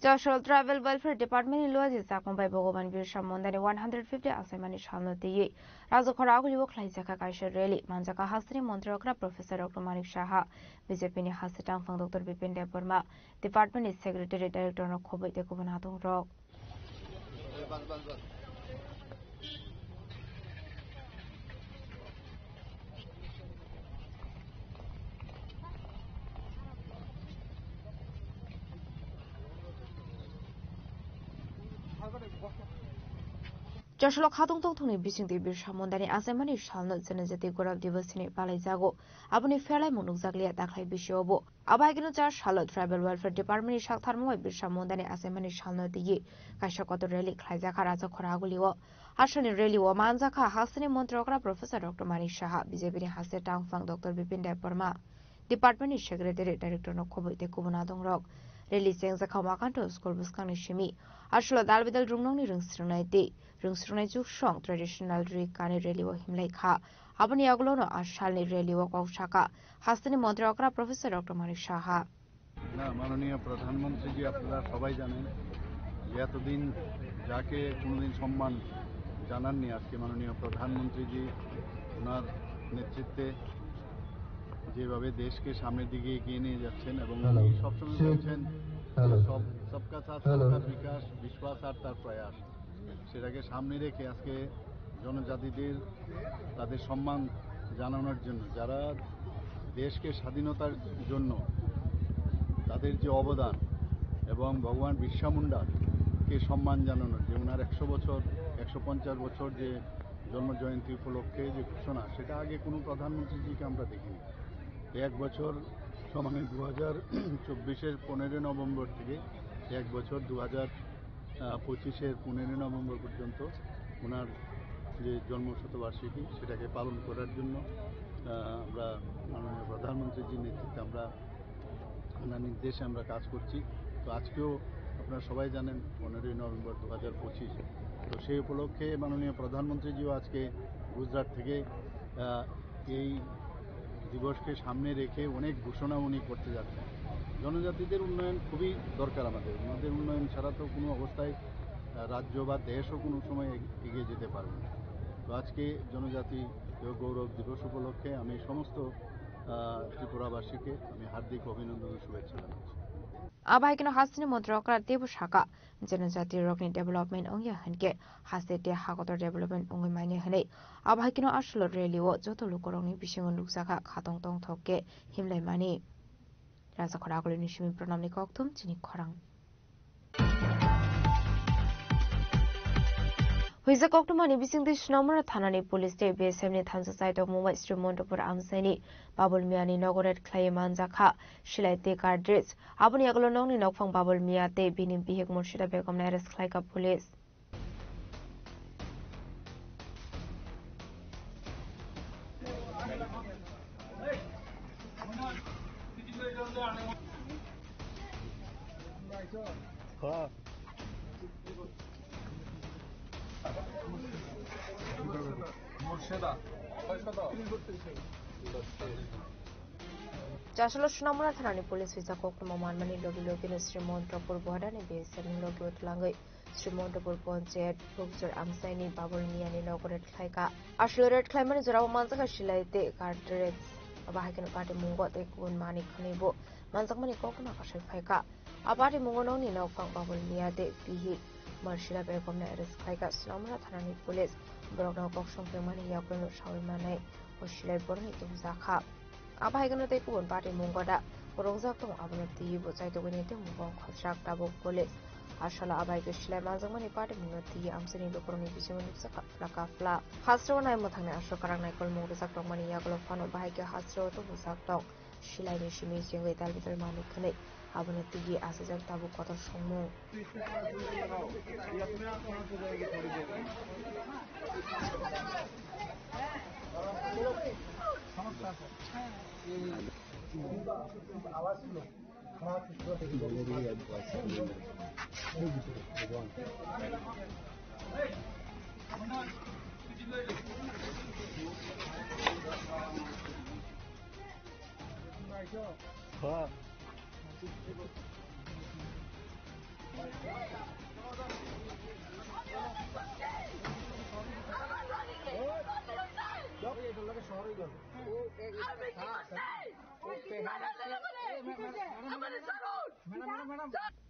Chashol Tribal Welfare Department ni luaji chakmung bai Bhagwan Birsa Mundani one hundred fifty achaimani salno twiwi Rajakhor agulio khlaijakha kaisa rally. Manjakha hasteni montri okra Professor Doctor Manik Saha, B J P ni haste tangphang Doctor Bipin Debbarma, department ni secretary, director no khobwi tei kubun adongrok. Chasholo khatung tongthokni bisingtwi Birsa Mundani achaimani salno Janajati Gaurav Diwas hinwi palaijago. Aboni pherlaimung nukjakliya dakhai bisio bo. Abo hai kheno cha salo Tribal Welfare Department ni sak tharmung bai Birsa Mundani achaimani salno twiwi kaisa kotor rally khlaijakha Rajakhor agulio. Aswkni rally o manjakha hasteni montri okra Professor Doctor Manik Saha, B J P ni haste tangphang Doctor Bipin Debbarma, Department ni Secretary, Director no khobwi tei kubun adongrok. Rally chengjak kha Makanto school bwskangni simi. Aswlo dal bidal rwngnokni rwngsrwngnai tei rwngsrwngnai chuksong traditional ri kani rally o himlai kha. Aboni yagulono a salni rally o kok saka hasteni montri okra Professor Doctor Manik Saha. না, মাননীয় প্রধানমন্ত্রীজি, আপনারা সবাই জানেন যে এতদিন যাকে কোনোদিন সম্মান জানাননি, আজকে মাননীয় প্রধানমন্ত্রীজি ওনার নেতৃত্বে যেভাবে দেশকে সামনের দিকে এগিয়ে নিয়ে যাচ্ছেন এবং হ্যালো। উনি সবসময় বলছেন হ্যালো। সব, সবকা সাথ, হ্যালো। সবকা বিকাশ, বিশ্বাস আর তার প্রয়াস। সেটাকে সামনে রেখে আজকে জনজাতিদের তাদের সম্মান জানানোর জন্য, যারা দেশকে স্বাধীনতার জন্য তাদের যে অবদান এবং ভগবান বিরসা মুন্ডাকে সম্মান জানানোর যে ওনার একশো বছর, একশো পঞ্চাশ বছর যে জন্ম জয়ন্তী উপলক্ষে যে ঘোষণা, সেটা আগে কোনো প্রধানমন্ত্রীজিকে আমরা দেখিনি। এক বছর, সমানে দু হাজার চব্বিশের পনেরোই নভেম্বর থেকে এক বছর, দু হাজার পঁচিশের পনেরোই নভেম্বর পর্যন্ত ওনার যে জন্ম শতবার্ষিকী, সেটাকে পালন করার জন্য, আহ, আমরা মাননীয় প্রধানমন্ত্রীজির নেতৃত্বে আমরা, ওনার নির্দেশে আমরা কাজ করছি। তো আজকেও আপনারা সবাই জানেন, পনেরোই নভেম্বর দু হাজার পঁচিশ। তো সেই উপলক্ষে মাননীয় প্রধানমন্ত্রীজিও আজকে গুজরাট থেকে, আহ, এই দিবসকে সামনে রেখে অনেক ঘোষণা উনি করতে যাচ্ছেন। জনজাতিদের উন্নয়ন খুবই দরকার আমাদের। ওনাদের উন্নয়ন ছাড়া তো কোনো অবস্থায়, আহ, রাজ্য বা দেশও কোনো সময় এগ-, এগিয়ে যেতে পারবে না। তো আজকে জনজাতি গৌরব দিবস উপলক্ষে আমি সমস্ত, আহ, ত্রিপুরাবাসীকে আমি হার্দিক অভিনন্দন ও শুভেচ্ছা জানাচ্ছি। Abaikeno hasteni montri okra teibo saka, jeno jati rokni development wngya hinkhe haste tei hakotor development wngwi manya hinwi. Abaikeno aswlo rally o joto lukurokni bisingo nukjakha khatong tongthok khe himlaimani. Rajakhor Agulini simi Pranamni kokthum chini khorang. Huijak koktwmani bisingtwi Snamura thanani police tei B S F ni thansa chaitok mungbai Sri Montopur amchaini Babul Miyani nogo raid khlaiwi manjakha silai tei cartridge. Aboni yagulo nokni nokphang Babul Miya tei bini bihik Murshida Begomno arrest khlaikha police. Chasolo Snamura thanani police huijak koktwma manmani logi logino Sri Montopur border ni B S F ni logi o twlangwi Sri Montopur Panchayat Bhubjor amchaini Babul Miyani nogo raid khlaikha. Aswlo raid khlaimani jorao manjakha silai tei cartridge, abo hai kheno patimungo tei kubun manwi khwnwibo manjakmani koktwma kasui phaikha. A patimungo nokni nokphang Babul Miya tei bihik Marsila Begomno arrest khlaikha Snamura thanani police. Borokno kok songphirmani yagulo saui manai o silai borokni tubujak kha. Abo hai kheno tei kubun patimungo da kwrwngjak tongo, abono twiwi bo chaitugwi nai tei mukang khotjak tabuk police. Aswlo abo hai khe silai manjakmani patimungno twiwi amchaini lukurokni bisingo nukjak kha phla ka phla. Hasteo nai mwthangni aswk kwrak naikolmung rwjak tongmani yagulo phano bahai khe hasteo tubujak tong. Silaini simi chengwi dal bidal manwi khwnwi abono twiwi achijak tabuk kotor songmung.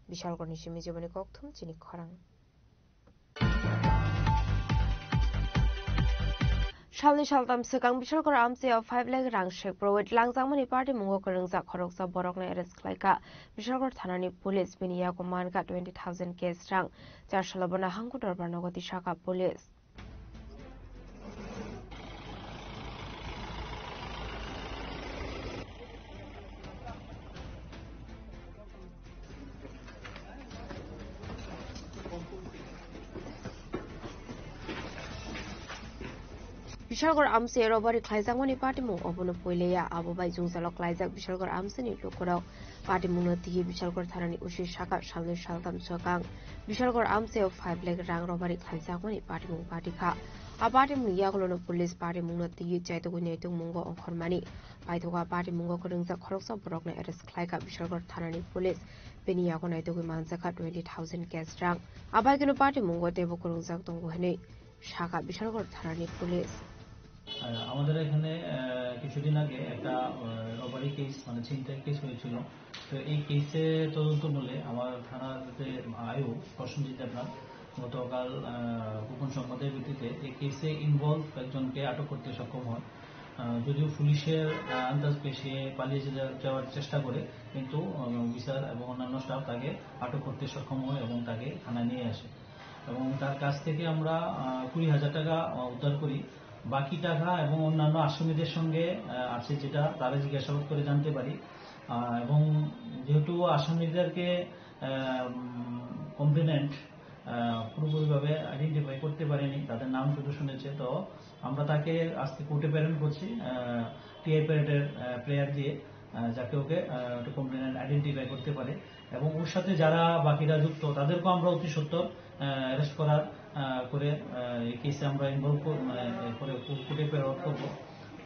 Bishalkorni simi jiboni kokthum chini khorang. Salni saltam swkang Bishalkor amchaio five lakh rang sek provet langjakmani patimungo kwrwngjak khoroksa borokno arrest khlaikha Bishalkor thanani police, bini yago mankha twenty thousand cash rang. Chasalo bono hangko dorbar nogo tisakha police. Bishalgarh amchai robari khlaijakmani patimung obono puilia, abo bai jwngjalo klaijak Bishalgarh amchaini lukurok. Patimungno twiwi Bishalgarh thanani O C saka salnwi saltham swkang Bishalgarh amchaio five lakh rang robari khlaijakmani patimung patikha. A patimungni yagulono police patimungno twiwi chaitugwi naitugmungo ongkhormani paithogo. A patimungo kwrwngjak khoroksa borokno arrest khlaikha Bishalgarh thanani police. Bini yago naitugwi manjakha twenty thousand cash rang. A bai kheno patimungo teibo kwrwngjak tongo hwnwi sakha Bishalgarh thanani police. আহ, আমাদের এখানে, আহ, কিছুদিন আগে একটা, আহ, robbery case, মানে ছিনতাই কেস হয়েছিল। তো এই কেসে তদন্ত মূলে আমার থানার যে আইও প্রসেনজিৎ দেবনাথ গতকাল, আহ, গোপন সংবাদের ভিত্তিতে এই কেসে ইনভলভ একজনকে আটক করতে সক্ষম হয়। আহ, যদিও পুলিশের, আহ, আন্দাজ পেয়ে সে পালিয়ে যে-, যাওয়ার চেষ্টা করে, কিন্তু, আহ, অফিসার এবং অন্যান্য স্টাফ তাকে আটক করতে সক্ষম হয় এবং তাকে থানায় নিয়ে আসে। এবং তার কাছ থেকে আমরা, আহ, কুড়ি হাজার টাকা, আহ, উদ্ধার করি। বাকি টাকা এবং অন্যান্য আসামিদের সঙ্গে, আহ, আছে যেটা তারা জিজ্ঞাসাবাদ করে জানতে পারি। আহ, এবং যেহেতু আসামিদেরকে, আহ, উম, কমপ্লেনেন্ট, আহ, পুরোপুরিভাবে আইডেন্টিফাই করতে পারেনি, তাদের নাম শুধু শুনেছে। তো আমরা তাকে আজকে কোর্টে প্রেরণ করছি, আহ, টিআই প্যারেডের, আহ, প্লেয়ার দিয়ে, আহ, যাকে ওকে, আহ, একটু কমপ্লেনেন্ট আইডেন্টিফাই করতে পারে। এবং ওর সাথে যারা বাকিরা যুক্ত, তাদেরকেও আমরা অতি সত্বর, আহ, অ্যারেস্ট করার, আহ, করে, আহ, এই কেসে আমরা ইনভলভ কর-, মানে, এ, করে কো-, কোর্টে প্রেরণ করব।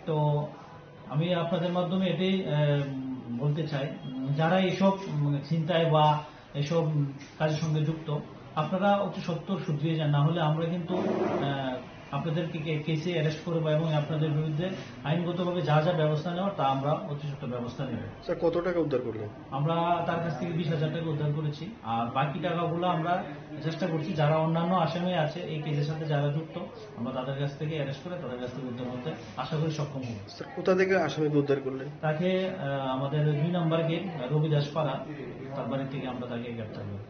তো আমি আপনাদের মাধ্যমে এটাই, আহ, বলতে চাই, উম, যারা এইসব, উম, ছিনতাই বা এইসব, উম, কাজের সঙ্গে যুক্ত, আপনারা অতি সত্বর শুধরিয়ে যান, না হলে আমরা কিন্তু, আহ, আপনাদেরকে কে-, কেসে অ্যারেস্ট করবো এবং আপনাদের বিরুদ্ধে আইনগতভাবে যা যা ব্যবস্থা নেওয়ার তা আমরা অতি সত্বর ব্যবস্থা নেব। স্যার, কত টাকা উদ্ধার করলেন? আমরা তার কাছ থেকে বিশ হাজার টাকা উদ্ধার করেছি, আর বাকি টাকাগুলো আমরা চেষ্টা করছি যারা অন্যান্য আসামি আছে এই কেসের সাথে যারা যুক্ত, আমরা তাদের কাছ থেকে অ্যারেস্ট করে তাদের কাছ থেকে উদ্ধার করতে আশা করি সক্ষম হব। স্যার, কোথা থেকে আসামিকে উদ্ধার করলেন? তাকে, আহ, আমাদের দুই নম্বর গেট, আহ, রবিদাস পাড়া, তার বাড়ি থেকে আমরা তাকে গ্রেপ্তার করি।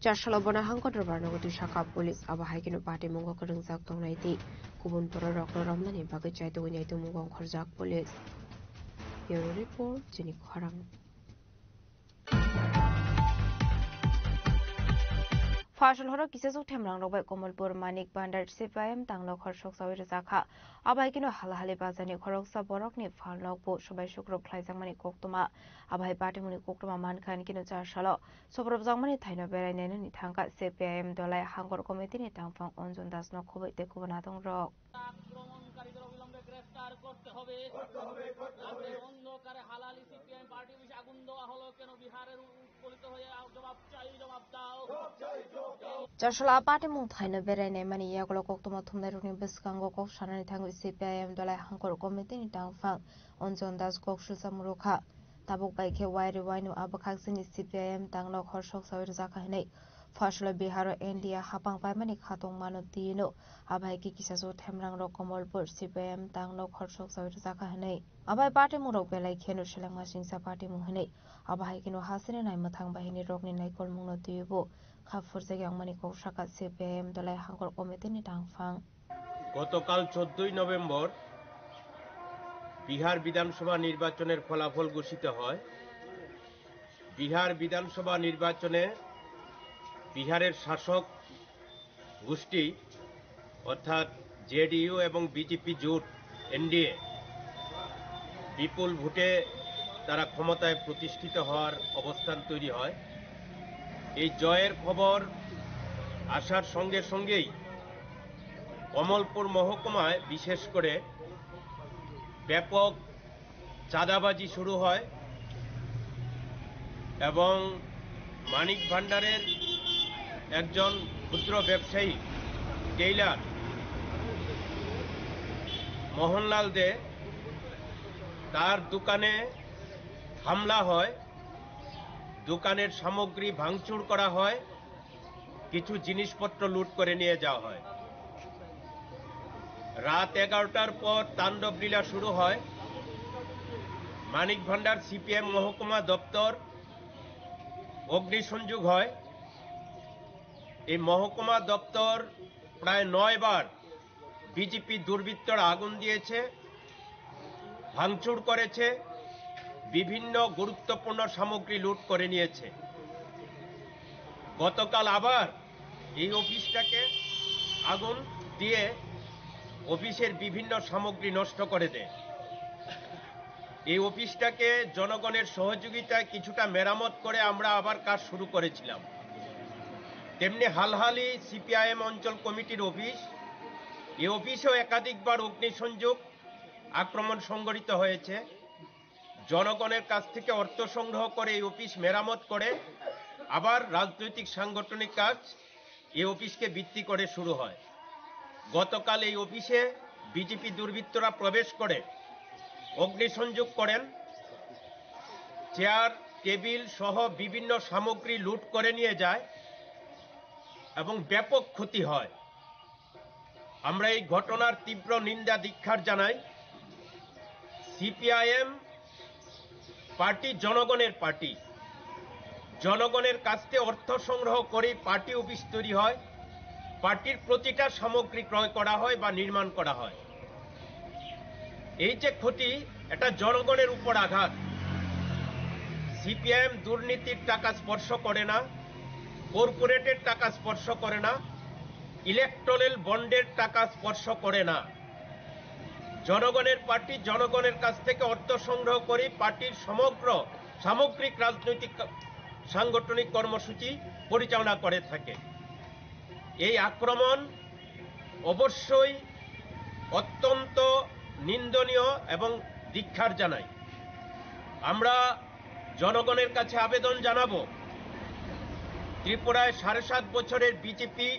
Chasalo bono hangko dorbar nogo twi sakha police, abo hai kheno patimungo kwrwngjak tongnai tei kubun bororokno romnani bagwi chaitugwi naitugmungo ongkhorjak police. Bureau report, chini khorang. Phasal horo kisasuk themrangrok bai Komolpur Manik Bhandar C P I M tangno khorsok sawi rwjakha. Abai kino halahali bazarni khoroksa borokni phalnokbo subai sukrub khlaijakmani koktwma. Abai patimungni koktwma mankha ani kino chasalo sobrobjakmani thaino berai nainani thangkha C P I M Dolai Hangkor Committee ni tangphang Anjan Das no khoboi tei kubun adongrok. আক্রমণকারীদের অবিলম্বে গ্রেফতার করতে হবে। রাতের অন্ধকারে হালালি CPIM party অফিসে আগুন দেওয়া হলো কেন? বিহারের উৎপীড়িত হয়ে আ-, জবাব চাই, জবাব দাও। Chasalo a patimung thaino berai naimani yagulo koktwma thumnairokni bwskango kok sanani thangwi C P I M Dolai Hangkor Committee ni tangphang Anjan Das kok silsa murukha. Tabuk bai khe wairi waino a bwkhak chini C P I M tangno khorsok sawi rwjakha hwnwi. Phasalo Biharo India hapang paimani khatungmano twiwino, abai khe kisasuk themrangrok Komolpur C P I M tangno khorsok sawi rwjakha hwnwi. Abai patimungrok belai kheno selengma singsa patimung hwnwi. Abo hai kheno hasini naimwthang bahinirokni naikolmungno twiwibo kha phurjak yangmani kok sakha C P I M Dolai Hangkor Committee ni tangphang. গতকাল চোদ্দই নভেম্বর বিহার বিধানসভা নির্বাচনের ফলাফল ঘোষিত হয়। বিহার বিধানসভা নির্বাচনে বিহারের শাসক গোষ্ঠী অর্থাৎ জেডিইউ এবং বিজেপি জোট, এনডিএ, বিপুল ভোটে তারা ক্ষমতায় প্রতিষ্ঠিত হওয়ার অবস্থান তৈরি হয়। এই জয়ের খবর আসার সঙ্গে সঙ্গেই কমলপুর মহকুমায় বিশেষ করে ব্যাপক চাঁদাবাজি শুরু হয় এবং মানিক ভান্ডারের একজন ক্ষুদ্র ব্যবসায়ী টেইলার মোহনলাল দে, তার দোকানে হামলা হয়, দোকানের সামগ্রী ভাঙচুর করা হয়, কিছু জিনিসপত্র লুট করে নিয়ে যাওয়া হয়। রাত এগারোটার পর তাণ্ডব লীলা শুরু হয়। মানিক ভান্ডার সিপিএম মহকুমা দপ্তর অগ্নিসংযোগ হয়। এই মহকুমা দপ্তর প্রায় নয় বার বিজেপি দুর্বৃত্তরা আগুন দিয়েছে, ভাঙচুর করেছে, বিভিন্ন গুরুত্বপূর্ণ সামগ্রী লুট করে নিয়েছে। গতকাল আবার এই অফিসটাকে আগুন দিয়ে অফিসের বিভিন্ন সামগ্রী নষ্ট করে দেয়। এই অফিসটাকে জনগণের সহযোগিতায় কিছুটা মেরামত করে আমরা আবার কাজ শুরু করেছিলাম। তেমনি হালহালি সিপিআইএম অঞ্চল কমিটির অফিস, এই অফিসেও একাধিকবার অগ্নিসংযোগ, আক্রমণ সংঘটিত হয়েছে। জনগণের কাছ থেকে অর্থ সংগ্রহ করে এই অফিস মেরামত করে আবার রাজনৈতিক সাংগঠনিক কাজ এই অফিসকে ভিত্তি করে শুরু হয়। গতকাল এই অফিসে বিজেপি দুর্বৃত্তরা প্রবেশ করে অগ্নিসংযোগ করেন, চেয়ার, টেবিল সহ বিভিন্ন সামগ্রী লুট করে নিয়ে যায় এবং ব্যাপক ক্ষতি হয়। আমরা এই ঘটনার তীব্র নিন্দা ধিক্কার জানাই। সিপিআইএম পার্টি জনগণের পার্টি। জনগণের কাছ থেকে অর্থ সংগ্রহ করে পার্টি অফিস তৈরি হয়, পার্টির প্রতিটা সামগ্রী ক্রয় করা হয় বা নির্মাণ করা হয়। এই যে ক্ষতি, এটা জনগণের উপর আঘাত। সিপিআইএম দুর্নীতির টাকা স্পর্শ করে না, কর্পোরেটের টাকা স্পর্শ করে না, ইলেকট্রাল বন্ডের টাকা স্পর্শ করে না। জনগণের পার্টি জনগণের কাছ থেকে অর্থ সংগ্রহ করে পার্টির সমগ্র সামগ্রিক রাজনৈতিক কা-, সাংগঠনিক কর্মসূচি পরিচালনা করে থাকে। এই আক্রমণ অবশ্যই অত্যন্ত নিন্দনীয় এবং ধিক্কার জানাই। আমরা জনগণের কাছে আবেদন জানাবো, ত্রিপুরায় সাড়ে সাত বছরের বিজেপি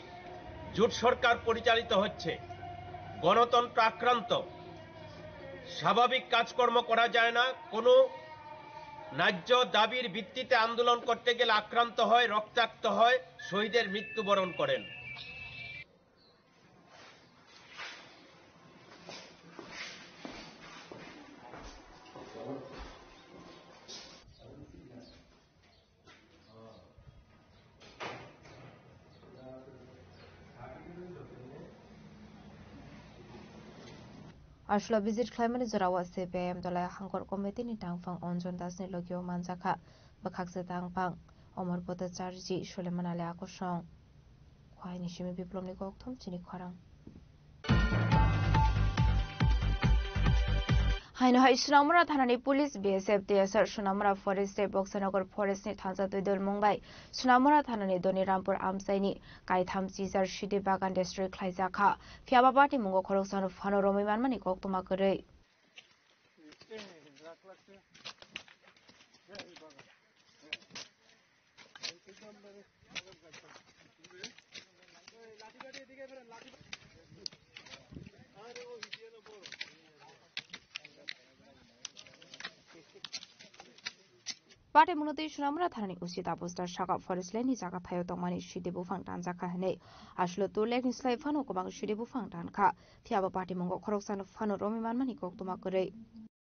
জোট সরকার পরিচালিত হচ্ছে, গণতন্ত্র আক্রান্ত, স্বাভাবিক কাজকর্ম করা যায় না, কোনো ন্যায্য দাবির ভিত্তিতে আন্দোলন করতে গেলে আক্রান্ত হয়, রক্তাক্ত হয়, শহীদের মৃত্যুবরণ করেন। Aswk visit khlaimani jorao C P I M dole hangkor committee ni tangphang Anjan Das ni logio manjakha bwkhaksa tangphang Omor Bhattacharjee, Suleiman Ali Akosong. Khwaini simi Biplomni kokthom chini khorang. Haino hai Sunamura thanani police, B S F, T S R, Sunamura Forest tei Boksanagar Forest ni thansa twi dol mung bai Sunamura thanani Doni Rampur amchaini kaitham chijar sidi bagan destroy khlaijak kha. Phiya ba party mungo khoroksano phano romwi manmani koktwma kwrwi. Party munotwi Sunamura thanani O C Tapos Das saka forest land ni jaga thaio tongmani sidi buphang tanjakha hinwi. Aswk to lake ni slai phano kwbang sidi buphang tankha. Phiya ba party mungo khoroksano phano romwi manmani koktwma kwrwi.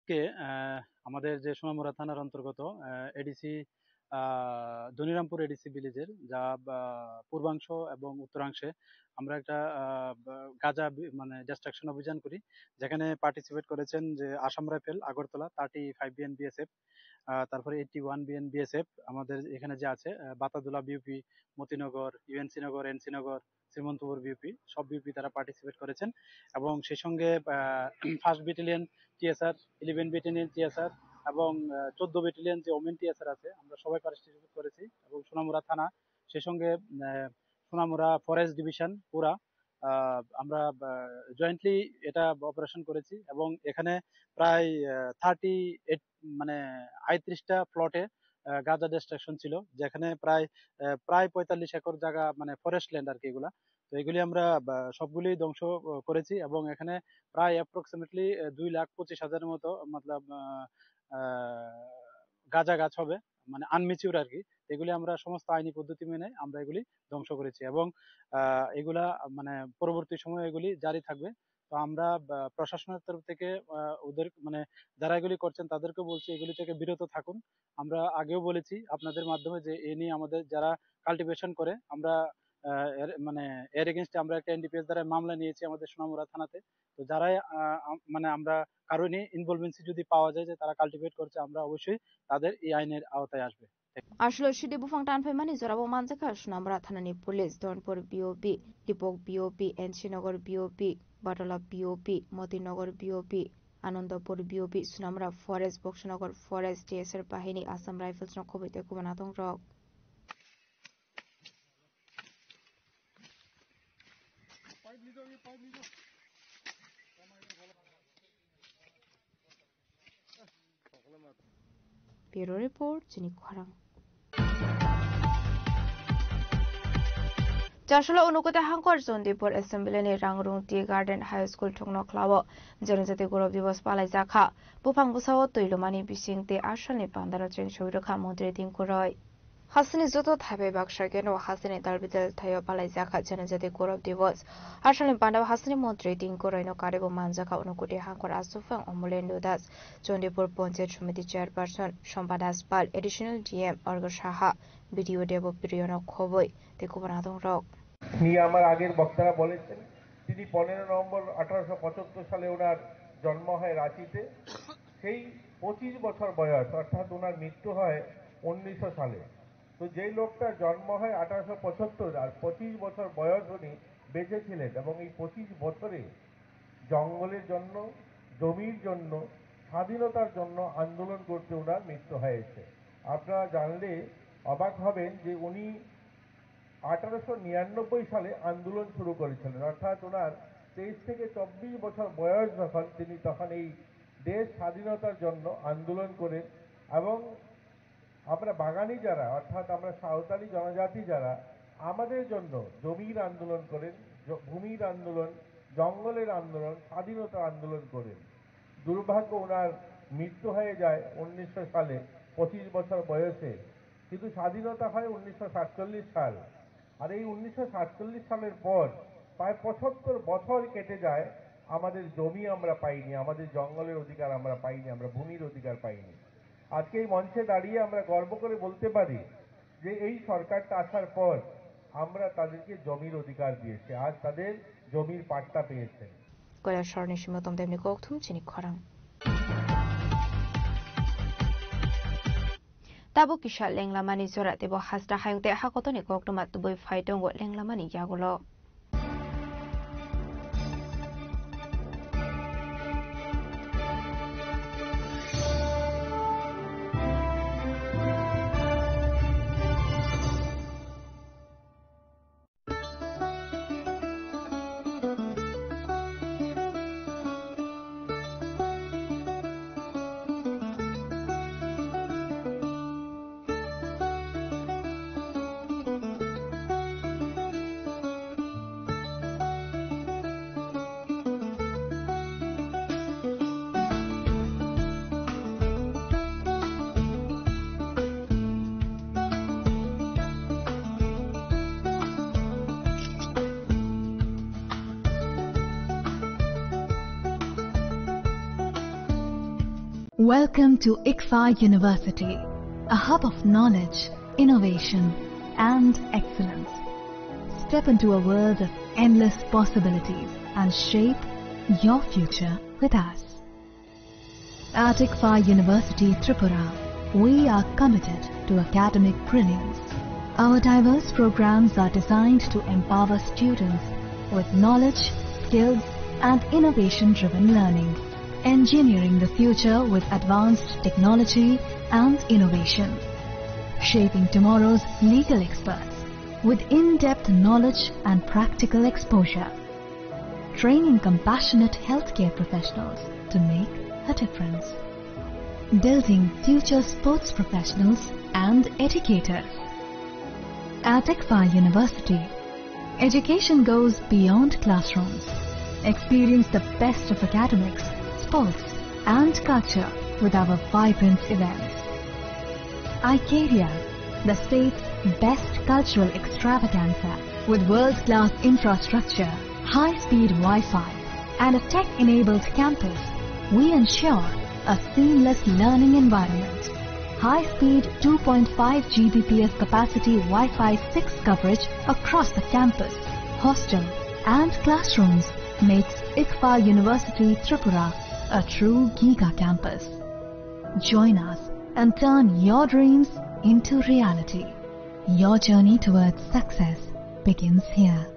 আজকে, আহ, আমাদের যে সোনামুড়া থানার অন্তর্গত, আহ, এডিসি, আহ, ধনিরামপুর এডিসি ভিলেজের যা, আহ, পূর্বাংশ এবং উত্তরাংশে আমরা একটা, আহ, বা-, গাঁজা বি-, মানে ডিস্ট্রাকশন অভিযান করি, যেখানে পার্টিসিপেট করেছেন যে Assam rifle, Agartala, thirty five BN BSF, আহ, তারপরে এইটটি ওয়ান বিএন বিএসএফ, আমাদের এখানে যে আছে, আহ, Batadula BOP, Motinagar, UNC Nagar, NC Nagar, Srimantapur BOP, সব বিউপি তারা পার্টিসিপেট করেছেন। এবং সেই সঙ্গে, আহ, first battalion TSR, eleven battalion TSR এবং, আহ, চোদ্দ ব্যাটালিয়ন যে ওমেন টিএসআর আছে, আমরা সবাই পার্টিসিপেট করেছি। এবং সোনামুড়া থানা, সেই সঙ্গে, আহ, সোনামুড়া ফরেস্ট ডিভিশন পুরা, আহ, আমরা, আহ, জয়েন্টলি এটা অপারেশন করেছি এবং এখানে প্রায়, আহ, থার্টি এইট, মানে, আটত্রিশটা প্লটে, আহ, গাঁজা ডিস্ট্রাকশন ছিল, যেখানে প্রায়, আহ, প্রায় পঁয়তাল্লিশ একর জায়গা, মানে, ফরেস্ট ল্যান্ড আর কি এগুলা। তো এগুলি আমরা, আহ, সবগুলি ধ্বংস, আহ, করেছি এবং এখানে প্রায় অ্যাপ্রক্সিমেটলি, আহ, দুই লাখ পঁচিশ হাজারের মতো, মতলব, আহ, আহ, গাঁজা গাছ হবে, মানে, আনম্যাচিউর আর কি। এগুলি আমরা সমস্ত আইনি পদ্ধতি মেনে আমরা এগুলি ধ্বংস করেছি এবং, আহ, এগুলা, মানে, পরবর্তী সময়ে এগুলি জারি থাকবে। তো আমরা, আহ, প্রশাসনের তরফ থেকে, আহ, ওদের, মানে, যারা এগুলি করছেন তাদেরকে বলছি এগুলি থেকে বিরত থাকুন। আমরা আগেও বলেছি আপনাদের মাধ্যমে যে এ নিয়ে আমাদের যারা কাল্টিভেশন করে আমরা, আহ, এর, মানে, এর এগেইনস্টে আমরা একটা এনডিপিএস দ্বারা মামলা নিয়েছি আমাদের সোনামুড়া থানাতে। তো যারাই, আহ, আম-, মানে, আমরা কারো নিয়ে ইনভলভেন্সি যদি পাওয়া যায় যে তারা কাল্টিভেট করছে, আমরা অবশ্যই তাদের এই আইনের আওতায় আসবে। Aswk sidi buphang tanphaimani jorao manjakha Sunamura thanani police, Donpur B O P, Dipok B O P, N C Nagar B O P, Batola P O P, Motinagar P O P, Anandapur P O P, Sunamura Forest, Boksanagar Forest, T S R bahini, Assam Rifles no khoboi tei kubun atong rok. Bureau Report, chini khorang. Chasolo Unukoti Hangkor Chondipur Assembly ni Rangrung Tea Garden High School thukno khlao Janajati Gaurav Divas palaijakha. Buphang bwsao twi lumani bising tei asalni pandaro cheng soi rwkha Montri Tinku Roy. Hasteni joto thaibai baksa keno hasteni dalbidal thaio palaijakha Janajati Gaurav Divas. Asalni pandao hasteni Montri Tinku Royno karibo manjakha Unukoti Hangkor Aswphang Amolendu Das, Chandipur Panchayat Samiti Chairperson Shompa Das Pal, Additional D M Argo Saha, B D O Debo Priyono khoboi tei kubun adongrok. নিয়ে আমার আগের বক্তারা বলেছেন, তিনি পনেরো নভেম্বর আঠারোশো পঁচাত্তর সালে ওনার জন্ম হয় রাঁচিতে। সেই পঁচিশ বছর বয়স, অর্থাৎ ওনার মৃত্যু হয় উনিশশো সালে। তো যেই লোকটার জন্ম হয় আঠারোশো পঁচাত্তর আর পঁচিশ বছর বয়স উনি বেঁচে ছিলেন, এবং এই পঁচিশ বছরে জঙ্গলের জন্য, জমির জন্য, স্বাধীনতার জন্য আন্দোলন করতে ওনার মৃত্যু হয়েছে। আপনারা জানলে অবাক হবেন যে উনি আঠারোশো নিরানব্বই সালে আন্দোলন শুরু করেছিলেন, অর্থাৎ ওনার তেইশ থেকে চব্বিশ বছর বয়স যখন, তিনি তখন এই দেশ স্বাধীনতার জন্য আন্দোলন করেন। এবং আমরা বাগানি যারা, অর্থাৎ আমরা সাঁওতালি জনজাতি যারা, আমাদের জন্য জমির আন্দোলন করেন, জ-, ভূমির আন্দোলন, জঙ্গলের আন্দোলন, স্বাধীনতার আন্দোলন করেন। দুর্ভাগ্য, ওনার মৃত্যু হয়ে যায় উনিশশো সালে, পঁচিশ বছর বয়সে। কিন্তু স্বাধীনতা হয় উনিশশো সাতচল্লিশ সাল। আর এই উনিশশো সাতচল্লিশ সালের পর প্রায় পঁচাত্তর বছর কেটে যায়, আমাদের জমি আমরা পাইনি, আমাদের জঙ্গলের অধিকার আমরা পাইনি, আমরা ভূমির অধিকার পাইনি। আজকে এই মঞ্চে দাঁড়িয়ে আমরা গর্ব করে বলতে পারি যে এই সরকারটা আসার পর আমরা তাদেরকে জমির অধিকার দিয়েছি, আজ তাদের জমির পাট্টা পেয়েছেন। Koilasorni simi tomtemni kokthum chini khorang. Tabuk kisa lenglamani jora teibo hasta hayung tei hakotoni koktwma tubui phai tongo lenglamani yagulo. Welcome to ICFAI University, a hub of knowledge, innovation, and excellence. Step into a world of endless possibilities and shape your future with us. At ICFAI University Tripura, we are committed to academic brilliance. Our diverse programs are designed to empower students with knowledge, skills, and innovation-driven learning, engineering the future with advanced technology and innovation, shaping tomorrow's legal experts with in-depth knowledge and practical exposure, training compassionate healthcare professionals to make a difference, building future sports professionals and educators. At ICFAI University, education goes beyond classrooms. Experience the best of academics, sports, and culture with our vibrant events. Icaria, the state's best cultural extravaganza, with world-class infrastructure, high-speed Wi-Fi, and a tech-enabled campus, we ensure a seamless learning environment. High-speed two point five G B P S capacity Wi-Fi six coverage across the campus, hostel, and classrooms makes ICFAI University Tripura a true giga campus. Join us and turn your dreams into reality. Your journey towards success begins here.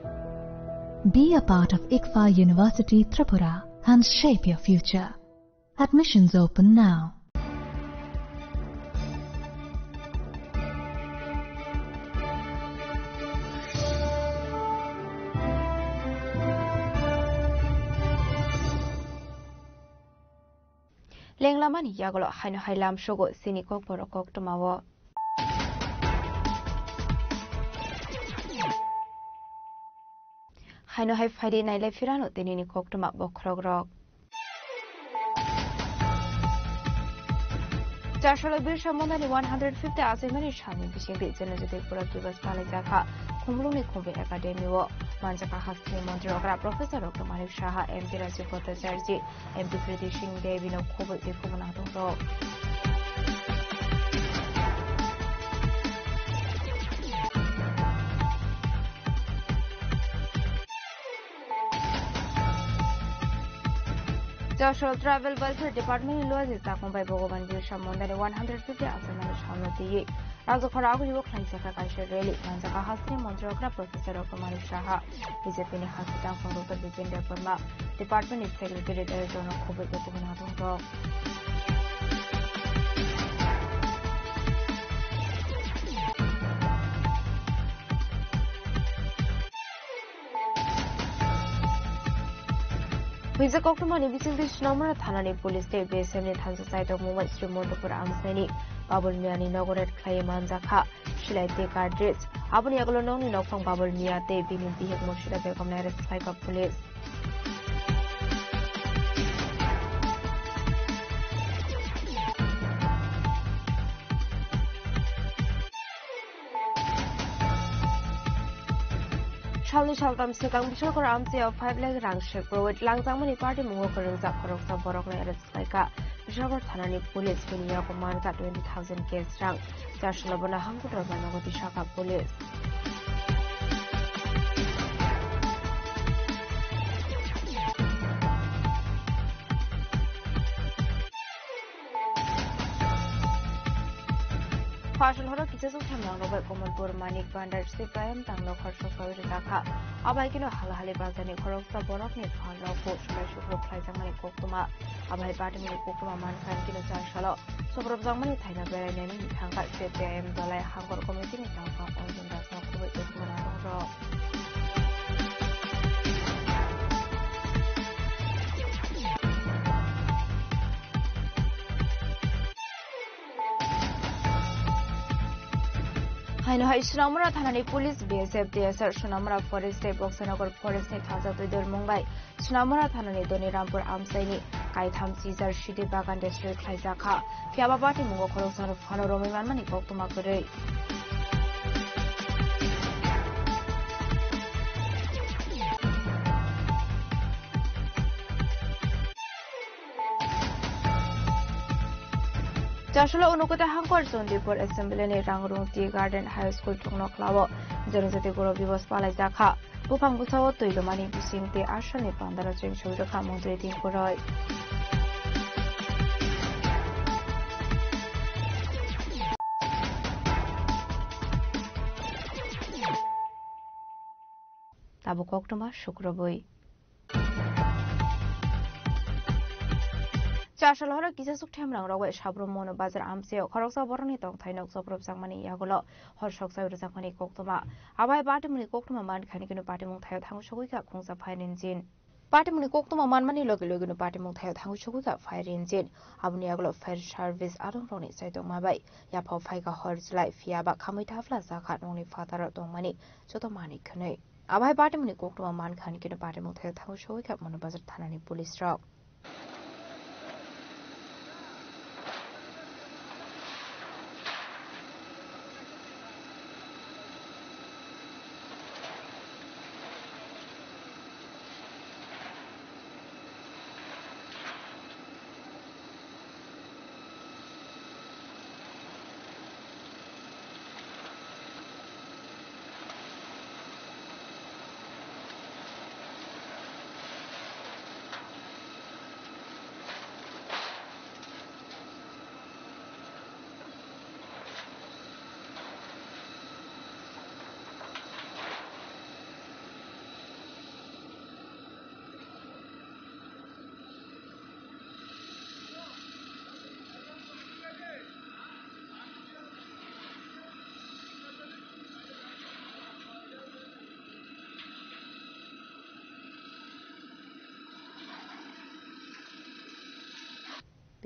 Be a part of ICFAI University Tripura and shape your future. Admissions open now. Lenglamani yagulo haino hai lamsogo chini kokborok koktwmao. Haino hai phaidi nailai phirano tinini koktwma bokhorokrok. Chasalo Birsa Mundani one hundred fifty achaimani salni bisingtwi Janajati Gaurav Diwas palaijak kha Khumulwngni Khumbai Academy o. Manjak kha hasteni montri okra Professor Doctor Manik Saha, M P Rajiv Bhattacharjee, M P Kriti Singh Devi no khobwi tei khobwi natung rok. Chasalo Tribal Welfare Department ni luaji chakmung bai Bhagwan Birsa Mundani one hundred fifty achaimani salno twiwi Rajokha Raguli o khlaijak kha kaisa rally. Manjak kha hasteni montri okra Professor Doctor Manik Saha, B J P ni hasteni tangkhung Doctor Bijendra Debbarma, Department ni Secretary Director no khobwi tei khobwi natung rok. Hwijak koktwmani bisingtwi Sonamura thanani police tei B S F ni thansa chaitok mungbai Sri Montupur amchaini Babul Miyani nogo raid khlaiwi manjak kha silai tei cartridge. Aboni yagulo nokni nokphang Babul Miya tei bini bihik Murshida Begomno arrest khlaikha police. Salni saltam swkang Bishalkor amchaio five lakh rang sek provet langjakmani party mungo kwrwngjak khoroksa borokno arrest khlaikha. Bishalkor thanani police bini yago mankha twenty thousand cash rang. Chasalo bono hangkuk rwmani nogo tisakha police. Phasal horo kisa suk themrang rok bai Kamalpur Manik Bhandar C P I M tanglo khorsa sawi rwjak kha. Abai kino hal hali bazar ni khoroksa borok ni phan rok bo sulai sukruk khlaijakmani koktwma. Abai party ni koktwma mankha kino chasalo sobrobjakmani thaino berai nani thangkha C P I M dolai hangkor committee ni tangka Arjun Das no khobwi tei khumana rok. Haino hai Sonamura thanani police, B S F, T S R, Sonamura Forest tei Boksanagar Forest ni thansa twi dol mungbai Sonamura thanani Doni Rampur amchaini kaitham chijar sidi bagan destroy khlaijak kha. Phiya ba party mungo khoroksa no phano romwi manmani koktwma kwrwi. Chasalo Unakoti hangkor Chandipur Assembly ni Rangrung Tea Garden High School thuknokhla o Janajati Gaurav Diwas palaijak kha. Buphang bwsao twi lumani bising tei aswkni pandaro cheng soi rwkha montri Tinku Roy. Tabuk koktwma sukrubwi. Chasal horo kisa suk themrang rok bai Sabrum Mono Bazar amchaio khoroksa borokni tongthai nok sobrobjakmani yagulo hor sok sawi rwjakmani koktwma. Abai patimungni koktwma mankha hwnwi khe patimung thaio thango sogwi kha khungsa Phairinjin. Patimungni koktwma manmani logi logino patimung thaio thango sogwi kha Phairinjin. Aboni yagulo fire service adongrokni chaitokma bai yaphao phaikha hor chwlai, phiya ba khamwi thapla jakha nokni phataro tongmani joto manwi khwnwi. Abai patimungni koktwma mankha hwnwi khe patimung thaio thango sogwi kha Mono Bazar thanani police rok.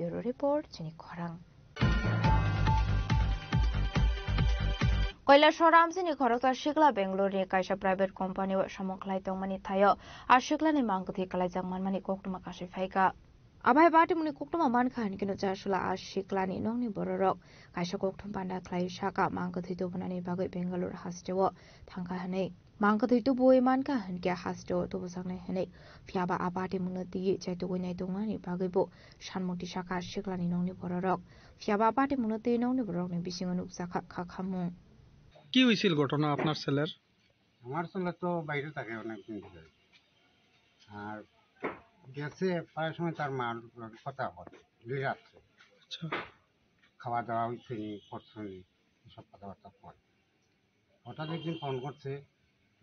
Bureau Report, chini khorang. Kailasor Ramsini khoroksa sikla Bangalore ni kaisa private company o samung khlai tongmani thaio a siklani mangkwthwi kalaijak manmani koktwma kasui phaikha. Abai batimungni koktwma mankha hinkhe no chasula a siklani nokni bororok kaisa kokthum panda khlai saka mangkwthwi tubunani bagwi Bangalore hasteo thangkha hinwi. Mangkwthwi tubui mankha hinkhe hasteo tubujaknai hinwi. Phiyaba a batimungno twiwi chaitugwi naituknani bagwi bo sanmukti saka siklani nokni bororok. Phiyaba a batimungno twiwi nokni bororokni bisingo nukjakha kha khamung. কি হয়েছিল ঘটনা আপনার ছেলের? আমার ছেলে তো বাইরে থাকে অনেক দিন ধরে। আর গেছে প্রায় সময় তার মার লগে কথা হয়, দুই রাত্রে। আচ্ছা। খাওয়া দাওয়া হইছে নি, করছে নি, এসব কথাবার্তা হয়। হঠাৎ একদিন ফোন করছে,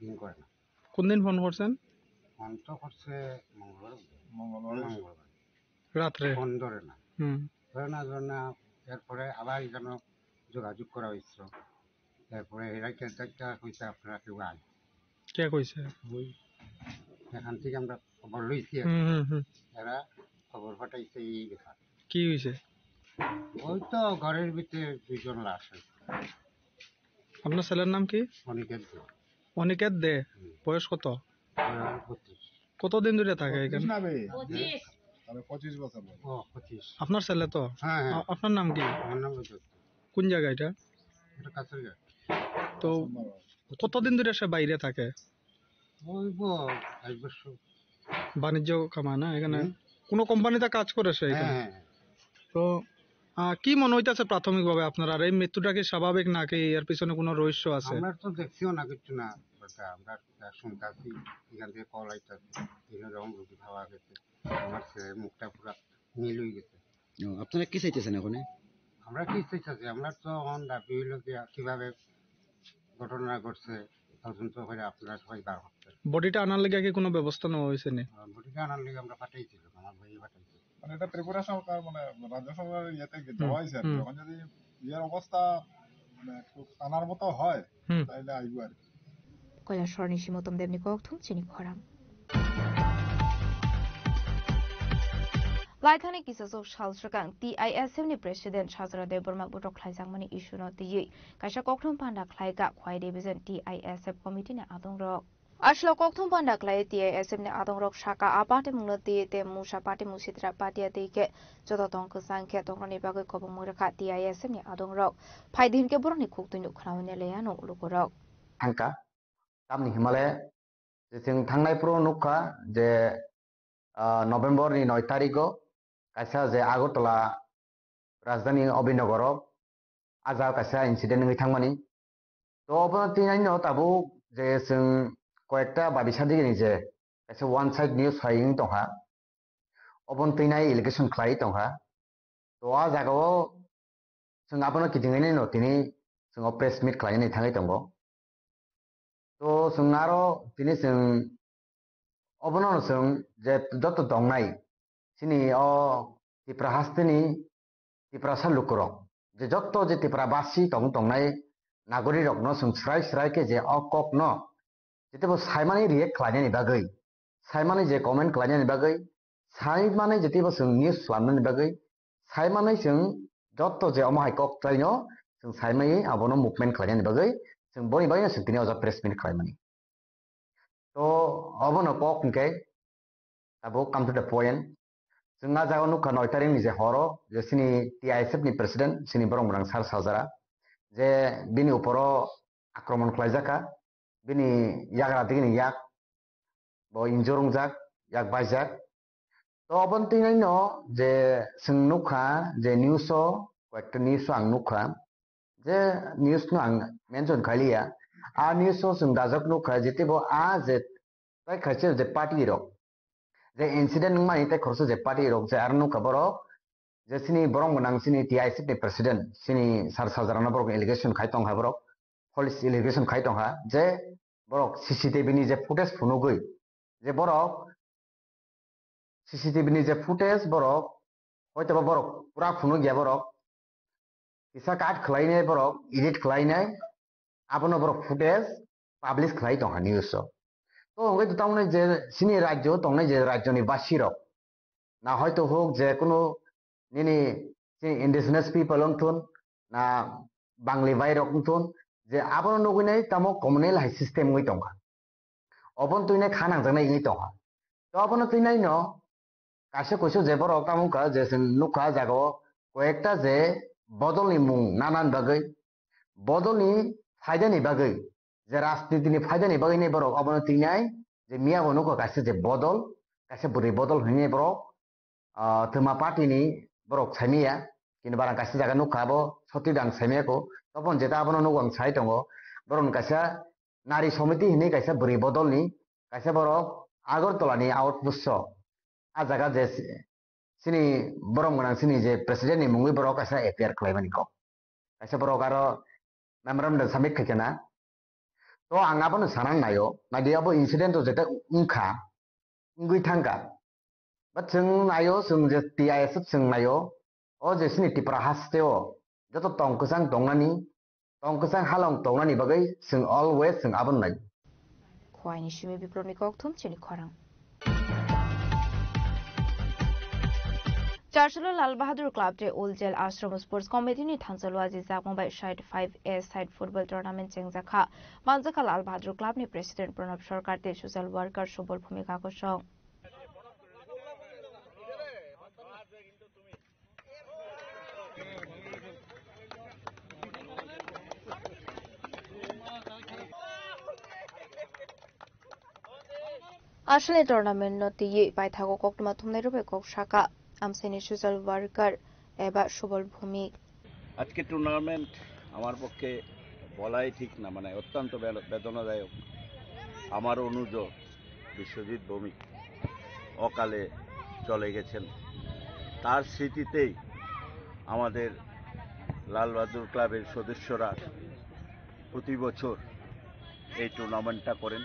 দিন করে না। কোন দিন ফোন করছেন? ফোন তো করছে মঙ্গলবার। মঙ্গলবার। মঙ্গলবার। রাত্রে? ফোন ধরে না। হুম। ধরে না, ধরে না, এরপরে আবার যেন যোগাযোগ করা হয়েছিল। এরপরে এরা কেন্দ্রটা কইছে আপনারা কেউ আয়। কে কইছে? ওই এখান থেকে আমরা খবর লইছি আর কি। হুম, হুম, হুম। এরা খবর পাঠাইছে এই ব্যাপার। কি হইছে? ওই তো ঘরের ভিতরে দুইজন লাশ হয়েছে। আপনার ছেলের নাম কি? অনিকেত দে। অনিকেত দে? হুম। বয়স কত? বয়স পঁচিশ। কতদিন ধরে থাকে পঁচিশ এখানে? না বে? পঁচিশ। তাহলে পঁচিশ বছর হবে। ও, পঁচিশ। আপনার ছেলে তো? হ্যাঁ, হ্যাঁ। আ-, আপনার নাম কি? আমার নাম অনিকেত দে। কোন জায়গা এটা? এটা কাছারিঘাট। তো কতদিন ধরে সে বাইরে থাকে? ওই ব-, এক বছর। বাণিজ্য কামায় না এখানে? হুম। কোনো কোম্পানিতে কাজ করে সে এখানে? হ্যাঁ, হ্যাঁ, হ্যাঁ। তো, আহ, কি মনে হইতাছে প্রাথমিকভাবে আপনার? আর এই মৃত্যুটা কি স্বাভাবিক নাকি এর পিছনে কোনো রহস্য আছে? আমরা তো দেখছিও না কিচ্ছু না, but আমরা শুনতাছি এখান থেকে কল আইতাছে, এখানে যখন রুগী পাওয়া গেছে, আমার ছেলের মুখটা পুরা নীল হয়ে গেছে। ও, আপনারা কি চাইতেছেন এখন? আমরা কি চাইতেছি? আমরা তো এখন দাবি হইলো যে কিভাবে ঘটনা ঘটছে, তদন্ত করে আপনারা সবাই বার করতেন। বডিটা আনার লেগে কি কোনো ব্যবস্থা নেওয়া হয়েছে নি? আহ, বডিটা আনার লেগে আমরা পাঠাইছিলাম, আমার ভাইয়ে পাঠাইছিল। মানে এটা ত্রিপুরা সরকার, মানে রাজ্য সরকারের ইয়েতে কি হুম, দেওয়া হয়েছে আর কি। হুম। এখন যদি ইয়ের অবস্থা মানে একটু কানার মতো হয়, হুম। তাহলে আইবো আর কি। Kailasor ni Simotom Debni kokthum chini khorang. Laithani kisasok sal swkang T I S F ni President Sajra Debbarma botok khlaijakmani issue no twiwi kaisa kokthum panda khlaikha Khwai Division T I S F committee ni adongrok. Aswk kokthum panda khlai T I S F ni adongrok saka a patimungno twi tei mungsa patimung sitra patia twi khe joto tong kwchang khe tongnani bagwi kobongmung rwkha T I S F ni adongrok. Phaidi hinkhe borokni khuktwino khwnawinai laiano lukurok. Thangkha. Tamni himale je chwng thangnai phuru nukha je, ah, November ni noi tarigo kaisa je Agartala rajdhani Abhinanagaro ah jaga kaisa incident wngwi thangmani. To obo tinaino tabuk je chwng koyekta babi sadigini je kaisa one side news hai wng tongkha, obo twinai allegation khlai tongkha. To ah jagao chwng abono kitingwi no tini chwng o press meet khlainani thangwi tongo. To chwng aro tini chwng obono no chwng je joto tongnai chini o Tipra hasteni Tiprasa lukurok je joto je Tipra basi tong tongnai nagorirokno chwng srai srai khe je o kokno jete bo saimani react khlainani bagwi, saimani je comment khlainani bagwi, saimani jete bo chwng news slamnani bagwi, saimani chwng joto je omo hai kok tlaino chwng saimai abono movement khlainani bagwi chwng boni bagwino chwng tini o jaga press meet khlaimani. To obono kok hwnkhe tabuk come to the point. Chwng ah jagao nukha noi tarikni je horo je chini T I S F ni president chini borok gwnang Sir Sajra je bini uporo akromon khlaijakha, bini yagra digini yak bo injure wngjak, yak baijak. To obo twinaino je chwng nukha je news o, koyekta news o ang nukha, je news no ang mention khailiya, a news o chwng dajak nukha, je teibo a je tai khaisa je party rok, je incident wngmani tai khoroksa je party rok je aro nukha borok, je chini borok gwnang chini T I S F ni president chini Sir Sajrano borok allegation khai tongkha borok, false allegation khai tongkha, je borok C C T V ni je footage phunugwi, je borok C C T V ni je footage borok, hoitoba borok pura phunuk ya borok, kisa cut khlainai borok, edit khlainai, abono borok footage publish khlai tongkha news o. To hwnkhe to tamoni je chini rajyo tongnai je rajyoni basirok, na hoito huk je kunu nini chini indigenous people wng thun, na Bangli bai rok wng thun, je abono nugwi nai tamo communal hai system wngwi tongkha. Obono twi nai kha nangjaknai wngwi tongkha. To obono twi nai no kaisa kuisu je borok tamo wngkha je chwng nukha jagao koyekta je bodolni mung nanani bagwi, bodolni phaidani bagwi, je rajnitini phaidani bagwi nai borok obono twi nai je miya bo nukha kaisa je bodol, kaisa bwrwi bodol hinwi borok ah, Thwma party ni borok saimaya, kini barang kaisa jaga nukha abo sotwi dang saimaya ko, topon jeta abono nugo ang sai tongo, borok ni kaisa nari somiti hinwi kaisa bwrwi bodol ni, kaisa borok Agartala ni outpost o, ah jaga je si-, sini borom gwnang sini je president ni mungwi borok kaisa appear khlai mani kok. Kaisa borok aro memorandum submit khai khana. To ang abono sana naio, nadi abo incident to jeta wngkha, wngwi thangkha. But chwng naio, chwng je T I S F chwng naio, o je sini Tipra haste o joto tong kwchang tongnani, tong kwchang halong tongnani bagwi chwng always chwng abono naio. Khwaini simi Biplobni kokthum chini khorang. Charchalo Lal Bahadur Club tei Old Jail Ashram Sports Committee ni thansa luaji jakma bai side five A side football tournament chengjakha. Manjakha Lal Bahadur Club ni President Pranab Sarkar tei social worker Subol Bhumika Kosong. Asole tournament no twiwi paithago koktwma thumnai rok bai kok saka amsaini social worker eba Subol Bhumik. আজকে টুর্নামেন্ট আমার পক্ষে বলাই ঠিক না, মানে অত্যন্ত বেদ-, বেদনাদায়ক। আমার অনুজ বিশ্বজিৎ ভৌমিক অকালে চলে গেছেন। তার স্মৃতিতেই আমাদের লাল বাহাদুর ক্লাবের সদস্যরা প্রতি বছর এই টুর্নামেন্টটা করেন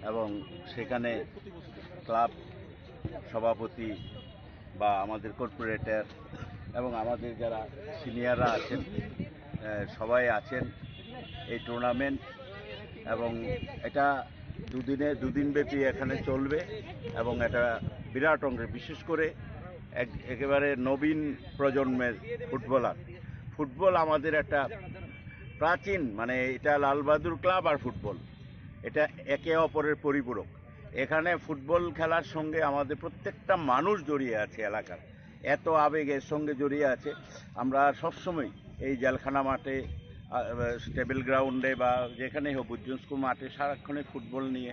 এবং সেখানে ক্লাব সভাপতি বা আমাদের কর্পোরেটর এবং আমাদের যারা সিনিয়ররা আছেন, আহ, সবাই আছেন। এই টুর্নামেন্ট এবং এটা দুদিনে, দুদিনব্যাপী এখানে চলবে এবং এটা বিরাট অঙ্কের, বিশেষ করে এক-, একেবারে নবীন প্রজন্মের ফুটবলার। ফুটবল আমাদের একটা প্রাচীন, মানে, এটা লালবাহাদুর ক্লাব আর ফুটবল, এটা একে অপরের পরিপূরক। এখানে ফুটবল খেলার সঙ্গে আমাদের প্রত্যেকটা মানুষ জড়িয়ে আছে এলাকার, এত আবেগ এর সঙ্গে জড়িয়ে আছে। আমরা সবসময় এই জেলখানা মাঠে, আহ, টেবিল গ্রাউন্ডে বা যেখানেই হোক, বুজ্জুন স্কুল মাঠে সারাক্ষণই ফুটবল নিয়ে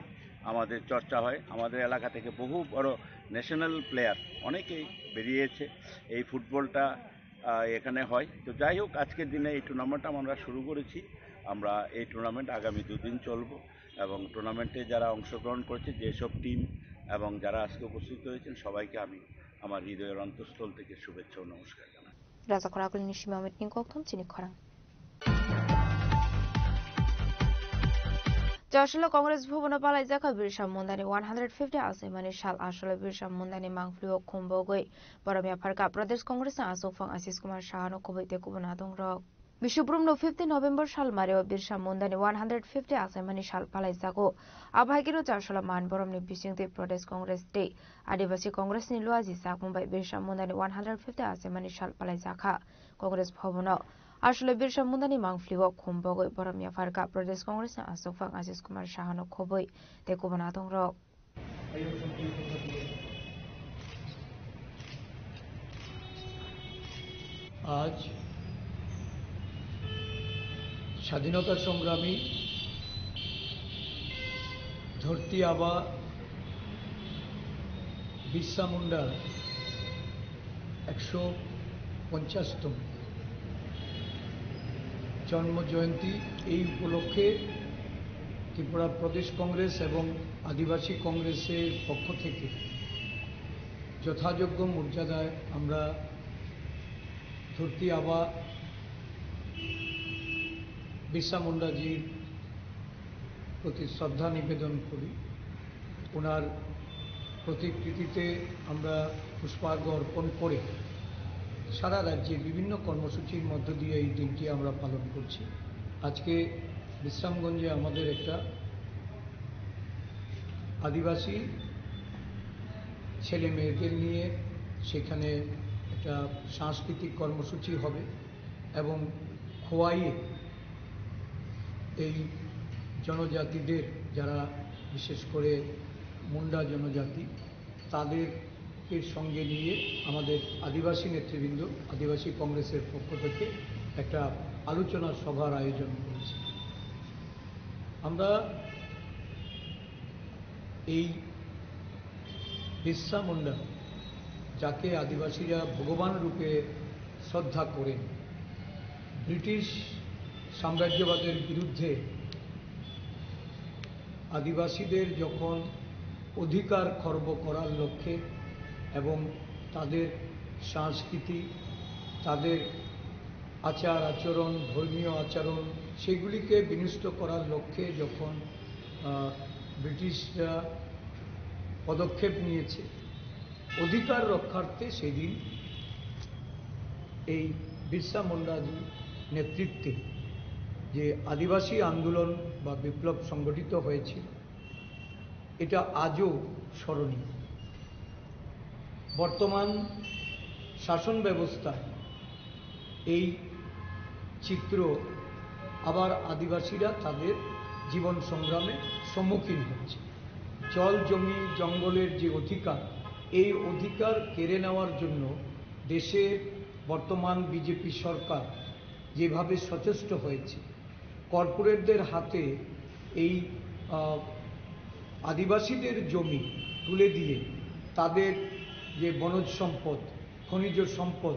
আমাদের চর্চা হয়। আমাদের এলাকা থেকে বহু বড় ন্যাশনাল প্লেয়ার অনেকেই বেরিয়েছে এই ফুটবলটা, আহ, এখানে হয়। তো যাই হোক, আজকের দিনে এই টুর্নামেন্ট আমরা শুরু করেছি। আমরা এই টুর্নামেন্ট আগামী দুদিন চলবো এবং টুর্নামেন্টে যারা অংশগ্রহণ করেছে, যেসব টিম এবং যারা আজকে উপস্থিত হয়েছেন, সবাইকে আমি আমার হৃদয়ের অন্তঃস্থল থেকে শুভেচ্ছা ও নমস্কার জানাই। Raja Khorang ni simi Amit ni kokthum chini khorang. Charchalo Congress Bhavan o palaijakha Birsa Munda ni one hundred fifty achaimani sal. Asole Birsa Munda ni mangpili o khum bogwi borom yapharkha Pradesh Congress ni achukphang Ashish Kumar Saha no kubui tei kubun adongrok. Bisuprum no fifteen November sal mari o Birsa Munda ni one hundred fifty achaimani sal palaijago. Abo hai kheno Charchalo man borom ni bisingtwi Pradesh Congress tei Adivasi Congress ni luaji jakmung bai Birsa Munda ni one hundred fifty achaimani sal palaijakha Congress Bhavan o. Asole Birsa Munda ni mangpili o khum bogwi borom yapharkha Pradesh Congress ni achukphang Ashish Kumar Saha no khobwi tei kubun adongrok. আজ স্বাধীনতা সংগ্রামী ধরতি আবা বিরসা মুন্ডার একশো পঞ্চাশতম জন্ম জয়ন্তী। এই উপলক্ষে ত্রিপুরা প্রদেশ কংগ্রেস এবং আদিবাসী কংগ্রেসের পক্ষ থেকে যথাযোগ্য মর্যাদায় আমরা ধরতি আবা বিরসা মুন্ডাজির প্রতি শ্রদ্ধা নিবেদন করি। ওনার প্রতিকৃতিতে আমরা পুষ্পার্ঘ্য অর্পণ করে সারা রাজ্যে বিভিন্ন কর্মসূচির মধ্য দিয়ে এই দিনটি আমরা পালন করছি। আজকে বিশ্রামগঞ্জে আমাদের একটা আদিবাসী ছেলে মেয়েদের নিয়ে সেখানে একটা সাংস্কৃতিক কর্মসূচি হবে এবং খোয়াইয়ে এই জনজাতিদের, যারা বিশেষ করে মুন্ডা জনজাতি, তাদেরকে সঙ্গে নিয়ে আমাদের আদিবাসী নেতৃবৃন্দ, আদিবাসী কংগ্রেসের পক্ষ থেকে একটা আলোচনা সভার আয়োজন করেছি। আমরা এই বিরসা মুন্ডা, যাকে আদিবাসীরা ভগবান রূপে শ্রদ্ধা করেন, ব্রিটিশ সাম্রাজ্যবাদের বিরুদ্ধে আদিবাসীদের যখন অধিকার খর্ব করার লক্ষ্যে এবং তাদের সংস্কৃতি, তাদের আচার আচরণ, ধর্মীয় আচরণ, সেগুলিকে বিনষ্ট করার লক্ষ্যে যখন, আহ, ব্রিটিশরা পদক্ষেপ নিয়েছে, অধিকার রক্ষার্থে সেদিন এই বিরসা মুন্ডাজির নেতৃত্বে যে আদিবাসী আন্দোলন বা বিপ্লব সংগঠিত হয়েছিল, এটা আজও স্মরণীয়। বর্তমান শাসন ব্যবস্থায় এই চিত্র আবার আদিবাসীরা তাদের জীবন সংগ্রামে সম্মুখীন হচ্ছে। জল, জমি, জঙ্গলের যে অধিকার, এই অধিকার কেড়ে নেওয়ার জন্য দেশের বর্তমান বিজেপি সরকার যেভাবে সচেষ্ট হয়েছে, কর্পোরেটদের হাতে এই, আহ, আদিবাসীদের জমি তুলে দিয়ে তাদের যে বনজ সম্পদ, খনিজ সম্পদ,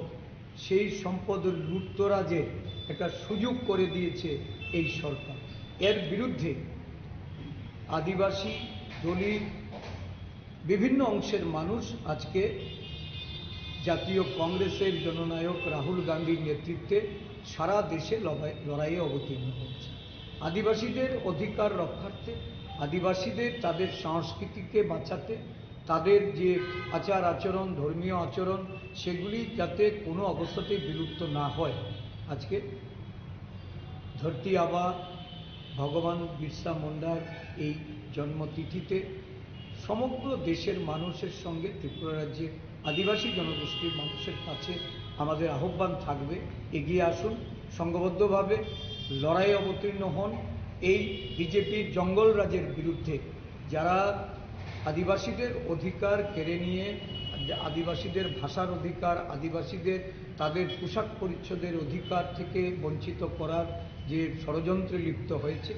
সেই সম্পদ লুটতরাজের একটা সুযোগ করে দিয়েছে এই সরকার। এর বিরুদ্ধে আদিবাসী, দলিত, বিভিন্ন অংশের মানুষ আজকে জাতীয় কংগ্রেসের জননায়ক রাহুল গান্ধীর নেতৃত্বে সারা দেশে লড়াই-, লড়াইয়ে অবতীর্ণ হয়েছে। আদিবাসীদের অধিকার রক্ষার্থে, আদিবাসীদের তাদের সংস্কৃতিকে বাঁচাতে, তাদের যে আচার আচরণ, ধর্মীয় আচরণ, সেগুলি যাতে কোনো অবস্থাতেই বিলুপ্ত না হয়। আজকে ধরতী আবা ভগবান বিরসা মুন্ডার এই জন্মতিথিতে সমগ্র দেশের মানুষের সঙ্গে ত্রিপুরা রাজ্যের আদিবাসী জনগোষ্ঠীর মানুষের কাছে আমাদের আহ্বান থাকবে, এগিয়ে আসুন, সংঘবদ্ধভাবে লড়াইয়ে অবতীর্ণ হন। এই বিজেপির জঙ্গল রাজের বিরুদ্ধে যারা আদিবাসীদের অধিকার কেড়ে নিয়ে, আদিবাসীদের ভাষার অধিকার, আদিবাসীদের তাদের পোশাক পরিচ্ছদের অধিকার থেকে বঞ্চিত করার যে ষড়যন্ত্রে লিপ্ত হয়েছে,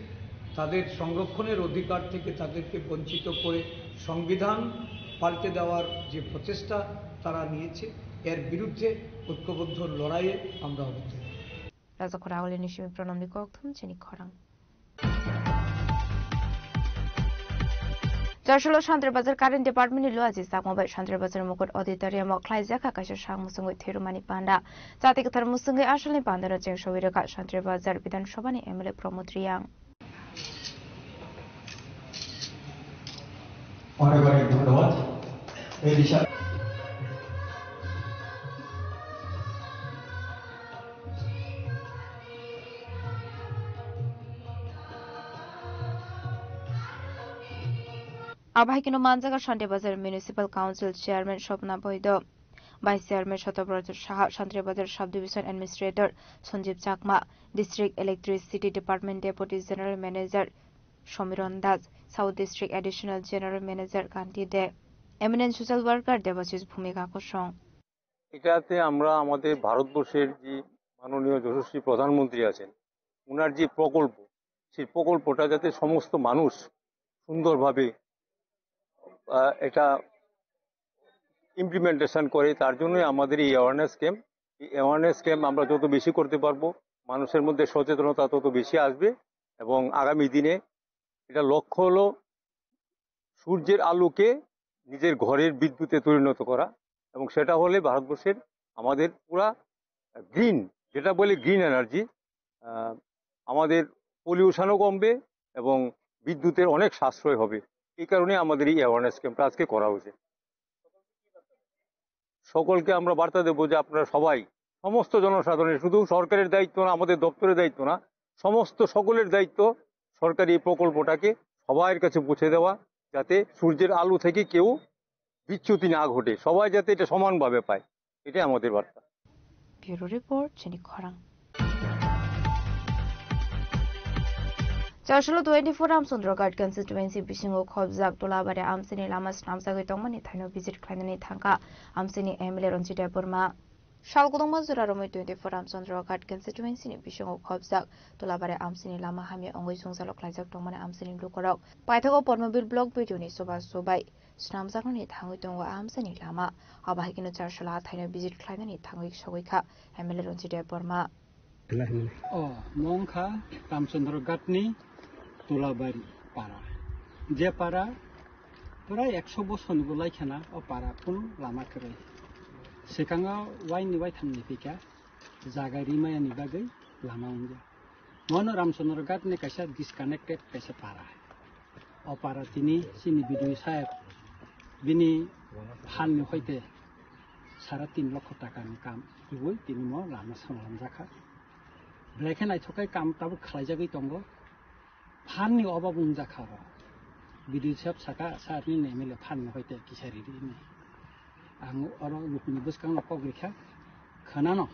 তাদের সংরক্ষণের অধিকার থেকে তাদেরকে বঞ্চিত করে সংবিধান পাল্টে দেওয়ার যে প্রচেষ্টা তারা নিয়েছে, এর বিরুদ্ধে ঐক্যবদ্ধ লড়াইয়ে আমরা অবতীর্ণ। Rajakhor Auli ni simi Pranamni kokthum chini khorang. Jasholo Santri Bazar Current Department ni Luaji Chakma bai Santri Bazar Mukut Auditorium o khlaijak kha kaisa sak musungwi thwirwmani panda. Chati kwthar musungwi asalni pandano cheng sogwi rwkha Santri Bazar Bidhan Sabha ni M L A Pramod Riyang. অনেক অনেক ধন্যবাদ। এই দিশা Abo hai kheno manjago Santri Bazar Municipal Council Chairman Swapna Boido, Vice Chairman Sotobroto Saha, Santri Bazar Sub Division Administrator Sanjeev Chakma, District Electricity Department Deputy General Manager Somiron Das, South District Additional General Manager Kanti De, M N N Social Worker Debashis Bhumika Kosong. এটাতে আমরা আমাদের ভারতবর্ষের যে মাননীয় যশস্বী প্রধানমন্ত্রী আছেন, ওনার যে প্রকল্প, সেই প্রকল্পটা যাতে সমস্ত মানুষ সুন্দরভাবে, আহ, এটা ইমপ্লিমেন্টেশন করে, তার জন্যই আমাদের এই অ্যাওয়ারনেস ক্যাম্প। এই অ্যাওয়ারনেস ক্যাম্প আমরা যত বেশি করতে পারবো, মানুষের মধ্যে সচেতনতা তত বেশি আসবে এবং আগামী দিনে এটা লক্ষ্য হলো সূর্যের আলোকে নিজের ঘরের বিদ্যুতে পরিণত করা, এবং সেটা হলে ভারতবর্ষের আমাদের পুরা গ্রিন, যেটা বলে গ্রিন এনার্জি, আমাদের পলিউশনও কমবে এবং বিদ্যুতের অনেক সাশ্রয় হবে। এই কারণে আমাদের এই অ্যাওয়ারনেস ক্যাম্পটা আজকে করা হয়েছে। সকলকে আমরা বার্তা দেবো যে আপনারা সবাই, সমস্ত জনসাধারণের, শুধু সরকারের দায়িত্ব না, আমাদের দপ্তরের দায়িত্ব না, সমস্ত সকলের দায়িত্ব সরকারি এই প্রকল্পটাকে সবার কাছে পৌঁছে দেওয়া, যাতে সূর্যের আলো থেকে কেউ বিচ্যুতি না ঘটে, সবাই যাতে এটা সমানভাবে পায়। এটাই আমাদের বার্তা। Bureau report, Chini Khorang. Chasolo twenty-four Ramchandra Ghat constituency bisingo khobjak Tulabari amchini lama swnamjagwi tongmani thaino visit khlainani thangkha amchini M L A Ranjit Debbarma. Sal kwbangma jora romwi twenty-four Ramchandra Ghat constituency ni bisingo khobjak Tulabari amchini lama hamya wngwi jwngjalo khlaijak tongmani amchini lukurok paithago Pormobil block B D O ni chubachu bai swnamjaknani thangwi tongo a amchaini lama. Abo hai kheno Charsola thaino visit khlainani thangwi sogwi kha M L A Ranjit Debbarma. O, mo wngkha Ramchandra Ghatni Tulabari para. Je para prai ekso bosorni bo laikhana o para kunu lama kwrwi. Swkango waini waithamni phikha jaga rimayani bagwi lama wngya. Mono Ramchandra Ghat ni kaisa disconnected kaisa para. O para tini chini B D O saheb bini phan ni hoite sara tin lokho taka ni kam rwui tini mo lama samlamjakha. Belai khe naithok khe kam tabuk khlaijagwi tongo. Phan ni obab wngjakha oro. B D O saheb saka, sir nini M L A phan ni hoite kisa riri hinwi. Ang oro lukuni bwskango kok rikha, khwnano,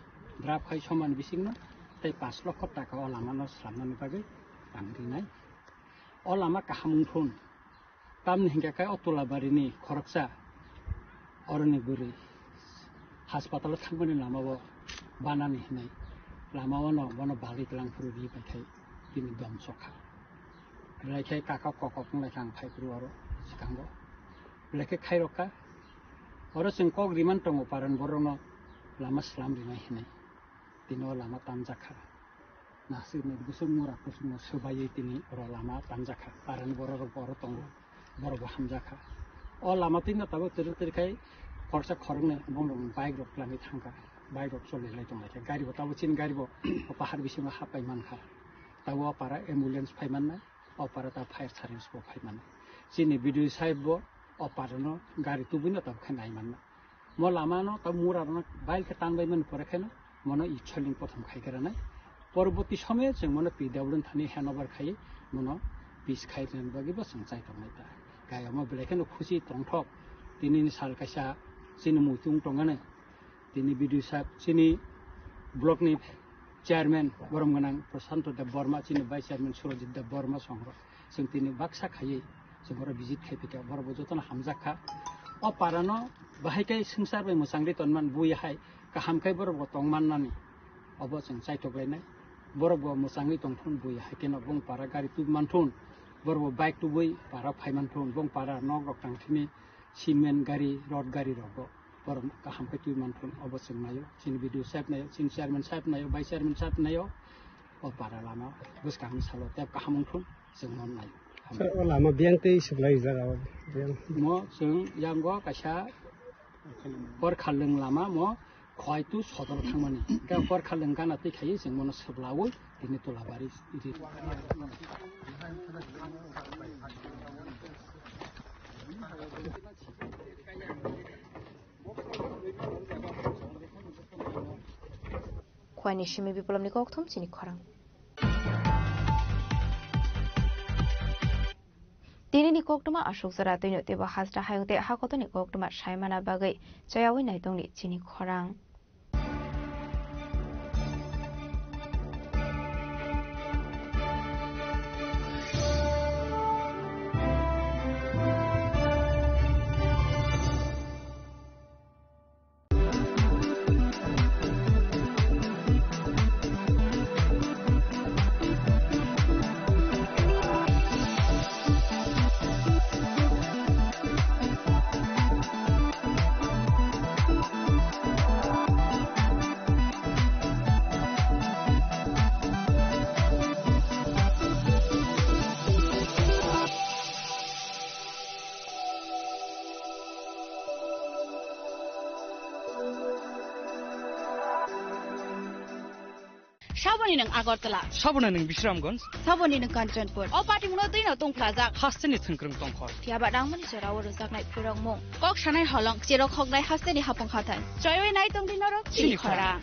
draft khai somani bisingno tei panch lokho taka o lamano slamnani bagwi ang rinai. O lama kaham wngthun, tamni hinkhe khe o Tulabarini khoroksa oroni bwrwi haspatalo thangmani lamao banani hinwi lamao no bono balwi twlang phuru ri pai khai bini dom sokha. Belai khe kaka kokok wng lai kha ang phai phuru oro swkango. Belai khe khairok kha. Oro chwng kok riman tongo parani borokno lama slam rinai hinwi. Tini o lama tanjak kha. Nasik ni bwswk mura kusuk no swbaiwi tini oro lama tanjak kha. Parani borok rok bo oro tongo. Borok bo hamjak kha. O lama twi no tabuk twrwk twrwk khai khoroksa khoroknwi bong rok bike rok twlangwi thang kha. Bike rok choli lai tong lai kha. Gari bo tabuk chini gari bo o pahar bisingo hap pai man kha. Tabuk o para ambulance phai mannai. O para ta fire service bo phai mano. Chini B D O saheb bo o para no gari tubui no tabuk khe nai manna. Mo lama no tabuk mura rok no bail khe tan bai mani pore khe no mono i soling prothom khai gra nai. Poroboti somoyo chwng mono P W thani handover khai mono peace khai rwna bagwi bo chwng chai tong nai ta. Kaya mo belai kheno khusi tongthok tini ni sal kaisa chini muitu wng tong ani. Tini B D O saheb, chini block ni chairman borom gwnang Prashanto Deb Borma, chini vice chairman Surajit Deb Borma songrok. Chwng tini baksa khaiwi chwng oro visit khai phikha, borok bo jotono hamjak kha. O para no bahai khe swngchar bai mwchangwi tonman bui hai kaham khe borok bo tong mannani obo chwng chaitok lainai. Borok bo mwchangwi tongthun bui hai kheno bong para gari tubui manthun, borok bo bike tubui para phai manthun, bong para nok rok tang thini cement gari, rod gari rok bo. Borok kaham khe twi manthun, obo chwng naio. Chini B D O saheb naio, chini chairman saheb naio, vice chairman saheb naio. O para lama bwskangni salo tei kaham wngthun chwng mon naio. Sir, o lama biyang tei swklai rijak abo biyang. Mo chwng yango kaisa Korkhalwng lama mo Khowaitu sodor thangmani. Hwnkhe Korkhalwng gana twi khaiwi chwng mono swplaui tini Tulabari ri. Khowai ni simi Biplopni kokthum chini khorang. Tini ni koktwma aswk jora twino teibo hasta hayung tei hakotorni koktwma saimana bagwi chayaui naitongni chini khorang. Saboni nwng Agartala. Saboni nwng Bisramganj. Saboni nwng Kanchanpur. O patimungno twino tongphlajak. Hasteni thwngkwrwng tongkhor. Phiyaba nangmani jorao rwjaknai phwrwngmung. Kok sanai holong, cherok hoknai hasteni hapung hathai. Choiwi nai tongdi norok chini khorang.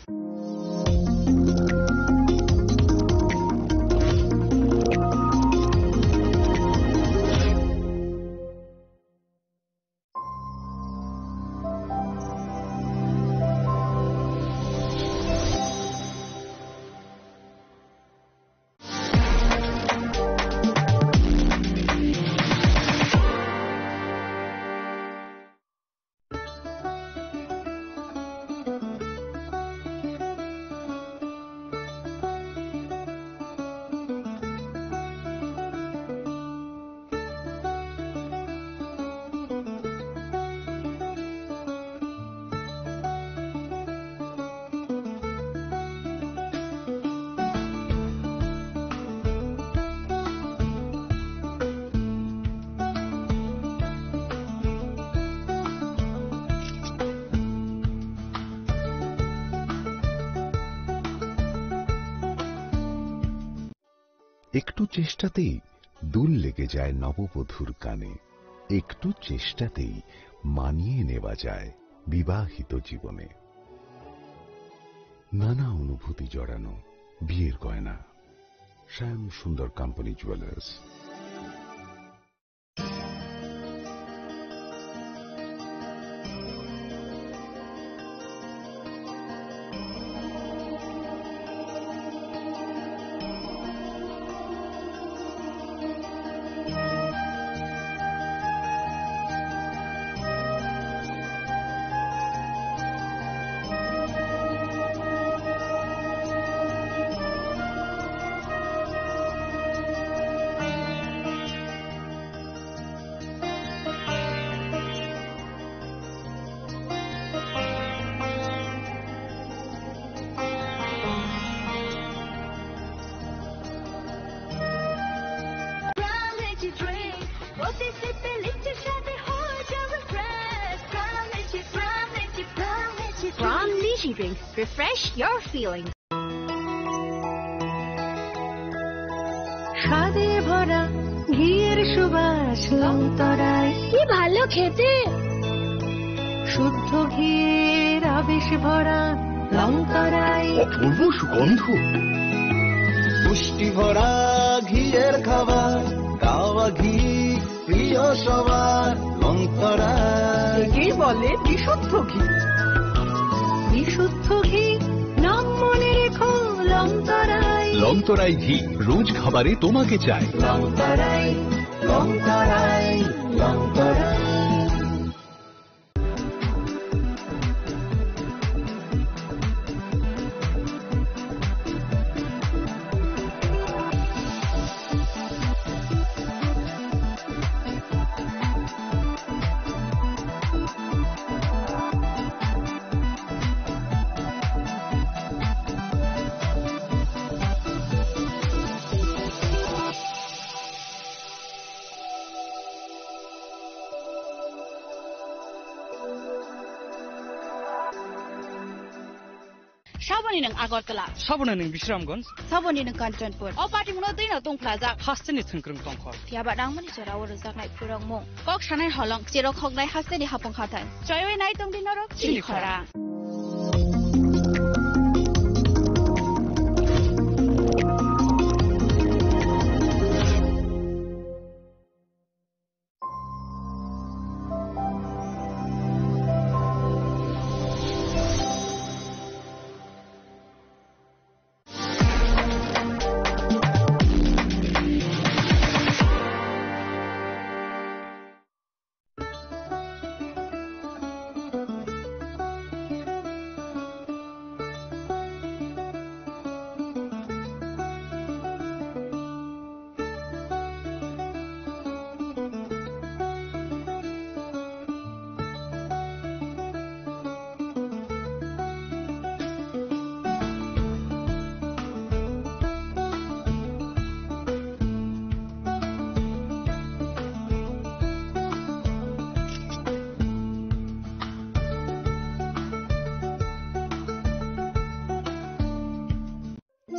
একটু চেষ্টাতেই দুল লেগে যায় নববধূর কানে। একটু চেষ্টাতেই মানিয়ে নেওয়া যায় বিবাহিত জীবনে। নানা অনুভূতি জড়ানো বিয়ের গয়না। শ্যাম Sundar company jewellers. Pram Lychee Drink, প্রতি সিপে লিচুর স্বাদে হয়ে যাবে fresh. Pram Lychee, Pram Lychee, Pram Lychee Drink। Pram Lychee Drink, refresh your feelings। স্বাদে ভরা ঘিয়ের সুবাস লংতরাই। কি ভালো খেতে! শুদ্ধ ঘিয়ের আবেশ ভরা লংতরাই। অপূর্ব সুগন্ধ। পুষ্টি ভরা ঘিয়ের খাবার, গাওয়া ঘি প্রিয় সবার, লংতরাই। একেই বলে বিশুদ্ধ ঘি। বিশুদ্ধ ঘি, নাম মনে রেখো, লংতরাই। লংতরাই ঘি, রোজ খাবারে তোমাকে চাই। লংতরাই, লংতরাই, লংতরাই। Saboni nwng Agartala. Saboni nwng Bisramganj. Saboni nwng Kanchanpur. O party muno twi no tong phlajak. Hasteni thwngkwrwng tongkhor. Phiya ba nangmani jora o rwjaknai phurwngmung. Kok sanai holong, cherok hoknai hasteni hapung hathai. Choiwi nai tong di norok chini chini khorang.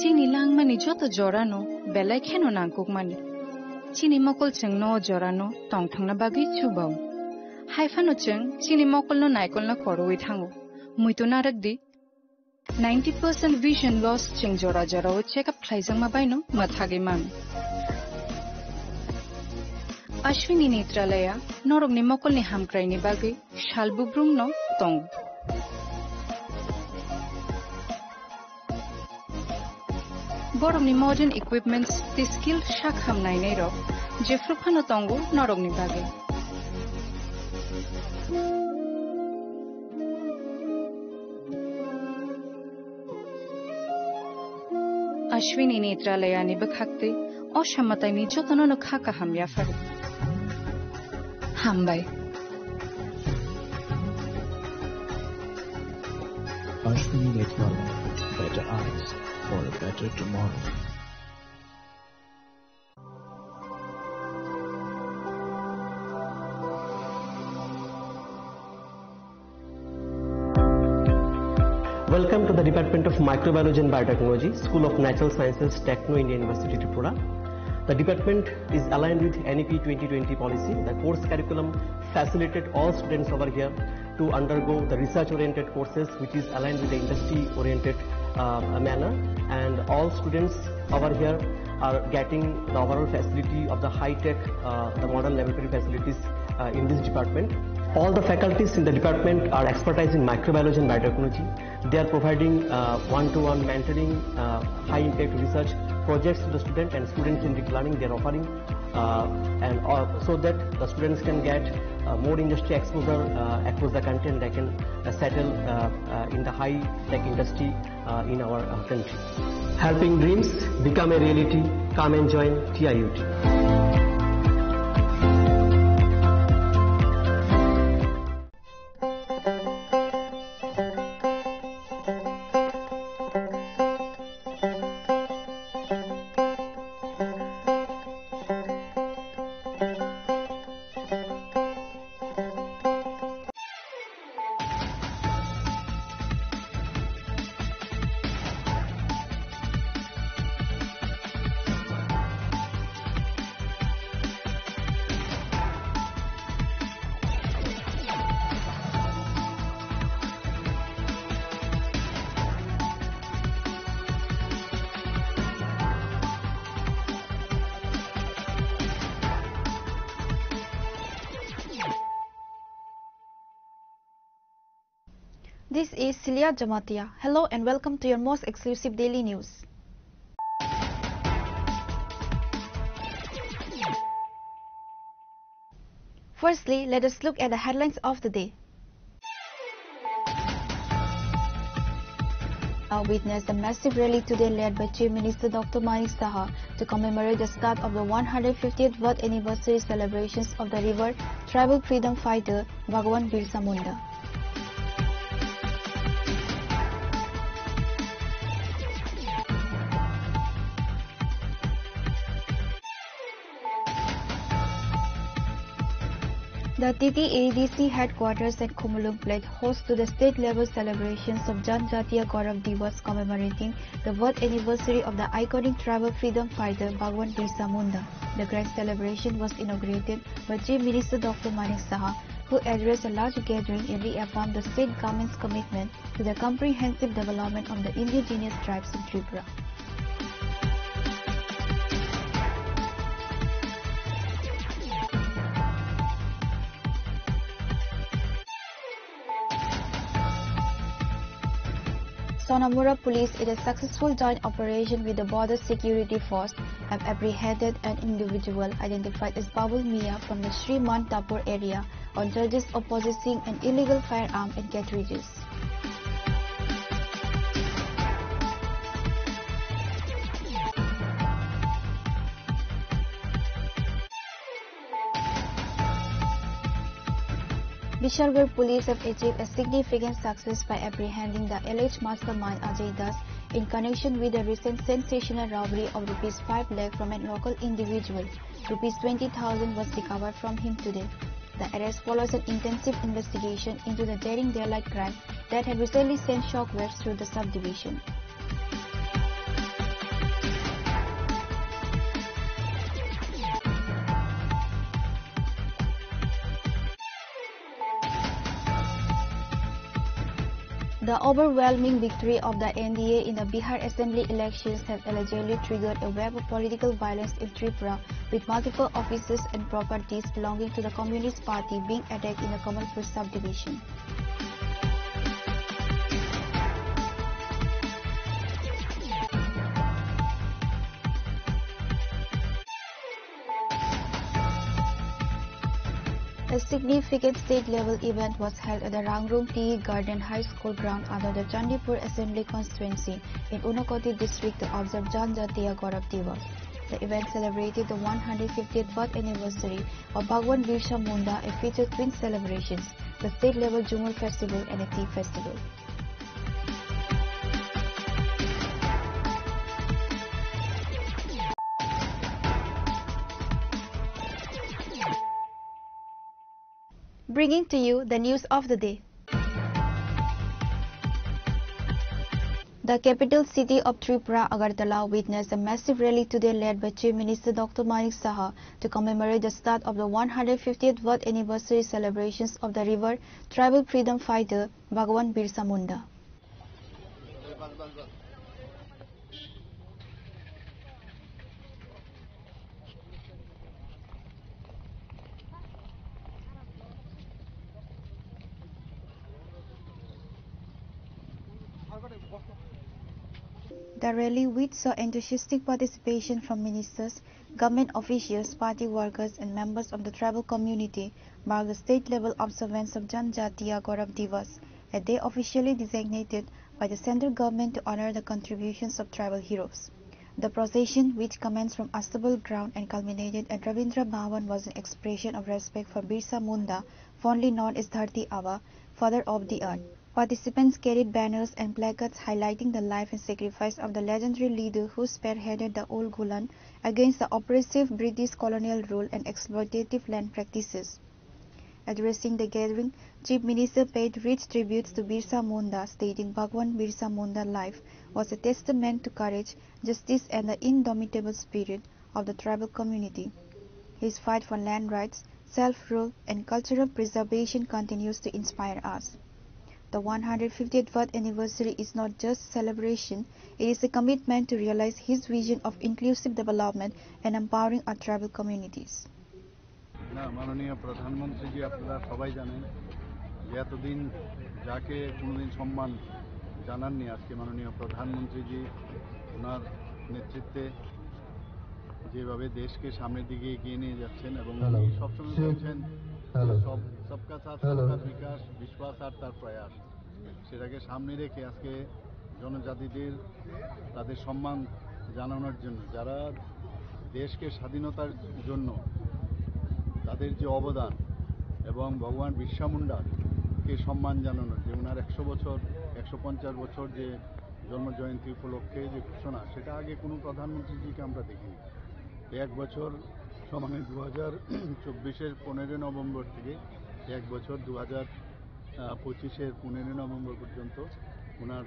Chini langmani joto jorano belai kheno nangkukmani. Chini mokol chwngno o jorano tongthokna bagwi chubao. Haiphano chwng chini mokolno naikolna khorwi thango. Muitu narwk di. Ninety percent vision loss chwng jora jorao check up khlaijakma baino mwthagwi mano. Ashwini Netralaya norokni mokolni hamkraini bagwi sal bubrumno tongo. Borokni modern equipments tei skill sak ham nainairok jephru phano tongo norokni bagwi. Ashwini Netralayani bwkhaktwi o samataini jotono no kha kaham yapharo. Hambai. Ashwini Netralaya, better eyes for a better tomorrow. Welcome to the Department of Microbiology and Biotechnology, School of Natural Sciences, Techno India University, Tripura. The department is aligned with N E P twenty twenty policy. The course curriculum facilitate all students over here to undergo the research-oriented courses, which is aligned with the industry-oriented, uh, manner. And all students over here are getting the overall facility of the high-tech, uh, the modern laboratory facilities, uh, in this department. All the faculties in the department are expertise in microbiology and biotechnology. They are providing, uh, one-to-one mentoring, uh, high-impact research projects to the student and student-centric learning they are offering, uh, and, uh, so that the students can get, uh, more industry exposure, uh, across the country, and they can, uh, settle, uh, uh, in the high-tech industry, uh, in our, uh, country. Helping dreams become a reality. Come and join T I U T. This is Celia Jamatia. Hello and welcome to your most exclusive daily news. Firstly, let us look at the headlines of the day. Now witness the massive rally today led by Chief Minister Doctor Manik Saha to commemorate the start of the one hundred fiftieth birth anniversary celebrations of the revered tribal freedom fighter Bhagwan Birsa Munda. The T T A D C headquarters at Khumulwng pledged host to the state-level celebrations of Janjatiya Gaurav Diwas, commemorating the birth anniversary of the iconic tribal freedom fighter Bhagwan Birsa Munda. The grand celebration was inaugurated by Chief Minister Doctor Manik Saha, who addressed a large gathering and reaffirmed the state government's commitment to the comprehensive development of the indigenous tribes in Tripura. Sonamura police, in a successful joint operation with the Border Security Force, have apprehended an individual identified as Babul Mia from the Sri Mantapur area on charges of possessing an illegal firearm and cartridges. Bishargarh police have achieved a significant success by apprehending the alleged mastermind Ajay Das in connection with the recent sensational robbery of rupees five lakh from a local individual. Rupees twenty thousand was recovered from him today. The arrest follows an intensive investigation into the daring daylight crime that had recently sent shockwaves through the subdivision. The overwhelming victory of the N D A in the Bihar Assembly elections has allegedly triggered a wave of political violence in Tripura, with multiple offices and properties belonging to the Communist Party being attacked in the Kamalpur subdivision. A significant state-level event was held at the Rangrum Tea Garden High School ground under the Chandipur Assembly Constituency in Unakoti district to observe Janjatiya Gaurav Diwas. The event celebrated the one hundred fiftieth birth anniversary of Bhagwan Birsa Munda, a featured twin celebrations, the state-level Jhumur Festival and a tea festival. Bringing to you the news of the day. The capital city of Tripura, Agartala, witnessed a massive rally today led by Chief Minister Doctor Manik Saha to commemorate the start of the one hundred fiftieth birth anniversary celebrations of the revered tribal freedom fighter Bhagwan Birsa Munda. The rally, which saw enthusiastic participation from ministers, government officials, party workers, and members of the tribal community, marked the state-level observance of Janjatiya Gaurav Diwas, a day officially designated by the central government to honor the contributions of tribal heroes. The procession, which commenced from Astabal ground and culminated at Rabindra Bhavan, was an expression of respect for Birsa Munda, fondly known as Dharti Aba, Father of the Earth. Participants carried banners and placards highlighting the life and sacrifice of the legendary leader who spearheaded the Ulgulan against the oppressive British colonial rule and exploitative land practices. Addressing the gathering, Chief Minister paid rich tributes to Birsa Munda, stating Bhagwan Birsa Munda's life was a testament to courage, justice, and the indomitable spirit of the tribal community. His fight for land rights, self-rule, and cultural preservation continues to inspire us. The one hundred fiftieth birth anniversary is not just celebration, it is a commitment to realize his vision of inclusive development and empowering our tribal communities. না, মাননীয় প্রধানমন্ত্রীজি, আপনারা সবাই জানেন যে এতদিন যাকে কোনোদিন সম্মান জানাননি, আজকে মাননীয় প্রধানমন্ত্রীজি ওনার নেতৃত্বে যেভাবে দেশকে সামনের দিকে এগিয়ে নিয়ে যাচ্ছেন এবং হ্যালো। উনি সবসময় বলছেন হ্যালো। সব, সবকা সাথ, হ্যালো। সবকা বিকাশ, বিশ্বাস আর তার প্রয়াস। সেটাকে সামনে রেখে আজকে জনজাতিদের তাদের সম্মান জানানোর জন্য, যারা দেশকে স্বাধীনতার জন্য তাদের যে অবদান এবং ভগবান বিরসা মুন্ডাকে সম্মান জানানোর যে ওনার একশো বছর, একশো পঞ্চাশ বছর যে জন্ম জয়ন্তী উপলক্ষে যে ঘোষণা, সেটা আগে কোনো প্রধানমন্ত্রীজিকে আমরা দেখিনি। এক বছর, সমানে দু হাজার চব্বিশের পনেরোই নভেম্বর থেকে এক বছর দু হাজার পঁচিশের পনেরোই নভেম্বর পর্যন্ত ওনার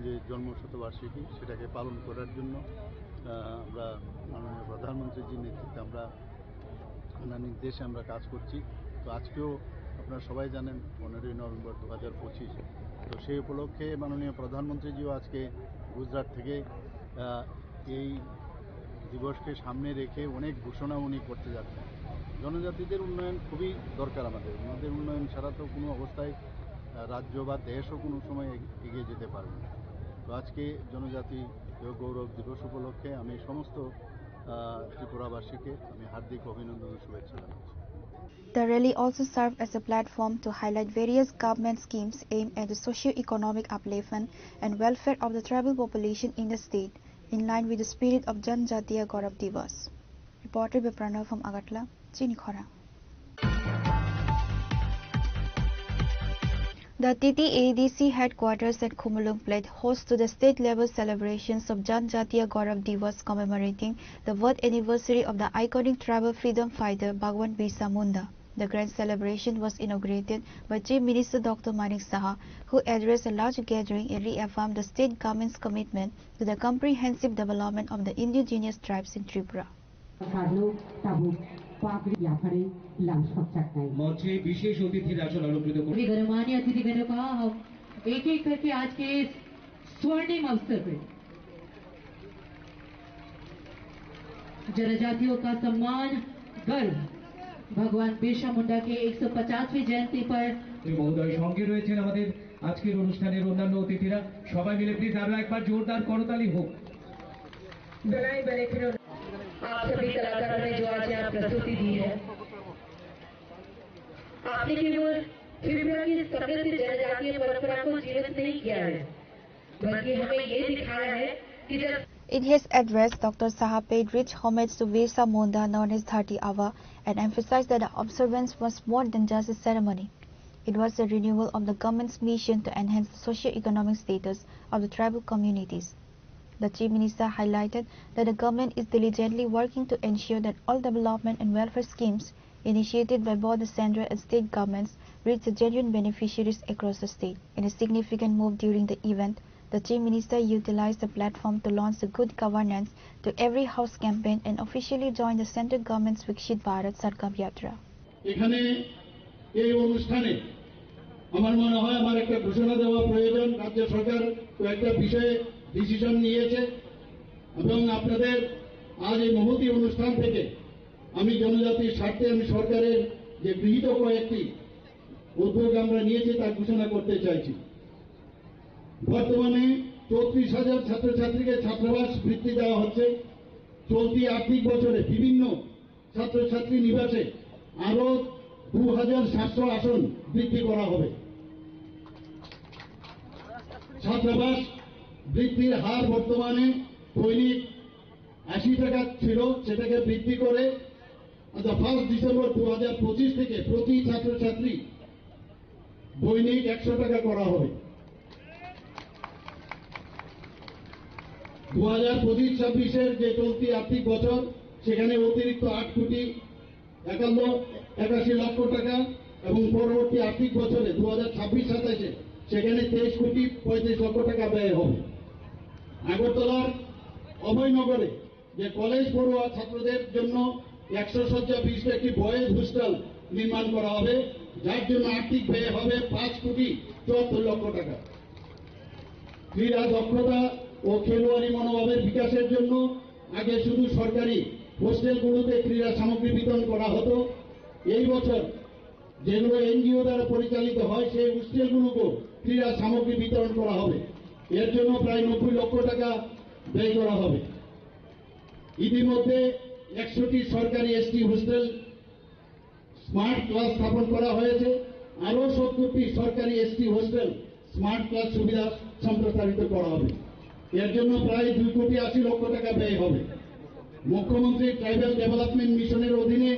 যে জন্ম শতবার্ষিকী, সেটাকে পালন করার জন্য, আহ, আমরা মাননীয় প্রধানমন্ত্রীজির নেতৃত্বে আমরা ওনার নির্দেশে আমরা কাজ করছি। তো আজকেও আপনারা সবাই জানেন পনেরোই নভেম্বর দু হাজার পঁচিশ। তো সেই উপলক্ষে মাননীয় প্রধানমন্ত্রীজিও আজকে গুজরাট থেকে, আহ, এই দিবসকে সামনে রেখে অনেক ঘোষণা উনি করতে যাচ্ছেন। জনজাতিদের উন্নয়ন খুবই দরকার আমাদের। ওনাদের উন্নয়ন ছাড়া তো কোনো অবস্থায়, আহ, রাজ্য বা দেশও কোনো সময় এগ-, এগিয়ে যেতে পারবে না। তো আজকে জনজাতি গৌরব দিবস উপলক্ষে আমি সমস্ত, আহ, ত্রিপুরাবাসীকে আমি হার্দিক অভিনন্দন ও শুভেচ্ছা জানাচ্ছি। The rally also served as a platform to highlight various government schemes aimed at the socio-economic upliftment and welfare of the tribal population in the state, in line with the spirit of Janjatiya Gaurav Diwas. Reported by Pranav from Agartala, Chini Khorang. The T T A D C headquarters at Khumulwng played host to the state-level celebrations of Janjatiya Gaurav Diwas, commemorating the birth anniversary of the iconic tribal freedom fighter Bhagwan Birsa Munda. The grand celebration was inaugurated by Chief Minister Doctor Manik Saha, who addressed a large gathering and reaffirmed the state government's commitment to the comprehensive development of the indigenous tribes in Tripura. Sadhu tabuk pagri yapharwi lam sokjaknai। মঞ্চে বিশেষ অতিথির আসন অলঙ্কৃত করে। सभी गणमान्य अतिथिगणों का हम एक-एक करके आज के इस स्वर्णिम अवसर पे जनजातियों का सम्मान, गर्व, भगवान बिरसा मुंडा के एक सौ पचासवीं जयंती पर। মহোদয়, সঙ্গে রয়েছেন আমাদের আজকের অনুষ্ঠানের অন্যান্য অতিথিরা। সবাই মিলে প্লিজ আরো একবার জোরদার করতালি হোক। आप सभी कलाकारों ने जो आज यहाँ प्रस्तुति दी है, आपने केवल त्रिपुरा की समृद्ध जनजातीय परंपरा को जीवित नहीं किया है, बल्कि हमें ये दिखाया है कि जब In his address, Doctor Saha paid rich homage to Birsa Munda, known as Dharti Aba, and emphasized that the observance was more than just a ceremony. It was a renewal of the government's mission to enhance the socio-economic status of the tribal communities. The Chief Minister highlighted that the government is diligently working to ensure that all development and welfare schemes initiated by both the central and state governments reach the genuine beneficiaries across the state. In a significant move during the event, The Chief Minister utilized the platform to launch the Good Governance to Every House campaign and officially joined the central government's Viksit Bharat Sankalp Yatra. এখানে এই অনুষ্ঠানে আমার মনে হয় আমার একটা ঘোষণা দেওয়া প্রয়োজন। রাজ্য সরকার কয়েকটা বিষয়ে ডিসিশন নিয়েছে এবং আপনাদের আজ এই মহতী অনুষ্ঠান থেকে আমি জনজাতির স্বার্থে আমি সরকারের যে গৃহীত কয়েকটি উদ্যোগ আমরা নিয়েছি তা ঘোষণা করতে চাইছি। বর্তমানে চৌত্রিশ হাজার ছাত্রছাত্রীকে ছাত্রাবাস বৃত্তি দেওয়া হচ্ছে। চলতি আর্থিক বছরে বিভিন্ন ছাত্রছাত্রী নিবাসে আরো দু হাজার সাতশো আসন বৃদ্ধি করা হবে। ছাত্রাবাস বৃত্তির হার বর্তমানে দৈনিক আশি টাকা ছিল, সেটাকে বৃদ্ধি করে আজ ফার্স্ট ডিসেম্বর দু হাজার পঁচিশ থেকে প্রতি ছাত্রছাত্রী দৈনিক একশো টাকা করা হবে। দু হাজার পঁচিশ ছাব্বিশের যে চলতি আর্থিক বছর, সেখানে অতিরিক্ত আট কোটি একান্ন একাশি লক্ষ টাকা এবং পরবর্তী আর্থিক বছরে দু হাজার ছাব্বিশ সাতাশে সেখানে তেইশ কোটি পঁয়ত্রিশ লক্ষ টাকা ব্যয় হবে। আগরতলার অভয়নগরে যে কলেজ পড়ুয়া ছাত্রদের জন্য একশো শয্যা বিশিষ্ট একটি বয়েজ হোস্টেল নির্মাণ করা হবে, যার জন্য আর্থিক ব্যয় হবে পাঁচ কোটি চুয়াত্তর লক্ষ টাকা। ক্রীড়া দক্ষতা ও খেলোয়াড়ি মনোভাবের বিকাশের জন্য আগে শুধু সরকারি হোস্টেলগুলোতে ক্রীড়া সামগ্রী বিতরণ করা হতো। এই বছর যেগুলো এনজিও দ্বারা পরিচালিত হয়, সেই হোস্টেলগুলোকেও ক্রীড়া সামগ্রী বিতরণ করা হবে। এর জন্য প্রায় নব্বই লক্ষ টাকা ব্যয় করা হবে। ইতিমধ্যে একশোটি সরকারি এসটি হোস্টেল স্মার্ট ক্লাস স্থাপন করা হয়েছে। আরও সত্তরটি সরকারি এসটি হোস্টেল স্মার্ট ক্লাস সুবিধা সম্প্রসারিত করা হবে। এর জন্য প্রায় দুই কোটি আশি লক্ষ টাকা ব্যয় হবে। মুখ্যমন্ত্রী ট্রাইবাল ডেভেলপমেন্ট মিশনের অধীনে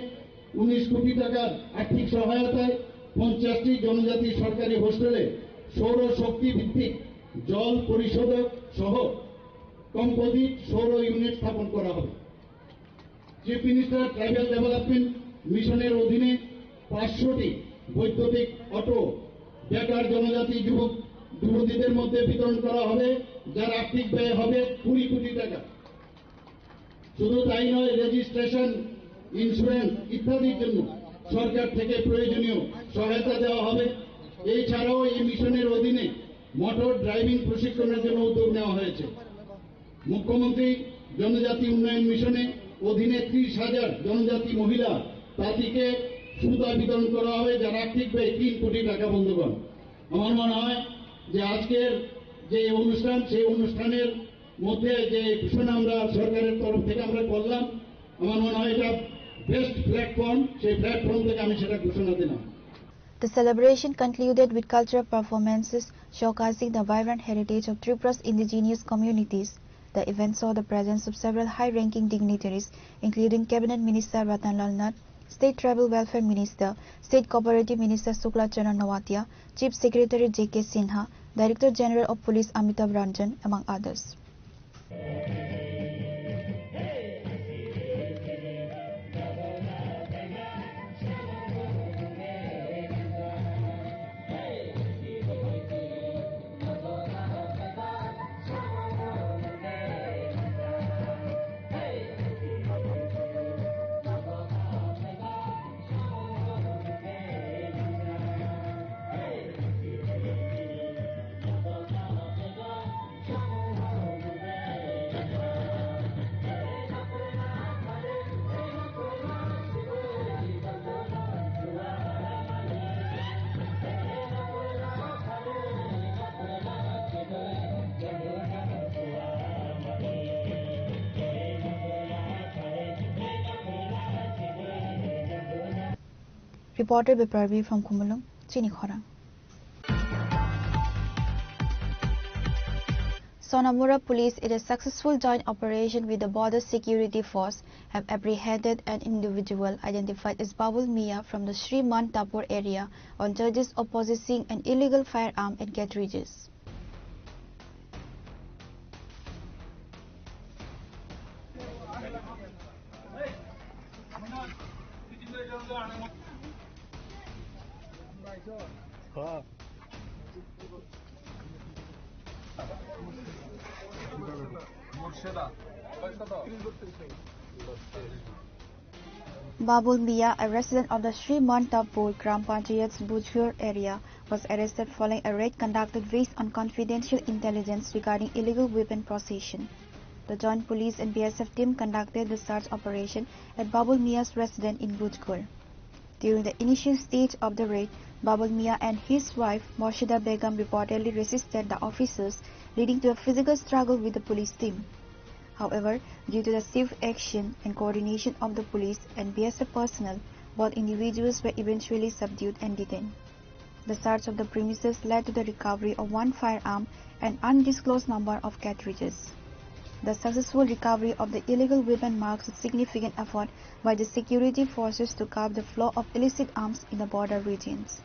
উনিশ কোটি টাকার আর্থিক সহায়তায় পঞ্চাশটি জনজাতি সরকারি হোস্টেলে সৌর শক্তি ভিত্তিক জল পরিশোধক সহ কম্পোজিট সৌর ইউনিট স্থাপন করা হবে। চিফ মিনিস্টার ট্রাইবাল ডেভেলপমেন্ট মিশনের অধীনে পাঁচশোটি বৈদ্যুতিক অটো বেকার জনজাতি যুবক যুবতীদের মধ্যে বিতরণ করা হবে, যার আর্থিক ব্যয় হবে কুড়ি কোটি টাকা। শুধু তাই নয়, রেজিস্ট্রেশন, ইন্স্যুরেন্স ইত্যাদির জন্য সরকার থেকে প্রয়োজনীয় সহায়তা দেওয়া হবে। এছাড়াও এই মিশনের অধীনে মোটর ড্রাইভিং প্রশিক্ষণের জন্য উদ্যোগ নেওয়া হয়েছে। মুখ্যমন্ত্রী জনজাতি উন্নয়ন মিশনে অধীনে ত্রিশ হাজার জনজাতি মহিলা তাঁতিকে সুতা বিতরণ করা হবে, যার আর্থিক ব্যয় তিন কোটি টাকা। বন্ধুগণ, আমার মনে হয় যে আজকের যে অনুষ্ঠান, সেই অনুষ্ঠানের মধ্যে যে ঘোষণা আমরা সরকারের তরফ থেকে আমরা করলাম, আমার মনে হয় এটা বেস্ট প্ল্যাটফর্ম, সেই প্ল্যাটফর্ম থেকে আমি সেটা ঘোষণা দিলাম। The celebration concluded with cultural performances showcasing the vibrant heritage of Tripura's indigenous communities. The event saw the presence of several high-ranking dignitaries, including Cabinet Minister Ratan Lal Nath, State Tribal Welfare Minister, State Cooperative Minister Shukla Charan Noatia, Chief Secretary J K Sinha, Director General of Police Amitabh Ranjan, among others. Reporter Biparvi from Khumulwng, Chini Khorang. Sonamura police, in a successful joint operation with the Border Security Force, have apprehended an individual identified as Babul Mia from the Sri Mantapur area on charges of possessing an illegal firearm and cartridges. Babul Mia, a resident of the Sri Mantapur Gram Panchayat's Bujhur area, was arrested following a raid conducted based on confidential intelligence regarding illegal weapon possession. The joint police and B S F team conducted the search operation at Babul Mia's residence in Bujhur. During the initial stage of the raid, Babul Mia and his wife Morshida Begum reportedly resisted the officers, leading to a physical struggle with the police team. However, due to the swift action and coordination of the police and B S F personnel, both individuals were eventually subdued and detained. The search of the premises led to the recovery of one firearm and undisclosed number of cartridges. The successful recovery of the illegal weapon marks a significant effort by the security forces to curb the flow of illicit arms in the border regions.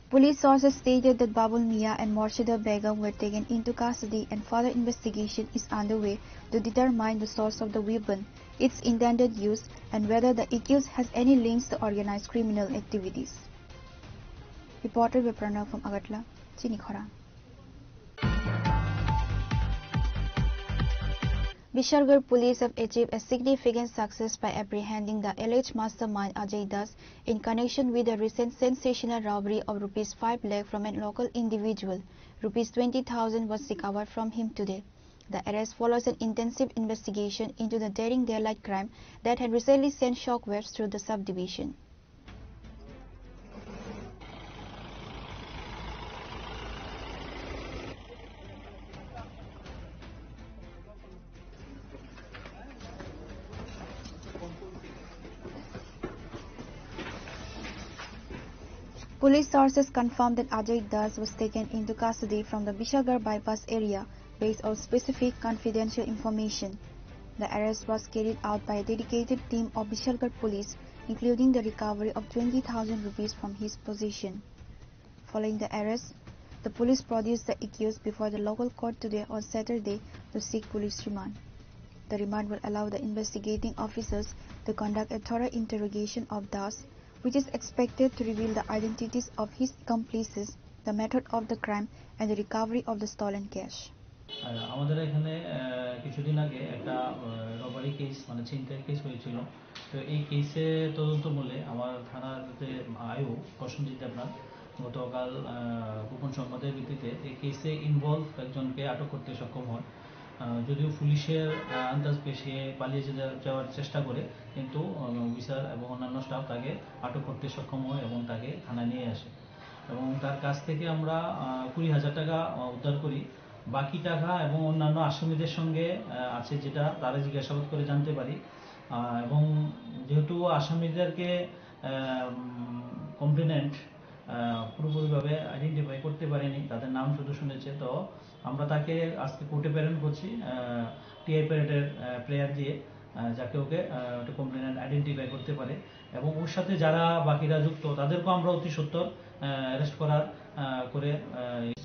Police sources stated that Babul Mia and Morshida Begum were taken into custody and further investigation is underway to determine the source of the weapon, its intended use, and whether the accused has any links to organized criminal activities. Reported by Pranav from Agartala, Chini Khorang. Bishargarh police have achieved a significant success by apprehending the alleged mastermind Ajay Das in connection with the recent sensational robbery of rupees five lakh from a local individual. Rupees twenty thousand was recovered from him today. The arrest follows an intensive investigation into the daring daylight crime that had recently sent shockwaves through the subdivision. Police sources confirmed that Ajay Das was taken into custody from the Bishargarh bypass area based on specific confidential information. The arrest was carried out by a dedicated team of Bishargarh police, including the recovery of twenty thousand rupees from his possession. Following the arrest, the police produced the accused before the local court today on Saturday to seek police remand. The remand will allow the investigating officers to conduct a thorough interrogation of Das, which is expected to reveal the identities of his accomplices, the method of the crime, and the recovery of the stolen cash. আহ, আমাদের এখানে, আহ, কিছুদিন আগে একটা, আহ, robbery case, মানে ছিনতাই কেস হয়েছিল। তো এই কেসে তদন্ত বলে আমার থানার যে আইও প্রসেনজিৎ দেবনাথ গতকাল, আহ, গোপন সংবাদের ভিত্তিতে এই কেসে ইনভলভ একজনকে আটক করতে সক্ষম হয়। আহ, যদিও পুলিশের, আহ, আন্দাজ পেয়ে সে পালিয়ে যেতে, যাওয়ার চেষ্টা করে, কিন্তু, আহ, অফিসার এবং অন্যান্য স্টাফ তাকে আটক করতে সক্ষম হয় এবং তাকে থানায় নিয়ে আসে। এবং তার কাছ থেকে আমরা, আহ, কুড়ি হাজার টাকা, আহ, উদ্ধার করি। বাকি টাকা এবং অন্যান্য আসামিদের সঙ্গে, আহ, আছে, যেটা তারা জিজ্ঞাসাবাদ করে জানতে পারি। আহ, এবং যেহেতু আসামিদেরকে, আহ, উম, কমপ্লেনেন্ট, আহ, পুরোপুরিভাবে আইডেন্টিফাই করতে পারেনি, তাদের নাম শুধু শুনেছে, তো আমরা তাকে আজকে কোর্টে প্রেরণ করছি, আহ, টিআই প্যারেডের, আহ, প্রেয়ার দিয়ে, আহ, যাকে ওকে, আহ, একটা কমপ্লেনেন্ট আইডেন্টিফাই করতে পারে। এবং ওর সাথে যারা বাকিরা যুক্ত, তাদেরকেও আমরা অতি সত্বর, আহ, অ্যারেস্ট করার, আহ, করে, আহ,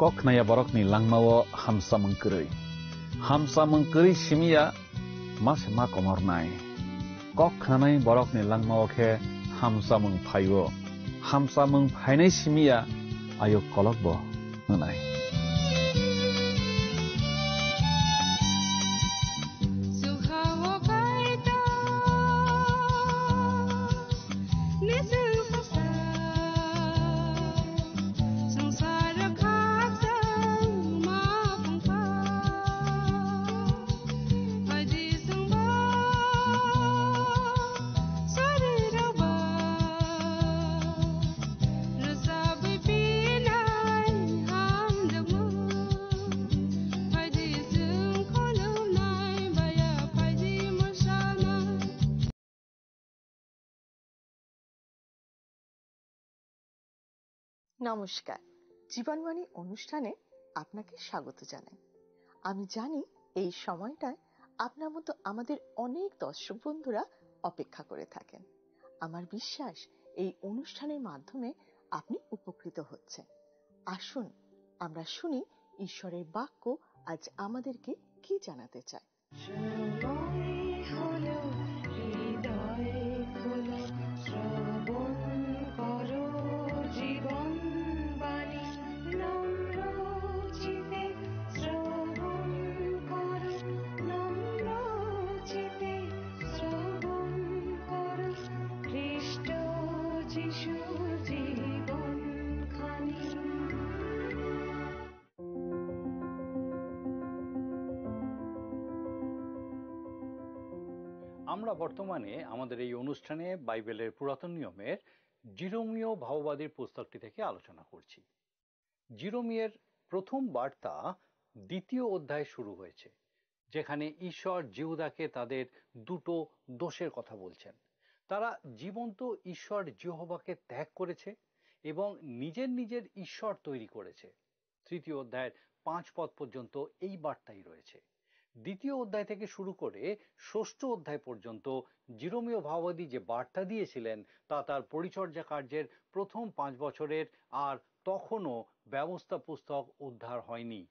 Kok khnaya borokni langmao hamsamung kwrwi. Hamsamung kwrwi simiya ma se ma komornai. Kok khnanai borokni langmao khe hamsamung phaio. Hamsamung phainai simiya ayuk kolokbo hwnai. নমস্কার। জীবনবাণী অনুষ্ঠানে আপনাকে স্বাগত জানাই। আমি জানি এই সময়টায় আপনার মতো আমাদের অনেক দর্শক বন্ধুরা অপেক্ষা করে থাকেন। আমার বিশ্বাস, এই অনুষ্ঠানের মাধ্যমে আপনি উপকৃত হচ্ছেন। আসুন, আমরা শুনি ঈশ্বরের বাক্য আজ আমাদেরকে কি জানাতে চায়। সময় হলো, হৃদয় খোলো, শ্রবণ করো জীবন বাণী। নম্র চিতে শ্রবণ করো, নম্র চিতে শ্রবণ করো, খ্রিস্ট যিশুর জীবন খানি। আমরা বর্তমানে আমাদের এই অনুষ্ঠানে বাইবেলের পুরাতন নিয়মের জিরোমীয় ভাববাদীর পুস্তকটি থেকে আলোচনা করছি। জিরোমীয়ের প্রথম বার্তা দ্বিতীয় অধ্যায় শুরু হয়েছে, যেখানে ঈশ্বর জিহুদাকে তাদের দুটো দোষের কথা বলছেন। তারা জীবন্ত ঈশ্বর জিহোবাকে ত্যাগ করেছে এবং নিজের নিজের ঈশ্বর তৈরি করেছে। তৃতীয় অধ্যায়ের পাঁচ পদ পর্যন্ত এই বার্তাই রয়েছে। দ্বিতীয় অধ্যায় থেকে শুরু করে ষষ্ঠ অধ্যায় পর্যন্ত জিরোমীয় ভাববাদী যে বার্তা দিয়েছিলেন, তা তার পরিচর্যা কার্যের প্রথম পাঁচ বছরের, আর তখনও ব্যবস্থা পুস্তক উদ্ধার হয়নি।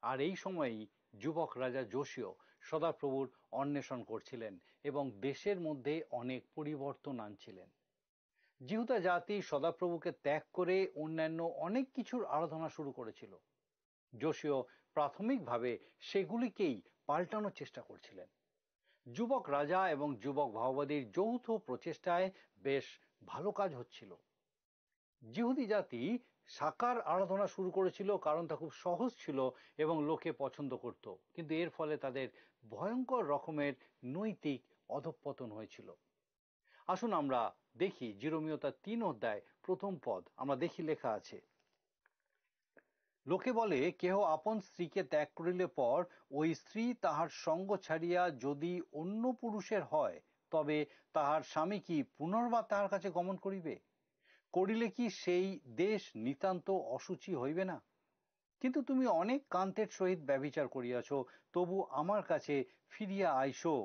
আর এই সময়ই যুবক রাজা যোশীয় সদাপ্রভুর অন্বেষণ করছিলেন এবং দেশের মধ্যে অনেক পরিবর্তন আনছিলেন। জিহুদা জাতি সদাপ্রভুকে ত্যাগ করে অন্যান্য অনেক কিছুর আরাধনা শুরু করেছিল। যোশীয় প্রাথমিকভাবে সেগুলিকেই পাল্টানোর চেষ্টা করছিলেন। যুবক রাজা এবং যুবক ভাববাদীর যৌথ প্রচেষ্টায় বেশ ভালো কাজ হচ্ছিল। জিহুদি জাতি সাকার আরাধনা শুরু করেছিল, কারণ তা খুব সহজ ছিল এবং লোকে পছন্দ করত। কিন্তু এর ফলে তাদের ভয়ঙ্কর রকমের নৈতিক অধঃপতন হয়েছিল। আসুন আমরা দেখি জিরোমীয় তার তিন অধ্যায় প্রথম পদ, আমরা দেখি লেখা আছে, লোকে বলে, কেহ আপন স্ত্রীকে ত্যাগ করিলে পর ওই স্ত্রী তাহার সঙ্গ ছাড়িয়া যদি অন্য পুরুষের হয়, তবে তাহার স্বামী কি পুনর্বার তাহার কাছে গমন করিবে? করিলে কি সেই দেশ নিতান্ত অসুচি হইবে না? কিন্তু তুমি অনেক কান্তের সহিত ব্যভিচার করিয়াছ, তবু আমার কাছে ফিরিয়া আইসো,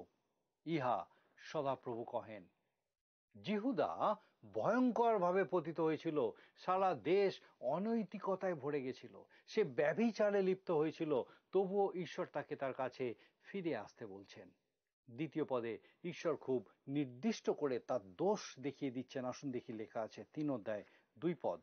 ইহা সদাপ্রভু কহেন। জিহুদা ভয়ঙ্করভাবে পতিত হয়েছিল। সারা দেশ অনৈতিকতায় ভরে গেছিল। সে ব্যভিচারে লিপ্ত হয়েছিল। তবুও ঈশ্বর তাকে তার কাছে ফিরে আসতে বলছেন। দ্বিতীয় পদে ঈশ্বর খুব নির্দিষ্ট করে তার দোষ দেখিয়ে দিচ্ছেন। আসুন দেখি, লেখা আছে তিন অধ্যায় দুই পদ,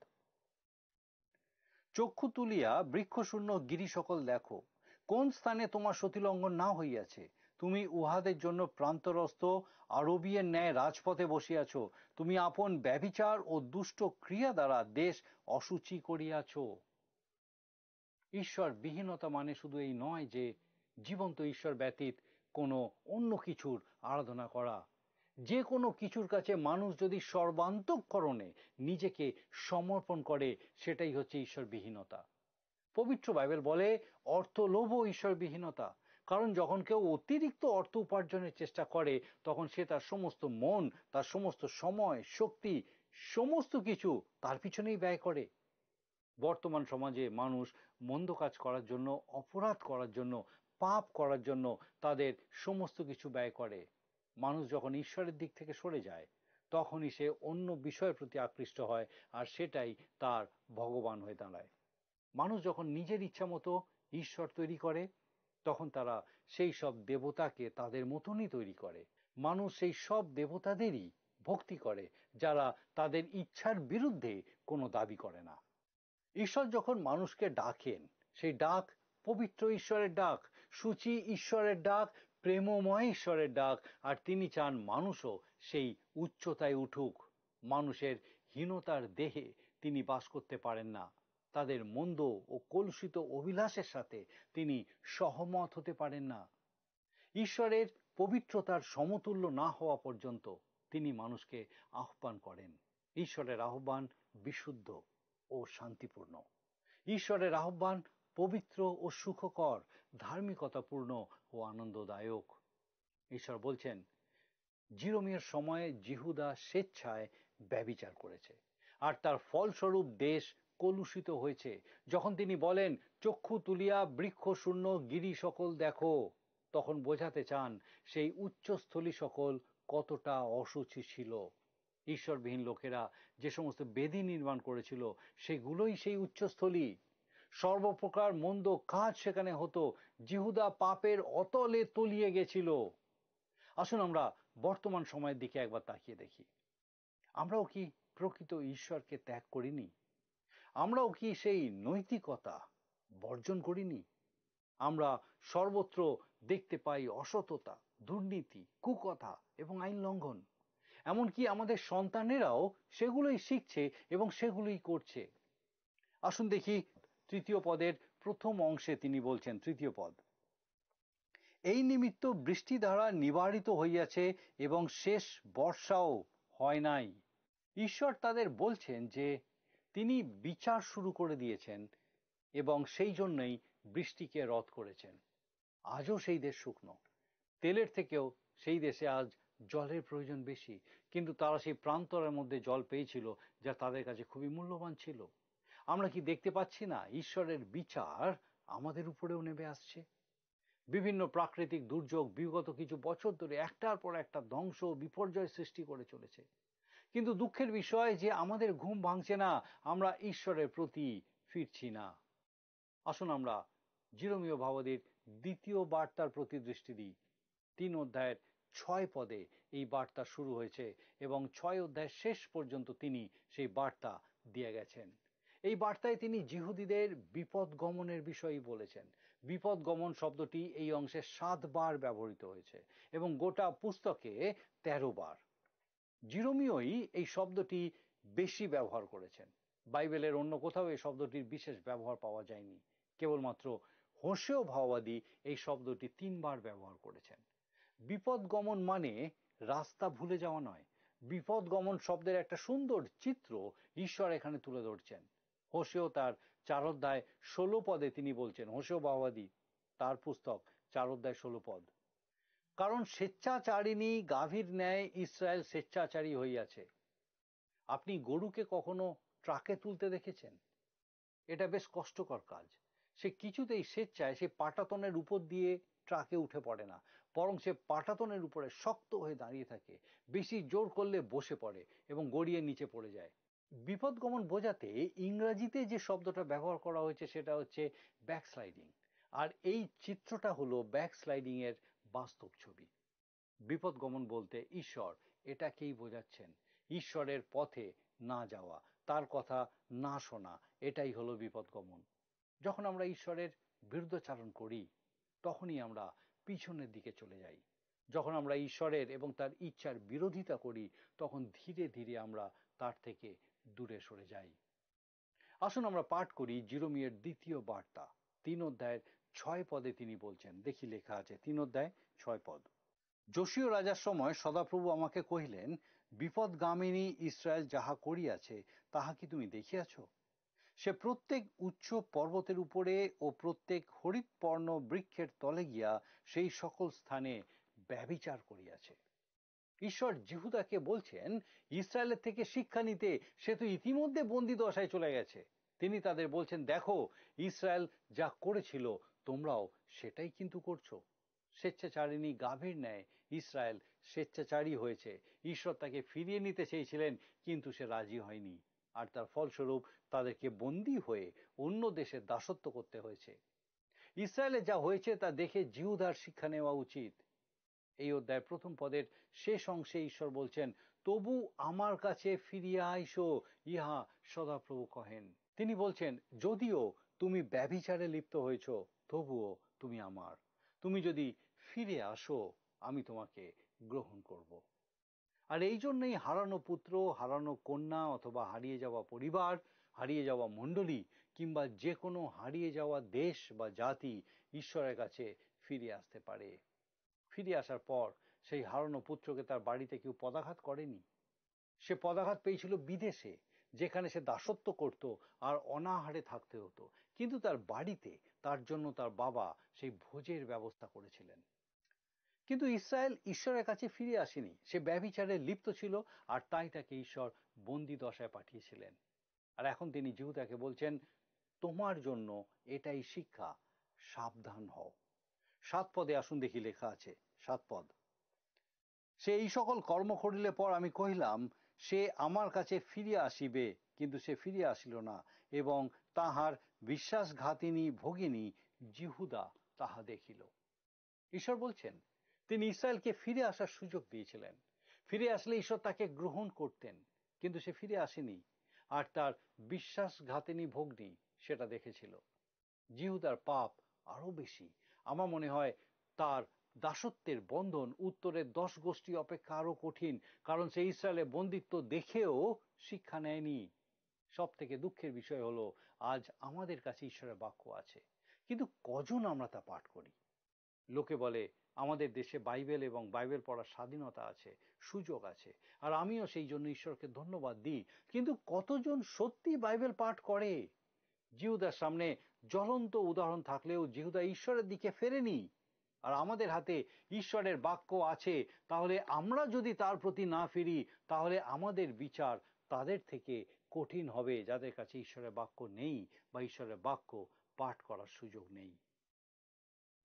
চক্ষু তুলিয়া বৃক্ষশূন্য গিরি সকল দেখো, কোন স্থানে তোমার সতীলঙ্ঘন না হইয়াছে? তুমি উহাদের জন্য প্রান্তরস্থ আরবীয়ের ন্যায় রাজপথে বসিয়াছ। তুমি আপন ব্যভিচার ও দুষ্ট ক্রিয়া দ্বারা দেশ অসুচি করিয়াছ। ঈশ্বর বিহীনতা মানে শুধু এই নয় যে জীবন্ত ঈশ্বর ব্যতীত কোনো অন্য কিছুর আরাধনা করা। যে কোনো কিছুর কাছে মানুষ যদি সর্বান্তঃকরণে নিজেকে সমর্পণ করে, সেটাই হচ্ছে ঈশ্বর বিহীনতা। পবিত্র বাইবেল বলে, অর্থলোভও ঈশ্বর বিহীনতা। কারণ যখন কেউ অতিরিক্ত অর্থ উপার্জনের চেষ্টা করে, তখন সে তার সমস্ত মন, তার সমস্ত সময়, শক্তি, সমস্ত কিছু তার পিছনেই ব্যয় করে। বর্তমান সমাজে মানুষ মন্দ কাজ করার জন্য, অপরাধ করার জন্য, পাপ করার জন্য তাদের সমস্ত কিছু ব্যয় করে। মানুষ যখন ঈশ্বরের দিক থেকে সরে যায়, তখনই সে অন্য বিষয়ের প্রতি আকৃষ্ট হয়, আর সেটাই তার ভগবান হয়ে দাঁড়ায়। মানুষ যখন নিজের ইচ্ছা মতো ঈশ্বর তৈরি করে, তখন তারা সেই সব দেবতাকে তাদের মতনই তৈরি করে। মানুষ সেই সব দেবতাদেরই ভক্তি করে, যারা তাদের ইচ্ছার বিরুদ্ধে কোনো দাবি করে না। ঈশ্বর যখন মানুষকে ডাকেন, সেই ডাক পবিত্র ঈশ্বরের ডাক, সূচি ঈশ্বরের ডাক, প্রেমময় ঈশ্বরের ডাক। আর তিনি চান মানুষও সেই উচ্চতায় উঠুক। মানুষের হীনতার দেহে তিনি বাস করতে পারেন না। তাদের মন্দ ও কলুষিত অভিলাষের সাথে তিনি সহমত হতে পারেন না। ঈশ্বরের পবিত্রতার সমতুল্য না হওয়া পর্যন্ত তিনি মানুষকে আহ্বান করেন। ঈশ্বরের আহ্বান বিশুদ্ধ ও শান্তিপূর্ণ। ঈশ্বরের আহ্বান পবিত্র ও সুখকর, ধার্মিকতাপূর্ণ ও আনন্দদায়ক। ঈশ্বর বলছেন, জিরোমীয়র সময়ে জিহুদা স্বেচ্ছায় ব্যভিচার করেছে। আর তার ফলস্বরূপ দেশ কলুষিত হয়েছে। যখন তিনি বলেন, "চক্ষু তুলিয়া বৃক্ষ শূন্য গিরি সকল দেখো", তখন বোঝাতে চান সেই উচ্চস্থলী সকল কতটা অসুচি ছিল। ঈশ্বরবিহীন লোকেরা যে সমস্ত বেদী নির্মাণ করেছিল, সেগুলোই সেই উচ্চস্থলী। সর্বপ্রকার মন্দ কাজ সেখানে হতো। জিহুদা পাপের অতলে তলিয়ে গেছিল। আসুন আমরা বর্তমান সময়ের দিকে একবার তাকিয়ে দেখি। আমরাও কি প্রকৃত ঈশ্বরকে ত্যাগ করিনি? আমরাও কি সেই নৈতিকতা বর্জন করিনি? আমরা সর্বত্র দেখতে পাই অসততা, দুর্নীতি, কুকথা এবং আইন লঙ্ঘন। এমনকি আমাদের সন্তানেরাও সেগুলোই শিখছে এবং সেগুলোই করছে। আসুন দেখি তৃতীয় পদের প্রথম অংশে তিনি বলছেন, তৃতীয় পদ, "এই নিমিত্ত বৃষ্টি দ্বারা নিবারিত হইয়াছে এবং শেষ বর্ষাও হয় নাই।" ঈশ্বর তাদের বলছেন যে তিনি বিচার শুরু করে দিয়েছেন এবং সেই জন্যই বৃষ্টিকে রদ করেছেন। আজও সেই দেশ শুকনো। তেলের থেকেও সেই দেশে আজ জলের প্রয়োজন বেশি, কিন্তু তারা সেই প্রান্তরের মধ্যে জল পেয়েছিল, যা তাদের কাছে খুবই মূল্যবান ছিল। আমরা কি দেখতে পাচ্ছি না ঈশ্বরের বিচার আমাদের উপরেও নেমে আসছে? বিভিন্ন প্রাকৃতিক দুর্যোগ বিগত কিছু বছর ধরে একটার পর একটা ধ্বংস ও বিপর্যয় সৃষ্টি করে চলেছে। কিন্তু দুঃখের বিষয় যে আমাদের ঘুম ভাঙছে না, আমরা ঈশ্বরের প্রতি ফিরছি না। আসুন আমরা জিরোমীয় ভাবাদির দ্বিতীয় বার্তার প্রতি দৃষ্টি দিই। তিন অধ্যায়ের ছয় পদে এই বার্তা শুরু হয়েছে এবং ছয় অধ্যায়ের শেষ পর্যন্ত তিনি সেই বার্তা দিয়ে গেছেন। এই বার্তায় তিনি জিহুদীদের বিপদ গমনের বিষয়েই বলেছেন। বিপদ গমন শব্দটি এই অংশে সাতবার ব্যবহৃত হয়েছে এবং গোটা পুস্তকে তেরো বার। জিরোমীয়ই এই শব্দটি বেশি ব্যবহার করেছেন। বাইবেলের অন্য কোথাও এই শব্দটির বিশেষ ব্যবহার পাওয়া যায়নি। কেবলমাত্র হোশেয় ভাওবাদী এই শব্দটি তিনবার ব্যবহার করেছেন। বিপদ গমন মানে রাস্তা ভুলে যাওয়া নয়। বিপদ গমন শব্দের একটা সুন্দর চিত্র ঈশ্বর এখানে তুলে ধরছেন। হোশেয় তার চার অধ্যায় ষোলো পদে তিনি বলছেন, হোশেয় ভাওবাদী তার পুস্তক চার অধ্যায় ষোলো পদ, "কারণ স্বেচ্ছাচারিণী গাভীর ন্যায় ইসরায়েল স্বেচ্ছাচারী হইয়াছে।" আপনি গরুকে কখনো ট্রাকে তুলতে দেখেছেন? এটা বেশ কষ্টকর কাজ। সে কিছুতেই স্বেচ্ছায় সেই পাটাতনের উপর দিয়ে ট্রাকে উঠে পড়ে না, বরং সে পাটাতনের উপরে শক্ত হয়ে দাঁড়িয়ে থাকে। বেশি জোর করলে বসে পড়ে এবং গড়িয়ে নিচে পড়ে যায়। বিপদ গমন বোঝাতে ইংরাজিতে যে শব্দটা ব্যবহার করা হয়েছে সেটা হচ্ছে ব্যাকস্লাইডিং। আর এই চিত্রটা হলো ব্যাকস্লাইডিং এর বাস্তব ছবি। বিপদ গমন বলতে ঈশ্বর এটাকেই বোঝাচ্ছেন, ঈশ্বরের পথে না যাওয়া, তার কথা না শোনা, এটাই হলো বিপদ গমন। যখন আমরা ঈশ্বরের বিরুদ্ধাচারণ করি, তখনই আমরা পিছনের দিকে চলে যাই। যখন আমরা ঈশ্বরের এবং তার ইচ্ছার বিরোধিতা করি, তখন ধীরে ধীরে আমরা তার থেকে দূরে সরে যাই। আসুন আমরা পাঠ করি জিরোমিয়ার দ্বিতীয় বার্তা, তিন অধ্যায়ের ছয় পদে তিনি বলছেন, দেখি লেখা আছে, তিন অধ্যায় ছয় পদ, "যোশীয় রাজার সময় সদাপ্রভু আমাকে কহিলেন, বিপদগামিনী ইসরায়েল যাহা করিয়াছে, তাহা কি তুমি দেখিয়াছ? সে প্রত্যেক উচ্চ পর্বতের উপরে ও প্রত্যেক হরিৎপর্ণ বৃক্ষের তলে গিয়া সেই সকল স্থানে ব্যভিচার করিয়াছে।" ঈশ্বর জিহুদাকে বলছেন, ইসরায়েলের থেকে শিক্ষা নিতে। সে তো ইতিমধ্যে বন্দী দশায় চলে গেছে। তিনি তাদের বলছেন, "দেখো, ইসরায়েল যা করেছিল, তোমরাও সেটাই কিন্তু করছো।" স্বেচ্ছাচারিণী গাভীর ন্যায় ইসরায়েল স্বেচ্ছাচারী হয়েছে। ঈশ্বর তাকে ফিরিয়ে নিতে চেয়েছিলেন, কিন্তু সে রাজি হয়নি। আর তার ফলস্বরূপ তাদেরকে বন্দী হয়ে অন্য দেশে দাসত্ব করতে হয়েছে। ইসরায়েলে যা হয়েছে তা দেখে জিহুদার শিক্ষা নেওয়া উচিত। এই অধ্যায়ের প্রথম পদের শেষ অংশে ঈশ্বর বলছেন, "তবু আমার কাছে ফিরিয়া আইসো, ইহা সদাপ্রভু কহেন।" তিনি বলছেন, "যদিও তুমি ব্যভিচারে লিপ্ত হয়েছ, তবুও তুমি আমার। তুমি যদি ফিরে আসো, আমি তোমাকে গ্রহণ করব।" আর এই জন্যই হারানো পুত্র, হারানো কন্যা অথবা হারিয়ে যাওয়া পরিবার, হারিয়ে যাওয়া মণ্ডলী কিংবা যে কোনো হারিয়ে যাওয়া দেশ বা জাতি ঈশ্বরের কাছে ফিরে আসতে পারে। ফিরে আসার পর সেই হারানো পুত্রকে তার বাড়িতে কেউ পদাঘাত করেনি। সে পদাঘাত পেয়েছিল বিদেশে, যেখানে সে দাসত্ব করত আর অনাহারে থাকতে হতো। কিন্তু তার বাড়িতে তার জন্য তার বাবা সেই ভোজের ব্যবস্থা করেছিলেন। কিন্তু ইসরায়েল ঈশ্বরের কাছে ফিরে আসেনি। সে ব্যভিচারে লিপ্ত ছিল, আর তাই তাকে ঈশ্বর বন্দি দশায় পাঠিয়েছিলেন। আর এখন তিনি জিহুদাকে বলছেন, "তোমার জন্য এটাই শিক্ষা, সাবধান হও।" সাত পদে আসুন দেখি, লেখা আছে, সাত পদ, "সে এই সকল কর্ম করিলে পর আমি কহিলাম, 'সে আমার কাছে ফিরিয়া আসিবে,' কিন্তু সে ফিরিয়া আসিল না, এবং তাহার বিশ্বাসঘাতিনী ভগিনী জিহুদা তাহা দেখিল।" ঈশ্বর বলছেন, তিনি ইসরায়েলকে ফিরে আসার সুযোগ দিয়েছিলেন। ফিরে আসলে ঈশ্বর তাকে গ্রহণ করতেন, কিন্তু সে ফিরে আসেনি। আর তার বিশ্বাসঘাতিনী ভগ্নী সেটা দেখেছিল। জিহুদার পাপ আরো বেশি। আমার মনে হয় তার দাসত্বের বন্ধন উত্তরের দশ গোষ্ঠী অপেক্ষা আরো কঠিন, কারণ সে ইসরায়েলের বন্দিত্ব দেখেও শিক্ষা নেয়নি। সব থেকে দুঃখের বিষয় হলো, আজ আমাদের কাছে ঈশ্বরের বাক্য আছে, কিন্তু কজন আমরা তা পাঠ করি? লোকে বলে, "আমাদের দেশে বাইবেল এবং বাইবেল পড়ার স্বাধীনতা আছে, সুযোগ আছে, আর আমিও সেই জন্য ঈশ্বরকে ধন্যবাদ দিই।" কিন্তু কতজন সত্যি বাইবেল পাঠ করে? জিহুদার সামনে জ্বলন্ত উদাহরণ থাকলেও জিহুদা ঈশ্বরের দিকে ফেরেনি। আর আমাদের হাতে ঈশ্বরের বাক্য আছে, তাহলে আমরা যদি তার প্রতি না ফিরি, তাহলে আমাদের বিচার তাদের থেকে কঠিন হবে, যাদের কাছে ঈশ্বরের বাক্য নেই বা ঈশ্বরের বাক্য পাঠ করার সুযোগ নেই।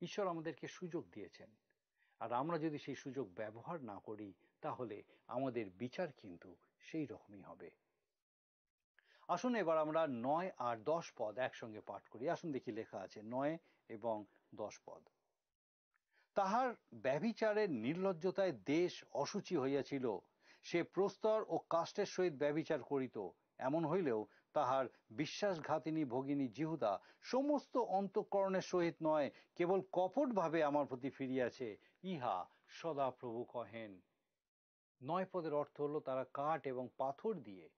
ঈশ্বর আমাদেরকে সুযোগ দিয়েছেন, আর আমরা যদি সেই সুযোগ ব্যবহার না করি, তাহলে আমাদের বিচার কিন্তু সেই রকমই হবে। আসুন এবার আমরা নয় আর দশ পদ একসঙ্গে পাঠ করি। আসুন দেখি, লেখা আছে নয় এবং দশ পদ, "তাহার ব্যভিচারের নির্লজ্জতায় দেশ অসুচি হইয়াছিল, সে প্রস্তর ও কাষ্ঠের সহিত ব্যভিচার করিত। এমন হইলেও তাহার বিশ্বাসঘাতিনী ভগিনী জিহুদা সমস্ত অন্তঃকরণের সহিত নয়, কেবল কপটভাবে আমার প্রতি ফিরিয়াছে, ইহা সদাপ্রভু কহেন।" নয় পদের অর্থ হলো, তারা কাঠ এবং পাথর দিয়ে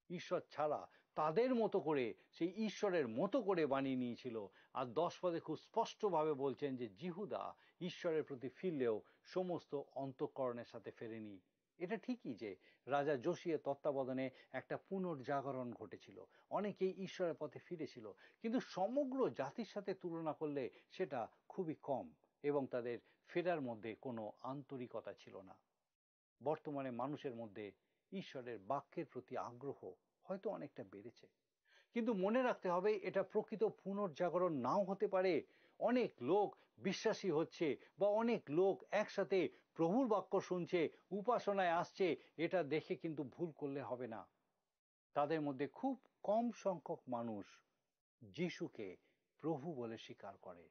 ঈশ্বর ছাড়া তাদের মতো করে, সেই ঈশ্বরের মতো করে বানিয়ে নিয়েছিল। আর দশ পদে খুব স্পষ্টভাবে বলছেন যে জিহুদা ঈশ্বরের প্রতি ফিরলেও সমস্ত অন্তঃকরণের সাথে ফেরেনি। এটা ঠিকই যে রাজা যোশিয়ার তত্ত্বাবধানে একটা পুনর্জাগরণ ঘটেছিল, অনেকেই ঈশ্বরের পথে ফিরেছিল, কিন্তু সমগ্র জাতির সাথে তুলনা করলে সেটা খুবই কম এবং তাদের ফেরার মধ্যে কোনো আন্তরিকতা ছিল না। বর্তমানে মানুষের মধ্যে ঈশ্বরের বাক্যের প্রতি আগ্রহ হয়তো অনেকটা বেড়েছে, কিন্তু মনে রাখতে হবে, এটা প্রকৃত পুনর্জাগরণ নাও হতে পারে। অনেক লোক বিশ্বাসী হচ্ছে বা অনেক লোক একসাথে প্রভুর বাক্য শুনছে, উপাসনায় আসছে, এটা দেখে কিন্তু ভুল করলে হবে না। তাদের মধ্যে খুব কম সংখ্যক মানুষ যিশুকে প্রভু বলে স্বীকার করে।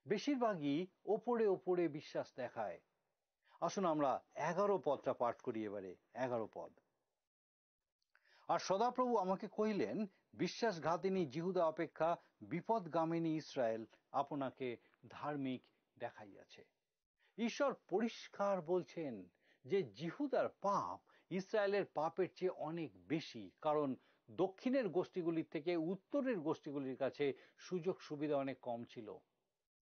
বেশিরভাগই ওপরে ওপরে বিশ্বাস দেখায়। আসুন আমরা এগারো পদটা পাঠ করি এবারে, এগারো পদ। "আর সদাপ্রভু আমাকে কহিলেন, বিশ্বাসঘাতিনী জিহুদা অপেক্ষা বিপদগামিনী ইসরায়েল আপনাকে ধার্মিক দেখাইয়াছে।" ঈশ্বর পরিষ্কার বলছেন যে জিহুদার পাপ ইসরায়েলের পাপের চেয়ে অনেক বেশি, কারণ দক্ষিণের গোষ্ঠীগুলির থেকে উত্তরের গোষ্ঠীগুলির কাছে সুযোগ সুবিধা অনেক কম ছিল।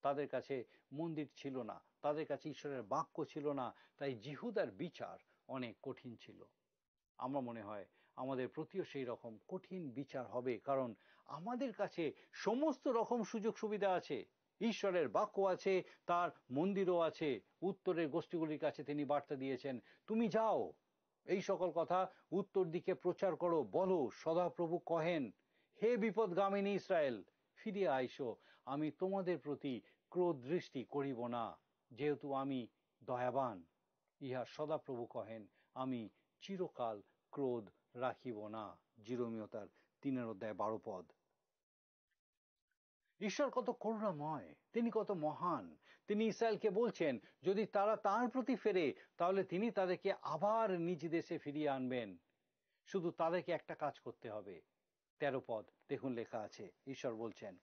তাদের কাছে মন্দির ছিল না, তাদের কাছে ঈশ্বরের বাক্য ছিল না, তাই জিহুদার বিচার অনেক কঠিন ছিল। আমার মনে হয় আমাদের প্রতিও সেই রকম কঠিন বিচার হবে, কারণ আমাদের কাছে সমস্ত রকম সুযোগ সুবিধা আছে, ঈশ্বরের বাক্য আছে, তার মন্দিরও আছে। উত্তরের গোষ্ঠীগুলির কাছে তিনি বার্তা দিয়েছেন, "তুমি যাও, এই সকল কথা উত্তর দিকে প্রচার করো, বলো, সদাপ্রভু কহেন, হে বিপদগামিনী ইসরায়েল, ফিরিয়া আইসো, আমি তোমাদের প্রতি ক্রোধ দৃষ্টি করিব না, যেহেতু আমি দয়াবান।" ইহা সদাপ্রভু কহেন, "আমি চিরকাল ক্রোধ রাখিব না।" জিরোমীয় তার তিনের অধ্যায় বারো পদ। ঈশ্বর কত করুণাময়, তিনি কত মহান। তিনি ইসরায়েলকে বলছেন, যদি তারা তার প্রতি ফেরে, তাহলে তিনি তাদেরকে আবার নিজ দেশে ফিরিয়ে আনবেন। শুধু তাদেরকে একটা কাজ করতে হবে। তেরো পদ দেখুন, লেখা আছে, ঈশ্বর বলছেন,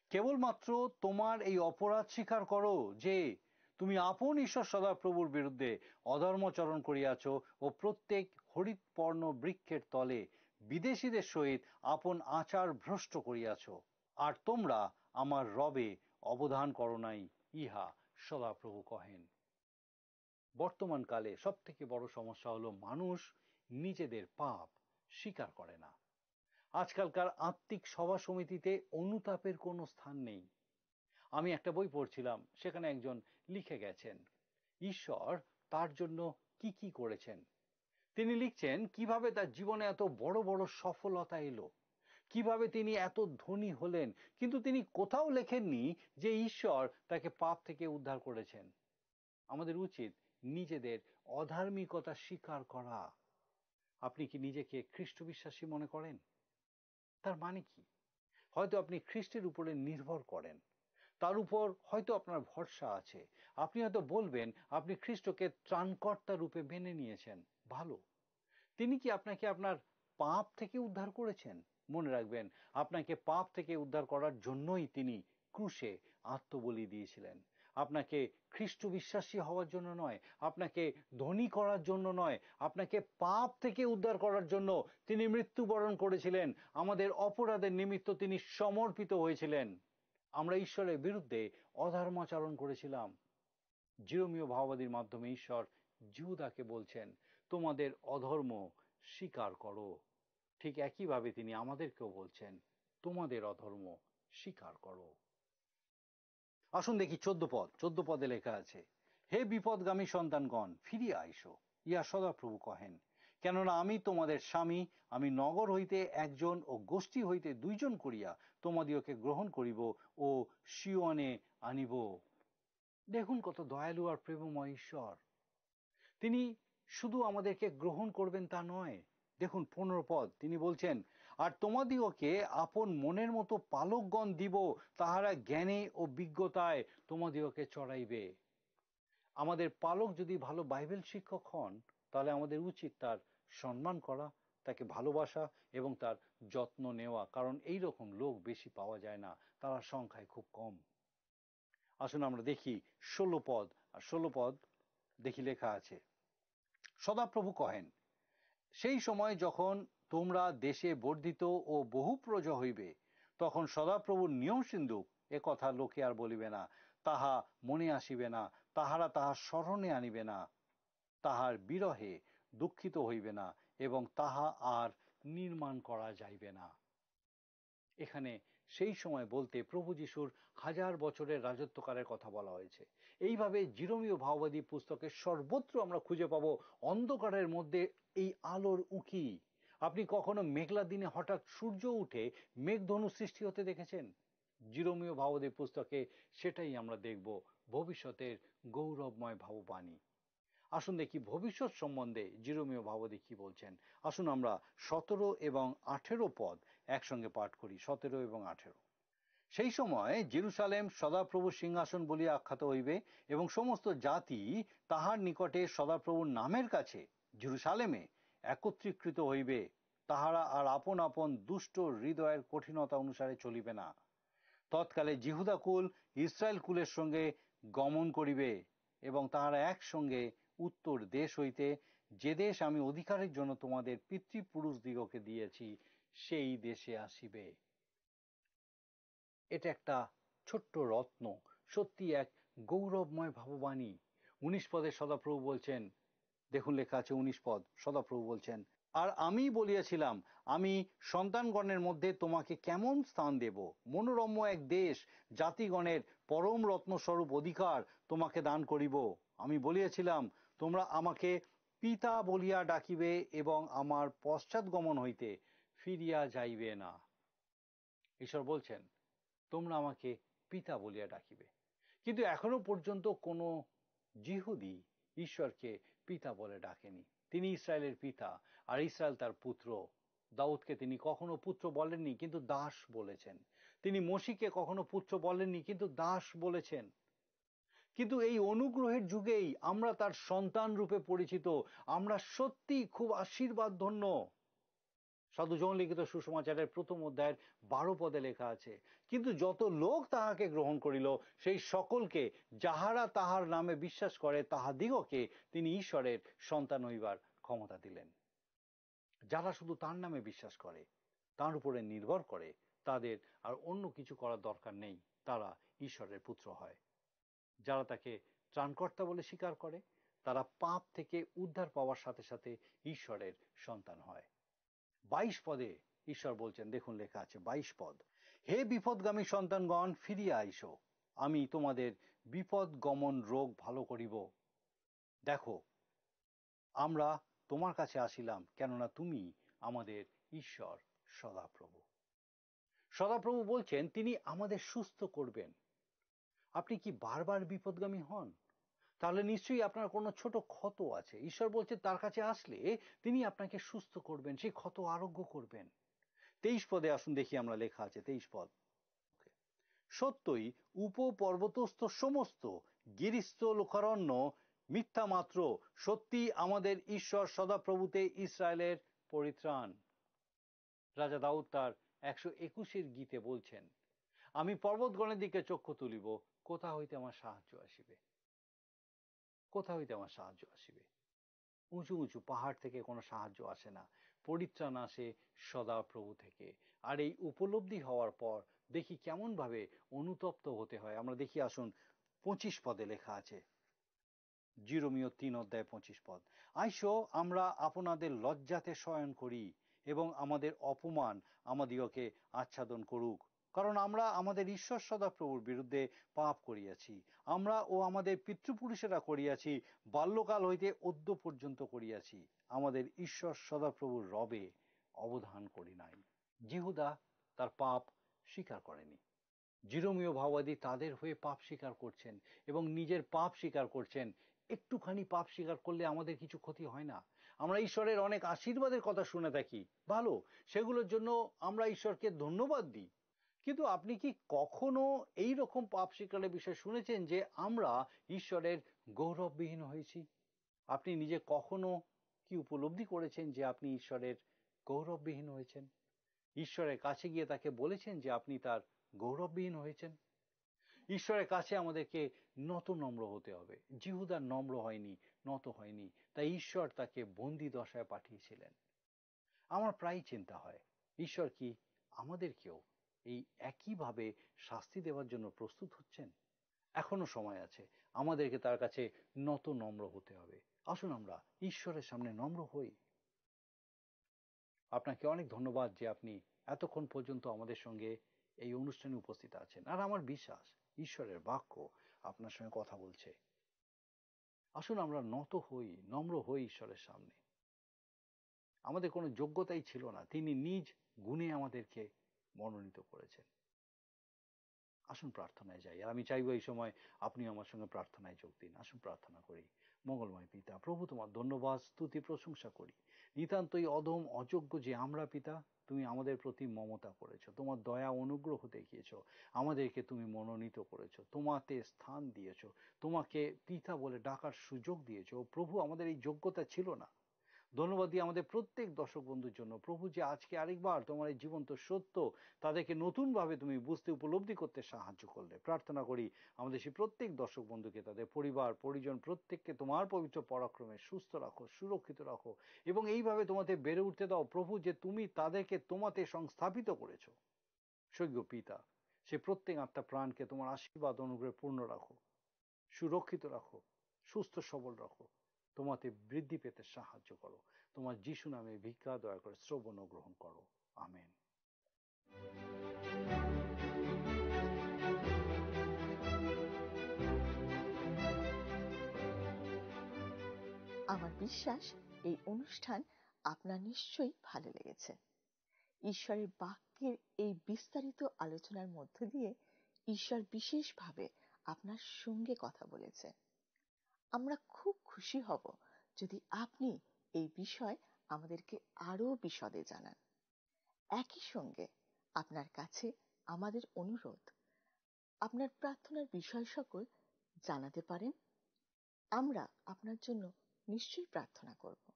"কেবলমাত্র তোমার এই অপরাধ স্বীকার করো যে তুমি আপন ঈশ্বর সদাপ্রভুর বিরুদ্ধে অধর্মাচরণ করিয়াছ ও প্রত্যেক হরিৎপর্ণ বৃক্ষের তলে বিদেশীদের সহিত আপন আচার ভ্রষ্ট করিয়াছ, আর তোমরা আমার রবে অবধান করো নাই, ইহা সদাপ্রভু কহেন।" বর্তমানকালে সব থেকে বড় সমস্যা হলো মানুষ নিজেদের পাপ স্বীকার করে না। আজকালকার আত্মিক সভা সমিতিতে অনুতাপের কোনো স্থান নেই। আমি একটা বই পড়ছিলাম, সেখানে একজন লিখে গেছেন, ঈশ্বর তার জন্য কি কি করেছেন। তিনি লিখছেন কিভাবে তার জীবনে এত বড় বড় সফলতা এলো, কিভাবে তিনি এত ধনী হলেন, কিন্তু তিনি কোথাও লেখেননি যে ঈশ্বর তাকে পাপ থেকে উদ্ধার করেছেন। আমাদের উচিত নিজেদের অধার্মিকতা স্বীকার করা। আপনি কি নিজেকে খ্রিস্ট বিশ্বাসী মনে করেন? তার মানে কি? হয়তো আপনি খ্রিস্টের উপরে নির্ভর করেন, তার উপর হয়তো আপনার ভরসা আছে। আপনি হয়তো বলবেন আপনি খ্রিস্টকে ত্রাণকর্তা রূপে মেনে নিয়েছেন। ভালো। তিনি কি আপনাকে আপনার পাপ থেকে উদ্ধার করেছেন? মনে রাখবেন, আপনাকে পাপ থেকে উদ্ধার করার জন্যই তিনি ক্রুশে আত্মবলি দিয়েছিলেন। আপনাকে খ্রিস্ট বিশ্বাসী হওয়ার জন্য নয়, আপনাকে ধনী করার জন্য নয়, আপনাকে পাপ থেকে উদ্ধার করার জন্য তিনি মৃত্যুবরণ করেছিলেন। আমাদের অপরাধের নিমিত্ত তিনি সমর্পিত হয়েছিলেন। আমরা ঈশ্বরের বিরুদ্ধে অধর্মাচরণ করেছিলাম। জিরোমীয় ভাওবাদীর মাধ্যমে ঈশ্বর জিহুদাকে বলছেন, "তোমাদের অধর্ম স্বীকার করো।" ঠিক একইভাবে তিনি আমাদেরকেও বলছেন, "তোমাদের অধর্ম স্বীকার করো।" আসুন দেখি চোদ্দ পদ। চোদ্দ পদে লেখা আছে, "হে বিপদগামী সন্তানগণ, ফিরিয়া আইসো, ইয়া সদাপ্রভু কহেন। কেননা আমি তোমাদের স্বামী, আমি নগর হইতে একজন ও গোষ্ঠী হইতে দুইজন করিয়া তোমাদিওকে গ্রহণ করিব ও সিওয়ানে আনিব।" দেখুন কত দয়ালু আর প্রেমময় ঈশ্বর। তিনি শুধু আমাদেরকে গ্রহণ করবেন তা নয়। দেখুন পনেরো পদ, তিনি বলছেন, "আর তোমাদিওকে আপন মনের মতো পালকগণ দিব, তাহারা জ্ঞানে ও বিজ্ঞতায় তোমাদিওকে চড়াইবে।" আমাদের পালক যদি ভালো বাইবেল শিক্ষক হন, তাহলে আমাদের উচিত তার সম্মান করা, তাকে ভালোবাসা এবং তার যত্ন নেওয়া, কারণ এই রকম লোক বেশি পাওয়া যায় না, তারা সংখ্যায় খুব কম। আসুন আমরা দেখি ষোলো পদ, আর ষোলো পদ দেখি লেখা আছে, সদাপ্রভু কহেন, "সেই সময় যখন তোমরা দেশে বর্ধিত ও বহু প্রজা হইবে, তখন সদাপ্রভুর নিয়ম সিন্ধুক এ কথা লোকে আর বলিবে না, তাহা মনে আসিবে না, তাহারা তাহা স্মরণে আনিবে না, তাহার বিরহে দুঃখিত হইবে না এবং তাহা আর নির্মাণ করা যাইবে না।" এখানে সেই সময় বলতে প্রভু যিশুর হাজার বছরের রাজত্বকালের কথা বলা হয়েছে। এইভাবে জিরোমীয় ভাওবাদী পুস্তকে সর্বত্র আমরা খুঁজে পাবো অন্ধকারের মধ্যে এই আলোর উঁকি। আপনি কখনো মেঘলা দিনে হঠাৎ সূর্য উঠে মেঘধনু সৃষ্টি হতে দেখেছেন? জিরোমীয় ভাওবাদী পুস্তকে সেটাই আমরা দেখব, ভবিষ্যতের গৌরবময় ভাববাণী। আসুন দেখি ভবিষ্যৎ সম্বন্ধে জিরোমীয় ভাওবাদী কি বলছেন। আসুন আমরা সতেরো এবং আঠেরো পদ একসঙ্গে পাঠ করি, সতেরো এবং আঠেরো। "সেই সময় জেরুসালেম সদাপ্রভু সিংহাসন বলিয়া আখ্যাত হইবে এবং সমস্ত জাতি তাহার নিকটে সদাপ্রভুর নামের কাছে জেরুসালেমে একত্রীকৃত হইবে। তাহারা আর আপন আপন দুষ্ট হৃদয়ের কঠিনতা অনুসারে চলিবে না। তৎকালে জিহুদা কুল ইসরায়েল কুলের সঙ্গে গমন করিবে এবং তাহারা একসঙ্গে উত্তর দেশ হইতে, যে দেশ আমি অধিকারের জন্য তোমাদের পিতৃপুরুষদিগকে দিয়েছি, সেই দেশে আসিবে।" এটা একটা ছোট্ট রত্ন, সত্যি এক গৌরবময় ভাববাণী। উনিশ পদে সদাপ্রভু বলছেন, দেখুন লেখা আছে উনিশ পদ, সদাপ্রভু বলছেন, "আর আমি বলিয়াছিলাম, আমি সন্তানগণের মধ্যে তোমাকে কেমন স্থান দেব? মনোরম্য এক দেশ, জাতিগণের পরম রত্নস্বরূপ অধিকার তোমাকে দান করিব। আমি বলিয়াছিলাম, তোমরা আমাকে পিতা বলিয়া ডাকিবে এবং আমার পশ্চাৎগমন হইতে ফিরিয়া যাইবে না।" ঈশ্বর বলছেন, "তোমরা আমাকে পিতা বলিয়া ডাকিবে।" কিন্তু এখনো পর্যন্ত কোনো জিহুদি ঈশ্বরকে পিতা বলে ডাকেনি। তিনি ইসরায়েলের পিতা, আর ইসরায়েল তার পুত্র। দাউদকে তিনি কখনো পুত্র বলেননি, কিন্তু দাস বলেছেন। তিনি মসিকে কখনো পুত্র বলেননি, কিন্তু দাস বলেছেন। কিন্তু এই অনুগ্রহের যুগেই আমরা তার সন্তান রূপে পরিচিত। আমরা সত্যি খুব আশীর্বাদ ধন্য। সাধু জন লিখিত সুসমাচারের প্রথম অধ্যায়ের বারো পদে লেখা আছে, "কিন্তু যত লোক তাহাকে গ্রহণ করিল, সেই সকলকে, যাহারা তাহার নামে বিশ্বাস করে, তাহাদিগকে তিনি ঈশ্বরের সন্তান হইবার ক্ষমতা দিলেন।" যারা শুধু তার নামে বিশ্বাস করে, তার উপরে নির্ভর করে, তাদের আর অন্য কিছু করার দরকার নেই, তারা ঈশ্বরের পুত্র হয়। যারা তাকে ত্রাণকর্তা বলে স্বীকার করে, তারা পাপ থেকে উদ্ধার পাওয়ার সাথে সাথে ঈশ্বরের সন্তান হয়। বাইশ পদে ঈশ্বর বলছেন, দেখুন লেখা আছে বাইশ পদ, "হে বিপদগামী সন্তানগণ, ফিরিয়া আইসো, আমি তোমাদের বিপদ গমন রোগ ভালো করিব।" দেখো, আমরা তোমার কাছে আসিলাম, কেননা তুমি আমাদের ঈশ্বর সদাপ্রভু। সদাপ্রভু বলছেন, তিনি আমাদের সুস্থ করবেন। আপনি কি বারবার বিপদগামী হন? তাহলে নিশ্চয়ই আপনার কোনো ছোট ক্ষত আছে। ঈশ্বর বলছে, তার কাছে আসলে তিনি আপনাকে সুস্থ করবেন, সেই ক্ষত আরোগ্য করবেন। তেইশ পদে আসুন দেখি, আমরা লেখা আছে, তেইশ পদ। সত্যই উপপর্বতস্থ সমস্ত গিরিস্থ লোকারণ্য মিথ্যা মাত্র, সত্যি আমাদের ঈশ্বর সদাপ্রভুতে ইসরায়েলের পরিত্রাণ। রাজা দাউদ তার একশো একুশের গীতে বলছেন, "আমি পর্বতগণের দিকে চক্ষু তুলিব, কোথা হইতে আমার সাহায্য আসিবে? কোথা হইতে আমার সাহায্য আসিবে?" উঁচু উঁচু পাহাড় থেকে কোনো সাহায্য আসে না, পরিত্রাণ আসে সদাপ্রভু থেকে। আর এই উপলব্ধি হওয়ার পর দেখি কেমনভাবে অনুতপ্ত হতে হয়। আমরা দেখি, আসুন, পঁচিশ পদে লেখা আছে, জিরোমীয় তিন অধ্যায় পঁচিশ পদ, "আইসো, আমরা আপনাদের লজ্জাতে শয়ন করি এবং আমাদের অপমান আমাদিগকে আচ্ছাদন করুক, কারণ আমরা আমাদের ঈশ্বর সদাপ্রভুর বিরুদ্ধে পাপ করিয়াছি। আমরা ও আমাদের পিতৃপুরুষেরা করিয়াছি, বাল্যকাল হইতে অদ্য পর্যন্ত করিয়াছি। আমাদের ঈশ্বর সদাপ্রভুর রবে অবধান করি নাই।" জিহুদা তার পাপ স্বীকার করেনি। জিরোমীয় ভাওবাদী তাদের হয়ে পাপ স্বীকার করছেন এবং নিজের পাপ স্বীকার করছেন। একটুখানি পাপ স্বীকার করলে আমাদের কিছু ক্ষতি হয় না। আমরা ঈশ্বরের অনেক আশীর্বাদের কথা শুনে থাকি, ভালো, সেগুলোর জন্য আমরা ঈশ্বরকে ধন্যবাদ দিই। কিন্তু আপনি কি কখনো এই রকম পাপ স্বীকারের বিষয়ে শুনেছেন যে আমরা ঈশ্বরের গৌরববিহীন হয়েছি? আপনি নিজে কখনো কি উপলব্ধি করেছেন যে আপনি ঈশ্বরের গৌরববিহীন হয়েছেন? ঈশ্বরের কাছে গিয়ে তাকে বলেছেন যে আপনি তার গৌরববিহীন হয়েছেন? ঈশ্বরের কাছে আমাদেরকে নত নম্র হতে হবে। জিহুদা নম্র হয়নি, নত হয়নি, তাই ঈশ্বর তাকে বন্দি দশায় পাঠিয়েছিলেন। আমার প্রায়ই চিন্তা হয়, ঈশ্বর কি আমাদেরকেও এই একইভাবে শাস্তি দেওয়ার জন্য প্রস্তুত হচ্ছেন? এখনো সময় আছে, আমাদেরকে তার কাছে নত নম্র হতে হবে। আসুন আমরা ঈশ্বরের সামনে নম্র হই। আপনাকে অনেক ধন্যবাদ যে আপনি এতক্ষণ পর্যন্ত আমাদের সঙ্গে এই অনুষ্ঠানে উপস্থিত আছেন। আর আমার বিশ্বাস, ঈশ্বরের বাক্য আপনার সঙ্গে কথা বলছে। আসুন আমরা নত হই, নম্র হই ঈশ্বরের সামনে। আমাদের কোনো যোগ্যতাই ছিল না, তিনি নিজ গুণে আমাদেরকে মনোনীত করেছেন। আসুন প্রার্থনায় যাই। আর আমি চাইবো এই সময় আপনি আমার সঙ্গে প্রার্থনায় যোগ দিন। আসুন প্রার্থনা করি। মঙ্গলময় পিতা, প্রভু, তোমার ধন্যবাদ, স্তুতি, প্রশংসা করি। নিতান্তই অধম, অযোগ্য যে আমরা, পিতা, তুমি আমাদের প্রতি মমতা করেছো, তোমার দয়া অনুগ্রহ দেখিয়েছো, আমাদেরকে তুমি মনোনীত করেছো, তোমাতে স্থান দিয়েছো, তোমাকে পিতা বলে ডাকার সুযোগ দিয়েছো। প্রভু, আমাদের এই যোগ্যতা ছিল না। ধন্যবাদ দিই আমাদের প্রত্যেক দর্শক বন্ধুর জন্য, প্রভু, যে আজকে আরেকবার তোমার এই জীবন্ত সত্য তাদেরকে নতুনভাবে তুমি বুঝতে, উপলব্ধি করতে সাহায্য করলে। প্রার্থনা করি আমাদের সেই প্রত্যেক দর্শক বন্ধুকে, তাদের পরিবার পরিজন প্রত্যেককে তোমার পবিত্র পরাক্রমে সুস্থ রাখো, সুরক্ষিত রাখো এবং এইভাবে তোমাতে বেড়ে উঠতে দাও, প্রভু, যে তুমি তাদেরকে তোমাতে সংস্থাপিত করেছো। স্বর্গীয় পিতা, সে প্রত্যেক আত্মা প্রাণকে তোমার আশীর্বাদ অনুগ্রহে পূর্ণ রাখো, সুরক্ষিত রাখো, সুস্থ সবল রাখো, তোমাতে বৃদ্ধি পেতে সাহায্য করো। তোমার যিশু নামে ভিক্ষা দয়া করে শ্রবণ ও গ্রহণ করো। আমেন। আমার বিশ্বাস এই অনুষ্ঠান আপনার নিশ্চয়ই ভালো লেগেছে। ঈশ্বরের বাক্যের এই বিস্তারিত আলোচনার মধ্য দিয়ে ঈশ্বর বিশেষভাবে আপনার সঙ্গে কথা বলেছে। আমরা খুব খুশি হব যদি আপনি এই বিষয়ে আমাদেরকে আরও বিশদে জানান। একই সঙ্গে আপনার কাছে আমাদের অনুরোধ, আপনার প্রার্থনার বিষয় সকল জানাতে পারেন। আমরা আপনার জন্য নিশ্চয়ই প্রার্থনা করব।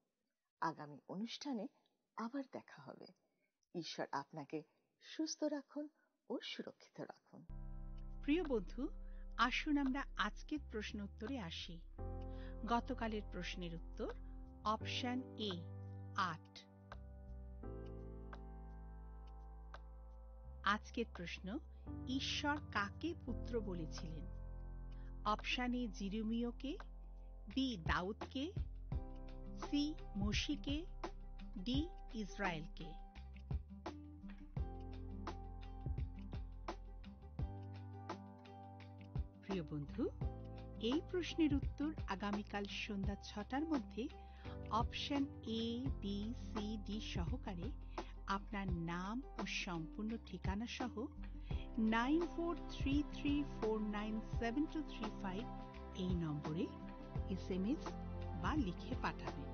আগামী অনুষ্ঠানে আবার দেখা হবে। ঈশ্বর আপনাকে সুস্থ রাখুন ও সুরক্ষিত রাখুন। প্রিয় বন্ধু, আসুন আমরা আজকের প্রশ্ন উত্তরে আসি। গতকালের প্রশ্নের উত্তর অপশন এ, আট। আজকের প্রশ্ন, ঈশ্বর কাকে পুত্র বলেছিলেন? অপশন এ, জিরুমিওকে, বি, দাউদকে, সি, মশিকে, ডি, ইসরায়েলকে। প্রিয় বন্ধু, এই প্রশ্নের উত্তর আগামীকাল সন্ধ্যা ছটার মধ্যে option A, B, C, D সহকারে আপনার নাম ও সম্পূর্ণ ঠিকানা সহ nine four three three four nine seven two three five এই নম্বরে এসএমএস বা লিখে পাঠাবেন।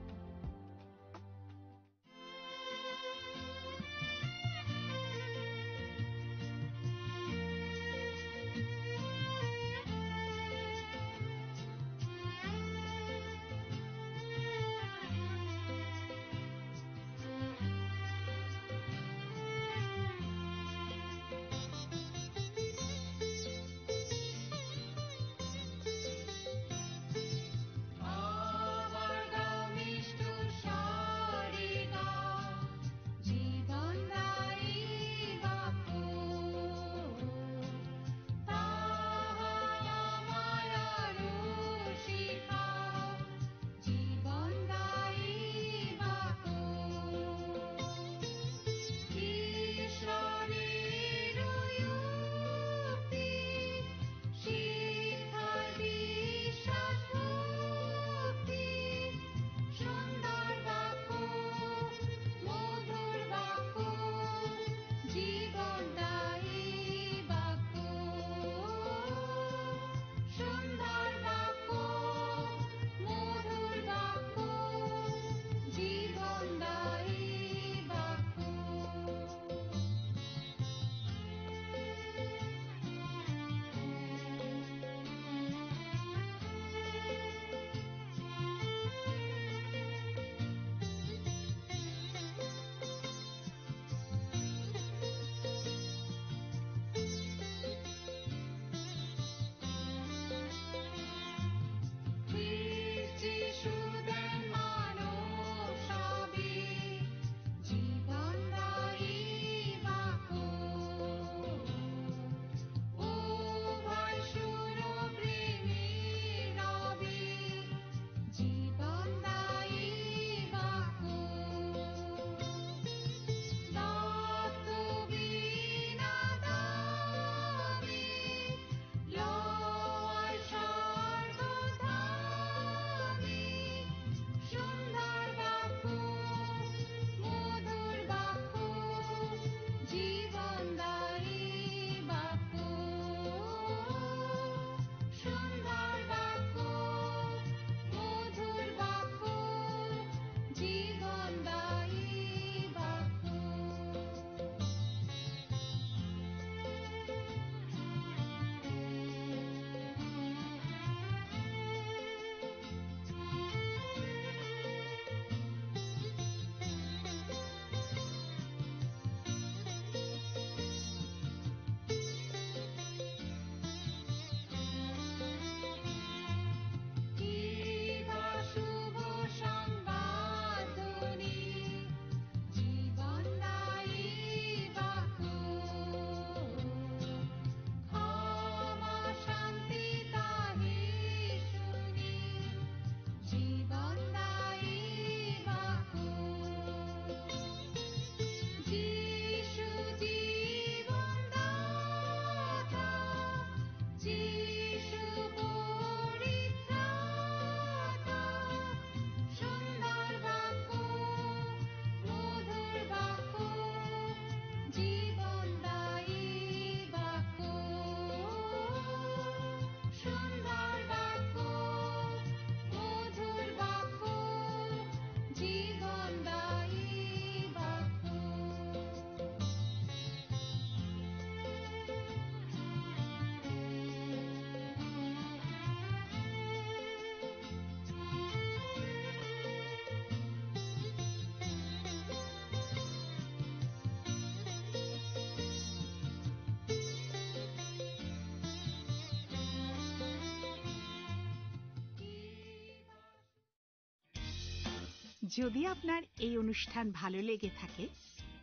যদি আপনার এই অনুষ্ঠান ভালো লেগে থাকে,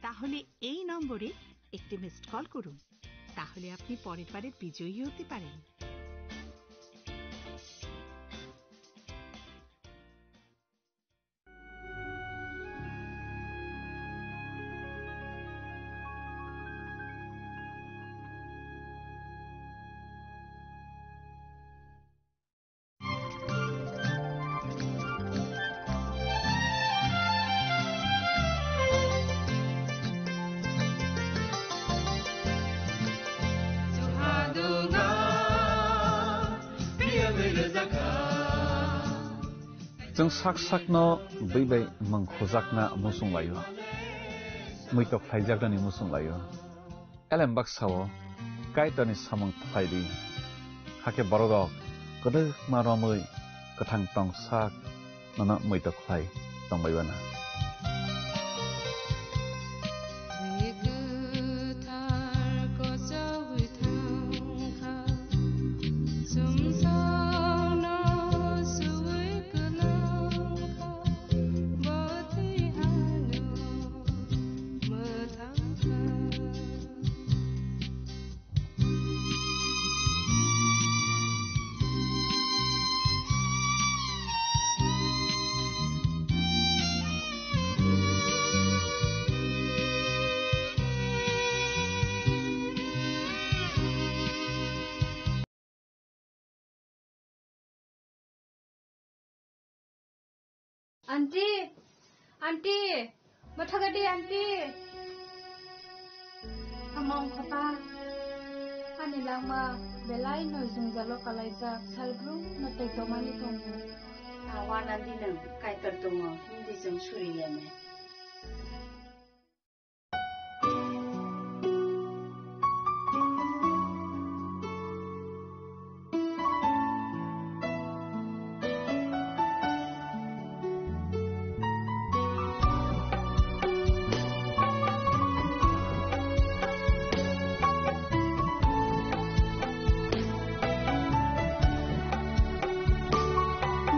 তাহলে এই নম্বরে একটি মিসড কল করুন। তাহলে আপনি পরের বারে বিজয়ী হতে পারেন। Chwng sak sakno bwi bai mwng khujakna muchung laio, muitok khlaijaknani muchung laio. Elem baksa-o Kaitorni samung khlai di, hakhe borok rok kwdwkma romwi kwthang tong sak nono muitok khlai tongbai bana. Aunty, aunty, mathagadi aunty. Among papa, ani langma belai no jwngjalo kalaijak, salbrum no tei tomani tongo. Awan aunty nwng Kaitor tongo, hindi chwng suri yame.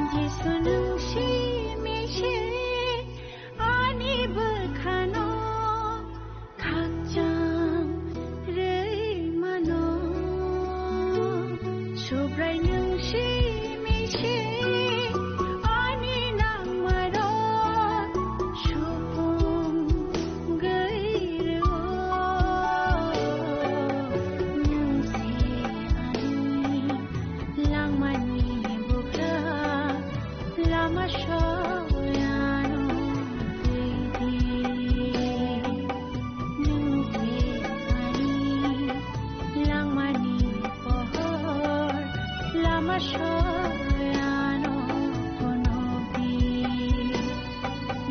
Jisu nwng simi se ani bwkhano khakchang rwi mano. Subrai nwng simi se ani nangmarok supung gwi rwo. Nwng se ani langmani bwkha lama soyano twi di. Nwng se ani langmani pohor lama soyano phunuk di.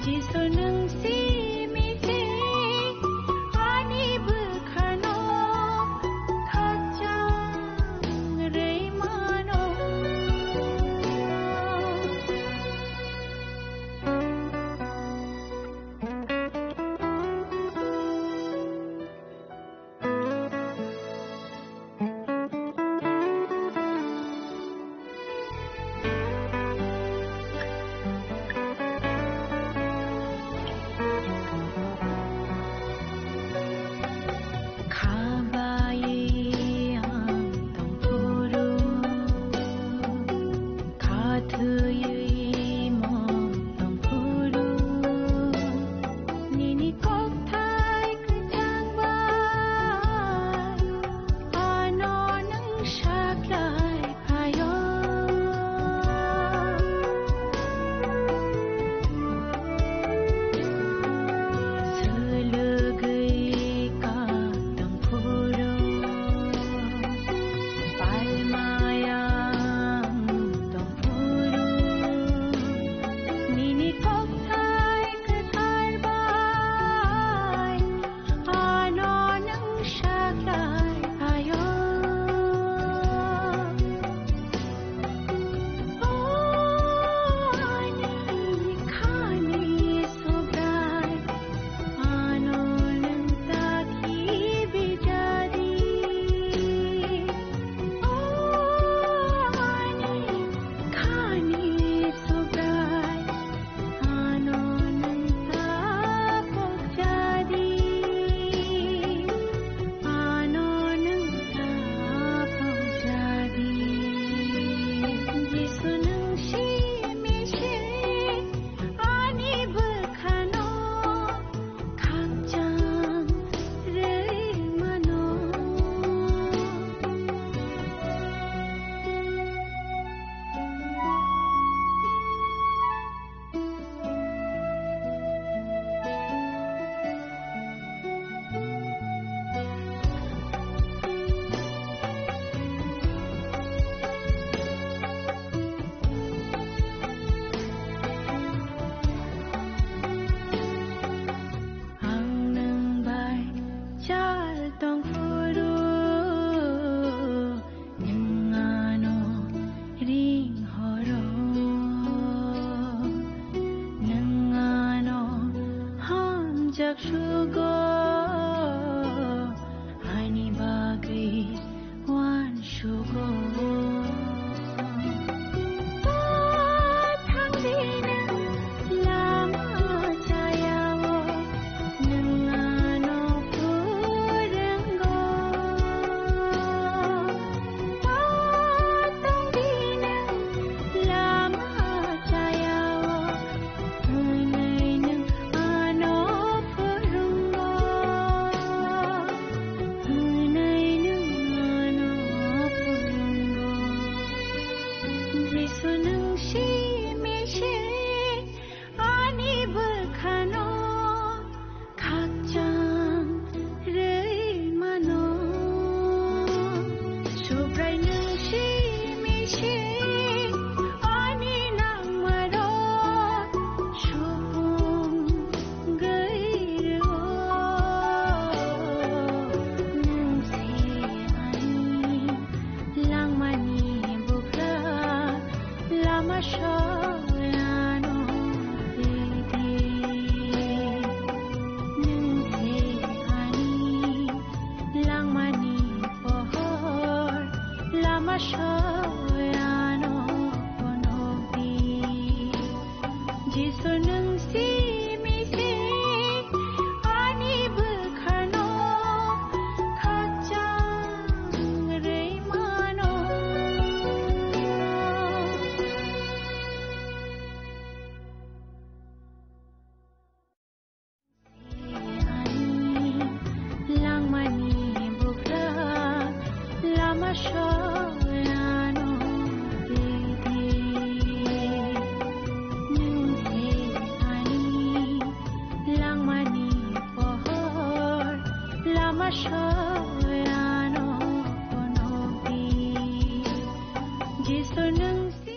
Jisu nwng simi se ani bwkhano khakchang rwi mano. Tongphuru nwng ano ring horo, nwng ano hamjak sugo, ani bagwi uansugo. Thangdi nwng lama chayao, nwng ano phurango. Tongdi nwng lama chayao, hwnwi nwng ano phurwngo, hwnwi nwng ano phurwngo. Jisu nwng simi se ani bwkhano khakchang rwi mano. Subrai nwng simi se ani nangmarok supung gwi rwo. Nwng se ani langmani bwkha, lama soyano twi di. Nwng se ani langmani pohor, lama soyano phunuk di. Jisu nwng simi se ani bwkhano khakchang rwi mano. Langmani bwkha, lama soyano twi di. Nwng se ani langmani pohor, lama soyano phunuk di. Jisu nwng si-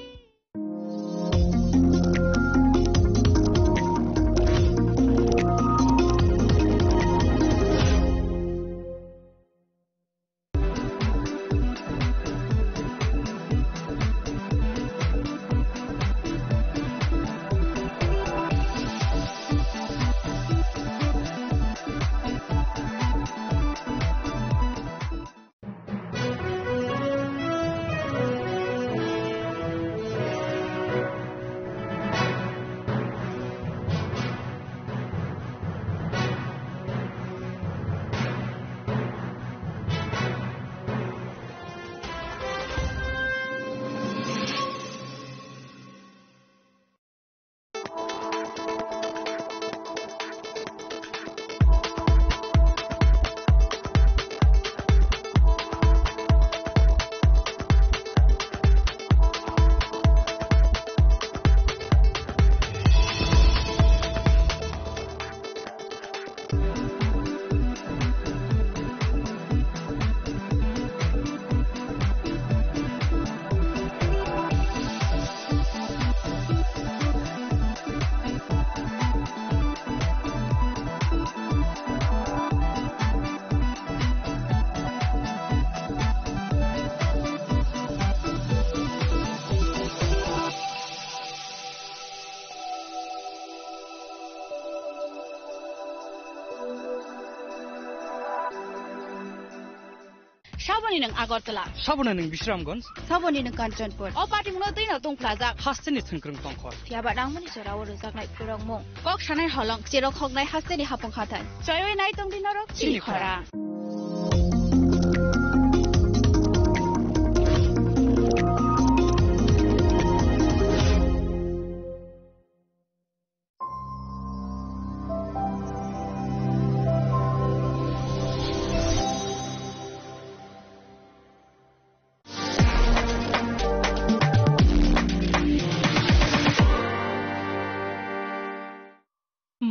Saboni nwng Agartala. Saboni nwng Bisramganj. Saboni nwng Kanchanpur. O patimungno twino tungphlajak. Hasteni thwngkwrwng tongkhor. Phiyaba nangmani jorao rwjaknai phwrwngmung. Kok sanai holong, cherok hoknai hasteni hapung hathai. Choiwi nai tongdi norok chini khorang.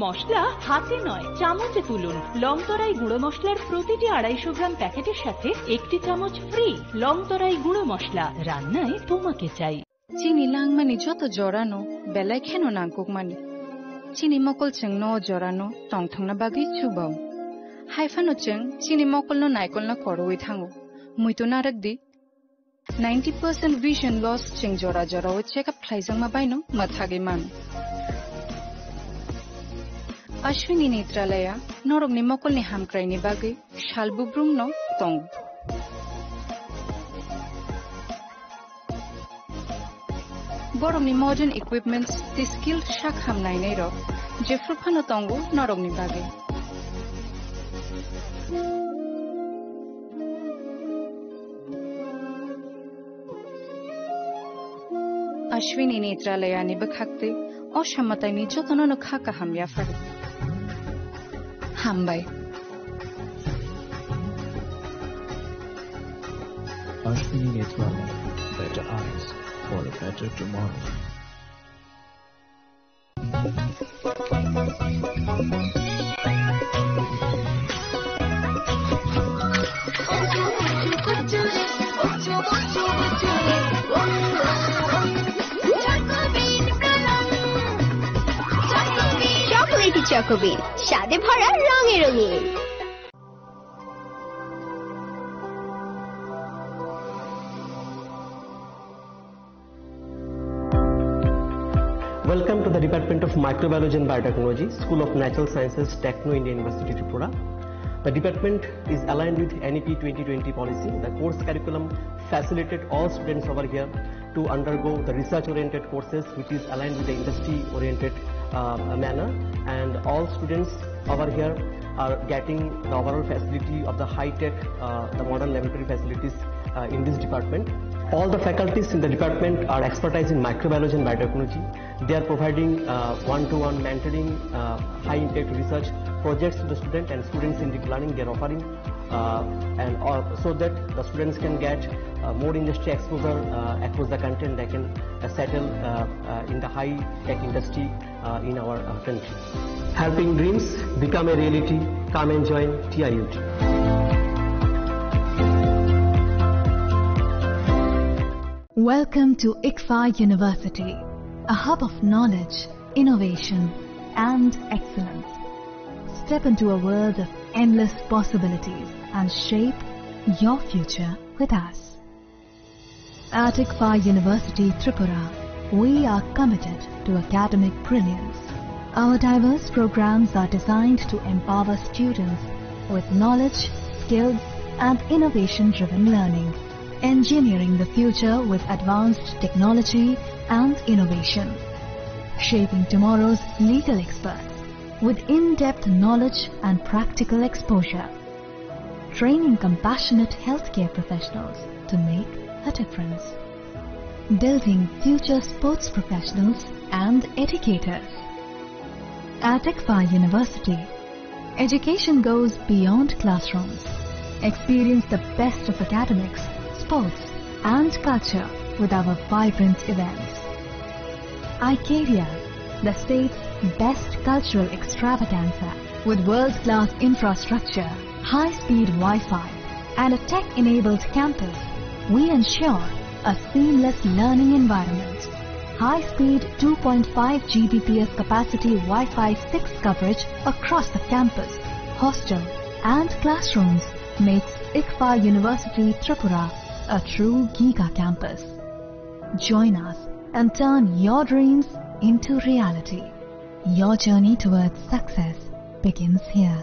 মশলা হাতে নয়, চামচে তুলুন। লংতরাই গুঁড়ো মশলার প্রতিটি আড়াইশো গ্রাম প্যাকেটের সাথে একটি চামচ ফ্রি। লংতরাই গুঁড়ো মশলা, রান্নায় তোমাকে চাই। Chini langmani joto jorano belai kheno nangkukmani. Chini mokol chwngno o jorano tongthokna bagwi chubao. Hai phano chwng chini mokolno naikolna korwi thango. Muitu narwk di, ninety percent vision loss chwng jora jorao check up khlaijakma baino mwthagwi mano. Ashwini Netralaya norokni mokolni hamkraini bagwi sal bubrumno tongo. Borokni modern equipments tei skilled sak ham nainairok jephru phano tongo norokni bagwi. Ashwini Netralayani bwkhaktwi o samataini jotonono kha kaham yapharo. Hambai. Ashwini Netralaya, better eyes for a better tomorrow. Chocolatey Choco Bean, স্বাদে ভরা রঙে রঙিন। Welcome to the Department of Microbiology and Biotechnology, School of Natural Sciences, Techno India University, Tripura. The department is aligned with N E P twenty twenty policy. The course curriculum facilitated all students over here to undergo the research-oriented courses, which is aligned with the industry-oriented, uh, manner. And all students over here are getting the overall facility of the high-tech, uh, the modern laboratory facilities, uh, in this department. All the faculties in the department are expertise in microbiology and biotechnology. They are providing, uh, one-to-one mentoring, uh, high-impact research projects to the student and students in deep learning. They are offering, uh, and all, so that the students can get, uh, more industry exposure, uh, across the country, and they can, uh, settle, uh, uh, in the high-tech industry, uh, in our, uh, country. Helping dreams become a reality. Come and join T I U T. Welcome to ICFAI University, a hub of knowledge, innovation, and excellence. Step into a world of endless possibilities and shape your future with us. At ICFAI University Tripura, we are committed to academic brilliance. Our diverse programs are designed to empower students with knowledge, skills, and innovation-driven learning, engineering the future with advanced technology and innovation, shaping tomorrow's legal experts with in-depth knowledge and practical exposure, training compassionate healthcare professionals to make a difference, building future sports professionals and educators. At ICFAI University, education goes beyond classrooms. Experience the best of academics, sports, and culture with our vibrant events. Icaria, the state's best cultural extravaganza, with world-class infrastructure, high-speed Wi-Fi, and a tech-enabled campus, we ensure a seamless learning environment. High-speed two point five G B P S capacity Wi-Fi six coverage across the campus, hostel, and classrooms makes ICFAI University Tripura a true giga campus. Join us and turn your dreams into reality. Your journey towards success begins here.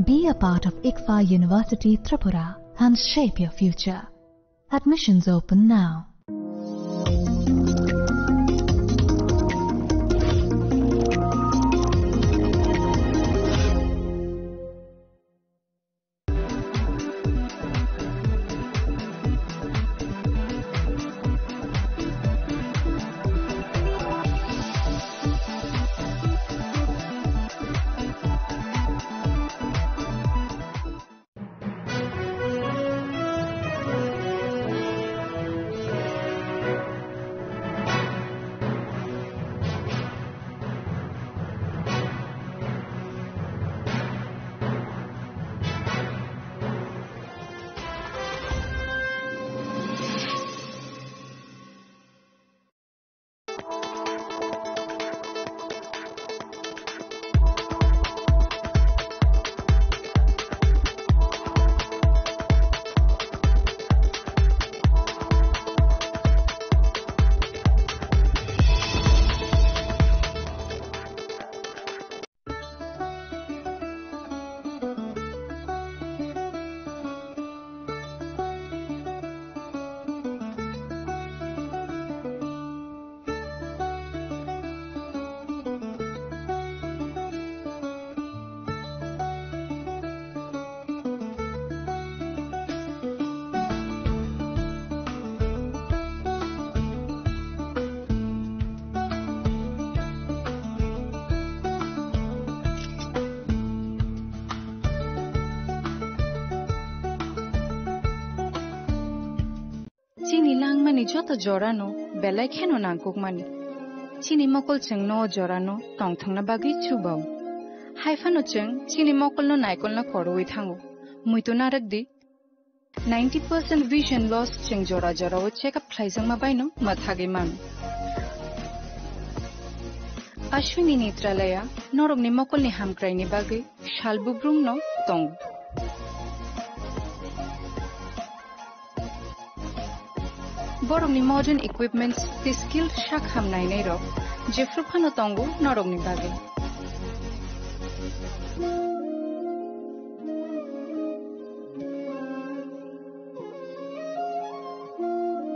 Be a part of ICFAI University Tripura and shape your future. Admissions open now. Chini langmani joto jorano belai kheno nangkukmani. Chini mokol chwngno o jorano tongthokna bagwi chubao. Haiphano chwng chini mokolno naikolna khorwi thango. Muitu narwk di. Ninety percent vision loss chwng jora jorao check up khlaijakma baino mwthagwi mano. Ashwini Netralaya norokni mokolni hamkraini bagwi sal bubrumno tongo. Borokni modern equipments tei skilled sak ham nainairok jephru phano tongo norokni bagwi.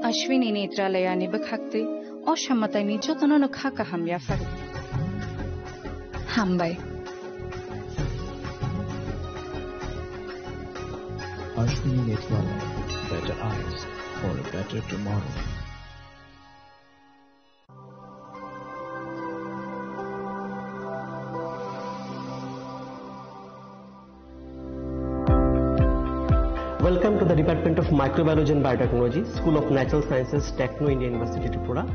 Ashwini Netralayani bwkhaktwi o samataini jotonono kha kaham yapharo. Hambai. Ashwini Netralaya, better eyes for a better tomorrow. Welcome to the Department of Microbiology and Biotechnology, School of Natural Sciences, Techno India University, Tripura.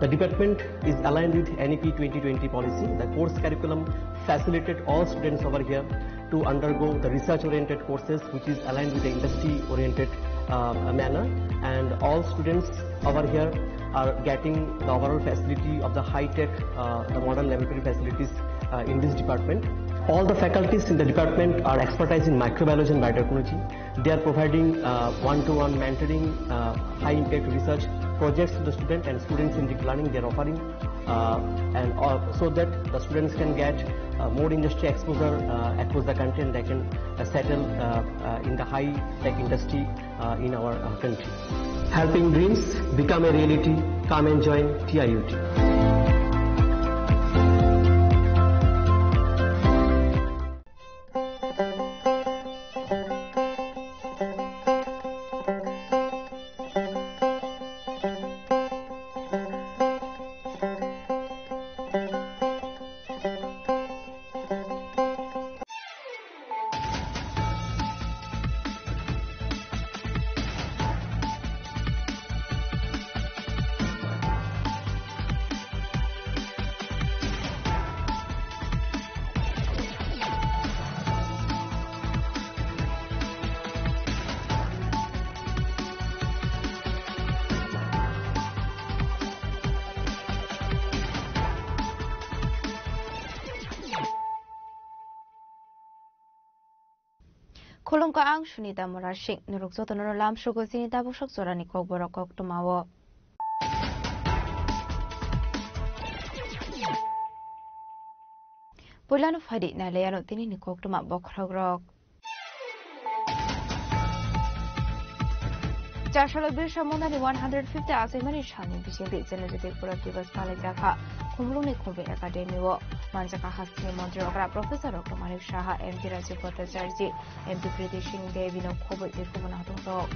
The department is aligned with N E P twenty twenty policy. The course curriculum facilitated all students over here to undergo the research-oriented courses, which is aligned with the industry-oriented, uh, manner, and all students over here are getting the overall facility of the high-tech, uh, the modern laboratory facilities, uh, in this department. All the faculties in the department are expertise in microbiology and biotechnology. They are providing, uh, one-to-one mentoring, uh, high-impact research projects to the student and students-centric learning they are offering, uh, and, uh, so that the students can get, uh, more industry exposure, uh, across the country, and they can, uh, settle, uh, uh, in the high-tech industry, uh, in our, uh, country. Helping dreams become a reality. Come and join T I U T. Khulumkha, ang Sunita Murasing. Norok jotono lamsogo chini tabuk sok jorani kokborok koktwmao. Puilano phaidi nailaiano tinini koktwma bokhorokrok. Chasalo Birsa Mundani one hundred fifty achaimani salni bisingtwi Janajati Gaurav Diwas palaijak kha. Khumulwngni Khumbai Academy o manjak kha hasteni montri okra Professor Doctor Manik Saha, M P Rajiv Bhattacharjee, M P Kriti Singh Devi no khobwi tei kubun atongtok.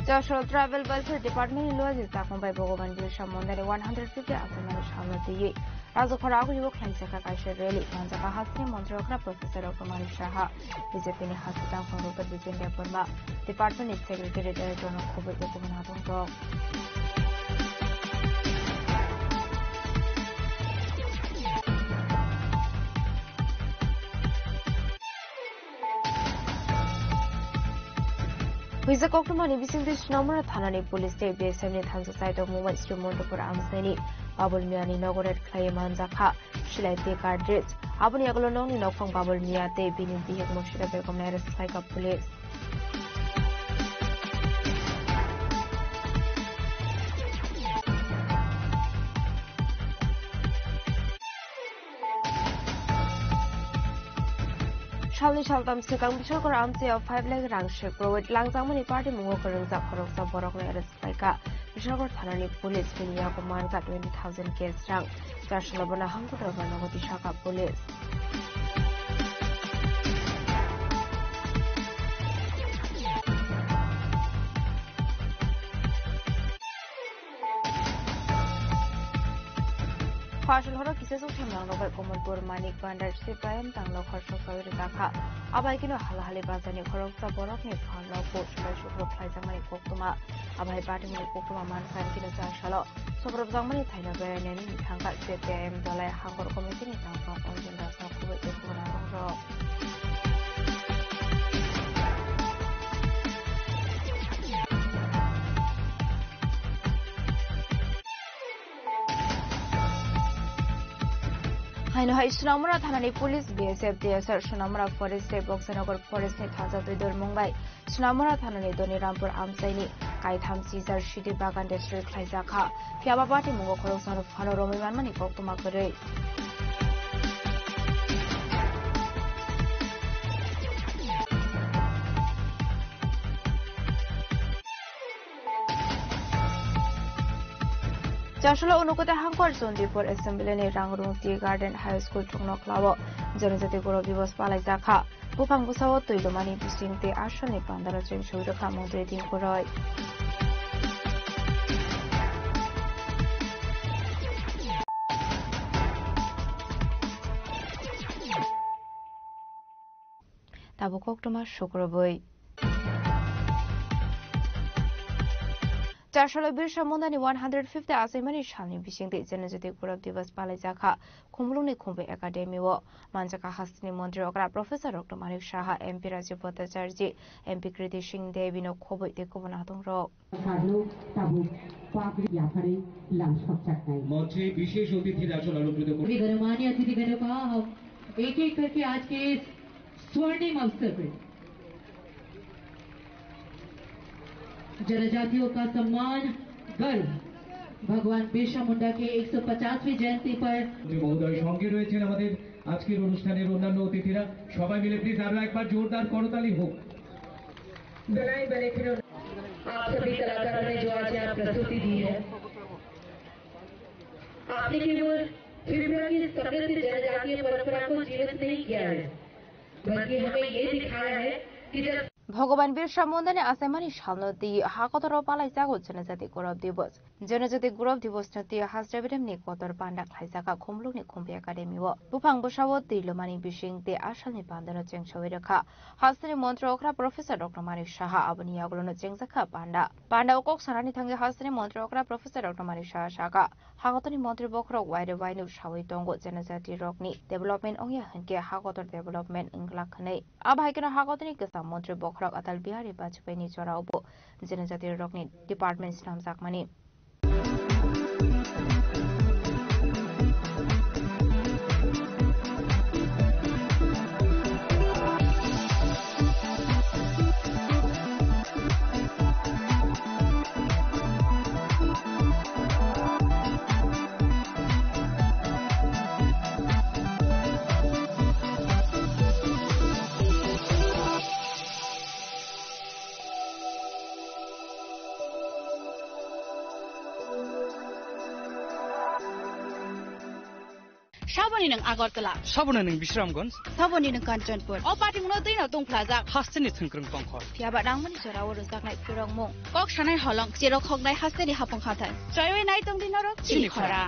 Chasalo Tribal Welfare Department ni luaji chakmung bai Bhagwan Birsa Mundani one hundred fifty achaimani salno twiwi Rajkhora aguyugo khlaijak kha kaisa rally. Manjak kha hasteni montri okra Professor Doctor Manik Saha, B J P ni hasteni tangkhung Doctor Bijendra Debbarma, department ni secretary director no khobwi tei kubun atongtok. Huijak koktwmani bisingtwi Snamura thanani police tei B S F ni thansa saitok mungbai Sri Montupur amchaini Babul Miyani nogo raid khlaiwi manjak kha silai tei cartridge. Aboni yagulo nokni nokphang Babul Miya tei bini bihik Mursida Begumno arrest khlaikha police. Salni saltam swkang Biswakar amchaio five lakh rang sek provoid langjakmani party mungo kwrwngjak khoroksa borokno arrest khlaikha. Biswakar thanani police bini yago mankha twenty thousand cash rang. Chasalo bono hangkutro gana nogodi sakha police. Phasal horo kisa suk themlang rok bai Komolpur Manik Bhandar Siprayam tanglo khorok sawi rwjakha. Abai kino hala hali bazar ni khoroksa borok ni phalno bo subai sukrok khlaijakmani koktwma. Abai party ni koktwma mankha kino chasalo sobrobjakmani thaino berainani thangkha C P I M dolai hangkor committee ni tangma Arjun Das no khubui tei khubuna tongrok. Haino hai Sunamura thanani police, B S F, T S R, Sunamura Forest tei Boksanagar Forest ni thansa twi dormung bai Sunamura thanani Doni Rampur amchaini kaitham sijar sidi bagan destroy khlaijak kha. Phiya ba bati mungo khoroksa no phano romwi manmani koktwma kwrwi. Chasalo unukute hangkor Jondipur Assembly ni Rangrung Tea Garden High School thukno khlao Janajati Gaurav Divas palaijakha. Buphang bwsao twi lomani bising tei asalni pandaro cheng soi rwkha Montri Dingkuroi. Tabuk koktwma sukrubui. Chasalo Birsa Mundani one hundred fifty achaimani salni bisingtwi Janajati Gaurav Divas palaijakha Khumulwngni Khumbu Academy o. Manjakha hasteni montri okra Professor Doctor Manik Saha, M P Rajiv Bhattacharjee, M P Kriti Singh Devi no khobwi tei kubun adongrok. Sarno tabuk pagri yaphari lam sokjaknai. মঞ্চে বিশেষ অতিথির আসন অলংকৃত করুন। गणमान्य अतिथिगणों का हम एक-एक करके आज के इस स्वर्णिम अवसर पे जनजातियों का सम्मान, गर्व, भगवान बिरसा मुंडा के एक सौ पचासवीं जयंती पर। মহোদয়, সঙ্গে রয়েছেন আমাদের আজকের অনুষ্ঠানের অন্যান্য অতিথিরা। সবাই মিলে প্লিজ আরো একবার জোরদার করতালি হোক। बनाए बने फिर आप सभी कलाकारों ने जो आज यहाँ प्रस्तुति दी है, आपने केवल त्रिपुरा की समृद्ध जनजातीय परंपरा को जीवित नहीं किया है, बल्कि हमें ये दिखाया है कि जब Bhogoban Birsa Mundani achaimani salno twi hakotoro palaijago Janajati Gaurav Divas. Janajati Gaurav Divas no twi Hasra Bidem ni kotor panda khlaijakha Khumulwngni Khumbu Academy o. Buphang bwsao twi lomani bising tei asalni pandano chengsawi rwkha. Hasteni montri okra Professor Doctor Manik Saha aboni yagulono chengjakha panda. Panda o kok sanani thangwi hasteni montri okra Professor Doctor Manik Saha sakha, Hakotoni montri bokhorok waire wainuk sawi tongo, Janajati rokni development wngya hinkhe hakotor development wngglak hwnwi. Abo hai kheno hakotoni kwcham montri bokhorok Atal Bihari Vajpayee ni jorao bo Janajati rokni department swnamjakmani. Saboni nwng Agartala. Saboni nwng Bisramganj. Saboni nwng Kanchanpur. O patimungno twino tungphlajak. Hasteni thwngkwrwng tongkha. Phiyaba nangmani jorao rwjaknai phirokmung. Kok sanai holong, cherok hoknai hasteni hapung hathai. Choiwi nai tongdi norok chini khora.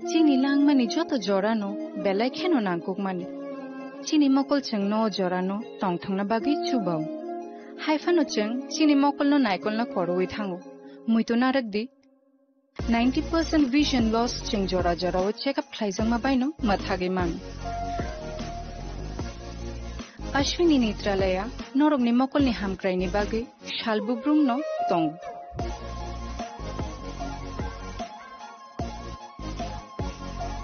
Chini langmani joto jorano belai kheno nangkukmani. Chini mokol chwngno o jorano tongthokna bagwi chubao. Haiphano chwng chini mokolno naikolna khorwi thango. Muitu narwkdi, Ninety percent vision loss chwng jora jorao check up khlaijakma baino mwthagwi man. Ashwini Netralaya norokni mokolni hamkraini bagwi sal bubrumno tongo.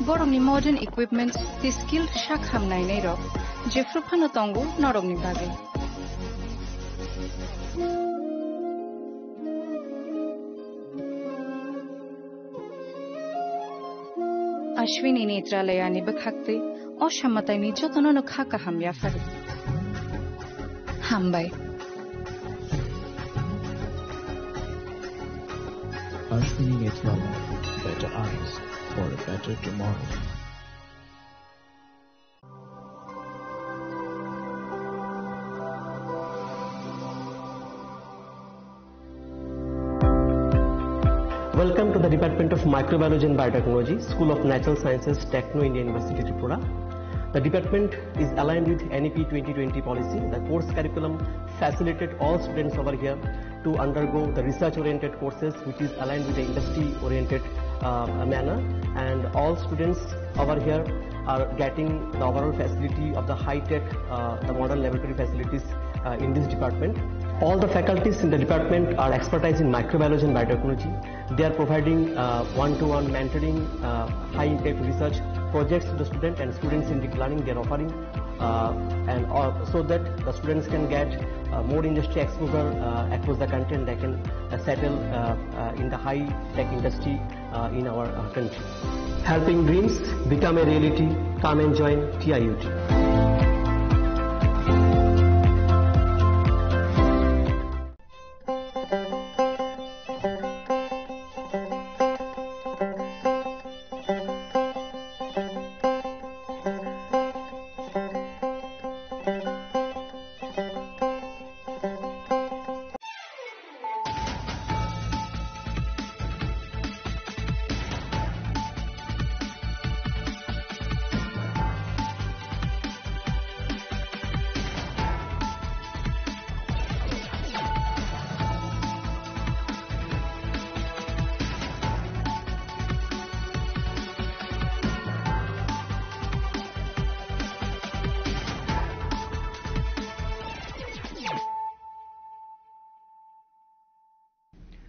Borokni modern equipments tei skilled sak ham nainairok jephru phano tongo norokni bagwi. Ashwini Netralayani bwkhaktwi o samataini jotono no kha kaham yapharo. Hambai. Ashwini Netralaya, better eyes for a better tomorrow. Welcome to the Department of Microbiology and Biotechnology, School of Natural Sciences, Techno India University, Tripura. The department is aligned with N E P twenty twenty policy. The course curriculum facilitate all students over here to undergo the research-oriented courses, which is aligned with the industry-oriented, uh, manner. And all students over here are getting the overall facility of the high-tech, uh, the modern laboratory facilities, uh, in this department. All the faculties in the department are expertise in microbiology and biotechnology. They are providing, uh, one-to-one mentoring, uh, high-impact research projects to the student and students-centric learning they are offering, uh, and, uh, so that the students can get, uh, more industry exposure, uh, across the country, and they can, uh, settle, uh, uh, in the high-tech industry, uh, in our, uh, country. Helping dreams become a reality. Come and join T I U T.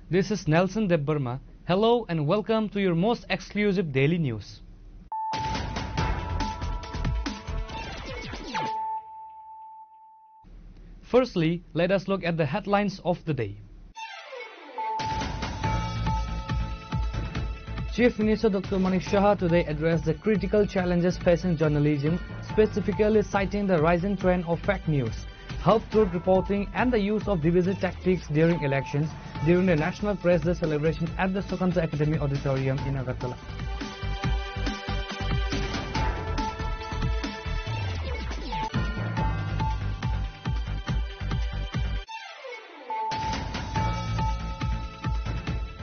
This is Nelson Debbarma. Hello and welcome to your most exclusive daily news. Firstly, let us look at the headlines of the day. Chief Minister Doctor Manik Saha today addressed the critical challenges facing journalism, specifically citing the rising trend of fake news, half-truth reporting, and the use of divisive tactics during elections during the National Press Day celebration at the Sukanta Academy Auditorium in Agartala.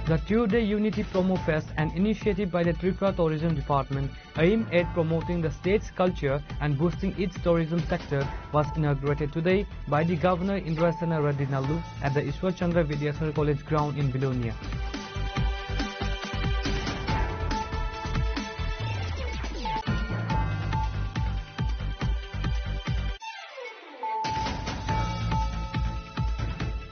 The two-day Unity Promo Fest, an initiative by the Tripura Tourism Department aimed at promoting the state's culture and boosting its tourism sector, was inaugurated today by the Governor Indrasena Reddy Nallu at the Ishwar Chandra Vidyasagar College ground in Belonia.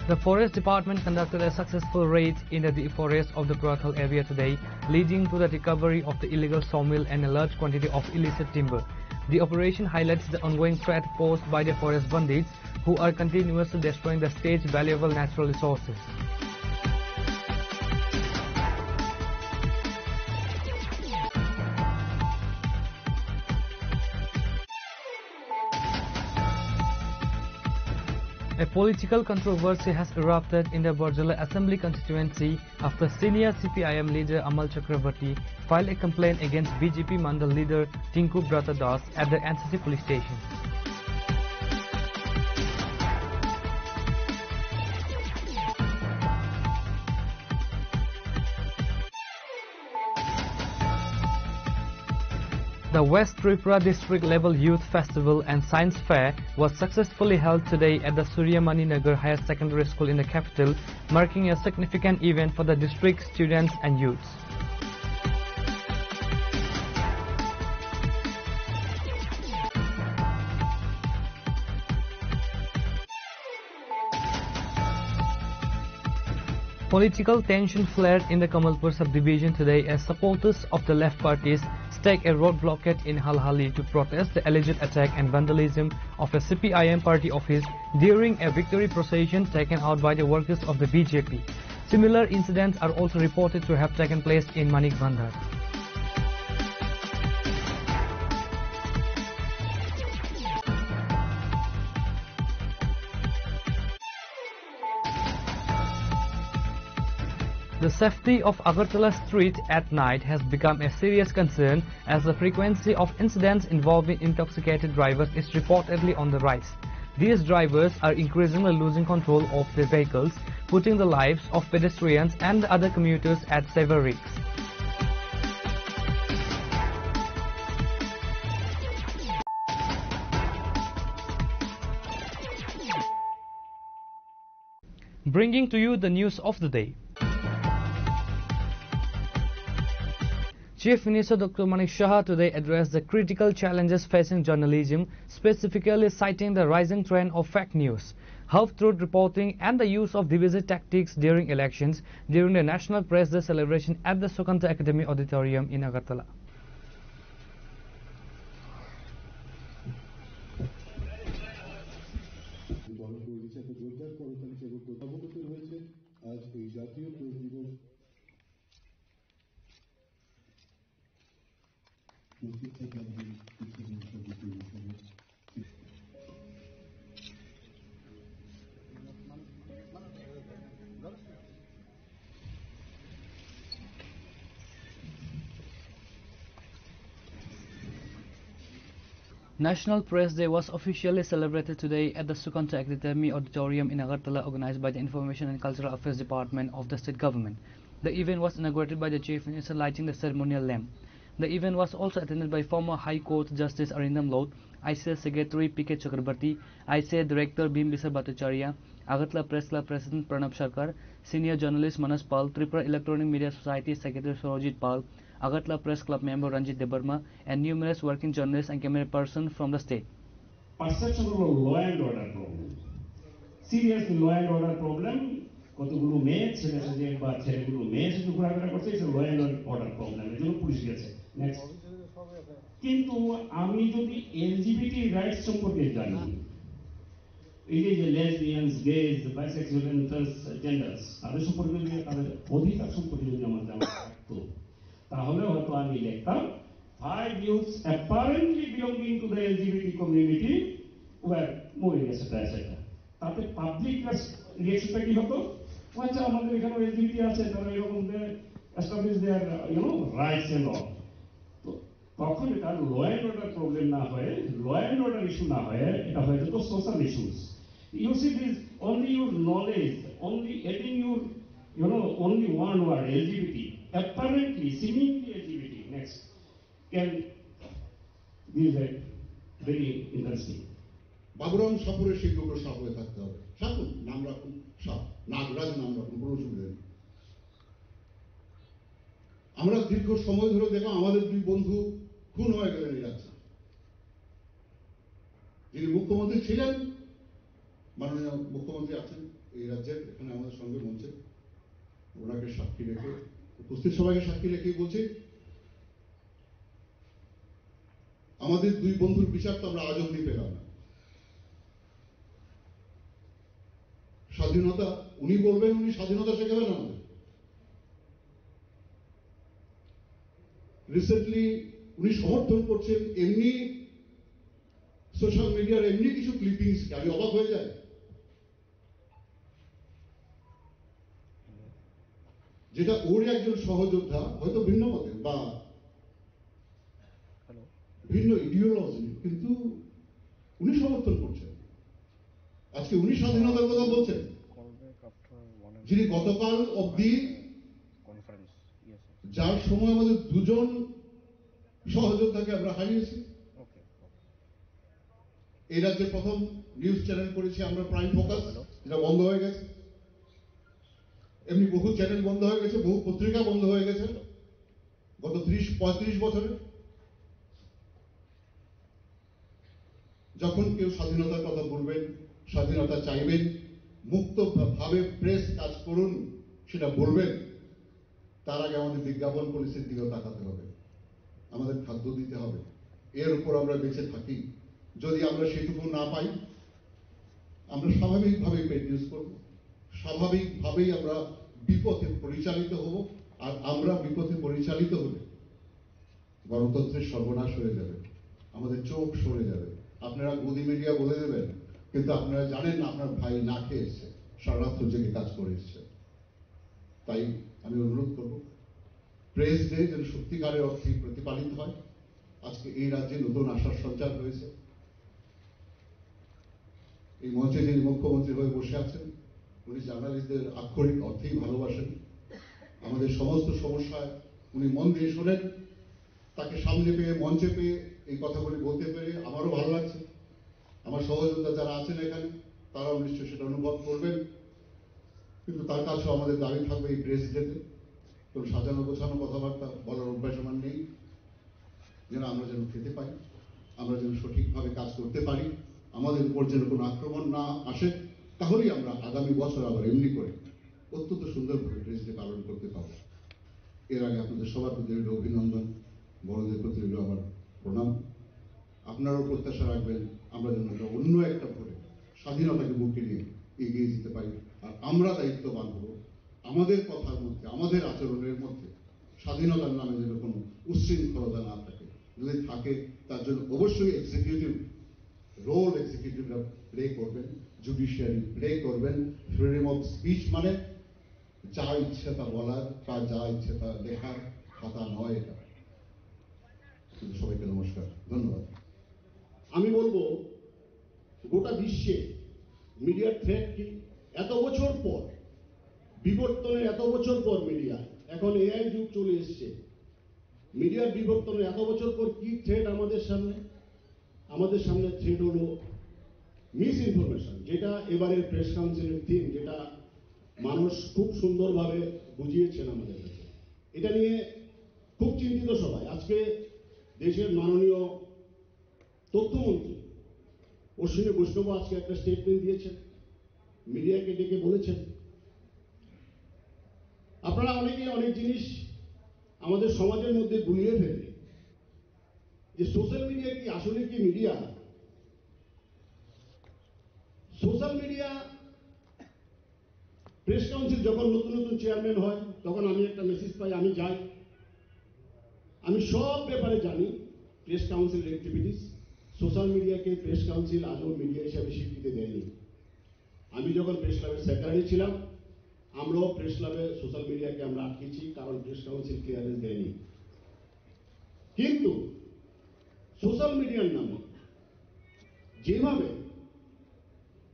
The Forest Department conducted a successful raid in the deep forest of the Purathal area today, leading to the recovery of the illegal sawmill and a large quantity of illicit timber. The operation highlights the ongoing threat posed by the forest bandits, who are continuously destroying the state's valuable natural resources. A political controversy has erupted in the Barjala Assembly constituency after senior C P I M leader Amal Chakravarti filed a complaint against B J P Mandal leader Tinku Brata Das at the N C C police station. The West Tripura District Level Youth Festival and Science Fair was successfully held today at the Suryamani Nagar Higher Secondary School in the capital, marking a significant event for the district students and youths. Political tension flared in the Kamalpur subdivision today as supporters of the left parties stake a road blockade in Halhali to protest the alleged attack and vandalism of a C P I M party office during a victory procession taken out by the workers of the B J P. Similar incidents are also reported to have taken place in Manik Bhandar. The safety of Agartala street at night has become a serious concern as the frequency of incidents involving intoxicated drivers is reportedly on the rise. These drivers are increasingly losing control of their vehicles, putting the lives of pedestrians and other commuters at severe risk. Bringing to you the news of the day. Chief Minister Doctor Manik Saha today addressed the critical challenges facing journalism, specifically citing the rising trend of fake news, half-truth reporting, and the use of divisive tactics during elections during the National Press Day celebration at the Sukanta Academy Auditorium in Agartala. দলের পরিচয় জোরদার কর্মসূচি এবং প্রত্যাবর্তন হয়েছে। আজ এই জাতীয় প্রেস দিবস। National Press Day was officially celebrated today at the Sukanta Academy Auditorium in Agartala, organized by the Information and Cultural Affairs Department of the state government. The event was inaugurated by the Chief Minister, lighting the ceremonial lamp. The event was also attended by former High Court Justice Arindam Lod, I C S Secretary P K Chakrabarty, I C S Director Bimbisar Bhattacharya, Agartala Press Club President Pranab Sarkar, senior journalist Manas Pal, Tripura Electronic Media Society Secretary Surajit Pal, Agartala Press Club member Ranjit Debbarma, and numerous working journalists and camera person from the state. Perception of law and order problem. Serious law and order problem. কতগুলো মেয়ে ছেলের সাথে বা ছেলেগুলো মেয়ের সাথে ঘোরাফেরা করছে, it's a law and order problem, এর জন্য পুলিশ গেছে। নেক্সট। কিন্তু আমি যদি এলজিবিটি রাইটস সম্পর্কে জানি, এই যে, যে লেসবিয়ানস, গেজ, বাইসেক্সুয়াল এন্ড ট্রান্সজেন্ডার্স, তাদের সম্পর্কে যদি, তাদের অধিকার সম্পর্কে যদি আমার জানা থাকতো, তাহলে হয়তো আমি লিখতাম, "Five youths apparently belonging to the L G B T community were moving, et cetera, et cetera" তাতে পাবলিক রিয়াকশনটা কি হতো? "ও আচ্ছা, আমাদের এখানে এলজিবিটি আছে, তারা এরকম establish their, you know, rights and all." তো তখন এটা ল অ্যান্ড অর্ডার প্রবলেম না হয়ে, ল অ্যান্ড অর্ডার ইস্যু না হয়ে, এটা হয়ে যেত social issues. You see this, only your knowledge, only adding your, you know, only one word, L G B T, apparently, seemingly L G B T, next, can, this is a very interesting. Baburam সাপুরের সেই লোকের সাপ হয়ে থাকতে হবে। সাপু নাম রাখুন, সাপ, নাগরাজ নাম রাখুন, কোনো অসুবিধা নেই। আমরা দীর্ঘ সময় ধরে দেখলাম আমাদের দুই বন্ধু খুন হয়ে গেলেন এই রাজ্যে। যিনি মুখ্যমন্ত্রী ছিলেন, মাননীয় মুখ্যমন্ত্রী আছেন এই রাজ্যের, এখানে আমাদের সঙ্গে মঞ্চে, ওনাকে সাক্ষী রেখে, উপস্থিত সবাইকে সাক্ষী রেখেই বলছি, আমাদের দুই বন্ধুর বিচার তো আমরা আজ অবধি পেলাম না। স্বাধীনতা, উনি বলবেন উনি স্বাধীনতা শেখাবেন আমাদের। রিসেন্টলি উনি সমর্থন করছেন এমনি সোশ্যাল মিডিয়ার এমনি কিছু ক্লিপিংস, আমি অবাক হয়ে যাই। যেটা ওর একজন সহযোদ্ধা, হয়তো ভিন্ন মতের বা ভিন্ন ইডিওলজি, কিন্তু উনি সমর্থন করছেন। আজকে উনি স্বাধীনতার কথা বলছেন, যিনি গতকাল অবধি, যার সময় আমাদের দুজন সহযোদ্ধাকে আমরা হারিয়েছি। এই রাজ্যের প্রথম নিউজ চ্যানেল করেছি আমরা প্রাইম ফোকাস, যেটা বন্ধ হয়ে গেছে। এমনি বহু চ্যানেল বন্ধ হয়ে গেছে, বহু পত্রিকা বন্ধ হয়ে গেছে গত ত্রিশ পঁয়ত্রিশ বছরে। যখন কেউ স্বাধীনতার কথা বলবেন, স্বাধীনতা চাইবেন, মুক্ত ভাবে প্রেস কাজ করুন, সেটা বলবেন, তার আগে আমাদের বিজ্ঞাপন পলিসির দিকেও তাকাতে হবে। আমাদের খাদ্য দিতে হবে, এর উপর আমরা বেঁচে থাকি। যদি আমরা সেটুকু না পাই, আমরা স্বাভাবিকভাবেই পেট নিউজ করব, স্বাভাবিকভাবেই আমরা বিপথে পরিচালিত হব। আর আমরা বিপথে পরিচালিত হলে গণতন্ত্রের সর্বনাশ হয়ে যাবে, আমাদের চোখ সরে যাবে। আপনারা গদি মিডিয়া বলে দেবেন, কিন্তু আপনারা জানেন না আপনার ভাই না খেয়ে এসছে, সারা রাত্র জেগে কাজ করে এসছে। তাই আমি অনুরোধ করব, প্রেস ডে যেন সত্যিকারের অর্থে প্রতিপালিত হয়। আজকে এই রাজ্যে নতুন আশার সঞ্চার হয়েছে। এই মঞ্চে যিনি মুখ্যমন্ত্রী হয়ে বসে আছেন, উনি জার্নালিস্টদের আক্ষরিক অর্থেই ভালোবাসেন। আমাদের সমস্ত সমস্যায় উনি মন দিয়ে শোনেন। তাকে সামনে পেয়ে, মঞ্চে পেয়ে এই কথাগুলি বলতে পেরে আমারও ভালো লাগছে। আমার সহযোদ্ধা যারা আছেন এখানে, তারাও নিশ্চয়ই সেটা অনুভব করবেন। কিন্তু তার কাছেও আমাদের দাবি থাকবে এই প্রেস ডেতে কোনো সাজানো গোছানো কথাবার্তা বলার অভ্যাস আমার নেই, যেন আমরা যেন খেতে পাই, আমরা যেন সঠিকভাবে কাজ করতে পারি, আমাদের উপর যেন কোনো আক্রমণ না আসে। তাহলেই আমরা আগামী বছর আবার এমনি করে অত্যন্ত সুন্দরভাবে প্রেস ডে পালন করতে পারব। এর আগে আপনাদের সবার প্রতি রইল অভিনন্দন, বড়দের প্রতি রইল আমার প্রণাম। আপনারাও প্রত্যাশা রাখবেন আমরা যেন একটা অন্য একটা ভোটে স্বাধীনতাকে বুকে নিয়ে এগিয়ে যেতে পারি। আর আমরা দায়িত্ববান হব আমাদের কথার মধ্যে, আমাদের আচরণের মধ্যে স্বাধীনতার নামে যেন কোনো উচ্ছৃঙ্খলতা না থাকে। যদি থাকে, তার জন্য অবশ্যই এক্সিকিউটিভ রোল এক্সিকিউটিভরা প্লে করবেন, জুডিশিয়ারি প্লে করবেন। ফ্রিডম অফ স্পিচ মানে যা ইচ্ছে তা বলার বা যা ইচ্ছে তা লেখার খাতা নয় এটা। কিন্তু সবাইকে নমস্কার, ধন্যবাদ। আমি বলবো, গোটা বিশ্বে মিডিয়ার থ্রেট কি? এত বছর পর, বিবর্তনের এত বছর পর মিডিয়া, এখন এআই যুগ চলে এসছে। মিডিয়ার বিবর্তনের এত বছর পর কি থ্রেট আমাদের সামনে? আমাদের সামনে থ্রেট হলো মিস ইনফরমেশন, যেটা এবারের প্রেস কাউন্সিলের থিম, যেটা মানুষ খুব সুন্দরভাবে বুঝিয়েছেন আমাদের কাছে। এটা নিয়ে খুব চিন্তিত সবাই। আজকে দেশের মাননীয় তথ্যমন্ত্রী অশ্বিনী বৈষ্ণব আজকে একটা স্টেটমেন্ট দিয়েছেন, মিডিয়াকে ডেকে বলেছেন, আপনারা অনেকেই অনেক জিনিস আমাদের সমাজের মধ্যে গুলিয়ে ফেলে যে সোশ্যাল মিডিয়া কি আসলে কি media. Social media, press council যখন নতুন নতুন চেয়ারম্যান হয়, তখন আমি একটা মেসেজ পাই, আমি যাই, আমি সব ব্যাপারে জানি। প্রেস কাউন্সিলের অ্যাক্টিভিটিস, সোশ্যাল মিডিয়াকে প্রেস কাউন্সিল আজও মিডিয়া হিসাবে স্বীকৃতি দেয়নি। আমি যখন প্রেস ক্লাবের সেক্রেটারি ছিলাম, আমরাও প্রেস ক্লাবে সোশ্যাল মিডিয়াকে আমরা আটকেছি, কারণ প্রেস কাউন্সিল ক্লিয়ারেন্স দেয়নি। কিন্তু সোশ্যাল মিডিয়ার নামে যেভাবে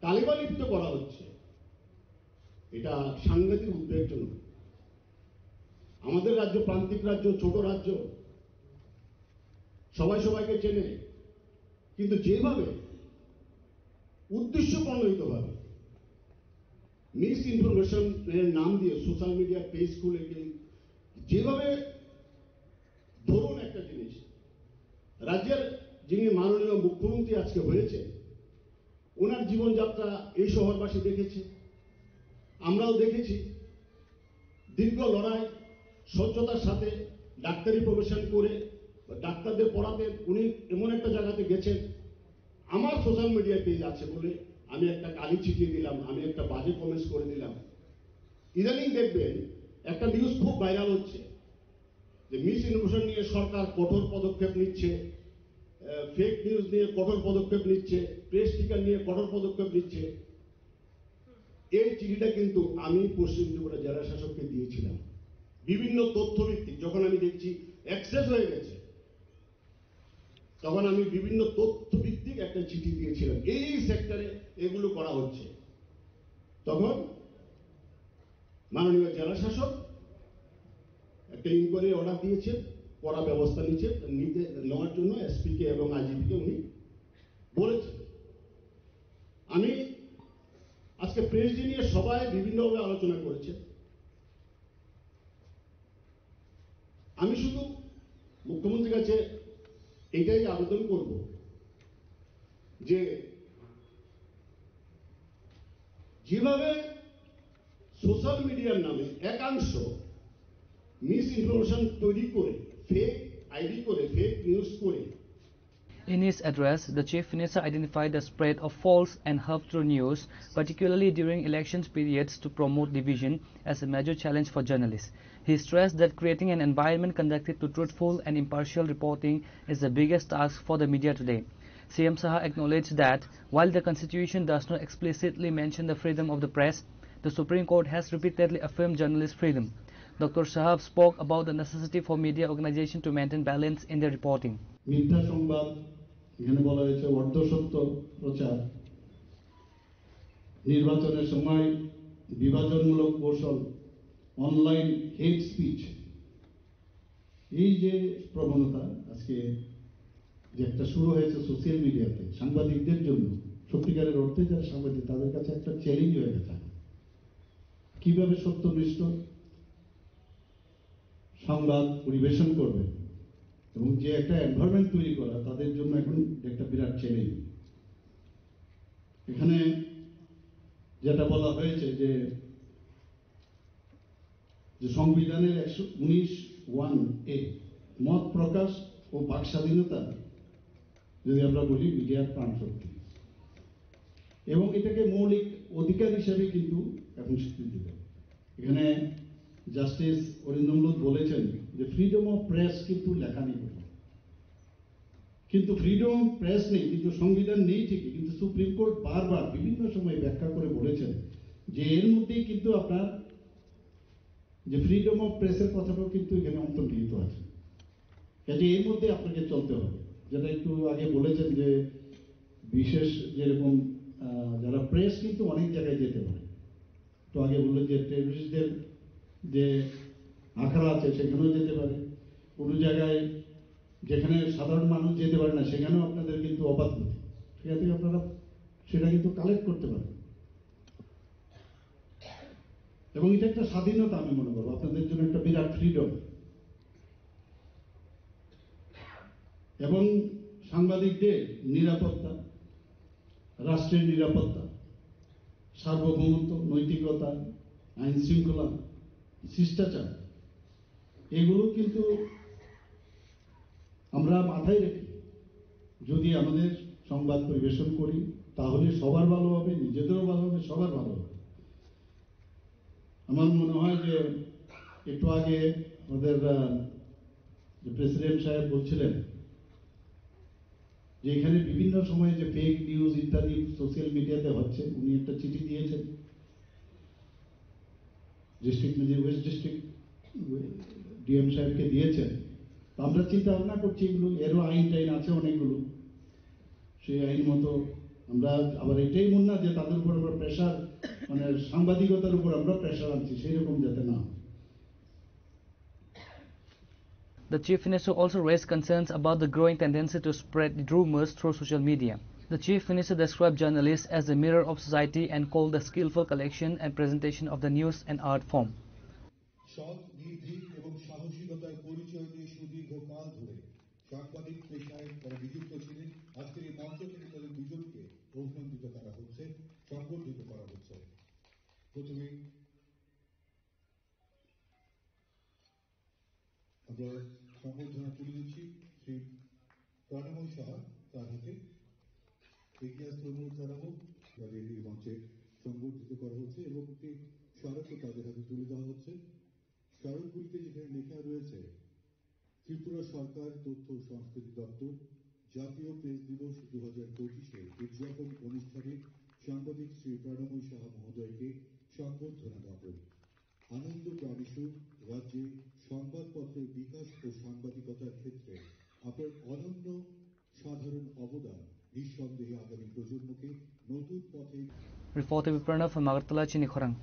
কালিমালিপ্ত করা হচ্ছে, এটা সাংঘাতিক উদ্বেগজনক। আমাদের রাজ্য প্রান্তিক রাজ্য, ছোট রাজ্য, সবাই সবাইকে চেনে, কিন্তু যেভাবে উদ্দেশ্য প্রণোদিতভাবে মিস ইনফরমেশন এর নাম দিয়ে সোশ্যাল মিডিয়া পেজ খুলে কি যেভাবে, ধরুন একটা জিনিস, রাজ্যের যিনি মাননীয় মুখ্যমন্ত্রী আজকে হয়েছে, ওনার জীবনযাত্রা এই শহরবাসী দেখেছে, আমরাও দেখেছি। দীর্ঘ লড়াই, স্বচ্ছতার সাথে ডাক্তারি প্রফেশন করে ডাক্তারদের পড়াতে উনি এমন একটা জায়গাতে গেছেন, আমার সোশ্যাল মিডিয়া পেজ আছে বলে আমি একটা গালি ছিটিয়ে দিলাম, আমি একটা বাজে কমেন্টস করে দিলাম। ইদানিং দেখবেন একটা নিউজ খুব ভাইরাল হচ্ছে যে মিস ইনফরমেশন নিয়ে সরকার কঠোর পদক্ষেপ নিচ্ছে, ফেক নিউজ নিয়ে কঠোর পদক্ষেপ নিচ্ছে, প্রেস স্টিকার নিয়ে কঠোর পদক্ষেপ নিচ্ছে। এই চিঠিটা কিন্তু আমি পশ্চিম ত্রিপুরা জেলা শাসককে দিয়েছিলাম। বিভিন্ন তথ্যভিত্তিক, যখন আমি দেখছি অ্যাক্সেস হয়ে গেছে, তখন আমি বিভিন্ন তথ্যভিত্তিক একটা চিঠি দিয়েছিলাম, এই সেক্টরে এগুলো করা হচ্ছে। তখন মাননীয় জেলা শাসক একটা ইনকোয়ারি অর্ডার দিয়েছেন। কড়া ব্যবস্থা নিচ্ছে, নিতে, নেওয়ার জন্য এসপিকে এবং আইজিপিকে উনি বলেছেন। আমি আজকে প্রেস ডে নিয়ে সবাই বিভিন্নভাবে আলোচনা করেছে। আমি শুধু মুখ্যমন্ত্রীর কাছে এটাই আবেদন করব যে যেভাবে সোশ্যাল মিডিয়ার নামে একাংশ মিস ইনফরমেশন তৈরি করে, ফেক আইডি করে, ফেক নিউজ করে, In his address, the Chief Minister identified the spread of false and half-true news, particularly during elections periods, to promote division as a major challenge for journalists. He stressed that creating an environment conducive to truthful and impartial reporting is the biggest task for the media today. C M Saha acknowledged that, while the Constitution does not explicitly mention the freedom of the press, the Supreme Court has repeatedly affirmed journalist freedom. Doctor Saha spoke about the necessity for media organization to maintain balance in their reporting. মিথ্যা সংবাদ, এখানে বলা হয়েছে অর্ধসত্য প্রচার, নির্বাচনের সময় বিভাজনমূলক কৌশল, অনলাইন হেট স্পিচ, এই যে প্রবণতা আজকে যে একটা শুরু হয়েছে সোশ্যাল মিডিয়াতে সাংবাদিকদের জন্য, সত্যিকারের অর্থে যারা সাংবাদিক তাদের কাছে একটা চ্যালেঞ্জ হয়ে গেছে। কিভাবে সত্যনিষ্ঠ সংবাদ পরিবেশন করবেন এবং যে একটা এনভায়রনমেন্ট তৈরি করা তাদের জন্য এখন একটা বিরাট চ্যালেঞ্জ। এখানে যেটা বলা হয়েছে যে যে সংবিধানের একশো উনিশ ওয়ান এ মত প্রকাশ ও বাক স্বাধীনতা যদি আমরা বলি মিডিয়ার প্রাণ শক্তি এবং এটাকে মৌলিক অধিকার হিসেবে কিন্তু এখন স্বীকৃতি দেয়। এখানে জাস্টিস অরিন্দম লোধ বলেছেন যে ফ্রিডম অফ প্রেস কিন্তু লেখা নেই কোথাও, কিন্তু ফ্রিডম অফ প্রেস নেই, কিন্তু সংবিধান নেই ঠিকই, কিন্তু সুপ্রিম কোর্ট বারবার বিভিন্ন সময় ব্যাখ্যা করে বলেছেন যে এর মধ্যেই কিন্তু আপনার যে ফ্রিডম অফ প্রেসের কথাটাও কিন্তু এখানে অন্তর্নিহিত আছে। কাজে এর মধ্যে আপনাকে চলতে হবে। যেটা একটু আগে বলেছেন যে বিশেষ যেরকম আহ, যারা প্রেস কিন্তু অনেক জায়গায় যেতে পারে। তো আগে বললেন যে টেররিস্টদের যে আখড়া আছে সেখানেও যেতে পারে, কোনো জায়গায় যেখানে সাধারণ মানুষ যেতে পারে না সেখানেও আপনাদের কিন্তু অবাধ গতি, ঠিক আছে, আপনারা সেটা কিন্তু কালেক্ট করতে পারেন। এবং এটা একটা স্বাধীনতা আমি মনে করবো, আপনাদের জন্য একটা বিরাট ফ্রিডম। এবং সাংবাদিকদের নিরাপত্তা, রাষ্ট্রের নিরাপত্তা, সার্বভৌমত্ব, নৈতিকতা, আইন শৃঙ্খলা, শিষ্টাচার, এগুলো কিন্তু আমরা মাথায় রেখে যদি আমাদের সংবাদ পরিবেশন করি, তাহলে সবার ভালো হবে, নিজেদেরও ভালো হবে, সবার ভালো হবে। আমার মনে হয় যে একটু আগে আমাদের আহ, যে প্রেসিডেন্ট সাহেব বলছিলেন যে এখানে বিভিন্ন সময়ে যে ফেক নিউজ ইত্যাদি সোশ্যাল মিডিয়াতে হচ্ছে, উনি একটা চিঠি দিয়েছেন district magistrate, West district DM সাহেবকে দিয়েছেন। তো আমরা চিন্তা ভাবনা করছি এগুলো, এরও আইন টাইন আছে অনেকগুলো, সেই আইন মতো আমরা আবার এটাই মনে না যে তাদের উপর আমরা প্রেশার, মানে সাংবাদিকতার উপর আমরা প্রেশার আনছি, সেই রকম যাতে না হয়। The Chief Minister also raised concerns about the growing tendency to spread rumors through social media. The Chief Minister described journalists as the mirror of society and called the skillful collection and presentation of the news an art form. সৎ, নির্ভীক এবং সাহসিকতার পরিচয় দিয়ে সুদীর্ঘ কাল ধরে সাংবাদিক পেশায় তারা নিযুক্ত ছিলেন। আজকের এই মঞ্চ থেকে তাদের দুজনকে অভিনন্দিত করা হচ্ছে, সম্বর্ধিত করা হচ্ছে। প্রথমে আমরা সম্বর্ধনা তুলে দিচ্ছি শ্রী প্রাণময় সাহা, তার হাতে। এগিয়ে আসতে অনুরোধ জানাবো। তাদের এই মঞ্চে সম্বর্ধিত করা হচ্ছে এবং একটি স্মারকও তাদের হাতে তুলে দেওয়া হচ্ছে। স্মারকগুলিতে যেখানে লেখা রয়েছে, ত্রিপুরা সরকার তথ্য ও সংস্কৃতি দপ্তর জাতীয় প্রেস দিবস দু হাজার পঁচিশে উদযাপন অনুষ্ঠানে সাংবাদিক শ্রী প্রাণময় সাহা মহোদয়কে সংবর্ধনা জ্ঞাপন। আনন্দ প্রাণীসু রাজ্যে সংবাদপত্রের বিকাশ ও সাংবাদিকতার ক্ষেত্রে আপনার অনন্য সাধারণ অবদান নিঃসন্দেহে আগামী প্রজন্মকে নতুন পথে Reporter Pranav from Agartala, Chini Khorang.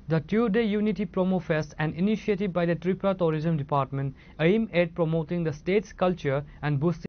The two-day Unity Promo Fest, an initiative by the Tripura Tourism Department, aimed at promoting the state's culture and boosting